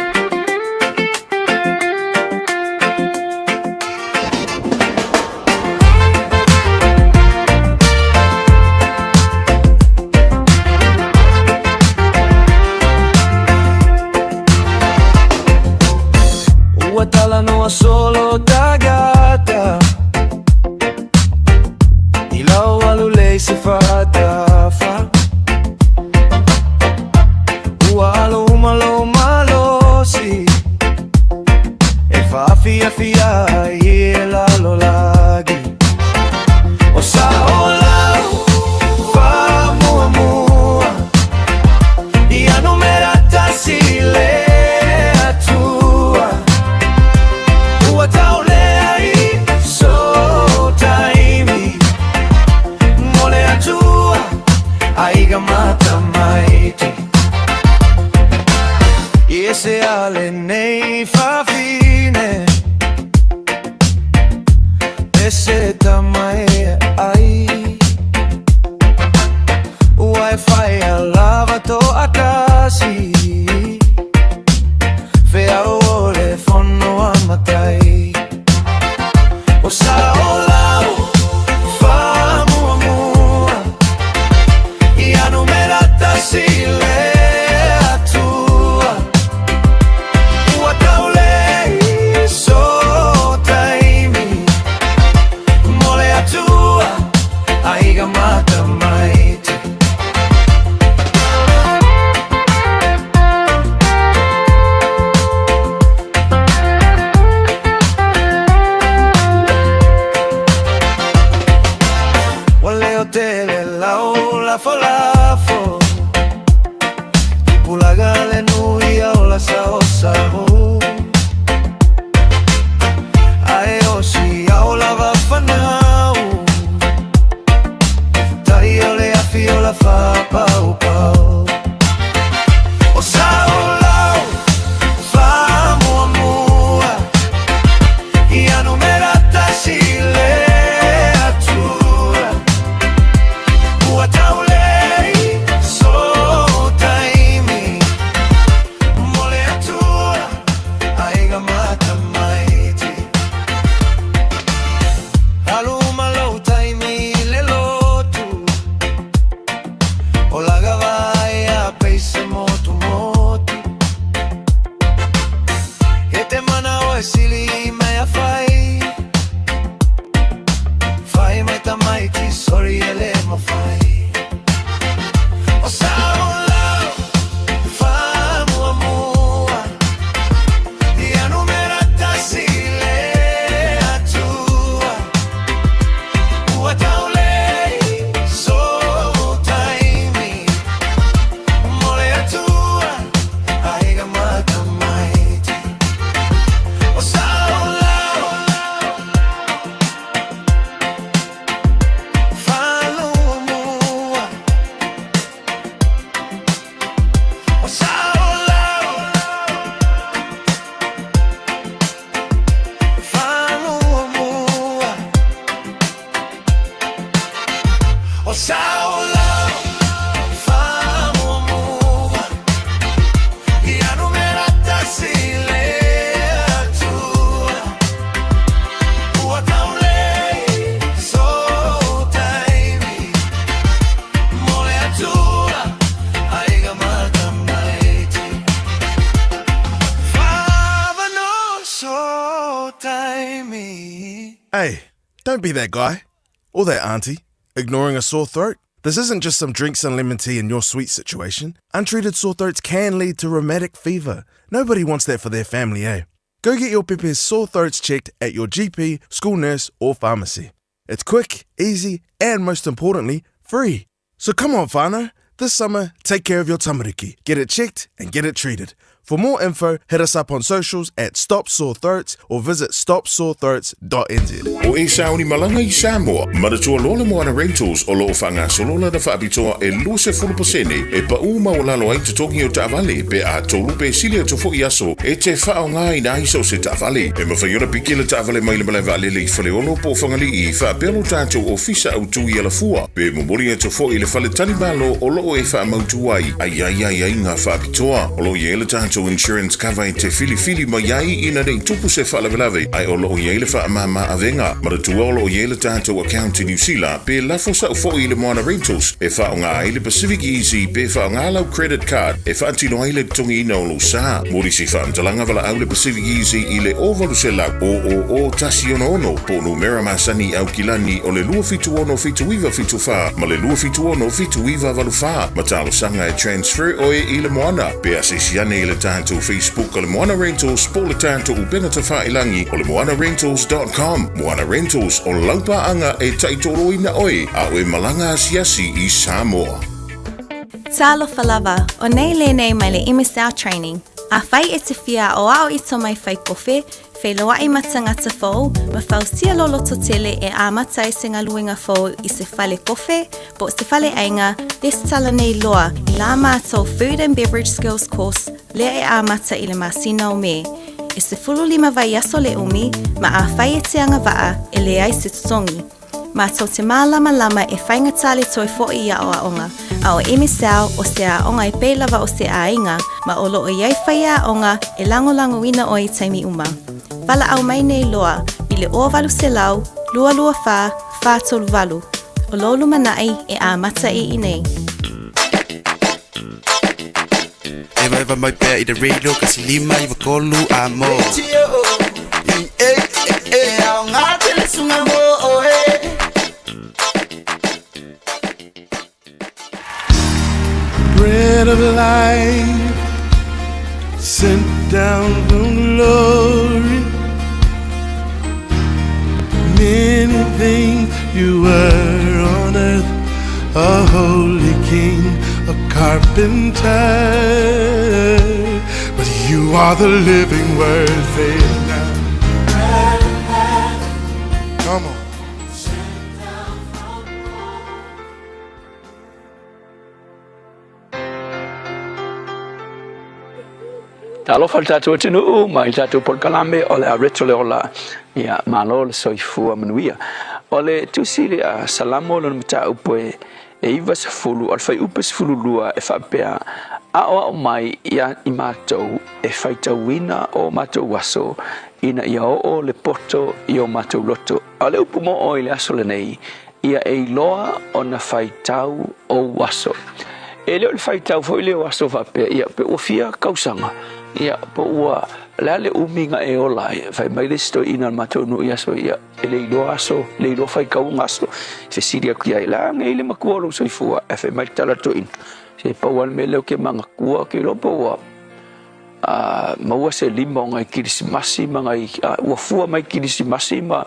Ua talanoa solo tagata I lau alu lei se fatafa Ua alo uma lou malosi E faafiafia ai e lalolagi O sa o lau faamuamua Ia numera tasi le Atua Ua taulea i so taimi Mo le Atua aiga mata maiti I ese a lenei fafine Ese tama e ai Ua e whai a lava to atasi Whea o le fono a matai O sa o lau whaamuamua Ia numera tasi le Atua Ua taule i so taimi Mo le Atua aiga ma tamaiti. tele lau lafolafo Tupulaga le nui au la sao sao Ae osi au lava whanau Tai o le afi o la whapau pau O sao lau whamuamua Ia numera tasi le atua Ua taulei so taimi Mo le atua aiga mata maiti Alu malo taimi le lotu O laga vai a peise motu motu E te mana o e sili mea fai Fai mai tamaiti sorry ele mo fai O sao lau whamuamua Ia numera tasi le atua Ua taulei so taimi Mo le atua aiga mata maiti O sao lau Whamuamua O sao lau Whamuamua O sao lau Whamuamua Ia numera tasi le atua Ua taulei so taimi Mo le atua aiga mata maiti Whavano so taimi Hey, don't be that guy. Or that auntie, ignoring a sore throat. This isn't just some drinks and lemon tea in your sweet situation. Untreated sore throats can lead to rheumatic fever. Nobody wants that for their family, eh? Go get your pepe's sore throats checked at your GP, school nurse, or pharmacy. It's quick, easy, and most importantly, free. So come on, whānau. This summer, take care of your tamariki. Get it checked and get it treated. For more info, hit us up on socials at Stop Sore Throats or visit stopsorethroats.nz. O e sauni malaga i Samoa, manatua loa le Moana Rentals o loo faagasolo lana faapitoa e 20% e paʻū maualalo ai totogi o taavale pe a tolu pe sili atu foʻi aso e te faaaogāina ai so o se taavale. E mafai ona piki le taavale mai le malae vaalele i Faleolo po o Fagalii faapea lo tatou ofisa autū i Alafua pe momoli atu foʻi i le fale talimalo o loo e faamautū ai ai ai ai ai ngā faapitoa. O loo i ai le tatou insurance cover e te filifili mai ai ina nei tupu se faalavelave ae o loo i ai le faamāmā avega. Manatua o loo i ai le tatou account i Niu Sila pe lafo sau foʻi i le Moana Rentals e faaaogā ai le Pacific Easy pe faaaogā lau credit card e faatino ai le totogiina o lou sā. Mo nisi faamatalaga valaau le Pacific Easy i le 0800 000 166 po o numera masani i Aukilani o le 276 7974 ma le 276 7984 ma talosaga e transfer oe i le Moana. Pe asiasi ane i le tatou Facebook o le Moana Rentals po o le tatou upega tafailagi o le moanarentals.com. Moana Rentals o lau paaga e taitoloina oe a o e malaga asiasi i Samoa. Talofa lava, o nei lenei mai le MSL Training. Afai e te fia aoao i tomai fai kofe, feiloai ma tagata fou, ma fausia lou lototele e amata ai se galuega fou i se fale kofe, po o se fale aiga, lesitala nei loa i la matou Food and Beverage Skills Course lea e amata i le masina o Me. E 15 vaiaso le umi, ma afai e te agavaa, e leai se totogi. Matou te mālamalama e faigata le toe foʻi i aoaoga, a o MSL o se aoga e pei lava o se aiga, ma o loo i ai faiaoga e lagolagoina oe i taimi uma. Valaau mai nei loa i le 0800 224 438. O lou lumanai e amata i inei. Evaeva mai pea i le radio kasi lima iwa tolu a mo. E aoga tele suga mo oe. Bread of life, sent down from glory. Many things you were on earth. a holy king, a carpenter. But you are the living word, say it now. Come on. Talofa le tatou atunuu ma i tatou polokalame o le a reto le ola ia malo le soifua manuia. O le tusi le a Salamo lona mataupu e e 90 o le fuaiupu 12 e faapea, Aoao mai ia i matou e faitauina o matou aso ina ia oo le poto i o matou loto. A o le upu moo i le aso lenei, ia e iloa ona faitau ou aso. E le o le faitau foi lea o aso faapea, ia, pe ua fia kausaga, ia, po ua, o le a le umi na e ola ai. Fai mai le isi toeaina o le matou nuu i aso ia, e le iloa aso, le iloa faitauga aso. Fesili atu i ai, la nei le matua o lou soifua? Ae fai mai le tala a le toeaina, se pau lava le mea lea ou te manatua, ou te iloa po ua a maua se lima o nai kilisimasi ma nai a, ua fua mai kilisimasi ma,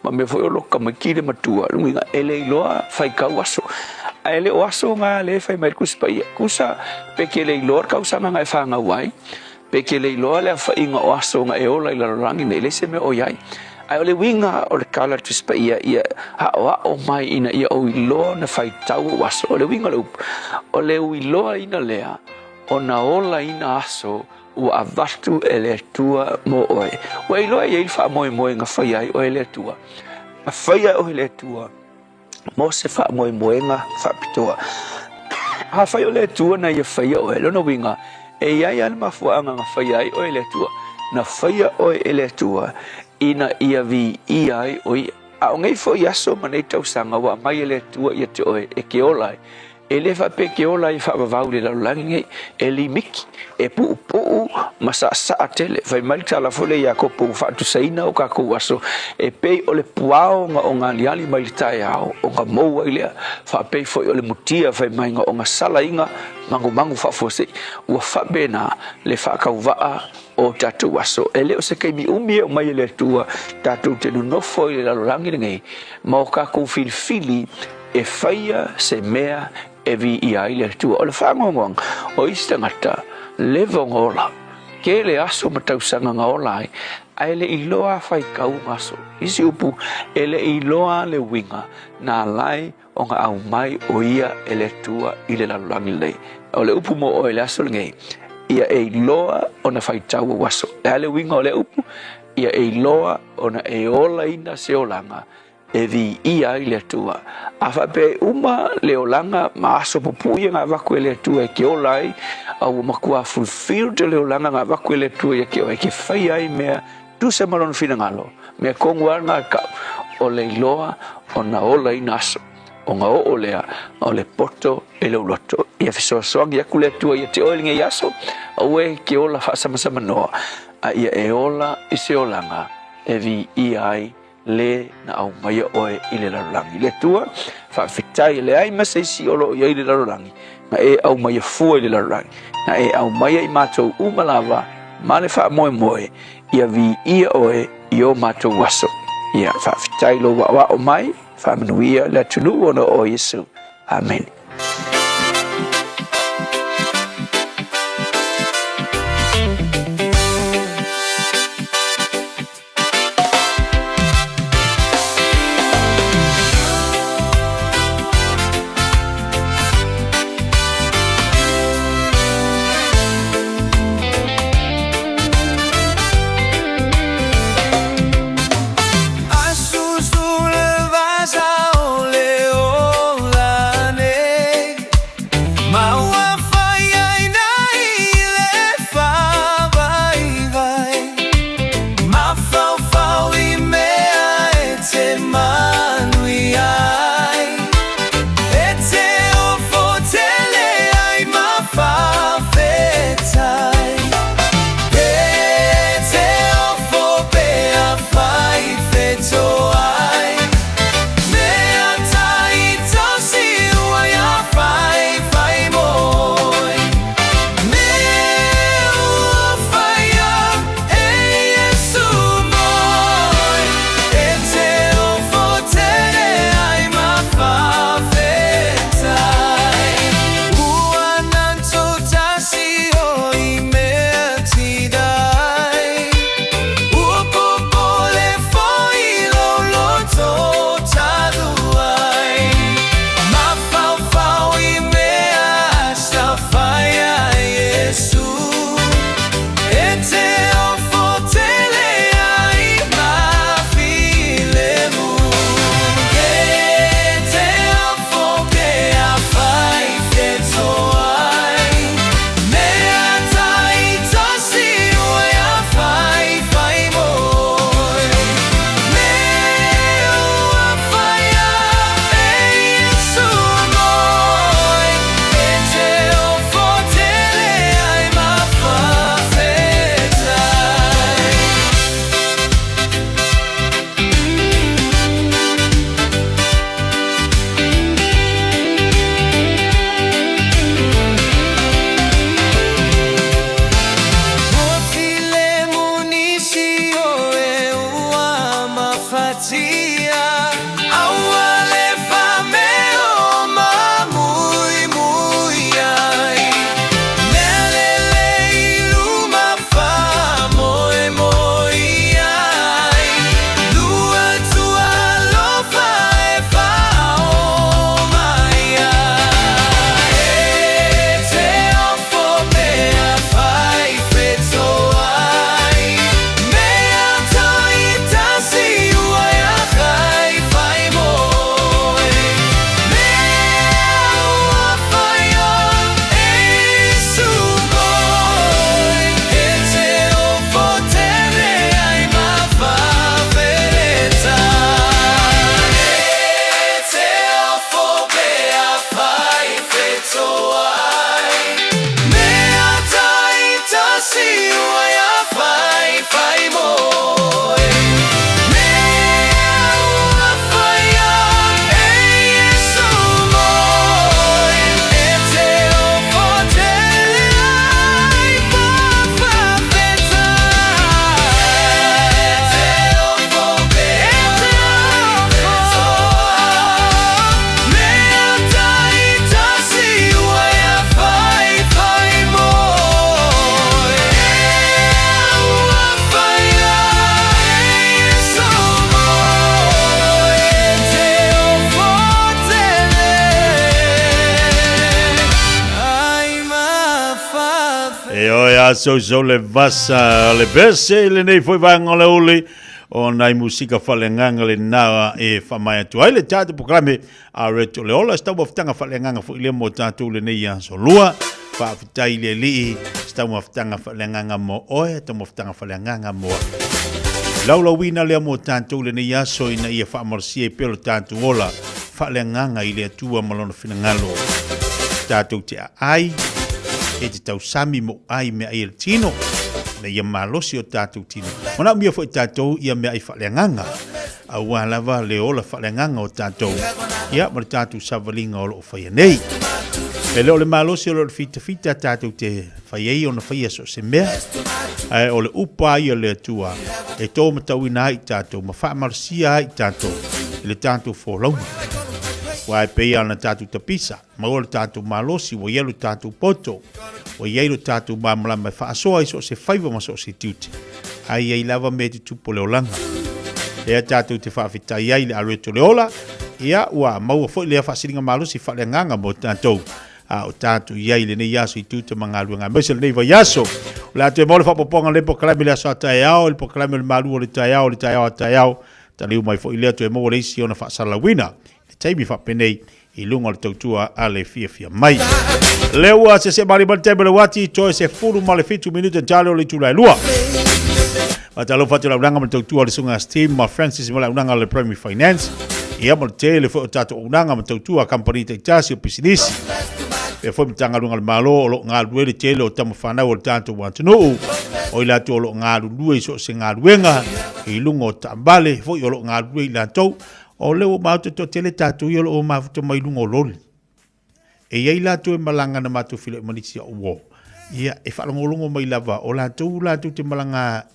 ma mea foi o lo tamaiti le matua luga e le iloa faitau aso ae le o aso na le fai mai le Tusi Paia tusa pe ke le iloa le tausaga na e fanau ai pe ke le iloa le aofaiga o aso na e ola i lalolagi nei leai se mea o i ai ae o le uiga o le tala a le Tusi Paia ia aoao mai ina ia ou iloa ona faitau ou aso o le uiga o le upu o le iloaina lea Ona olaina aso ua avatu e le Atua mo oe. Ua iloa e iai le faamoemoe na faia ai oe e le Atua. Na faia oe e le Atua mo se faamoemoega faapitoa. Afai o le Atua na ia faia oe, lona uiga, e iai lava le mafuaaga na faia ai oe e le Atua. Na faia oe e le Atua ina ia viia ai o ia. A o nei foi aso ma nei tausaga ua aumai e le Atua ia te oe e ke ola ai, E le faapea ke ola ai faavavau i le lalolagi nei, e limiki, e puupuu ma saasaa tele. Fai mai le tala foi lea ia Iakopo ua faatusaina o kakou aso e pei o le puaoga o ngaliali mai le taeao o nga mou ai lea, faapei foi o le mutia fai mai nga o nga salaiga magumagu faafuasei. Ua faapena le faakauvaa o tatou aso. E le o se taimi umi e aumai e le Atua tatou te nonofo i le lalolagi lenei ma o kakou filifili e faia se mea e viia ai le Atua. O le faanoanoaga o isi tagata, leva ona ola, tele aso ma tausaga na ola ai, ae le i iloa faitau aso. Isi upu, e le i iloa le uiga na alai ona aumai o ia e le Atua i le lalolagi lenei. O le upu mo oe i le aso lenei, ia e iloa ona faitau ou aso. O le a le uiga o lea upu? Ia e iloa ona e olaina se olaga e viia ai le Atua. A faapea e uma le olaga ma aso pupuu ia na avatu e le Atua e ke ola ai, a ua matua fulfilled le olaga na avatu e le Atua ia te oe, e ke faia ai mea tusa ma lona finagalo, mea tonu lava lena e tau, o le iloa ona olaina aso, ona oo lea o le poto e lou loto. Ia fesoasoani atu le Atua ia te oe i lenei aso, aua e ke ola faasamsamanoa, a ia e ola i se olaga e viia ai le na aumaia oe i le lalolagi. Le Atua, faafetai e leai ma se isi o lo o i ai i le lalolagi, na e aumaia fua i le lalolagi, na e aumaia i matou uma lava ma le faamoemoe ia viia oe i o matou aso. Ia, faafetai lou aoao mai, faamanuia le atunuu ona o Iesu. Amene. Faasousou le vasa o le pese i lenei foi vaega o le uli o nai musika faaleagaga lena e faamaea atu ai le tatou polokalame a Reto le Ola. Se taumafataga faaleagaga foi lea mo tatou lenei aso lua. Faafetai i le Alii, se taumafataga faaleagaga mo oe, taumafataga faaleagaga mo au. Laulauina lea mo tatou lenei aso ina ia faamalosia ai pea lo tatou ola faaleagaga i le Atua ma Lona finagalo. Tatou te aai e te tausami mo ai meaai a le tino, ina ia malosi o tatou tino. Manaomia foi tatou ia meaai faaleagaga, aua lava le ola faaleagaga o tatou, ia ma le tatou savaliga o lo o faia nei. E le o le malosi o lo o le fitafita tatou te fai ai ona faia so o se mea, ae o le upu lava ia a le Atua e tōmatauina ai i tatou ma faamalosia ai i tatou i le tatou folauga. Aua e pei lava ona tatou tapisa, maua lo tatou malosi, ua i ai lo tatou poto, ua i ai lo tatou malamalama e faasoa i so o se faiva ma so o se tiute, ae i ai lava mea e tutupu o le olaga. Lea tatou te faafetai ai i le alo atu o le ola, ia ua maua foi lea faasiliga malosi faaleagaga mo tatou a o tatou i ai i lenei aso i tiute ma galuega aemaise lenei vaiaso. O le a toe maua le faaopoopoga o lenei polokalame i le aso a taeao, i le polokalame o le malu o le taeao, le taeao a taeao, taliu mai foi lea toe maua le isi ona faasalalauina i le taimi faapenei i luga o le tautua a le fiafia mai. Lea ua sese malie mai le taimi o le uati, toe 17 minute tale o le itula e lua. Faatalofa atu i le auaunaga ma le tautua a le Susuga Steve ma Francis ma le auaunaga a le Primary Finance. Ia ma le tele foi o tatou auaunaga ma tautua a kamupani taitasi o pisinisi. Pea foi Matagaluega a le Malo o lo o galulue le tele o tama fanau o le tatou atunuu. O i latou o lo o galulue i so o se galuega i luga o taavale foi o lo o galulue i latou. O lea ua matou toatele tatou ia o lo o mafuta mai luga o loli. E i ai latou e malaga na matou feiloai ma nisi au uo. Ia, e faalogologo mai lava, o latou latou te malaga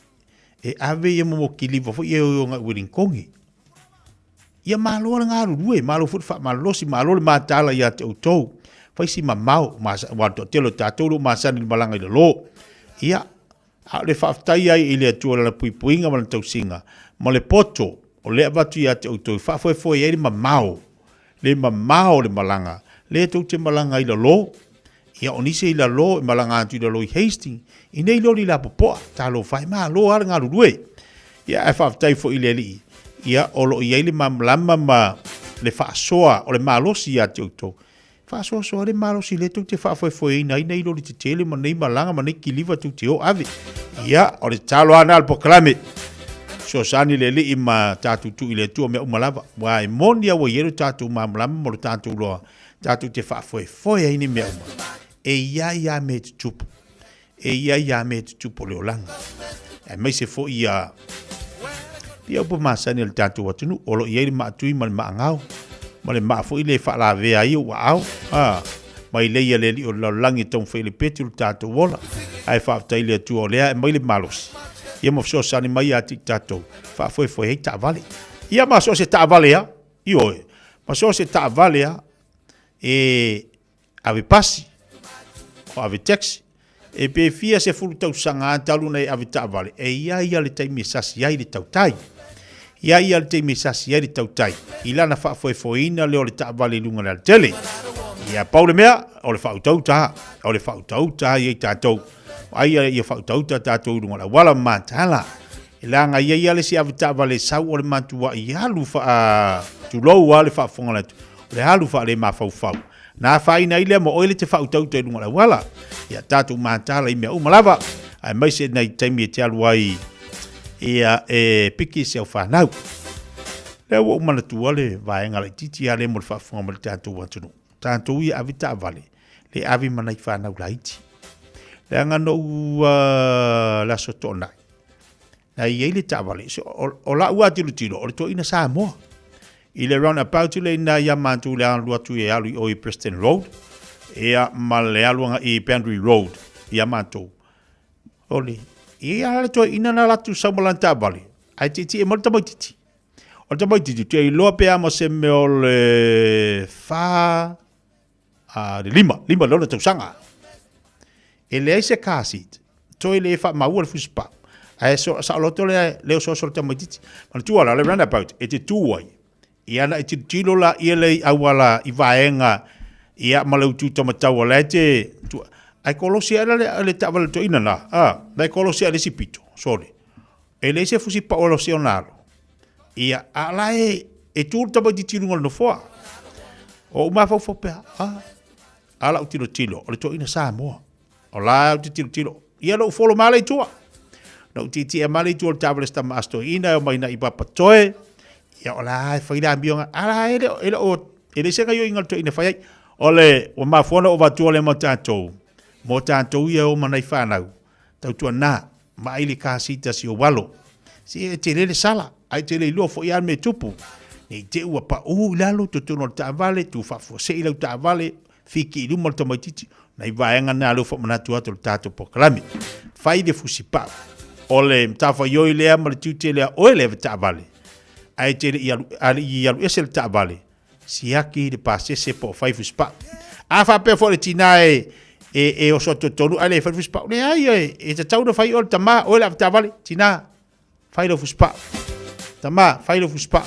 e ave ia momo kiliva foi ia e o agai Wellingtone. Ia malo le galulue, malo foi le faamalolosi, malo le mataala ia te outou. Fai si mamao, aua o le toatele o tatou lea ua masani i le malaga i lalo. Ia, A o le faafetai ai i le Atua i Lana puipuiga ma Lana tausiga, ma le poto o lea avatu ia te outou e faafoefoe ai le mamao, le mamao o le malaga, lea tou te malaga ai i lalo. Ia, o nisi i lalo e malaga atu i lalo i Hastings, i nei loli lapopoa, talofa e, malo lava le galulue. Ia, ae faafetai foi i le Alii, ia, o lo o i ai le malamalama ma le faasoa o le malosi ia te outou, Faasoasoa le malosi lea tou te faafoefoeina ai nei loli tetele ma nei malaga ma nei kiliva tou te o ave. Ia, o le tatalo lava lena o le polokalame. Fesoasoani le Alii ma tatou tuu i le Atua mea uma lava. Aua e moni lava ua i ai lo tatou malamalama ma lo tatou iloa tatou te faafoefoe ai nei mea uma. E i ai lava mea e tutupu. E i ai lava mea e tutupu o le olaga. Aemaise foi ia ia upu masani a le tatou atunuu, o lo o i ai le maatui ma le maagao, ma le maa foi le faalavea ai ou aao. A, mai lei a le Alii o le lalolagi e taumafai le peti o le tatou ola. Ae faafetai i le Atua o lea e aumai le malosi, ia ma fesoasoani mai ia te i tatou, faafoefoe ai taavale. Ia ma so o se taavale lava, ioe, ma so o se taavale lava, e ave pasi, o ave taxi. E pe fia sefulu tausaga a talu ona e ave taavale, e i ai lava le taimi e sasi ai le tautai. I ai lava le taimi e sasi ai le tautai, i lana faafoefoeina lea o le taavale i luga o le alatele. Ia pau le mea, o le faautauta, o le faautauta ia i tatou. Ai ia faautauta tatou i luga o le auala ma matala. E leaga i ai lava le isi avetaavale e sau o le matuai alu faa, tulou lava le faafofoga atu, o le alu faalemafaufau. Na afaina ai lea ma oe le te faautauta i luga o le auala. Ia tatou mataala i mea uma lava, aemaise nai taimi e te alu ai ia e piki se au fanau. Lea ua ou manatua le vaega laitiiti lava lea mo le faafofoga mai le tatou atunuu. Tatou ia ave taavale, le ave ma nai fanau laiti. Leaga na ou le Aso Toonai, na i ai le taavale, o, o lau lava tilotilo, o le toeaina Samoa. I le roundabout lea i ina ia matou i le alu atu e alu i o i Preston Road, ia ma le alu agai i Boundary Road ia matou. O le, e i ai lava le toeaina na alu atu sau ma lana taavale, ae tietie mai le tamaitiiti. O le tamaitiiti, ou te iloa pe a ma se mea o le fa, a, le lima, lima i le ono tausaga. E leai se car seat, toe le faamaua le fusipau. Ae so, saoloto le, le osooso o le tamaitiiti. Manatua la, o le roundabout, e te tu ai, ia na e tilotilo la ia le auala i vaega, ia ma le utu taumatau o la e te, tu, Ae kolosi ae la le, le taavale toeaina la, a, la e kolosi ae le isi pito, sole. E leai se fusi pao e losi ona alo. Ia, a la e, e tu le tamaitiiti i luga o le nofoa. O ou mafaufau pea, a, a lau tilotilo, o le toeaina Samoa. O la ou te tilotilo, ia na ou folo male i tua. Na ou tietie male i tua o le taavale a si tama Aso Toeaina e omai i Papatoe. Ia o la e fai le amioga, a la e le o, e le o, e leai se gaoioiga a le toeaina e fai ai. O le, ua mafua ona ou avatua lea mo tatou, mo tatou ia e o ma nai fanau, tautuana, vaai le car seat a si ou alo. Se e tele le sala, ae e te le iloa foi lava le mea e tupu. Ne i te i ua pau i lalo i totonu o le taavale, tu faafuasei lau taavale, fiki i luma le tamaitiiti, nai vaega na lea ua faamanatu atu o le tatou polokalame. Fai le fusipau. O le matafaioi lea ma le tiute lea oe le ave taavale, ae te le i alu, a le i alu ese le taavale, siaki le pasese po o fai fusipau. A faapea foi le tina e, e, e oso atu totonu ae le fai le fusipau, leai, e, e tatau ona fai oe le tama, oe le ave taavale, tina, Fai lou fusipaa. Tama, fai lou fusipaa.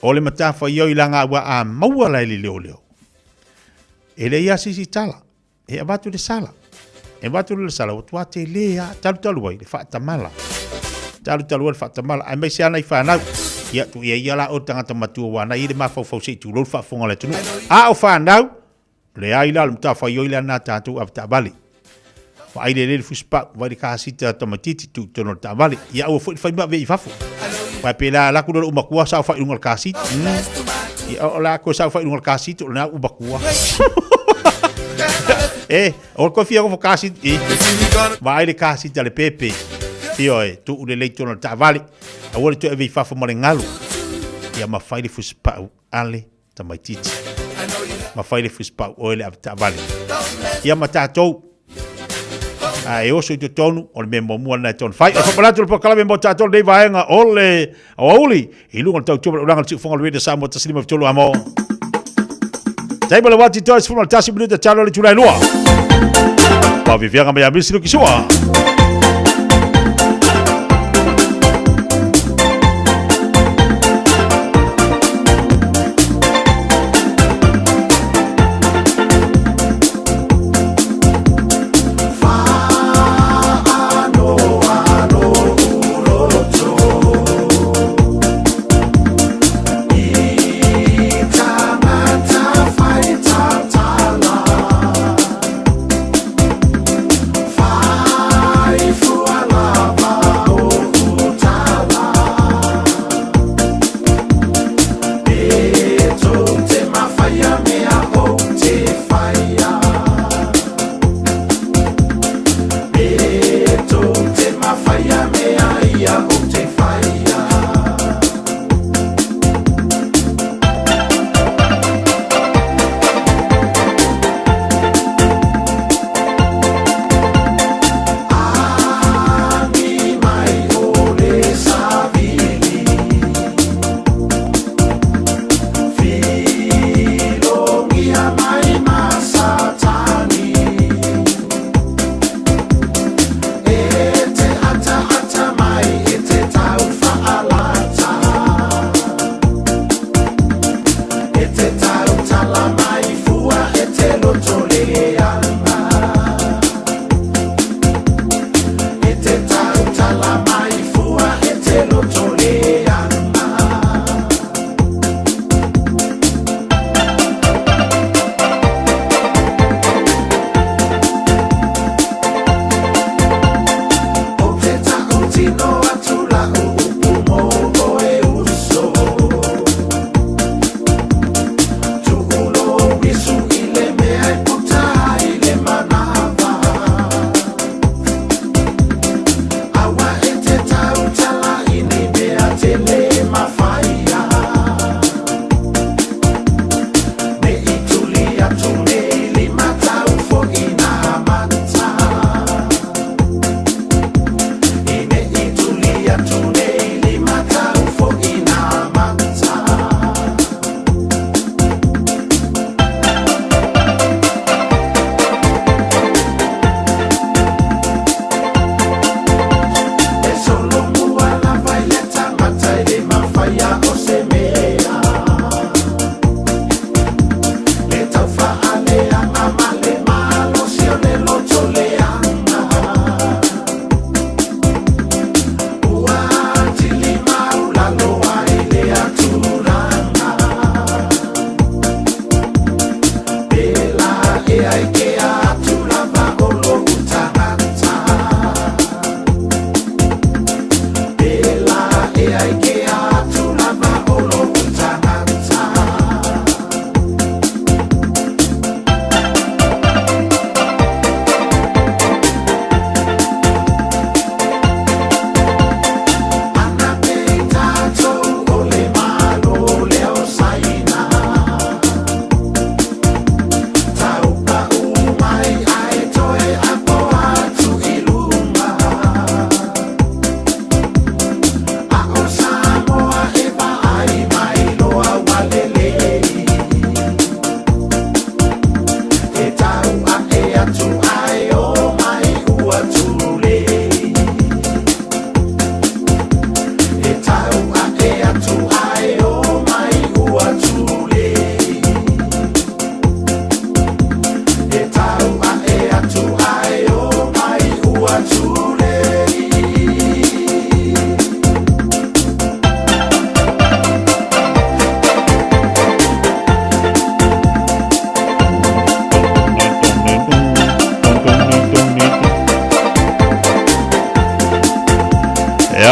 O le matafaioi laga ua a maua la e le leoleo. E leai lava se isi tala. E avatu le sala. E avatu le sala, ua tua tele lava, talutalu ai le faatamala. Talutalu ai le faatamala, aemaise lava nai fanau. Ia, tuu ia ia la oe le tagata matua aua na i le mafaufau se i tulou le faafofoga a le atunuu. A o fanau, Leai la o le matafaioi lea na tatou avetaavale. Vaai lelei le fusipau, vaai le kasita a tamaitiiti tuu i totonu o le taavale. Ia aua foi le fai ma ave i fafo. Aua pe la alu atu lou matua saofai i luga o le kasita. Ia o la koe saofai i luga o le kasita o lena ua matua. E, o le koe fia nofo kasita. I. Vaai le kasita a le pepe. Ioe, tuu lelei i totonu o le taavale. Aua le toe ave i fafo ma le galu. Ia ma fai le fusipau a le tamaitiiti. Ma fai le fusipau oe le avetaavale. Ia ma tatou, a e oso i totonu, o le mea muamua lena e tonu fai. O le faamanatu o le polokalame mo tatou lenei vaega o le aoauli i luga o le tautua ma le ulaga o le siufofoga o le Radio Samoa 153 amo. Taima le wati toi 11 minuta talo le itula e lua. Paviviaga mai a Misi Luki Sua.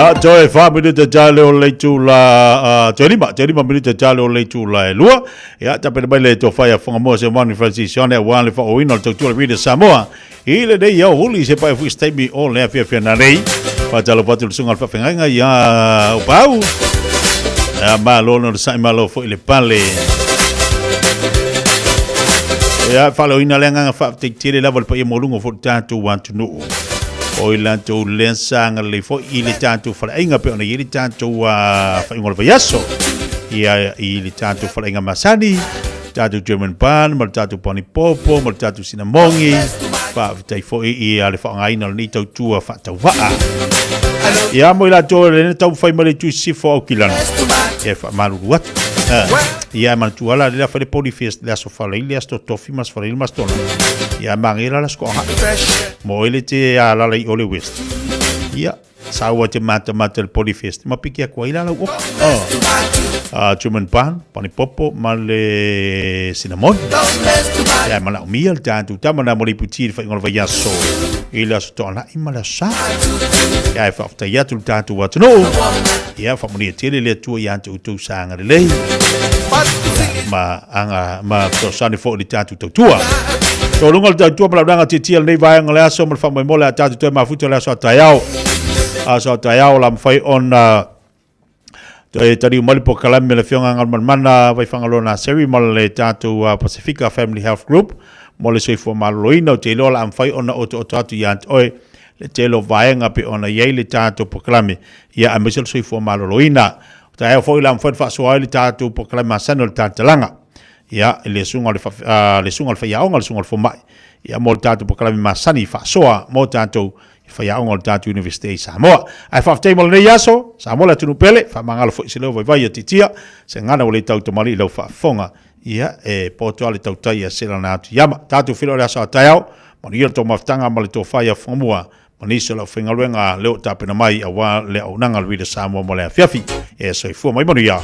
Ia, toe wha minute tale o le itula, toe lima, toe lima minute tale o le itula e lua. Ia, tapena mai le tofa ia Whangamoa se mani Francis Sione, ua le whaoina o le tautua le Reader Samoa. I lenei ao huli se pae fui se taimi o le afiafi ananei. Faatalofa atu i le susuga o le faafeagaiga ia Upau. Ia malo ona le sai malo foi le pale. Ia faaleoina le agaga faafetai tele lava le paia maualuga foi le tatou atunuu. O i latou lea sa agalelei foi i le tatou faleaiga pei ona i ai le tatou faaiuga o le vaiaso. Ia i le tatou faleaiga masani tatou German Barn ma le tatou pani popo ma le tatou sinamogi. Faafetai foi i le faaaogaina o lenei tautua faatauvaa. Ia mo i latou o lena taumafai mai le itu i sisifo o Aukilana, ia e faamalulu atu. Ia e manatua la le fai le Poli Fest le aso Faraile, le aso Tofi ma aso Faraile ma aso Toonai. Ia manaia la le aso Toaga. Mo oe le te alala i o le West. Ia Saua te matamata le Polyfest ma piki atu ai la lau oka. Oh. German Barn, panipopo ma le cinnamon. Ia manaomia le tatou tama na mo le iputi i le faaiuga o le vaiaso i le aso Toonai ma le aso Sa. Ia e faafetai atu le tatou atunuu. Ia faamanuia tele le Atua ia te outou sa agalelei. Ia, ma aga ma fesoasoani foi i le tatou tautua. Toluga le tautua ma launaga tiatia lenei vaega o le aso ma le faamoemoe o le a tatou toe mafuta le aso a taeao. Aso a taeao o le a mafai ona toe taliu mai le polokalame le Afioga Galumalemana Vaifagaloa Naseri ma le tatou Pasifika Family Health Group mo le soifua maloloina. Ou te iloa o le a mafai ona otooto atu ia te oe le tele o vaega pei ona i ai le tatou polokalame, ia aemaise o le soifua maloloina. O taeao foi o le a mafai ona faasoa ai le tatou polokalame masani o le Talatalaga. Ia, i le susuga o le, le susuga o le faiaoga, le susuga o le fomai, ia, mo le tatou polokalame masani faasoa mo tatou i faiaoga o le tatou Universite i Samoa. Ae faafetai mo lenei aso, Samoa le atunuu pele, faamagalo foi se leo vaivai ia titia, se gagana ua le tautamalii i lau faafofoga. Ia, e poto lava le tautai ia selana atu i ama. Tatou feiloai i le aso a taeao, manuia le tou mafutaga ma le tofa ia Fagamua, ma nisi o le aufaigaluega lea ua tapena mai aua le auaunaga a le Radio Samoa mo le afiafi. E soifua mai manuia.